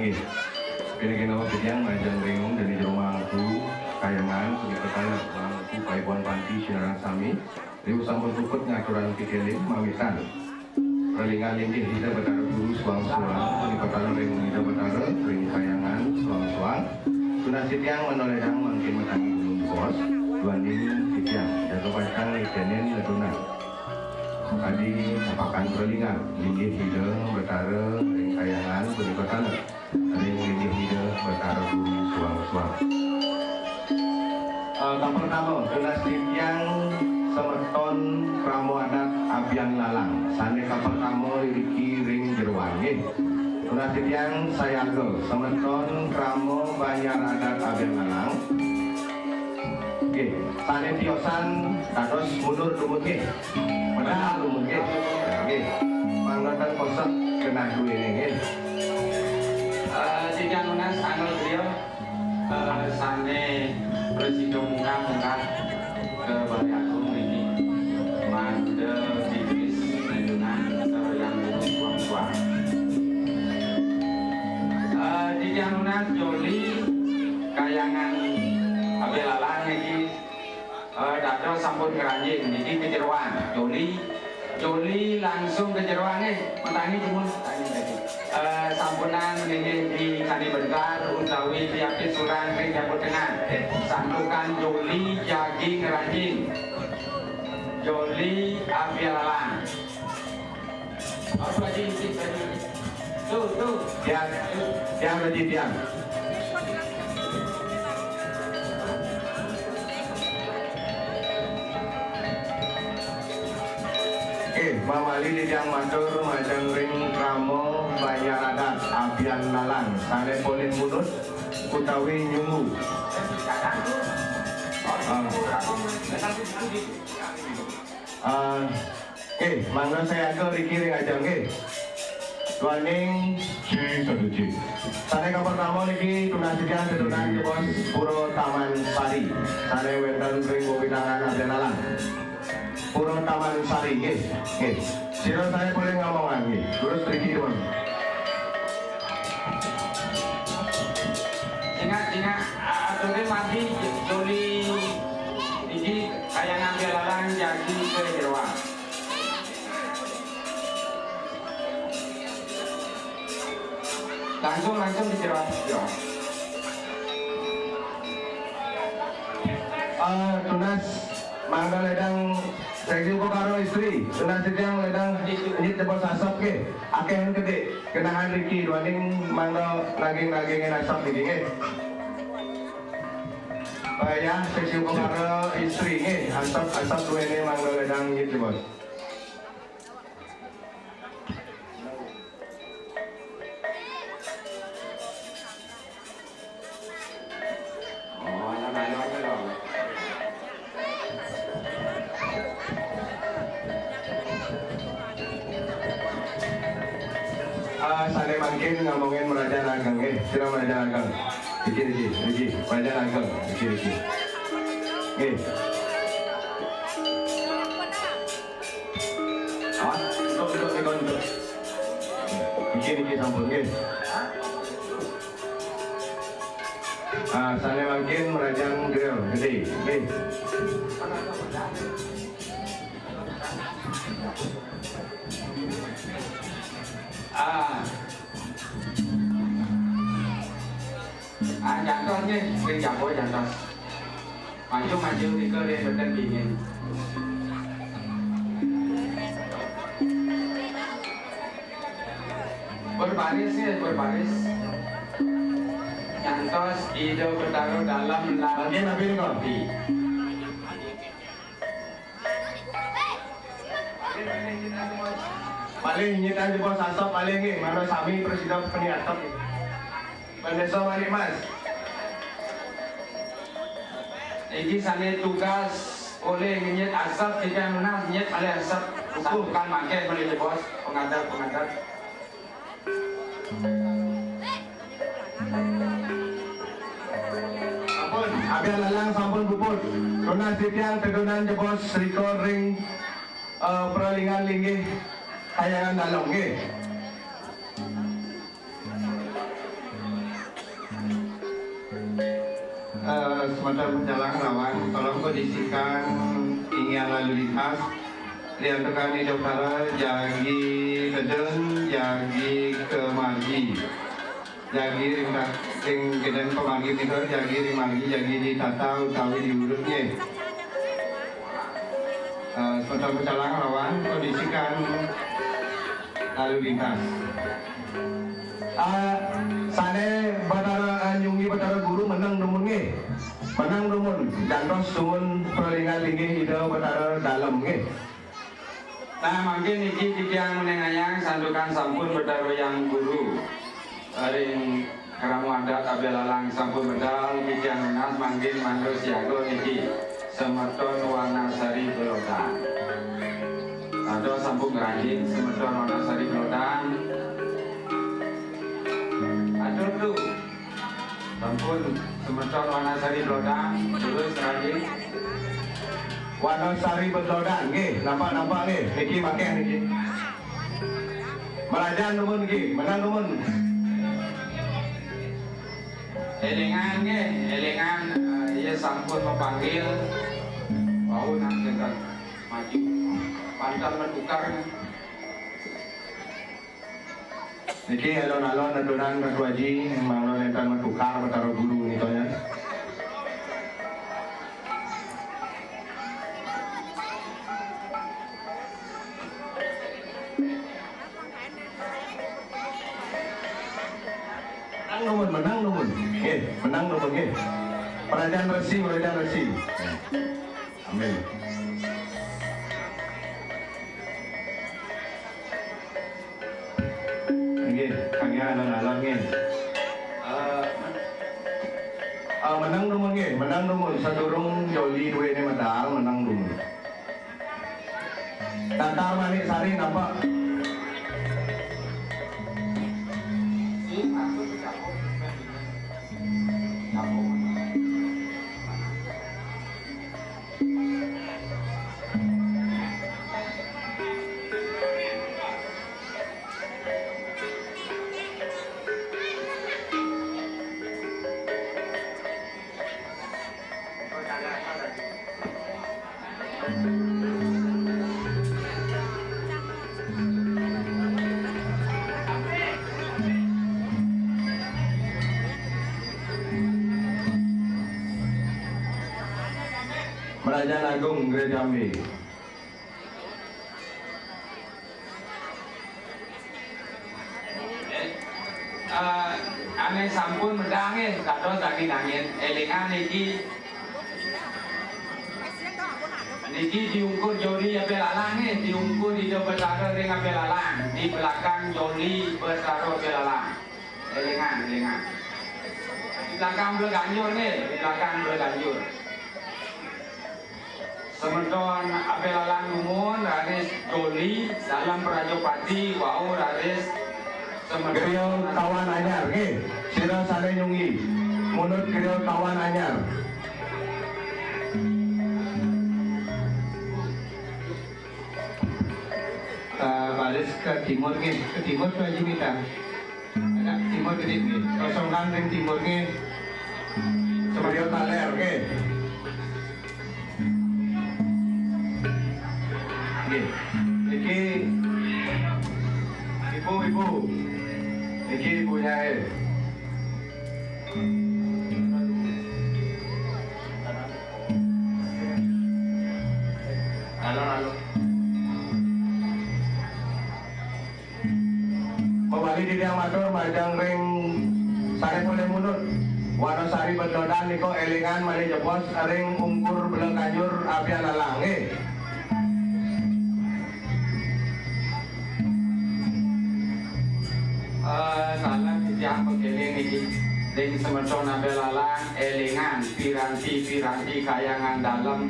Inggih. Kene-kene wau titiang majeng ring dene jero mangku, kayangan, punika taler, mangku, paibon panti, sinareng sami. Riwau sampun puput ngaturang pikelin, mawitan. Relingan inggih Ida Betara Guru suang-suang, punika taler ring Ida Betara, ring kayangan, suang-suang. Tunas titiang manoledang mangkin matangi gunung bos, duaning titiang, jaga pacang nitenin ngedunan. Kadi apakan relingan, inggih Ida Betara ring kayangan punika taler, ring inggih Ida Betara Guru suang-suang. Eh, kapertama, tunas titiang semeton krama adat Abian Lalang, sane kapertama iriki ring jeroan, nggih. Tunas titiang sayaga, semeton krama Banjar Adat Abian Lalang. Nggih, sané tiosan dados mundur dumun nggih. Medal dumun nggih. Nggih. Mangda ten kosek genah duwéné nggih. Eh, titiang nunas anggul griya, eh, sané prasida munggah-munggah ka Balé Agung niki. Mangda bibis nedunan sareng suang-suang. Eh, titiang nunas joli kayangan Abian Lalang niki, eh, dados sampun ngranjing niki kejeroan. Joli, joli langsung kejeroan nggih. Matangi dumun. Eh, sampunang nggih di Candi Bentar utawi di Apit Surang ring Jabut Tengah. Santukan joli jagi ngranjing. Joli Abian Lalang. Apa di sini tadi? Tuh, tuh. Tiang, tiang lagi tiang. Oke, mamali titiang matur majeng ring krama Banjar Adat Abian Lalang sané polih munut utawi nyunggu. Ah. Ah, nggih, mangda sayaga riki ring ajeng nggih. Duaning sri seduci. Sané kapertama niki tunas titiang tetunan jebos Pura Taman Sari. Sané wénten ring wewidangan Abian Lalang. Pura Taman Sari nggih. Nggih. Sira sané polih ngamongan nggih. Terus riki, Tuan. Ingat, ingat, aturé mati joli iki kayangan Abian Lalang jagi kejeroan. Langsung, langsung dijeroan. Eh, tunas mangda lédang seksi upakara istri, tunas titiang lédang nyit jebos asep nggih. Akéh gedé, genahan riki duaning mangda naging-nagingin asep niki nggih. Bayah seksi upakara istri nggih, asep, asep duwéné mangda lédang nyit jebos. Ah, sané mangkin ngamongin Merajan Ageng, eh, sira Merajan Ageng. Iki, iki, iki, Merajan Ageng, iki, iki. Nggih. Awas, entuk, entuk, entuk, entuk. Niki, niki sampun, nggih. Ah, sané mangkin Merajan Griya Gedé, nggih. Ah. Ah, jantos nggih, sing jago jantos. Maju, maju, nika ring beten dingin. Berbaris nggih, berbaris. Nyantos Ida Betara Dalem lan Mangkin napi nika? Malih nyitan jebos asep malih nggih, mangda sami prasida peniatep. Bendésa Walikmas. Iki sané tugas olih ngenyit asep, titiang nunas ngenyit malih asep. Santukan mangkin malih jebos, pengadep, pengadep. Sampun, Abian Lalang sampun puput. Tunas titiang tetunan jebos rika ring, eh, pralingan linggih Kayangan Dalem nggih. Eh, semeton pecalang rawan, tolong kondisikan inggihan lalu lintas. Diantukan Ida Betara jagi tedun, jagi kemargi. Jagi ring ta-, ring gedén pamargi punika, jagi ring margi, jagi ditata utawi diurut nggih. Eh, semeton pecalang rawan, kondisikan lalu lintas. Ah, sané Batara, ah, nyunggi Batara Guru meneng dumun nggih. Meneng dumun, jantos dumun pralingan linggih Ida Batara Dalem nggih. Nah, mangkin niki titiang menengayang santukan sampun Batara Hyang Guru. Ring krama adat Abya Lalang sampun medal, titiang nunas mangkin manut siaga niki. Semeton Wanasari Belodan. Aduh, sampun ngranjing semeton Wanasari Belodan. Aduh, tuh. Sampun semeton Wanasari Belodan, terus ngranjing. Wanasari Belodan, nggih, nampak-nampak nggih. Niki makeh niki. Merajan dumun niki, menang dumun. Élingan nggih, élingan, eh, iya sampun mapanggil. Wau nang sinten maju. Pantun matukar. Niki alon-alon aturan Ratu Aji, mangda nénten matukar Batara Guru nika ya. Menang dumun, menang dumun. Nggih, menang dumun nggih. Prajan Resi, Prajan Resi. Amin. Nggih, kanggé alon-alon nggih. Eh, eh, menang dumun nggih, menang dumun. Sadurung Joli duwéné medal, menang dumun. Tatar Manik Sari nampak. Merajan Agung Gréja Jambi. Eh, ané sampun medal nggih, dados daging-daging. Élingan niki, niki diungkur Joli Abya Lalang nggih, diungkur Ida Betara ring Abya Lalang, di belakang Joli Betara Abya Lalang. Élingan, élingan. Di belakang Bela Ganjur nggih, di belakang Bela Ganjur. Semeton Abya Lalang dumun, raris Joli, Dalem Prajapati, wau raris semeton. Griya Tawan Anyar, nggih. Sira sané nyunggi. Munut Griya Tawan Anyar. Eh, baris ke timur nggih, ke timur Pak Haji Mita. Agak timur gedé nggih. Kosongan ring timur nggih. Semeton Taler nggih. Nggih. Niki ibu-ibu. Niki ibunya, eh. Halo, halo. Mawali titiang matur majeng ring sané polih munut. Wanasari Bedlodan nika élingan malih jebos ring ungkur Bela Ganjur Abya Lalang, nggih. Eh, salah titiang pakéling niki. Ring semeton Abya Lalang, élingan piranti-piranti kahyangan dalem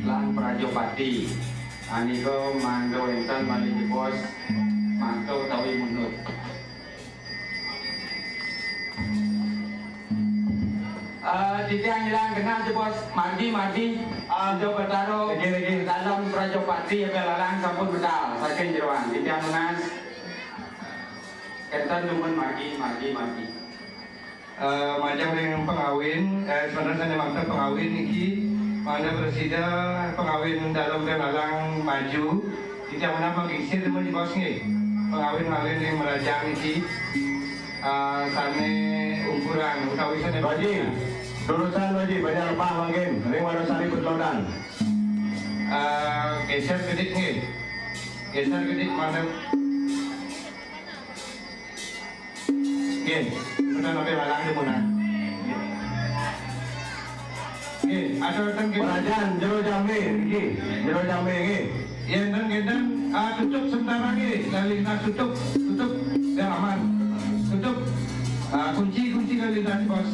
lan Prajapati. Anika mangda wénten malih jebos, mangda utawi munut. Eh, titiang ngilang genah jebos, margi, margi. Ah, Ida Betara, nggih, nggih. Dalem Prajapati Abya Lalang sampun medal saking jeroan. Titiang nunas. Kénten dumun margi, margi, margi. Eh, majeng ring pangawin, eh, sebenarnya sané makta pangawin niki, mangda prasida pangawin dalem ring lalang maju. Titiang menawi mangkin sir dumun jebos nggih. Pangawin-pangawin ring merajan niki, eh, sané ungkuran utawi sané Pak Haji, lurusang Pak Haji, banyak lepah mangkin ring Wanasari Bedlodan. Eh, geser kedik nggih. Geser kedik mangda. Nggih, semeton Abya Lalang dumun. Nggih, atur ten nggih. Merajan, Jero Jambe, nggih. Jero Jambe, nggih. Yén ten nggih ten, ah, tutup sementara nggih. Lalih tak tutup, tutup. Ya, aman. Tutup. Ah, kunci, kunci lalu lintas, Bos.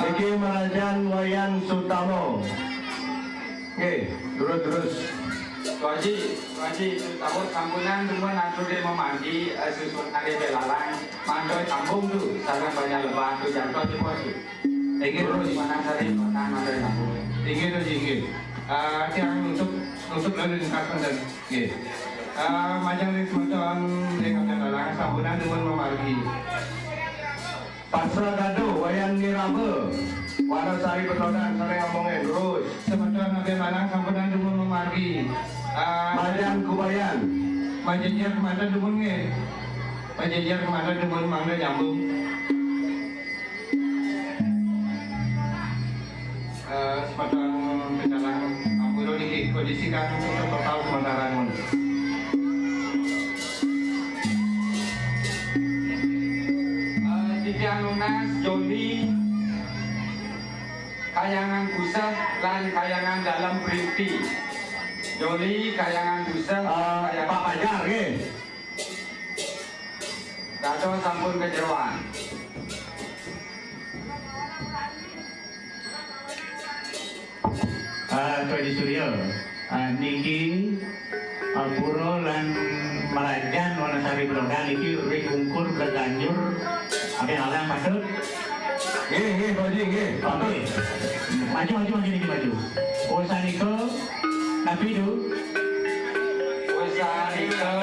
Niki Marajan Wayan Sutamo. Nggih, terus, terus. Pak Haji, Pak Haji, Sutamo sampunang dumun atur di memanti, eh, susun ari belalang, mandoi tambung tu, sareng banyak lebah tu, jantos di pos tu. Inggih, terus. Di mana sari, mana mandoi tambung. Inggih, terus, inggih. Eh, tiang untuk, untuk lalu lintas, Pak Haji. Nggih. Ah, majeng ring semeton ring Abdal Alang, sampunang dumun mamargi. Pasra Gaduh, Wayan Niraba, Wanasari Petodan, sareng Amongin, lurus. Semeton Abdal Alang, sampunang dumun mamargi. Ah, Majan Kubayan. Majejer kemanten dumun nggih. Majejer kemanten dumun mangda nyambung. Eh, semeton pecalang ampura niki kondisikan untuk bertahu sementara nun. Eh, titiang nunas Joni Kayangan Puseh lan Kayangan Dalem Priuti. Joni Kayangan Puseh, eh, Kayangan Pak Pajar, nggih. Dados sampun kajeroan. Ah, Tuan Surya, ah, niki, ah, pura lan merajan Wanasari Belodan niki ring ungkur Bleganjur, Abdal Alang patut. Nggih, nggih, Pak Haji, nggih, patut. Maju, maju, maju niki, maju. Usanika, tapi du. Usanika.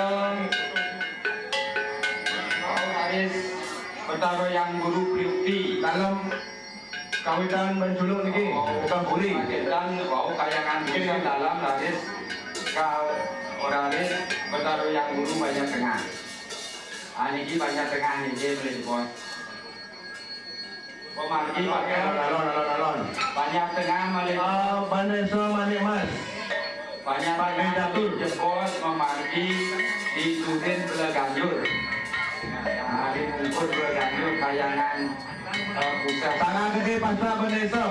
Wau raris Betara Hyang Guru Priuti. Dalem kawitan menculuk niki, oh, Kang Puri. Kawitan wau Kayangan Puseh Dalem raris ka, raris Betara Hyang Guru Banjar Tengah. Ah, niki Banjar Tengah niki, malih, Bos. Pemargi pakai alon, alon, alon, alon. Banjar Tengah malih. Ah, Bandesa Manik Mas. Banjar Tengah malih jebos memargi di Turin Bleganjur. Nah, di Bungkur Bleganjur, Kayangan, eh, Puseh. Tanah Gede Pasar Bandesa.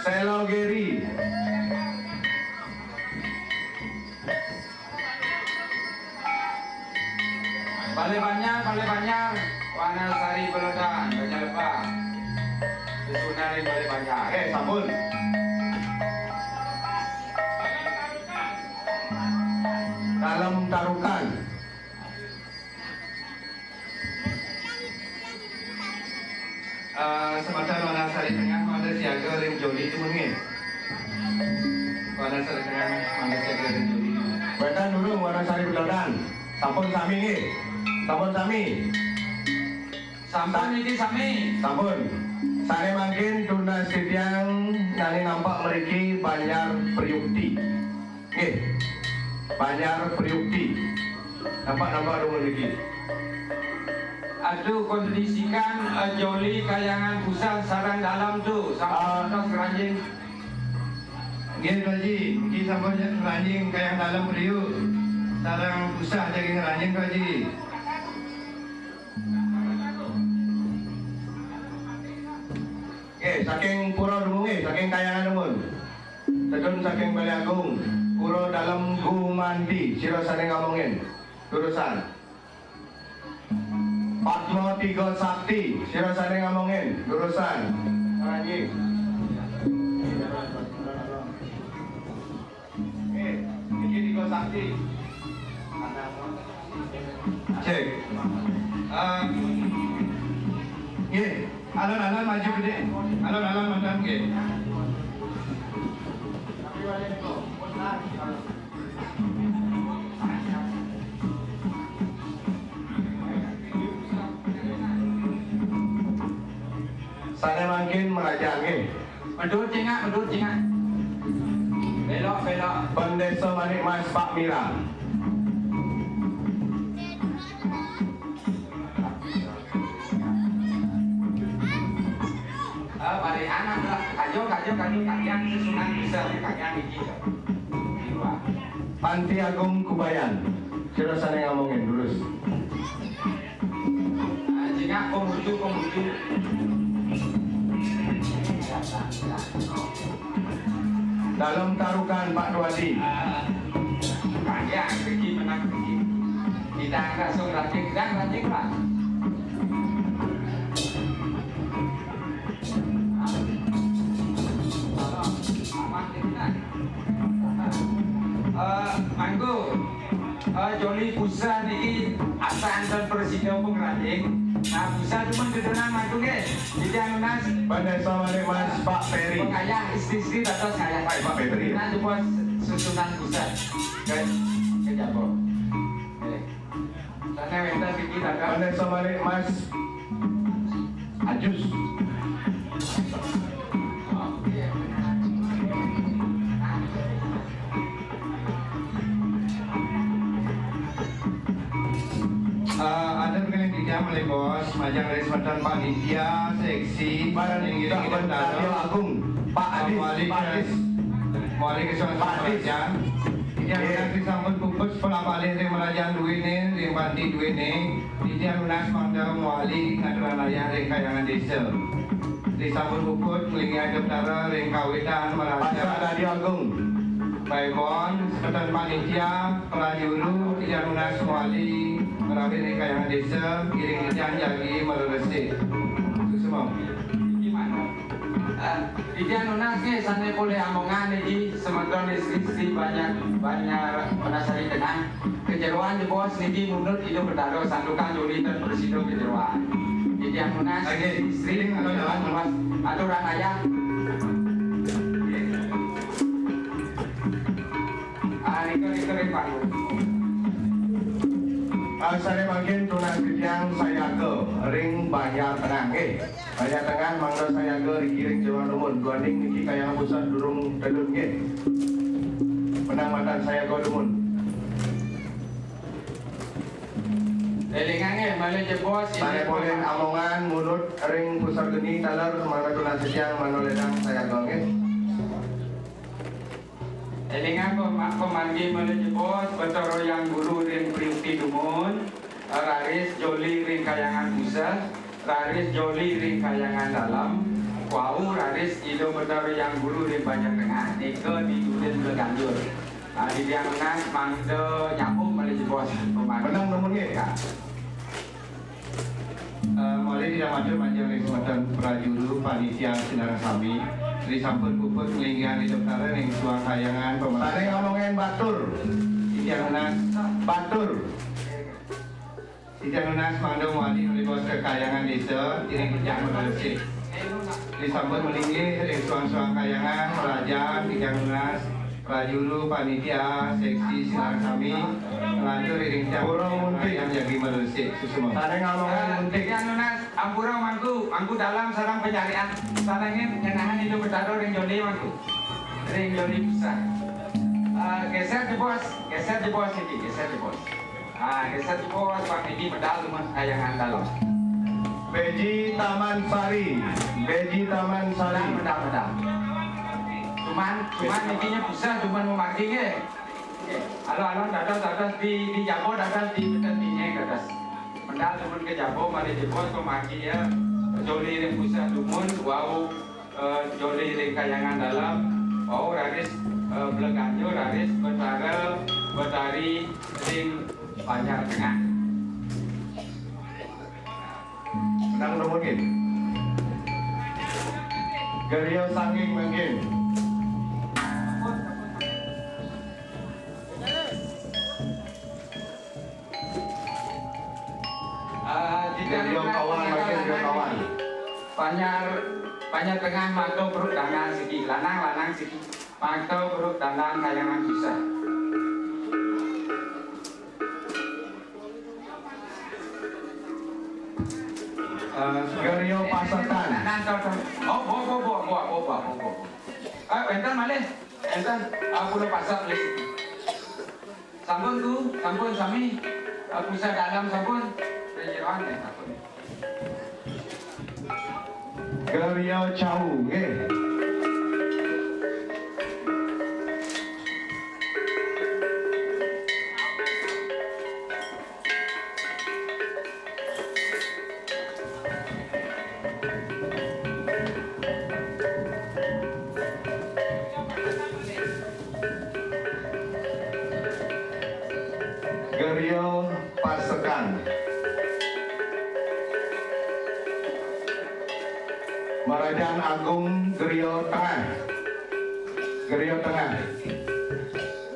Selogeri. Balé Banjar, Balé Banjar, Wanasari Belodan, Banjar Lebah. Susunan ring Balé Banjar. Eh, sampun. Dalem Tarukan. Eh, semeton Wanasari Tengah mangda siaga ring joli dumun nggih. Wanasari Tengah mangda siaga ring joli dumun. Wénten durung Wanasari Belodan. Sampun sami nggih. Sampun sami. Sampun niki sami. Sampun. Sané mangkin tunas titiang nani nampak mriki Banjar Priukti. Nggih. Banjar Priukti. Nampak-nampak dumun niki. Aduh, kondisikan, eh, joli Kayangan Puseh sareng Dalem tu, sampun, ah, ngantos ngranjing. Nggih, Pak Haji. Niki sampun ngranjing Kayangan Dalem Priuk. Sareng Puseh jagi ngranjing, Pak Haji. Nggih, saking pura dumun nggih, saking Kayangan dumun. Sedun saking Balé Agung, Pura Dalem Gumanti, sira sané ngamongin. Durusang. Padma Tiga Sakti, sira sané ngamongin. Durusang. Nggih. Nggih, niki Tiga Sakti. Cek. Eh, nggih, alon-alon maju gedé. Alon-alon mantap nggih. Sané mangkin meraja nggih. Medhun cingak, medhun cingak. Belok, belok. Bendésa Manik Mas Pak Mira. Eh, balik anak lah. Kajo, kajo, kajo, kagian susunan bisa, kagian iki. Panti Agung Kubayan. Sira sané ngamongin, lurus. Ah, cingak, Konghucu, Konghucu. Dalem tarukan, Pak Duadi. Panjang rezeki, menang rezeki. Kita langsung rancang, dan rancang, Pak. Eh, mangku, eh, Joli Pusa niki asan dan presida pengrajin. Nah, Pusa cuma kedenang mangku nggih. Titiang nunas. Bendesa malih Mas, Pak Peri. Pengayah istri-istri dados ngayah. Pak, Pak Peri. Nah, coba susunan Pusa. Ke, ke Jabon. Nggih. Sana wénten niki, Kakak. Mana sama nih, Mas Ajus? Eh, ada berkeliling tiga malih, Bos, majeng ring semeton panitia, seksi, bareng ring ngiring Pak Bendahara Agung, Pak Adis, Wali Pak Adis. Wali Kesusahan Pak Adis. Kerajaan. Yang Nggih. Nanti sampun pupus, pun apalih ring merajan duwene, ring panti duwene, titiang nunas mangda mawali ngaturang ayah ring kahyangan desa. Ri sampun puput, nglinggih Daptara ring kawitan meraja. Pasar Radio Agung. Paibon, semeton panitia, prajuru, titiang nunas mawali, ngrawit ring kahyangan desa, ngiring titiang jagi mareresik. Suksma. Titiang nunas nggih sané polih amongan niki semeton istri-istri banyak, banyak penasari tengah. Kejeroan jebos niki munut Ida Betara santukan Joli ten presida kejeroan. Titiang nunas nggih, istri, kejeroan jebos aturan ayah. Ah, nika, nika ring panggung. Ah, sané mangkin tunas titiang sayaga ring Banjar Tengah nggih. Banjar Tengah mangda sayaga ring ngiring jero dumun. Duaning niki kayang pusat durung tedun nggih. Menang matan sayaga dumun. Élingang nggih, malih jebos. Sané polih amongan munut ring pusat geni taler mangda tunas titiang manoledang sayaga nggih. Élingang pema-, pemargi malih jebos, Betara Hyang Guru ring Priuti dumun, raris Joli ring Kahyangan Puseh, raris Joli ring Kahyangan Dalem, wau raris Ida Betara Hyang Guru ring Banjar Tengah, nika di Durin Bleganjur. Ah, titiang nunas mangda nyambung malih jebos pemargi. Menang dumun nggih, Kak. Eh, malih titiang matur majeng ring semeton prajuru panitia sinareng sami. Ri sampun puput nglinggihan Ida Betara ring suang kahyangan pamargi. Sané ngomongin batur. Titiang nunas batur. Titiang nunas mangda mawali nglibos ka kahyangan desa, ngiring titiang mareresik. Ri sampun malinggih ring suang-suang kahyangan, merajan, titiang nunas prajuru, panitia, seksi, sinareng sami, nglantur iring titiang. Ampura muntik. Titiang jagi mareresik, suksma. Sané ngomongin muntik. Titiang nunas, ampura mangku, mangku dalem sareng panyarian, sarengin ngenahan Ida Betara ring Joli mangku. Ring Joli Puseh. Ah, geser jebos, geser jebos niki, geser jebos. Ah, geser jebos, Pak niki medal dumun kahyangan dalem. Beji Taman Sari, Beji Taman Sari. Medal, medal, medal. Cuman, cuman niki nya Puseh, cuman mamargi nggih. Nggih. Alon-alon dados, dados di, di Jabon, dados di Beten Bini, dados. Medal dumun ka Jabon, malih jebos pamargi ya. Joli ring Puseh dumun, wau, eh, Joli ring kahyangan dalem, wau raris, eh, Bleganjur, raris Betara, Betari ring Banjar Tengah. Menang dumun nggih. Geria Sangking mangkin. Ah, di Geria Kawan mangkin, Geria Kawan. Banjar, Banjar Tengah, Mato Bruk Dandan siki, lanang, lanang siki. Mato Bruk Dandan kahyangan Puseh. Eh, Geria Pasetan. Nah, nah, to, to. Oh, bo, bo, bo. Eh, wénten malih. Wénten, eh, Pulau Paset malih. Sampun, Tu, sampun sami. Eh, Puseh Dalem sampun. Ring jeroan ya, sampun. Geria Cau, nggih. Kerajaan Agung Gerio Tengah. Gerio Tengah.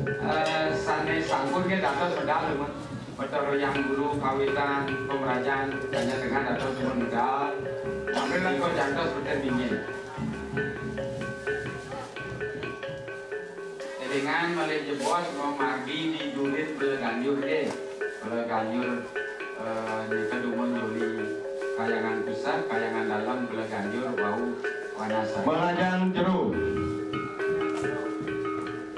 Eh, sané sampun nggih dados medal, Betara Hyang Guru kawitan pemerajan Banjar Tengah dados medal. Sambil kok jantos beten dingin. Élingan malih jebos mamargi di Durit Beleganjur nggih. Beleganjur, eh, nika dumun Juli Kayangan Pusat, Kayangan Dalem, Beleganjur wau Wanasari. Merajang Jero.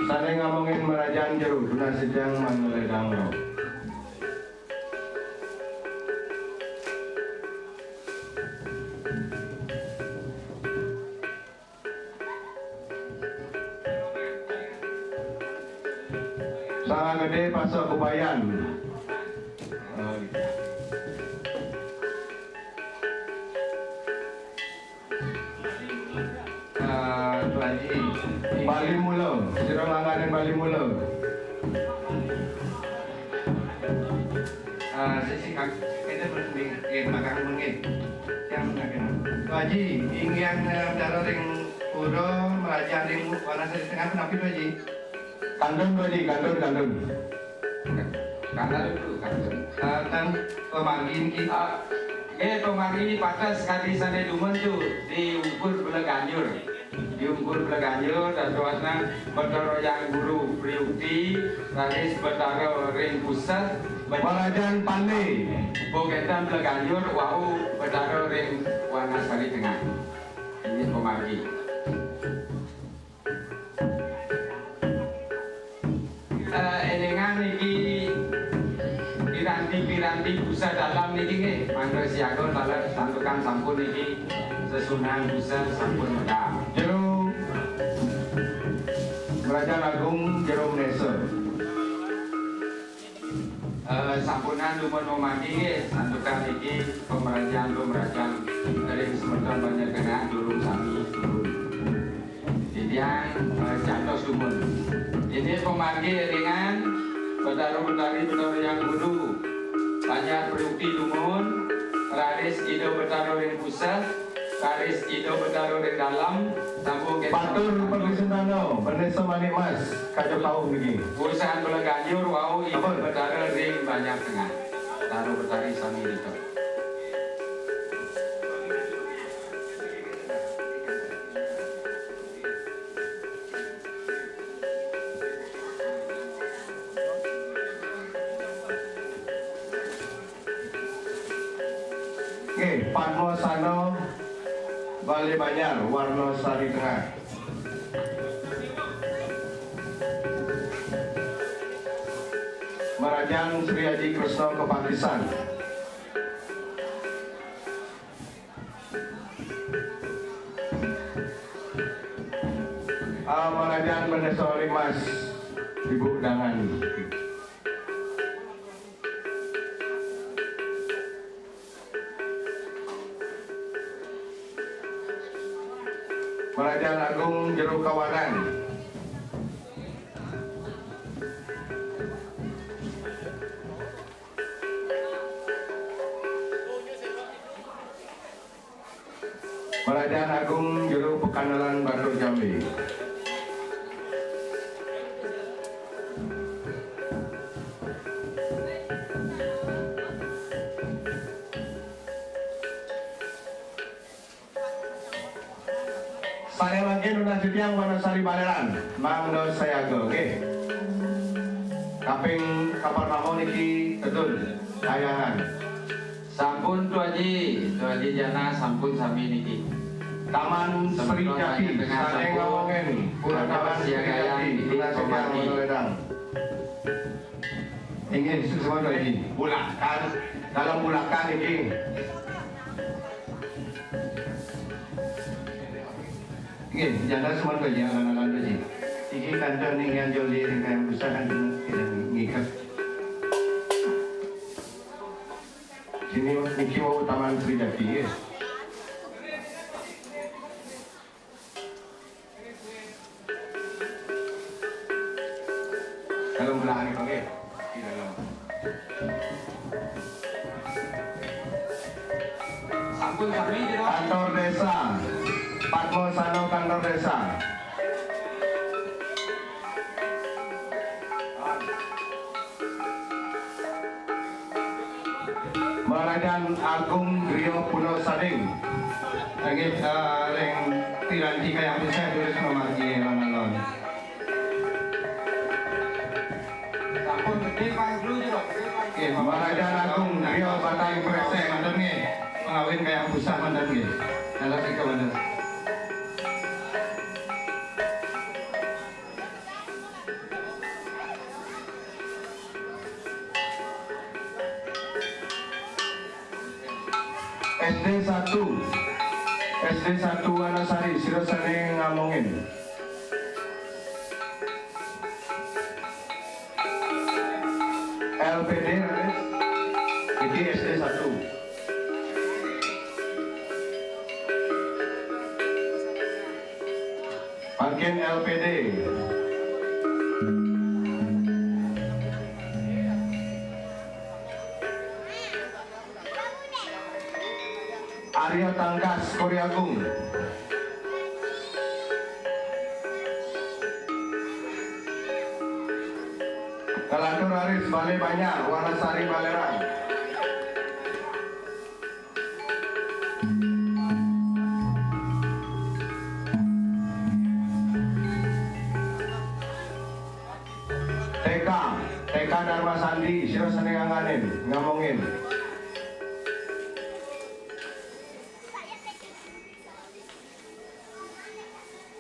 Sané ngamongin Merajang Jero, tunas sidang mangeledang rauh. Sanga Gedé Pasek Kubayan. Eh, Tuan Haji. Bali Mula, sira ngangganin Bali Mula. Eh, sisi kak-, kita berunding, eh, belakang mungkin. Yang belakang. Tuan Haji, inggian, eh, dara ring pura, merajan ring Wanasari Tengah, punapi, Tuan Haji? Kantun, Tuan Haji, kantun, kantun. Kantun itu, kantun. Kantun pamargi niki. Ah, nggih, pamargi pates kadi sané dumun tu, di Ungkur Beleganjur. Di Ungkur Beleganjur, dadosna Betara Hyang Guru Priukti, raris Betara ring Pusat, Bet-, Merajan Pandé. Bogétan Beleganjur, wau Betara ring Wanasari Tengah. Inggih pamargi. Eh, élingan niki piranti-piranti busa dalem niki nggih, mangda siaga taler santukan sampun niki sesuunan busa sampun medal. Jero Merajan Agung, Jero Menesa. Eh, sampunang dumun mamargi nggih, santukan niki pemerajan-pemerajan ring semeton Banjar Tengah durung sami turun. Titiang, eh, cantos dumun. Inggih pamargi élingan, Betara Betari Betara Hyang Guru, Banjar Priukti dumun, raris Ida Betara ring Pusat, raris Ida Betara ring Dalem, sampun kita. Batur Perlisentana, Bendesa Manik Mas, kaja pauh niki. Pusat Beleganjur wau Ida. Ampun. Betara ring Banjar Tengah. Betara Betari sami rika. Nggih, Padmasana Balé Banjar, Wanasari Tengah. Merajan Sri Aji Kresna Kepakisan. Ah, Merajan Bendesa Manik Mas, Ibu Dangan. Merajan Agung Jero Kawanan. Merajan Agung Jero Pekandalan Batur Jambi. Sané mangkin nunas titiang Wanasari Baléran, mangda sayaga, nggih. Kaping kapertama niki tedun, kayangan. Sampun, Tuaji, Tuaji Jana, sampun sami niki. Taman Sri Jati, sané ngawongen Pura Taman Sri Jati, nunas titiang Wanasari Baléran. Inggih, suksma, Tuaji. Bulakan, dalam bulakan niki. Nggih, janda semua to, ya, anak-anak to, ji. Iki kantor ning yang joli ning kayak pusat kan tidak ngikat. Sini niki wau Taman Sri Jati, ya. Kalau belahan itu, nggih. Di dalam. Sampun sami, Jero. Kantor desa. Padma Sano Kantor Desa. Marajan Agung Griya Puno Sading. Inggih, eh, ring piranti kayang puseh durus mamargi alon-alon. Sampun gedhe, Pak, dulu, Pak. Nggih, Marajan Agung Griya Batang Kresek manten nggih. Pangawin kayang puseh manten nggih. Dados nika manten. S D satu. S D satu Wanasari, sira sane ngamongin. L P D, raris. Iki S D satu. Mangkin L P D. Arya Tangkas, Kori Agung. Nglantur raris, Bale Banjar, Wanasari, Balerang. T K, T K Dharma Sandi, sira sane nganganin, ngamongin.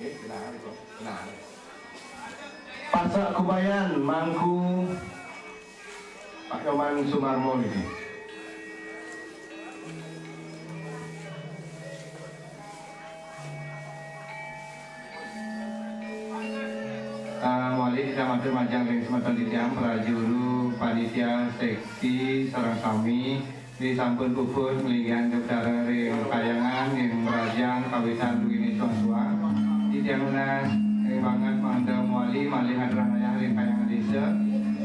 Nggih, benar, kok. Benar. Pasak Kubayan, Mangku, Pak Nyoman Sumarmo niki. Ah, malih titiang matur majeng ring semeton titiang prajuru panitia seksi sareng sami. Ri sampun puput nglinggihan Deptara ring kayangan ing mrajan kawitan duwene suang-suang. Titiang nunas ring banget mangda mawali malih aturang ayah ring kayangan desa.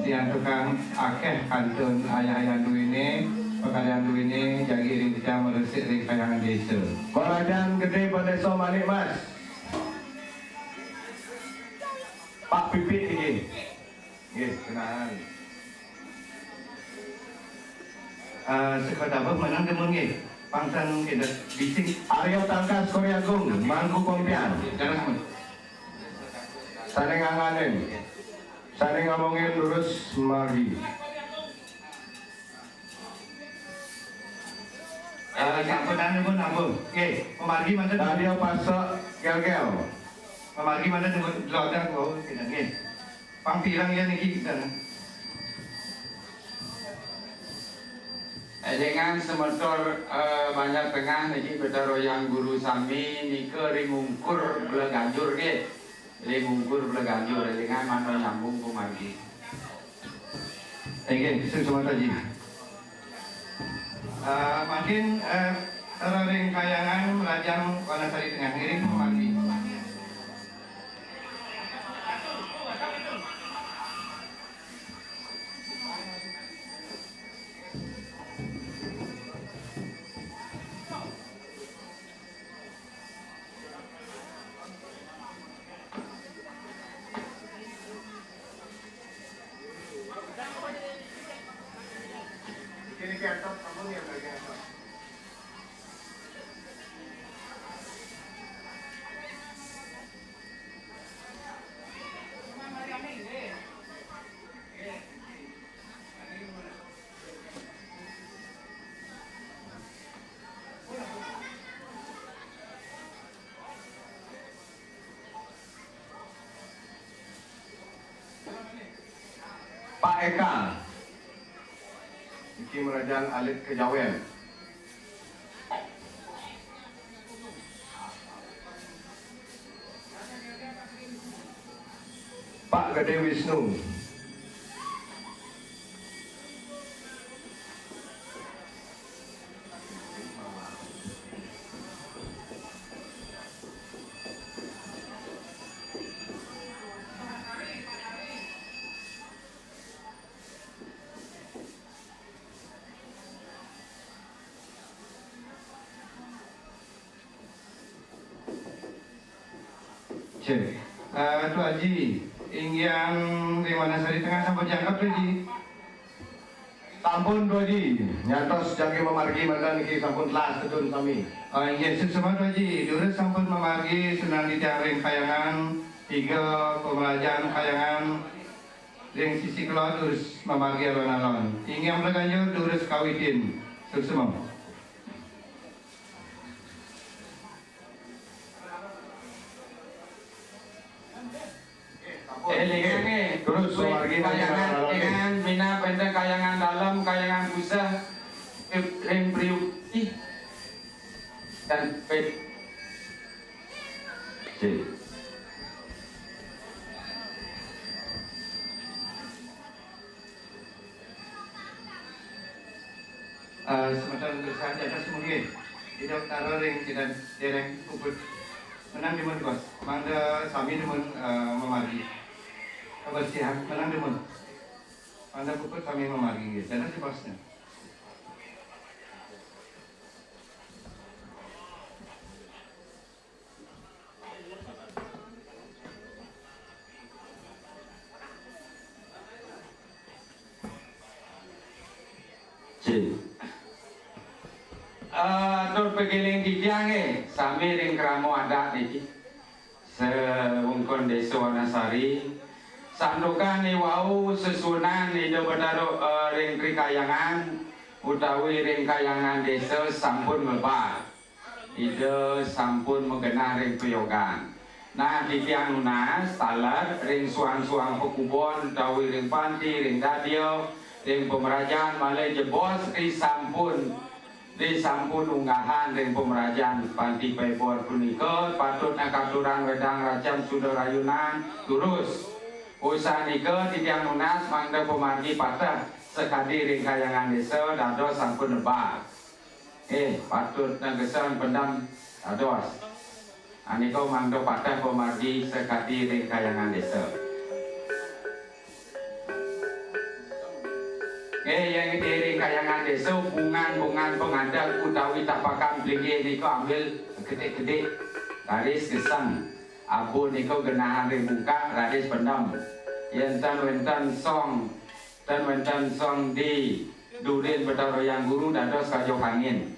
Tiang tukang akeh kantun ayah-ayah duwene, pakaryan duwene, jagi ring titiang mresik ring kayangan desa. Mrajan Gede Bendesa Manik Mas. Pak Pipit iki. Nggih, kenal. Eh, sekolah apa menang demen nggih. Pangsan kita bising. Aryo Tangkas Kori Agung, Mangku Kompian. Jangan semua. Sane nganganin. Sane ngamongin lurus margi. Eh, sampun anu pun ampun. Nggih, pemargi manten. Tadi pasok gel-gel. Pemargi manten, ndelok, oh, tidak, nggih. Pang pirang ya niki, kita. Elingan semeton, eh, Banjar Tengah niki Betara Hyang Guru sami nika ring ungkur Bleganjur nggih. Ring ungkur Bleganjur, elingan mangda nyambung pemargi. Inggih, sing semeton ji. Eh, mangkin, eh, ring kayangan Mrajan Wanasari Tengah ngiring pemargi. Pak Eka. Iki Mrajan Alit Kejawen. Pak Gede Wisnu. Cek. Eh, Tu Aji, inggih ring Wanasari Tengah sampun jangkep, Tu Aji? Sampun, Tu Aji. Nyantos jagi mamargi manten niki sampun telas tedun sami. Oh, inggih, suksma, Tu Aji. Durus sampun mamargi, sinah titiang ring Kahyangan Tiga, Pamrajan Kahyangan ring sisi kulon, durus mamargi alon-alon. Inggih, ampura ganjur, durus kawitin. Suksma. Élingang, eh, terus wargi Kahyangan, Kahyangan, minab wénten Kahyangan Dalem, Kahyangan Puseh, ring Priuk, ih, dan pet. Cik. Eh, semeton kebersihan dados munggih. Ida tara ring kidan dereng puput. Menang dumun, Bos. Mangda sami dumun, eh, mamargi. Kebersihan, menang dumun. Mangda puput sami mamargi, nggih. Dados, Bos. Cik. Eh, tur pakéling titiang, eh, sami ring krama adat niki. Sawewengkon Désa Wanasari, santukan i wau sesuunan Ida Betara, eh, ring Tri Kahyangan utawi ring Kahyangan Désa sampun mlebar. Ida sampun magenah ring payogan. Nah, titiang nunas taler ring suang-suang pakubon utawi ring panti, ring dadia, ring pamrajan malih jebos ri sampun, ri sampun unggahang ring pamrajan panti paibuan punika patut nakaturang wédang racem suda rayunan durus. Usan nika titiang nunas mangda pamargi pateh sakadi ring Kahyangan Désa dados sampun mlebar. Eh, patut nagesen pendem dados. Anika mangda pateh pamargi sakadi ring Kahyangan Désa. Eh, yén ring Kahyangan Désa, bungan-bungan pangadeg utawi tapakan plinggih nika ambil kedik-kedik, raris geseng. Aba nika genahang ring bungkak, raris pendem. Yén ten wénten song, ten wénten song di durin Betara Hyang Guru dados kaja kangin.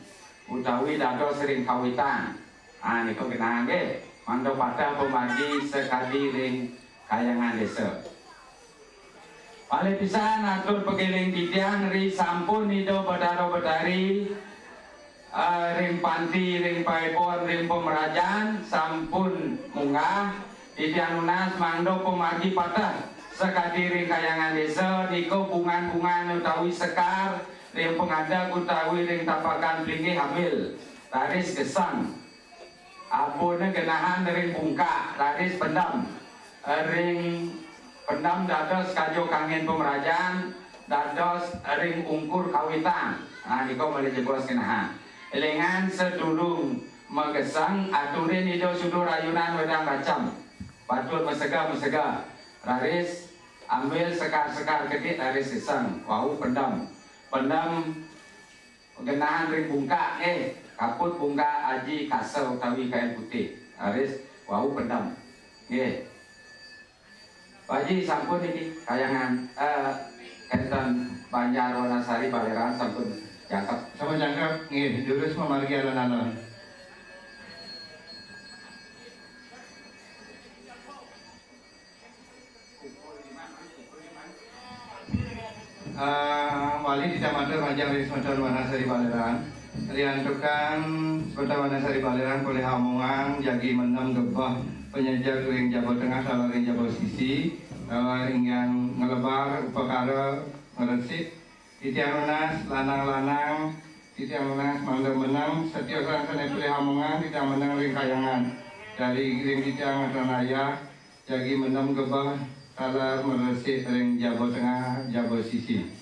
Utawi dados ring kawitan. Ah, nika genah nggih, mangda pateh pamargi sakadi ring Kahyangan Désa. Malih pisan atur pakéling titiang ri sampun Ida Betara Betari, eh, ring panti, ring paibuan, ring pamrajan sampun munggah, titiang nunas mangda pamargi pateh sakadi ring Kahyangan Désa nika bungan-bungan utawi sekar ring pangadeg utawi ring tapakan plinggih ambil, raris geseng. Abana genahang ring bungkak, raris pendem. Ring pendem dados kaja kangin pamrajan, dados ring ungkur kawitan. Nah, nika malih jebos genahang. Élingang sadurung mageseng, aturin Ida suda rayunan wédang racem. Patut masega-masega. Raris ambil sekar-sekar kedik, raris geseng. Wau pendem. Pendem genahang ring bungkak, nggih. Kaput bungkak aji kasa utawi kain putih. Raris wau pendem. Nggih. Pak Haji, sampun niki Kahyangan, eh, énten Banjar Wanasari Baléran sampun jangkep. Sampun jangkep, nggih, durus mamargi alon-alon. Eh, malih titiang matur majeng ring semeton Wanasari Baléran. Riantukan semeton Wanasari Baléran polih amongan jagi mendem gebeh panyejeg ring jaba tengah taler ring jaba sisi, eh, inggian nglebar upakara ngresik. Titiang nunas lanang-lanang, titiang nunas mangda meneng, satia sareng sané polih amongan, titiang meneng ring kahyangan. Jagi ring titiang ngaturang ayah, jagi mendem gebeh taler ngresik ring jaba tengah, jaba sisi.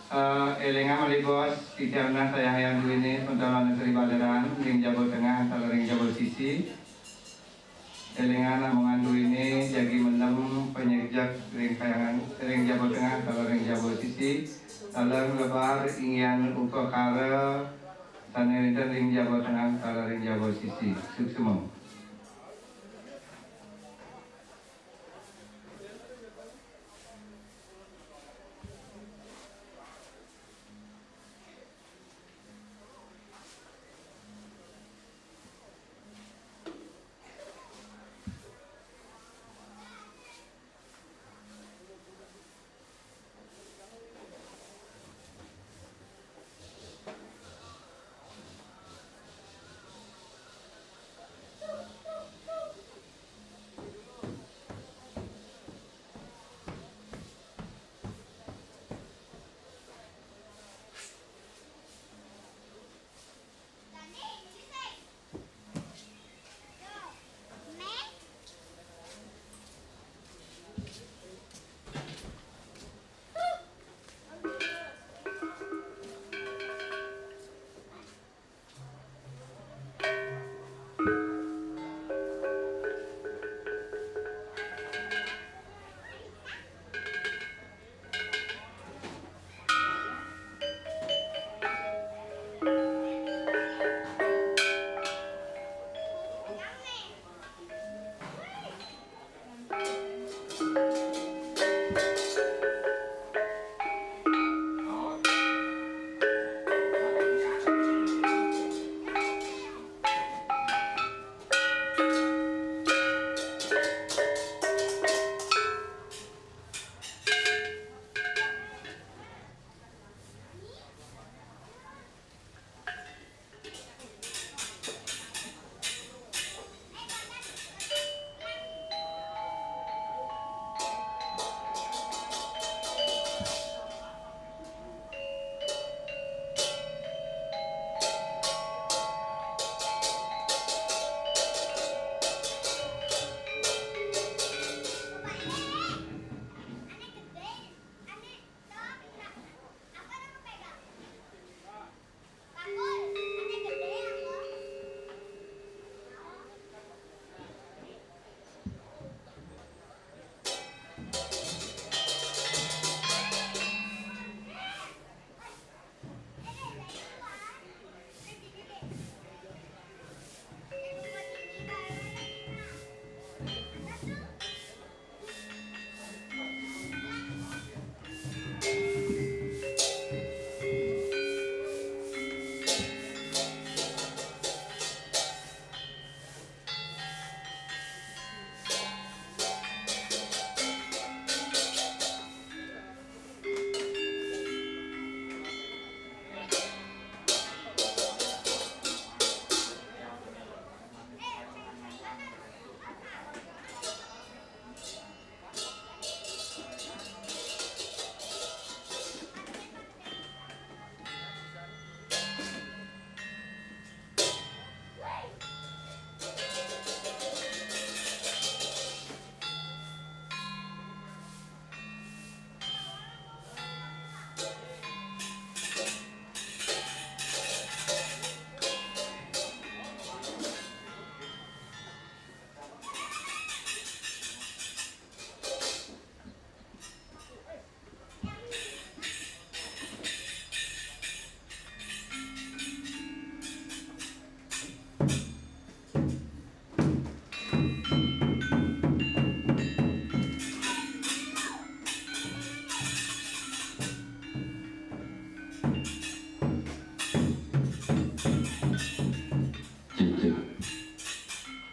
Eh, élingang malih bos, titiang nunas Sang Hyang Widhi Wasa, Menteri Baleran, ring jaba tengah, taler ring jaba sisi. Élingang amongan duéné jagi mendem panyejek ring kahyangan, ring jaba tengah, taler ring jaba sisi, taler nglebar inggihan upakara sané wénten ring jaba tengah, taler ring jaba sisi. Suksma.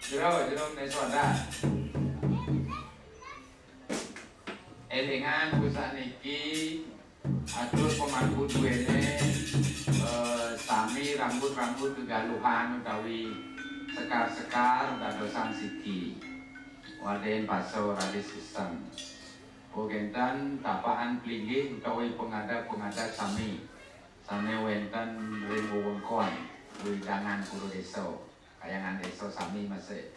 Jero, jero, né soda. Élingang, pusat niki atur pamangku duéné, eh, sami rambut-rambut gegaluhan utawi sekar-sekar dadosang siki. Wadén paso raris geseng. Ugi kénten tapakan plinggih utawi pangadeg-pangadeg sami sané wénten ring wewengkon wewidangan pura désa, kahyangan désa sami masih.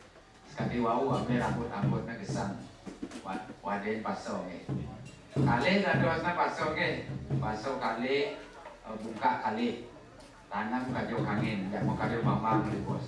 Sakadi wau amé rambut-rambutné geseng. Wa-, wadén paso nggih. Kalih dados nang pasok nggih. Pasok kalih, eh, bungkak kalih. Tanam kajo kangin, jak makarya mamang nggih, Bos.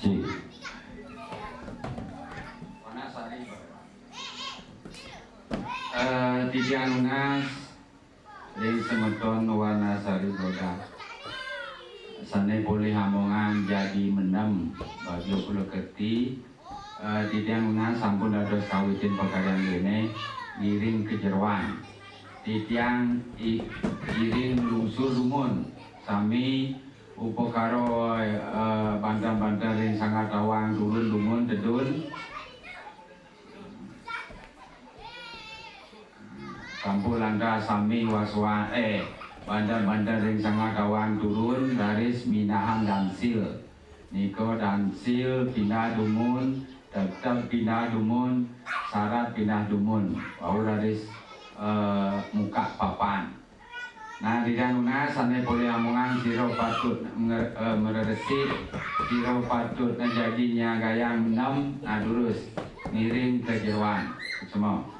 Eh, titiang nunas ring semeton Wanasari Brodak. Sane polih amongan jagi mendem bagi Pulo Kerti. Eh, titiang nunas sampun dados kawitin pakaryan rene ngiring ka jeroan. Titiang i-, iring lungsur dumun sami upakara, eh, banten-banten ring Sangah Tawang turun dumun tedun. Sampun lantas sami waswa-, eh, banten-banten ring Sangah Tawang turun, raris minahang dansil. Nika dansil pindah dumun, tegteg pindah dumun, sarat pindah dumun. Wau raris, eh, mukak papan. Nah, titiang nunas sane polih amongan sira patut nger-, eh, mreresik, sira patut jagi nyagayang mendem, nah, durus ngiring ka jeroan. Suksma.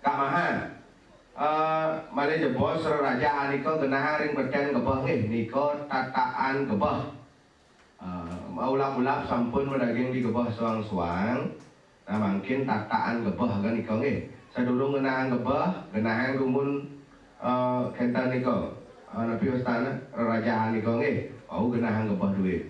Tamahan. Eh, malih jebos rerajah nika genahang ring beten gebeh nggih, nika tataan gebeh. Eh, maulap-ulap sampun madaging di gebeh suang-suang. Nah, mangkin tataan gebeh ga nika nggih. Sadurung genahang gebeh, genahang dumun, eh, kenten nika. Eh, napi wastana rerajah nika nggih. Wau genahang gebeh duit.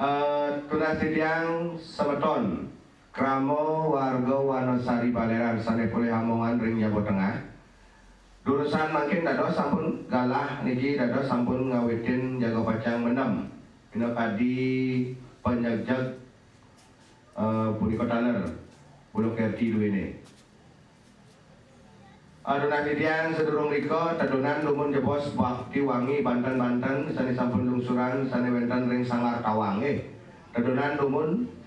Eh, tunas titiang semeton, krama warga Wanasari Baleran sane polih amongan ring Jaba Tengah. Durusang mangkin dados sampun galah niki, dados sampun ngawitin jaga pacang mendem. Pinakadi panyegjeg, eh, punika taler. Buluk R T duene. Aduh, nah, titiang sadurung rika, tedunan dumun jebos bakti wangi banten-banten sane sampun lungsuran sane wenten ring Sanggar Tawang, nggih. Tedunan dumun.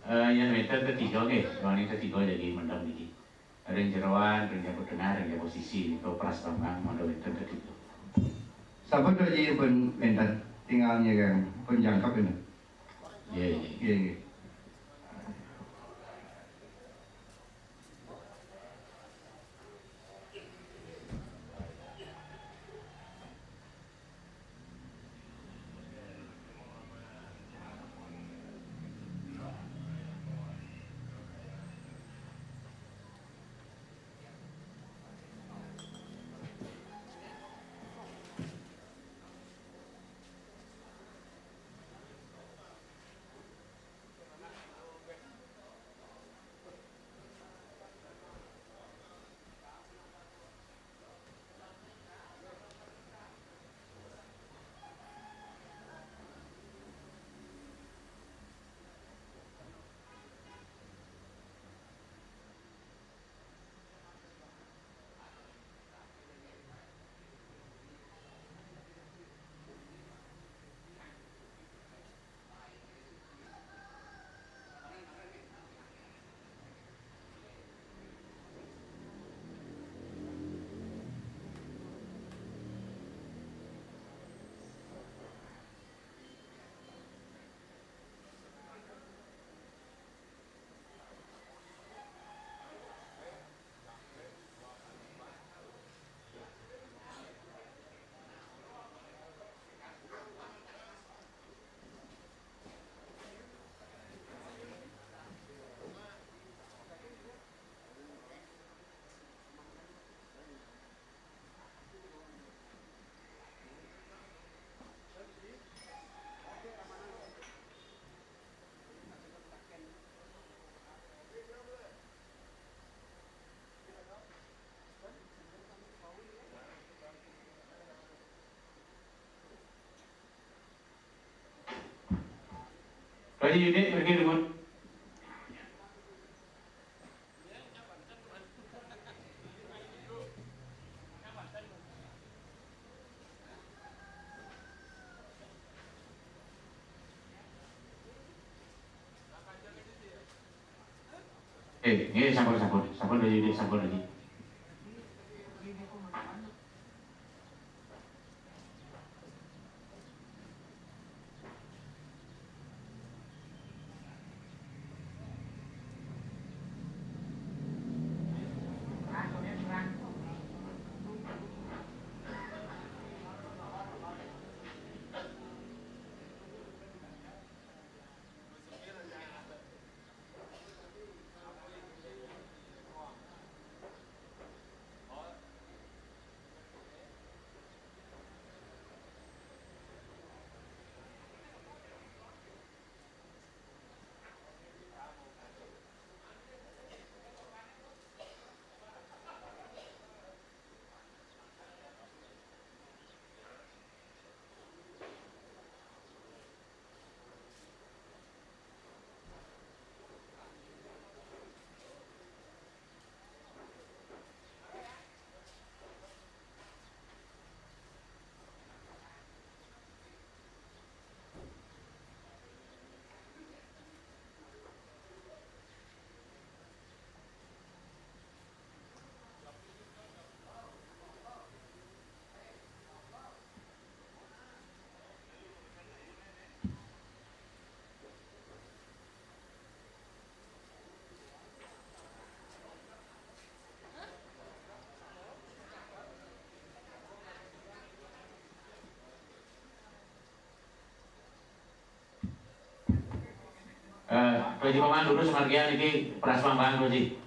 Eh, yen wénten tetiga nggih, wani tetiga jagi mendem niki. Ring jeroan, ring jaba tengah, ring jaba sisi nika pras bambang mangda wénten tetiga. Sampun Pak Ji, pun wénten. Tinggal nyerang, pun jangkep ini. Nggih, nggih. Nggih, nggih. Pak Haji Yunik, mriki nuwun. Eh, nggih, sampun, sampun. Sampun, Pak Haji Yunik, sampun, Pak Haji. Eh, Pak Haji Paman, lurus margian niki pras bambang, Pak Haji.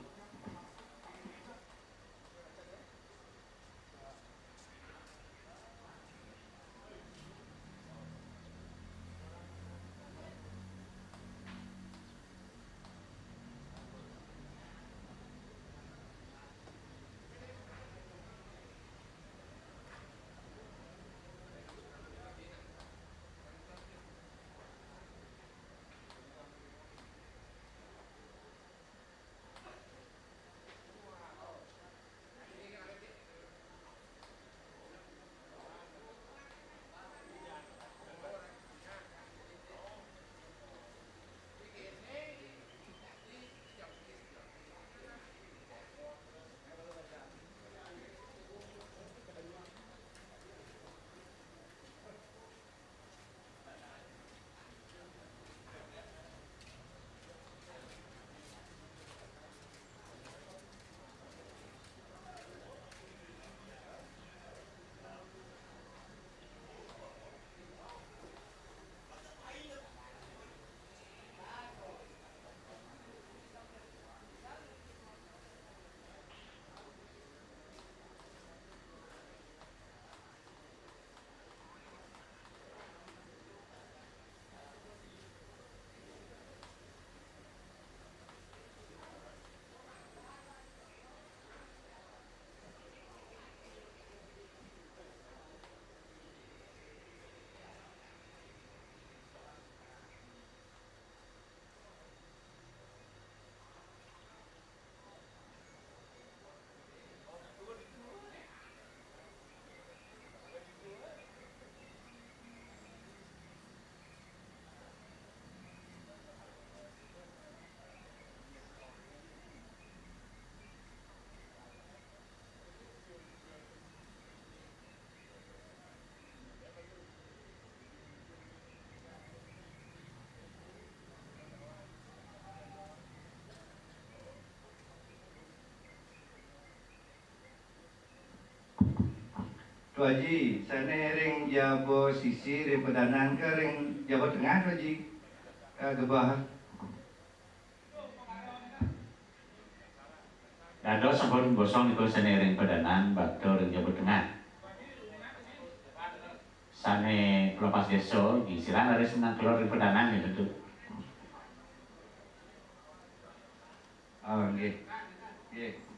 Haji, sané ring jaba sisi, ring padanan, ka ring jaba tengah, Haji. Ka gebah. Dados sampun gosong nika, sané ring padanan, bakta ring jaba tengah. Sané lepas désa, gisiran raris menang kelod ring padanan, ya, tentu. Oh, nggih. Nggih.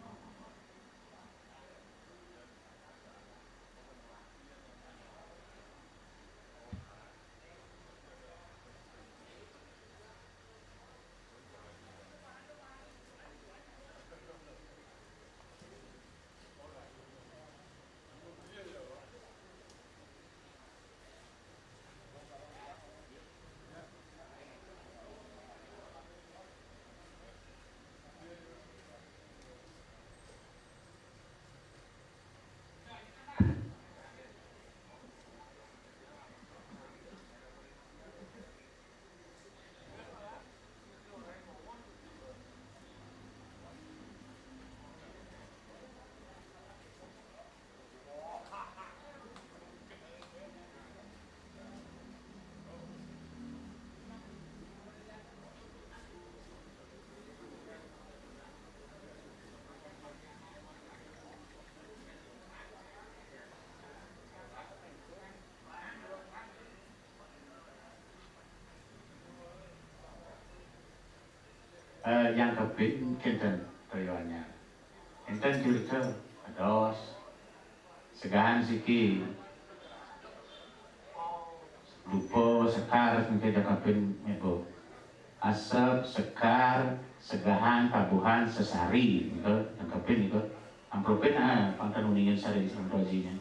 Eh, yang kepin kinten toyonnya. Kinten cerita, ados. Segahan siki. Dupa, sekar, sengke jangkapin mebo. Asep, sekar, segahan, tabuhan, sesari, gitu, jangkapin gitu. Amplopin, ah, pangkan uningan sari di Santojinya.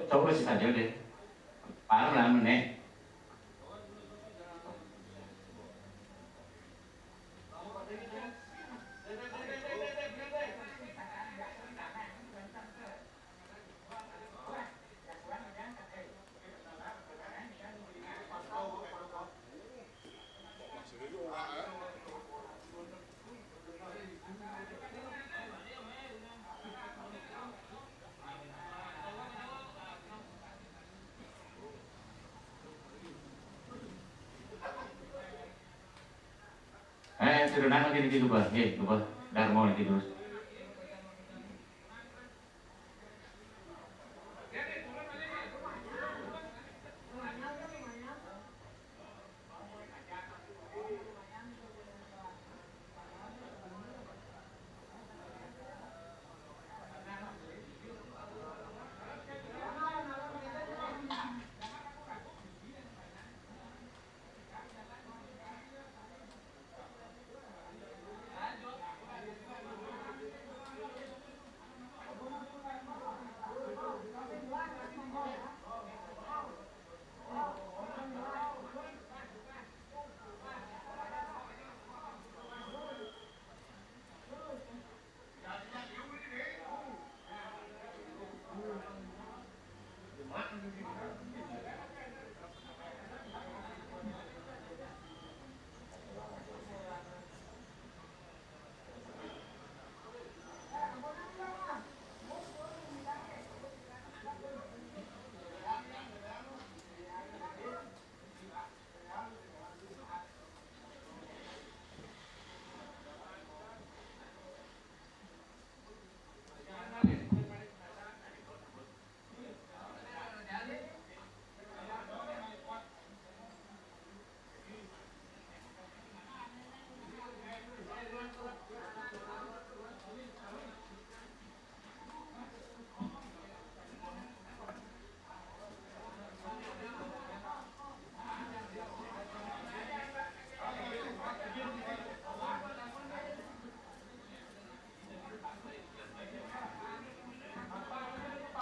Coba sih saja deh. Paham lah meneh. Eh, turunan lagi niki coba. Nggih, coba. Darmo niki terus.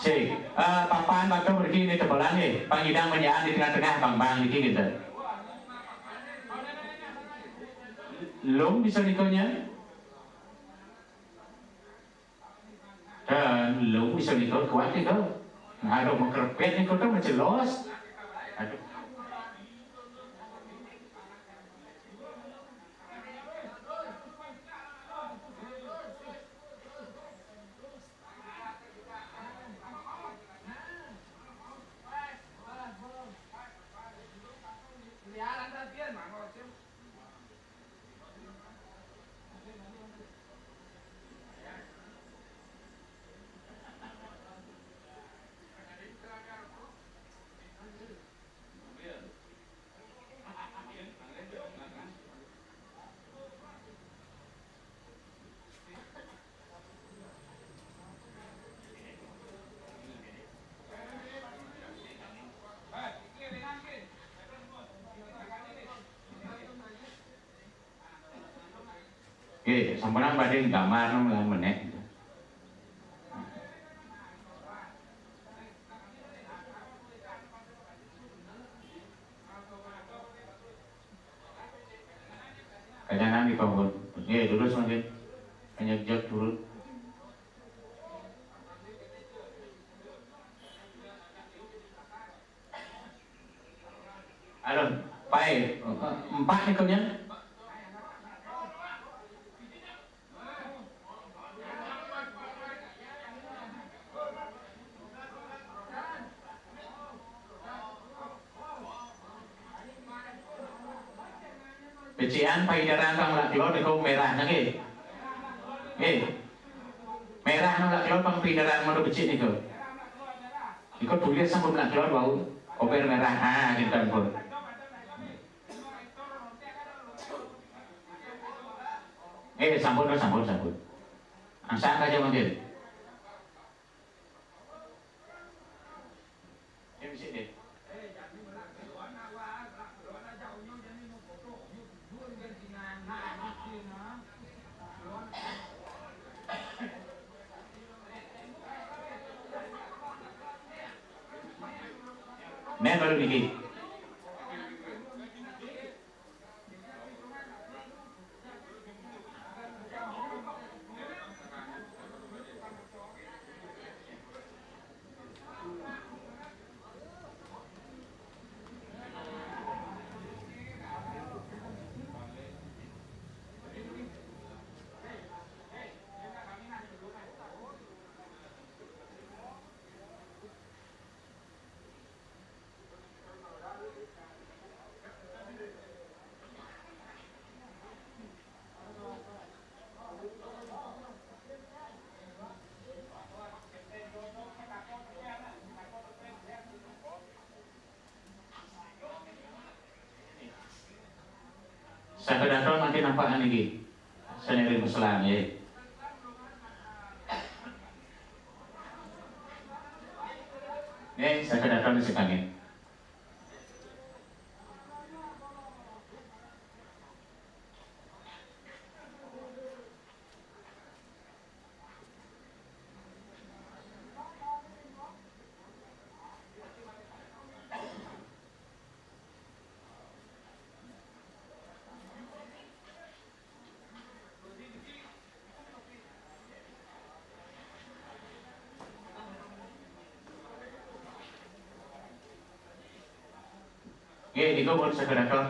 Cek, eh, papan batu mriki ini tebelan nggih, pangidang menyaan di tengah-tengah bang-bang niki gitu. Lung bisa nikonya? Dan lung bisa niko kuat niko. Aduh, mengkerpet niko tuh mencelos. Aduh. Nggih, sampeyan badhe gambar nang lan meneh. Kancanan di bangun. Nggih, terus mangke. Hanya jek turun. Alun, pae, empat niku nyen. Becikan paineran teng Lak Kelod niku merah nggih. Nggih. Merah nang Lak Kelod pang paineran menawi becik niku. Niku tulis sampun Lak Kelod wau. Koper merah. Ah, kinten pun. Eh, sampun, sampun, sampun. Angsal aja mangkin. Ya, bisa deh. Nèh, baru niki. Saged atur mangkin nampakan niki. Sané ring peselan, nggih. Nggih, saged atur sing kanggé. Nggih, niku pun saged atur.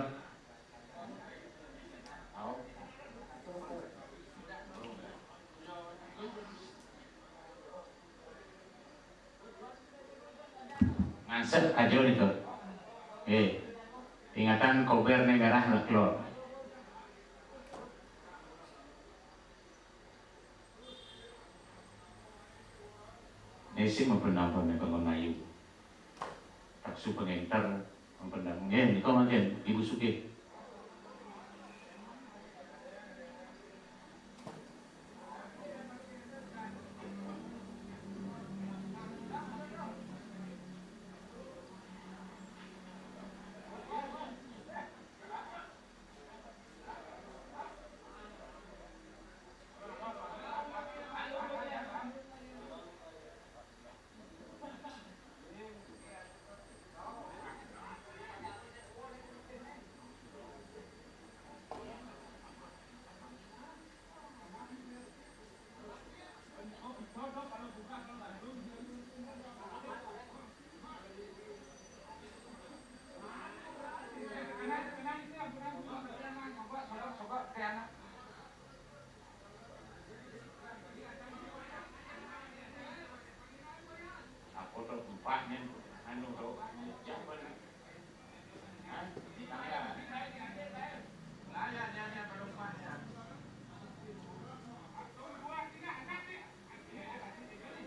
Ngangsek aja niku. Eh, ingatan kober né merah neklor. Nisi mampun-ampun ning panggon ayu. Taksu pangénter, mampun-ampun. Nggih, nika mangkin, Ibu Sugih. Apa to empah nen anu to jaban. Hah? Tangga. Lah, ya, ya, ya, baru empah, ya.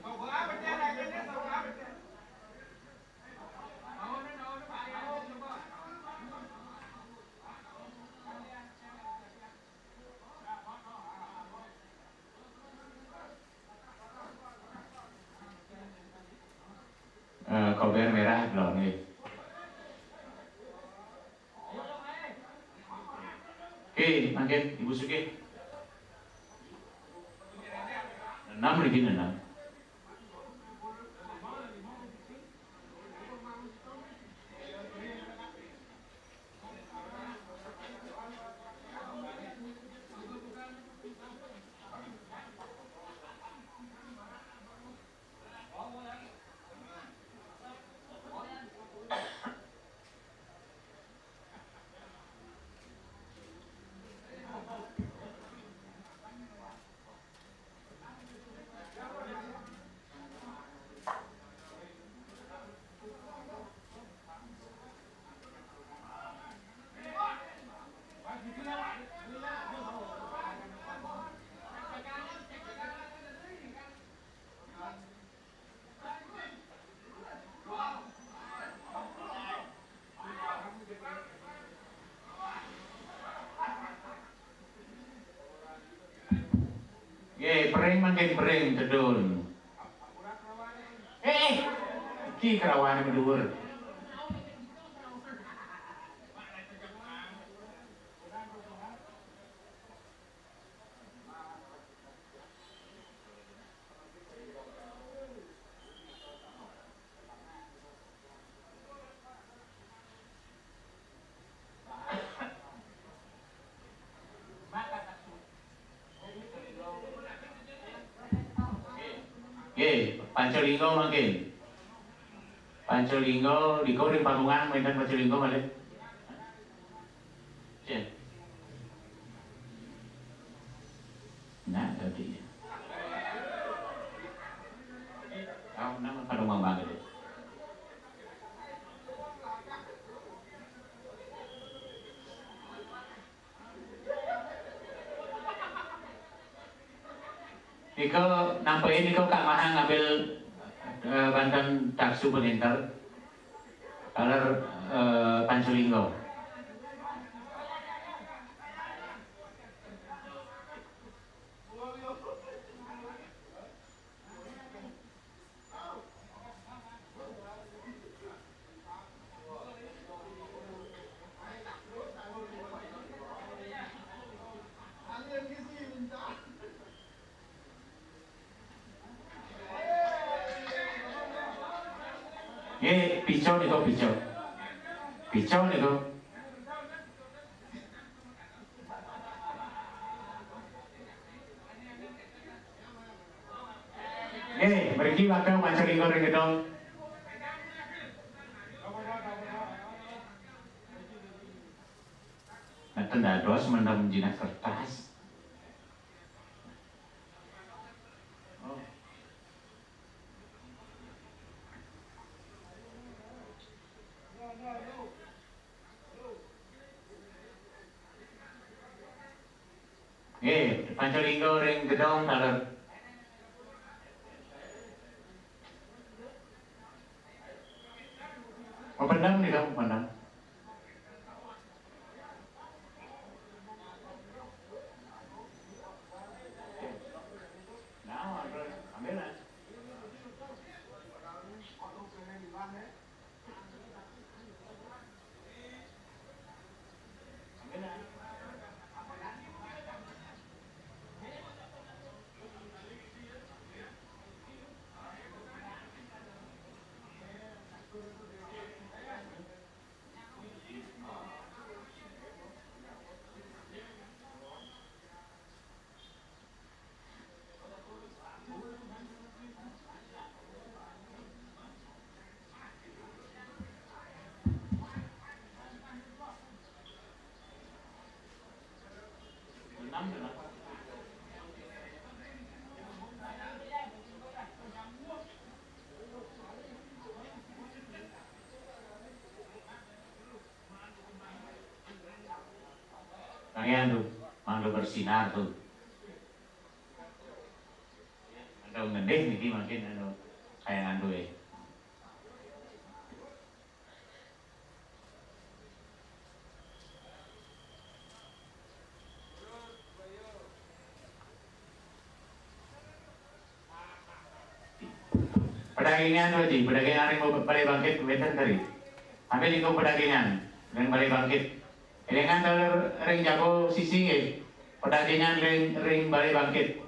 Bawa apa dia lagi nih? Bawa apa dia? Eh, kober merah belum nih. Oke, mangkin Ibu Sugih. Enam lagi, enam. Nggih, pering mangkin pering tedun. Eh, eh. Iki kerawane madhuwur. Panca Lingga mangkin. Panca Lingga, nika ring Parungan wénten Panca Lingga malih. Cén. Nah, dadi. Tahu nama kadung mangga deh. Nika nampéin nika Kak Mahang ngambil, eh, banten taksu panintel. Taler, eh, Panca Lingga. Nggih, pica nika, pica. Pica nika. Nggih, mriki wakil Panca Lingga ring gedong. Nenten dados mendem jinah kertas. Oh. Nggih, Panca Lingga ring gedong taler. Mapendem nika, mapendem. Nah, ambil, ambil lah. Kalian tuh, mangga bersinar tuh. Ada ngendih niki mungkin anu kayak ngandu ya. Pedagingan, Pak Haji, pedagingan ring Balé Bangkit wénten kari. Ambil nika pedagingan ring Balé Bangkit. Élingang taler ring jago sisi nggih. Pedagingan ring, ring Balé Bangkit.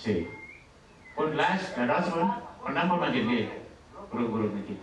Sih. Pun las, dados pun, pernah pun mangkin nggih. Guru-guru niki.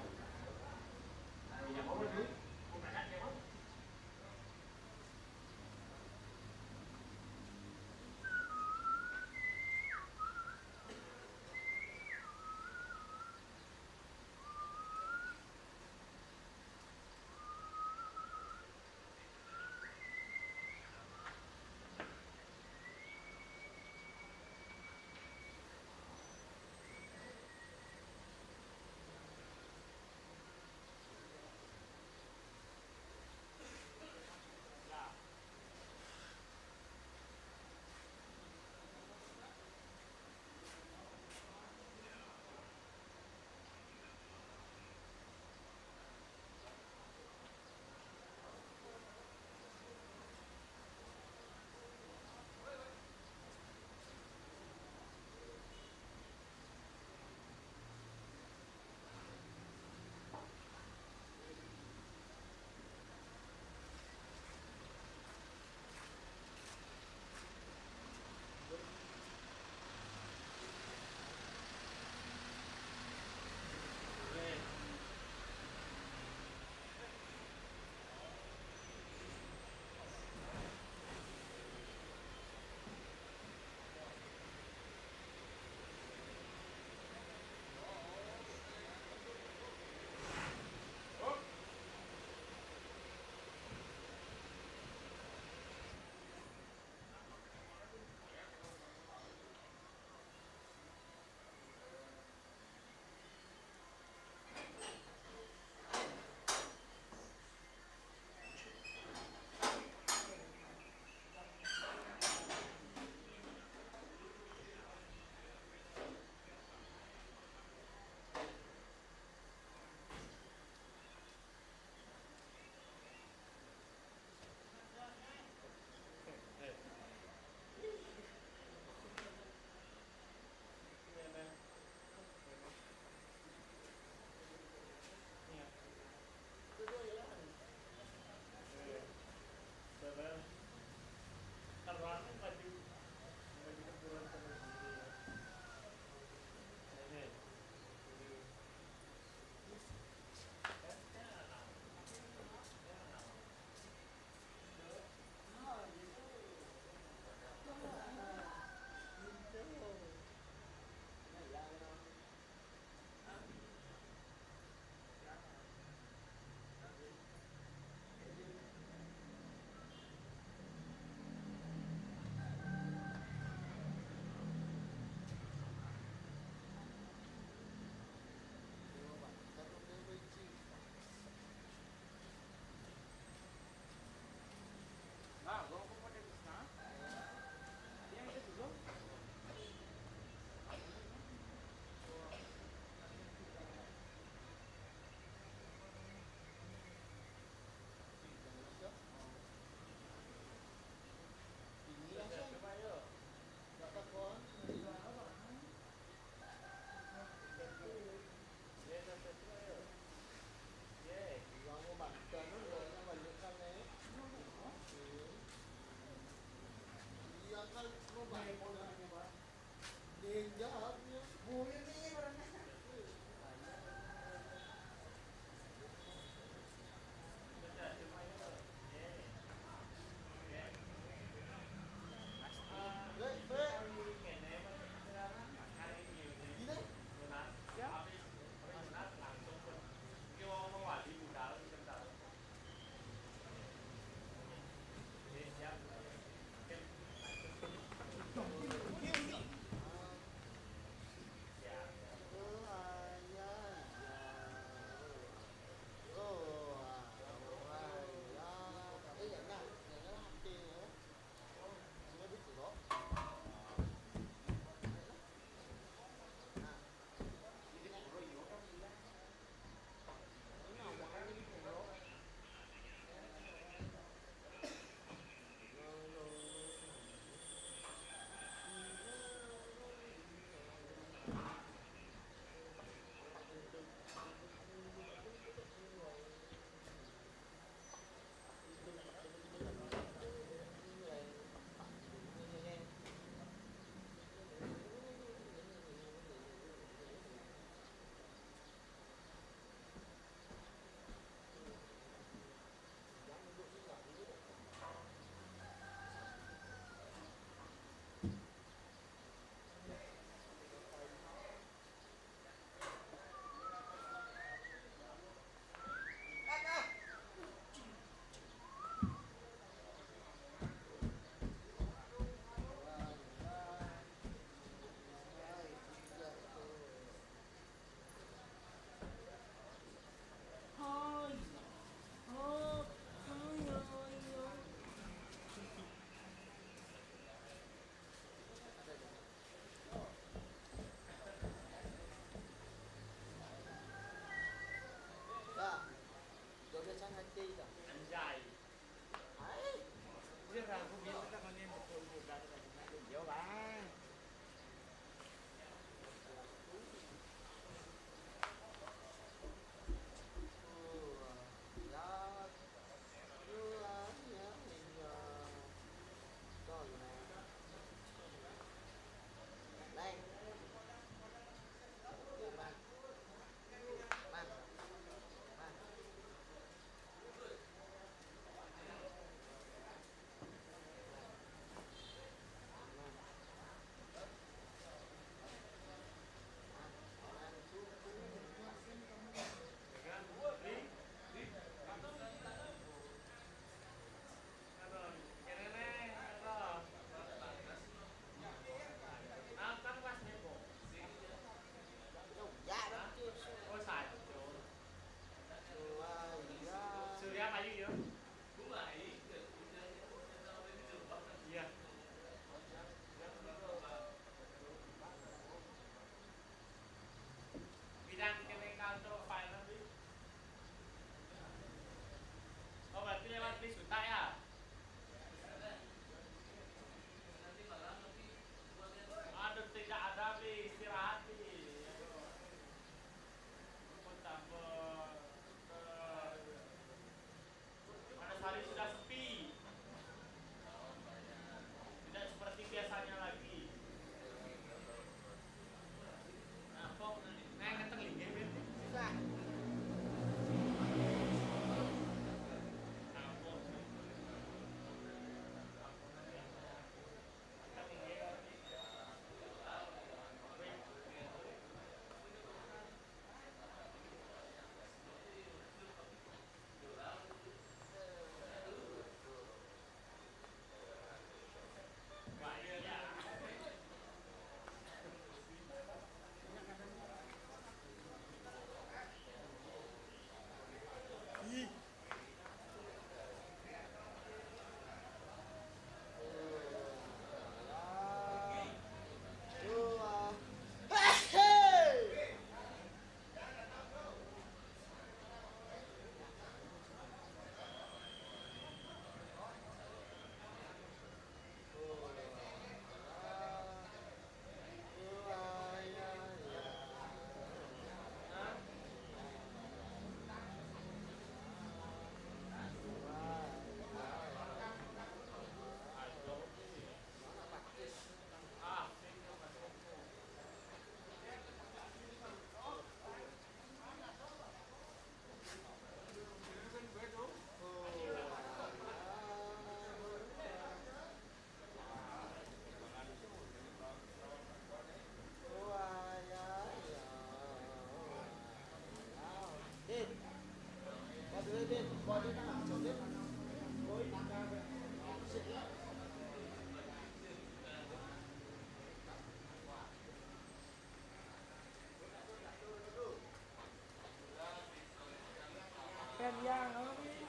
Ken yang apa nih?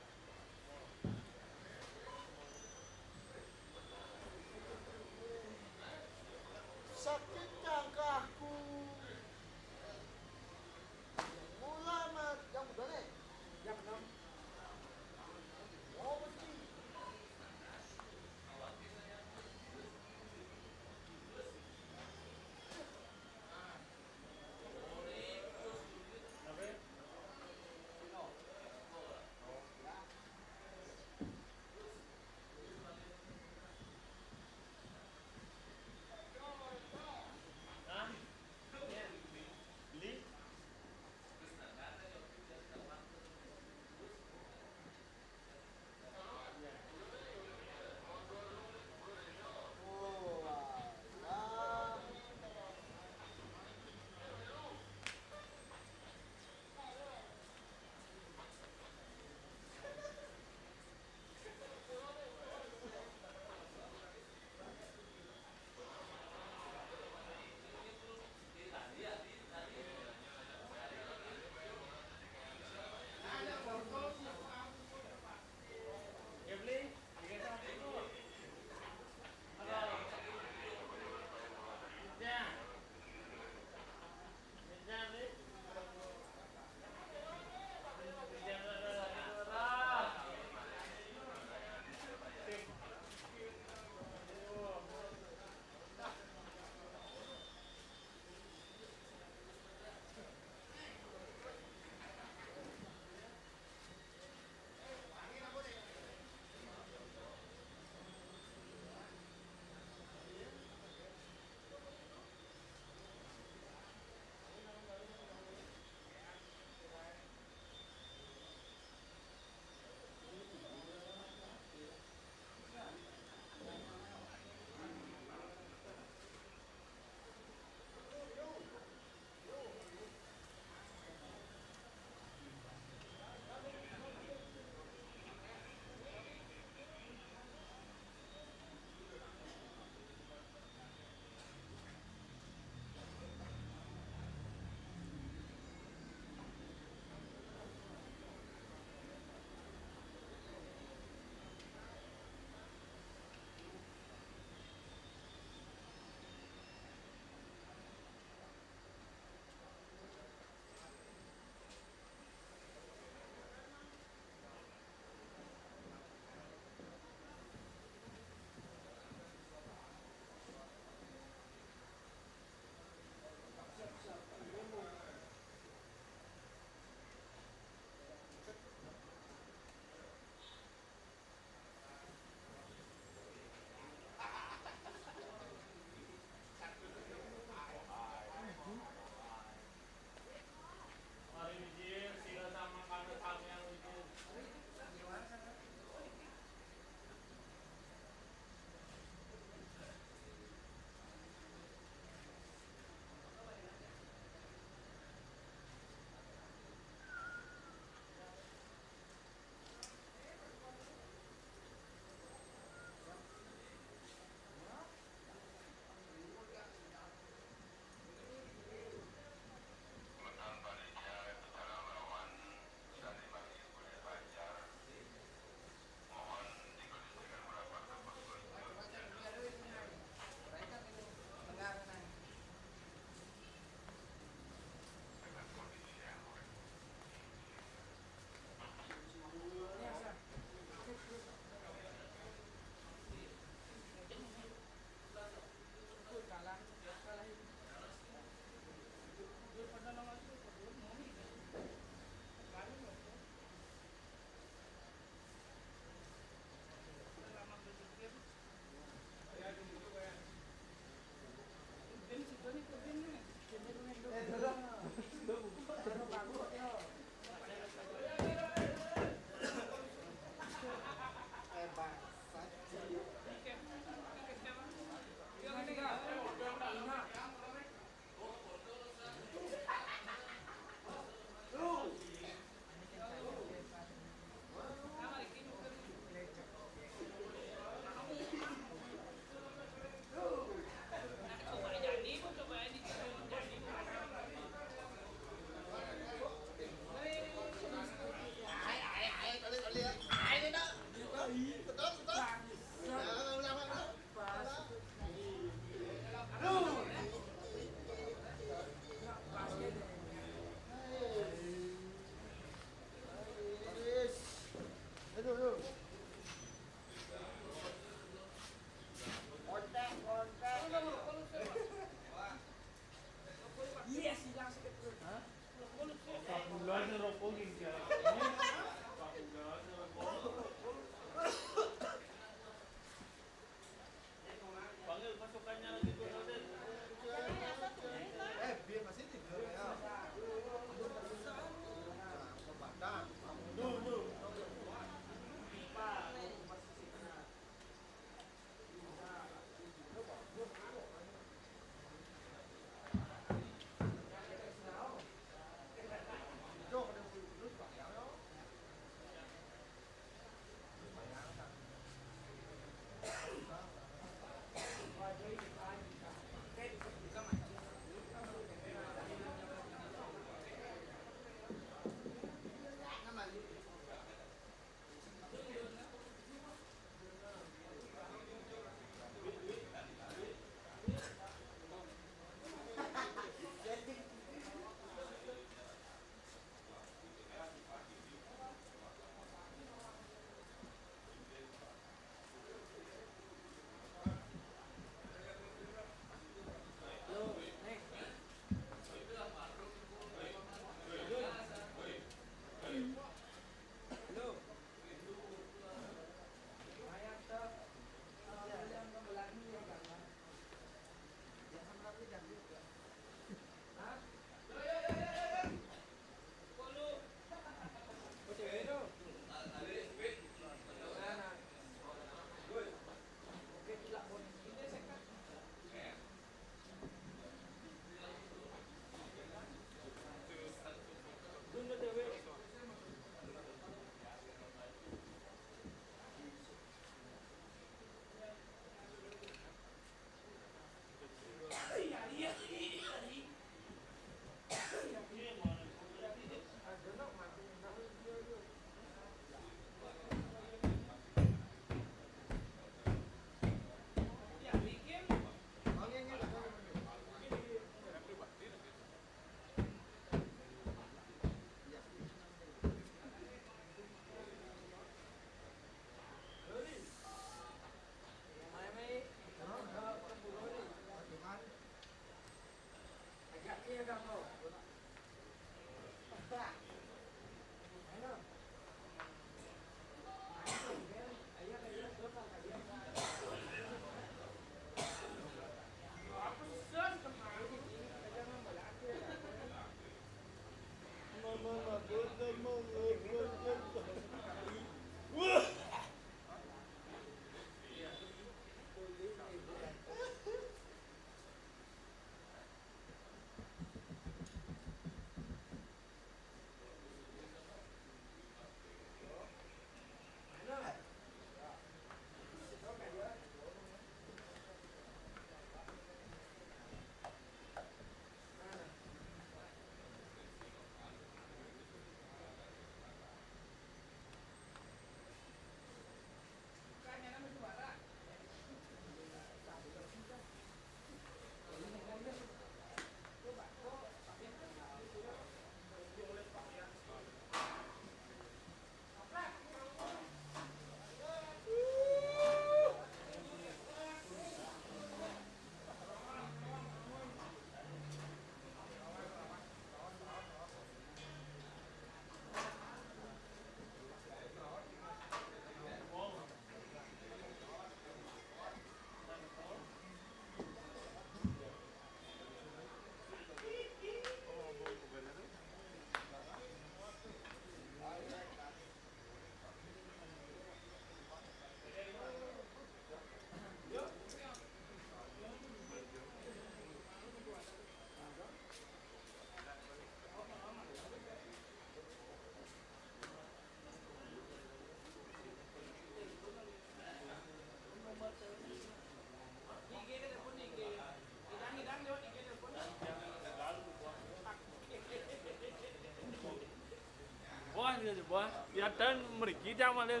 Wah, iya, wah, ya dan mriki jam malih.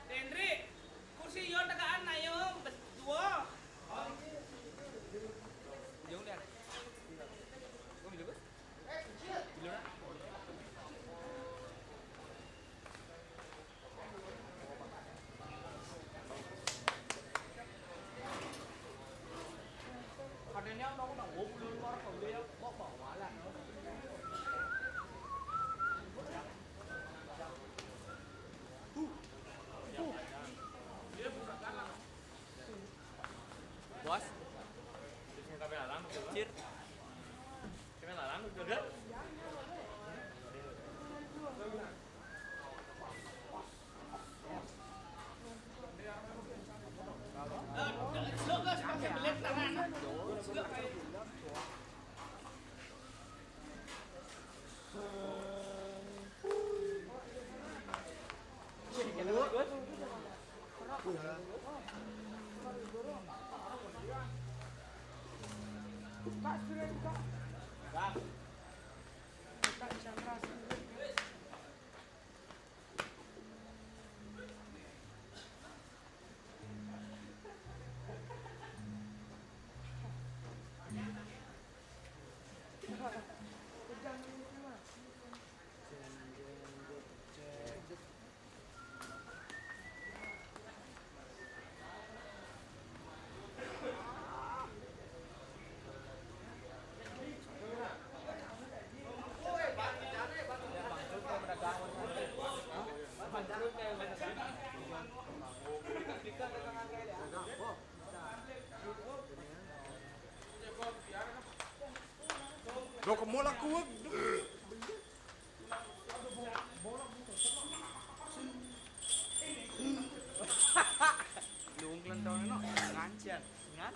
Hendri, kursi yo tekaan ayo berdua. Jauh lihat. Kok bisa, Gus? Giliran. Bos. Cir. Lo kemo laku. Luung kelentong no, ngancan, ngan.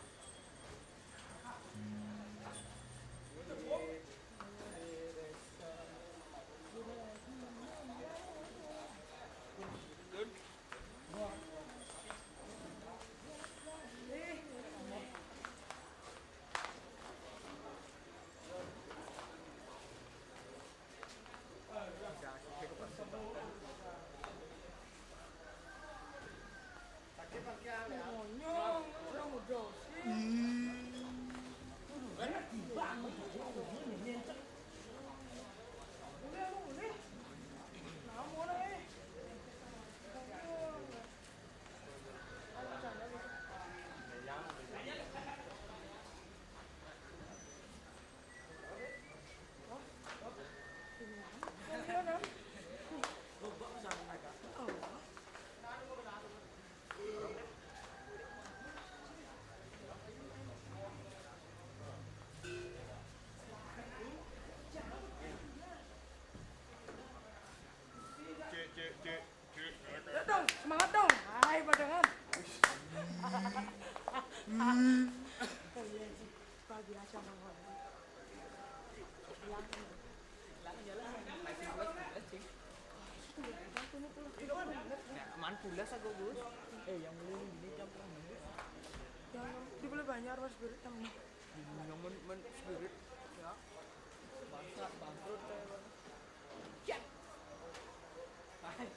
Ayo dong, semangat dong. Hai, badangan. Luar biasa, Bang. Yang Ya, man pulas aku, Gus. Eh, yang beli ini jam berapa, Gus? Yang di Bali Banjar, Mas, spirit temen. Yang men, men spirit, ya. Bangsa, bangkrut kayak mana? Ya. Hai.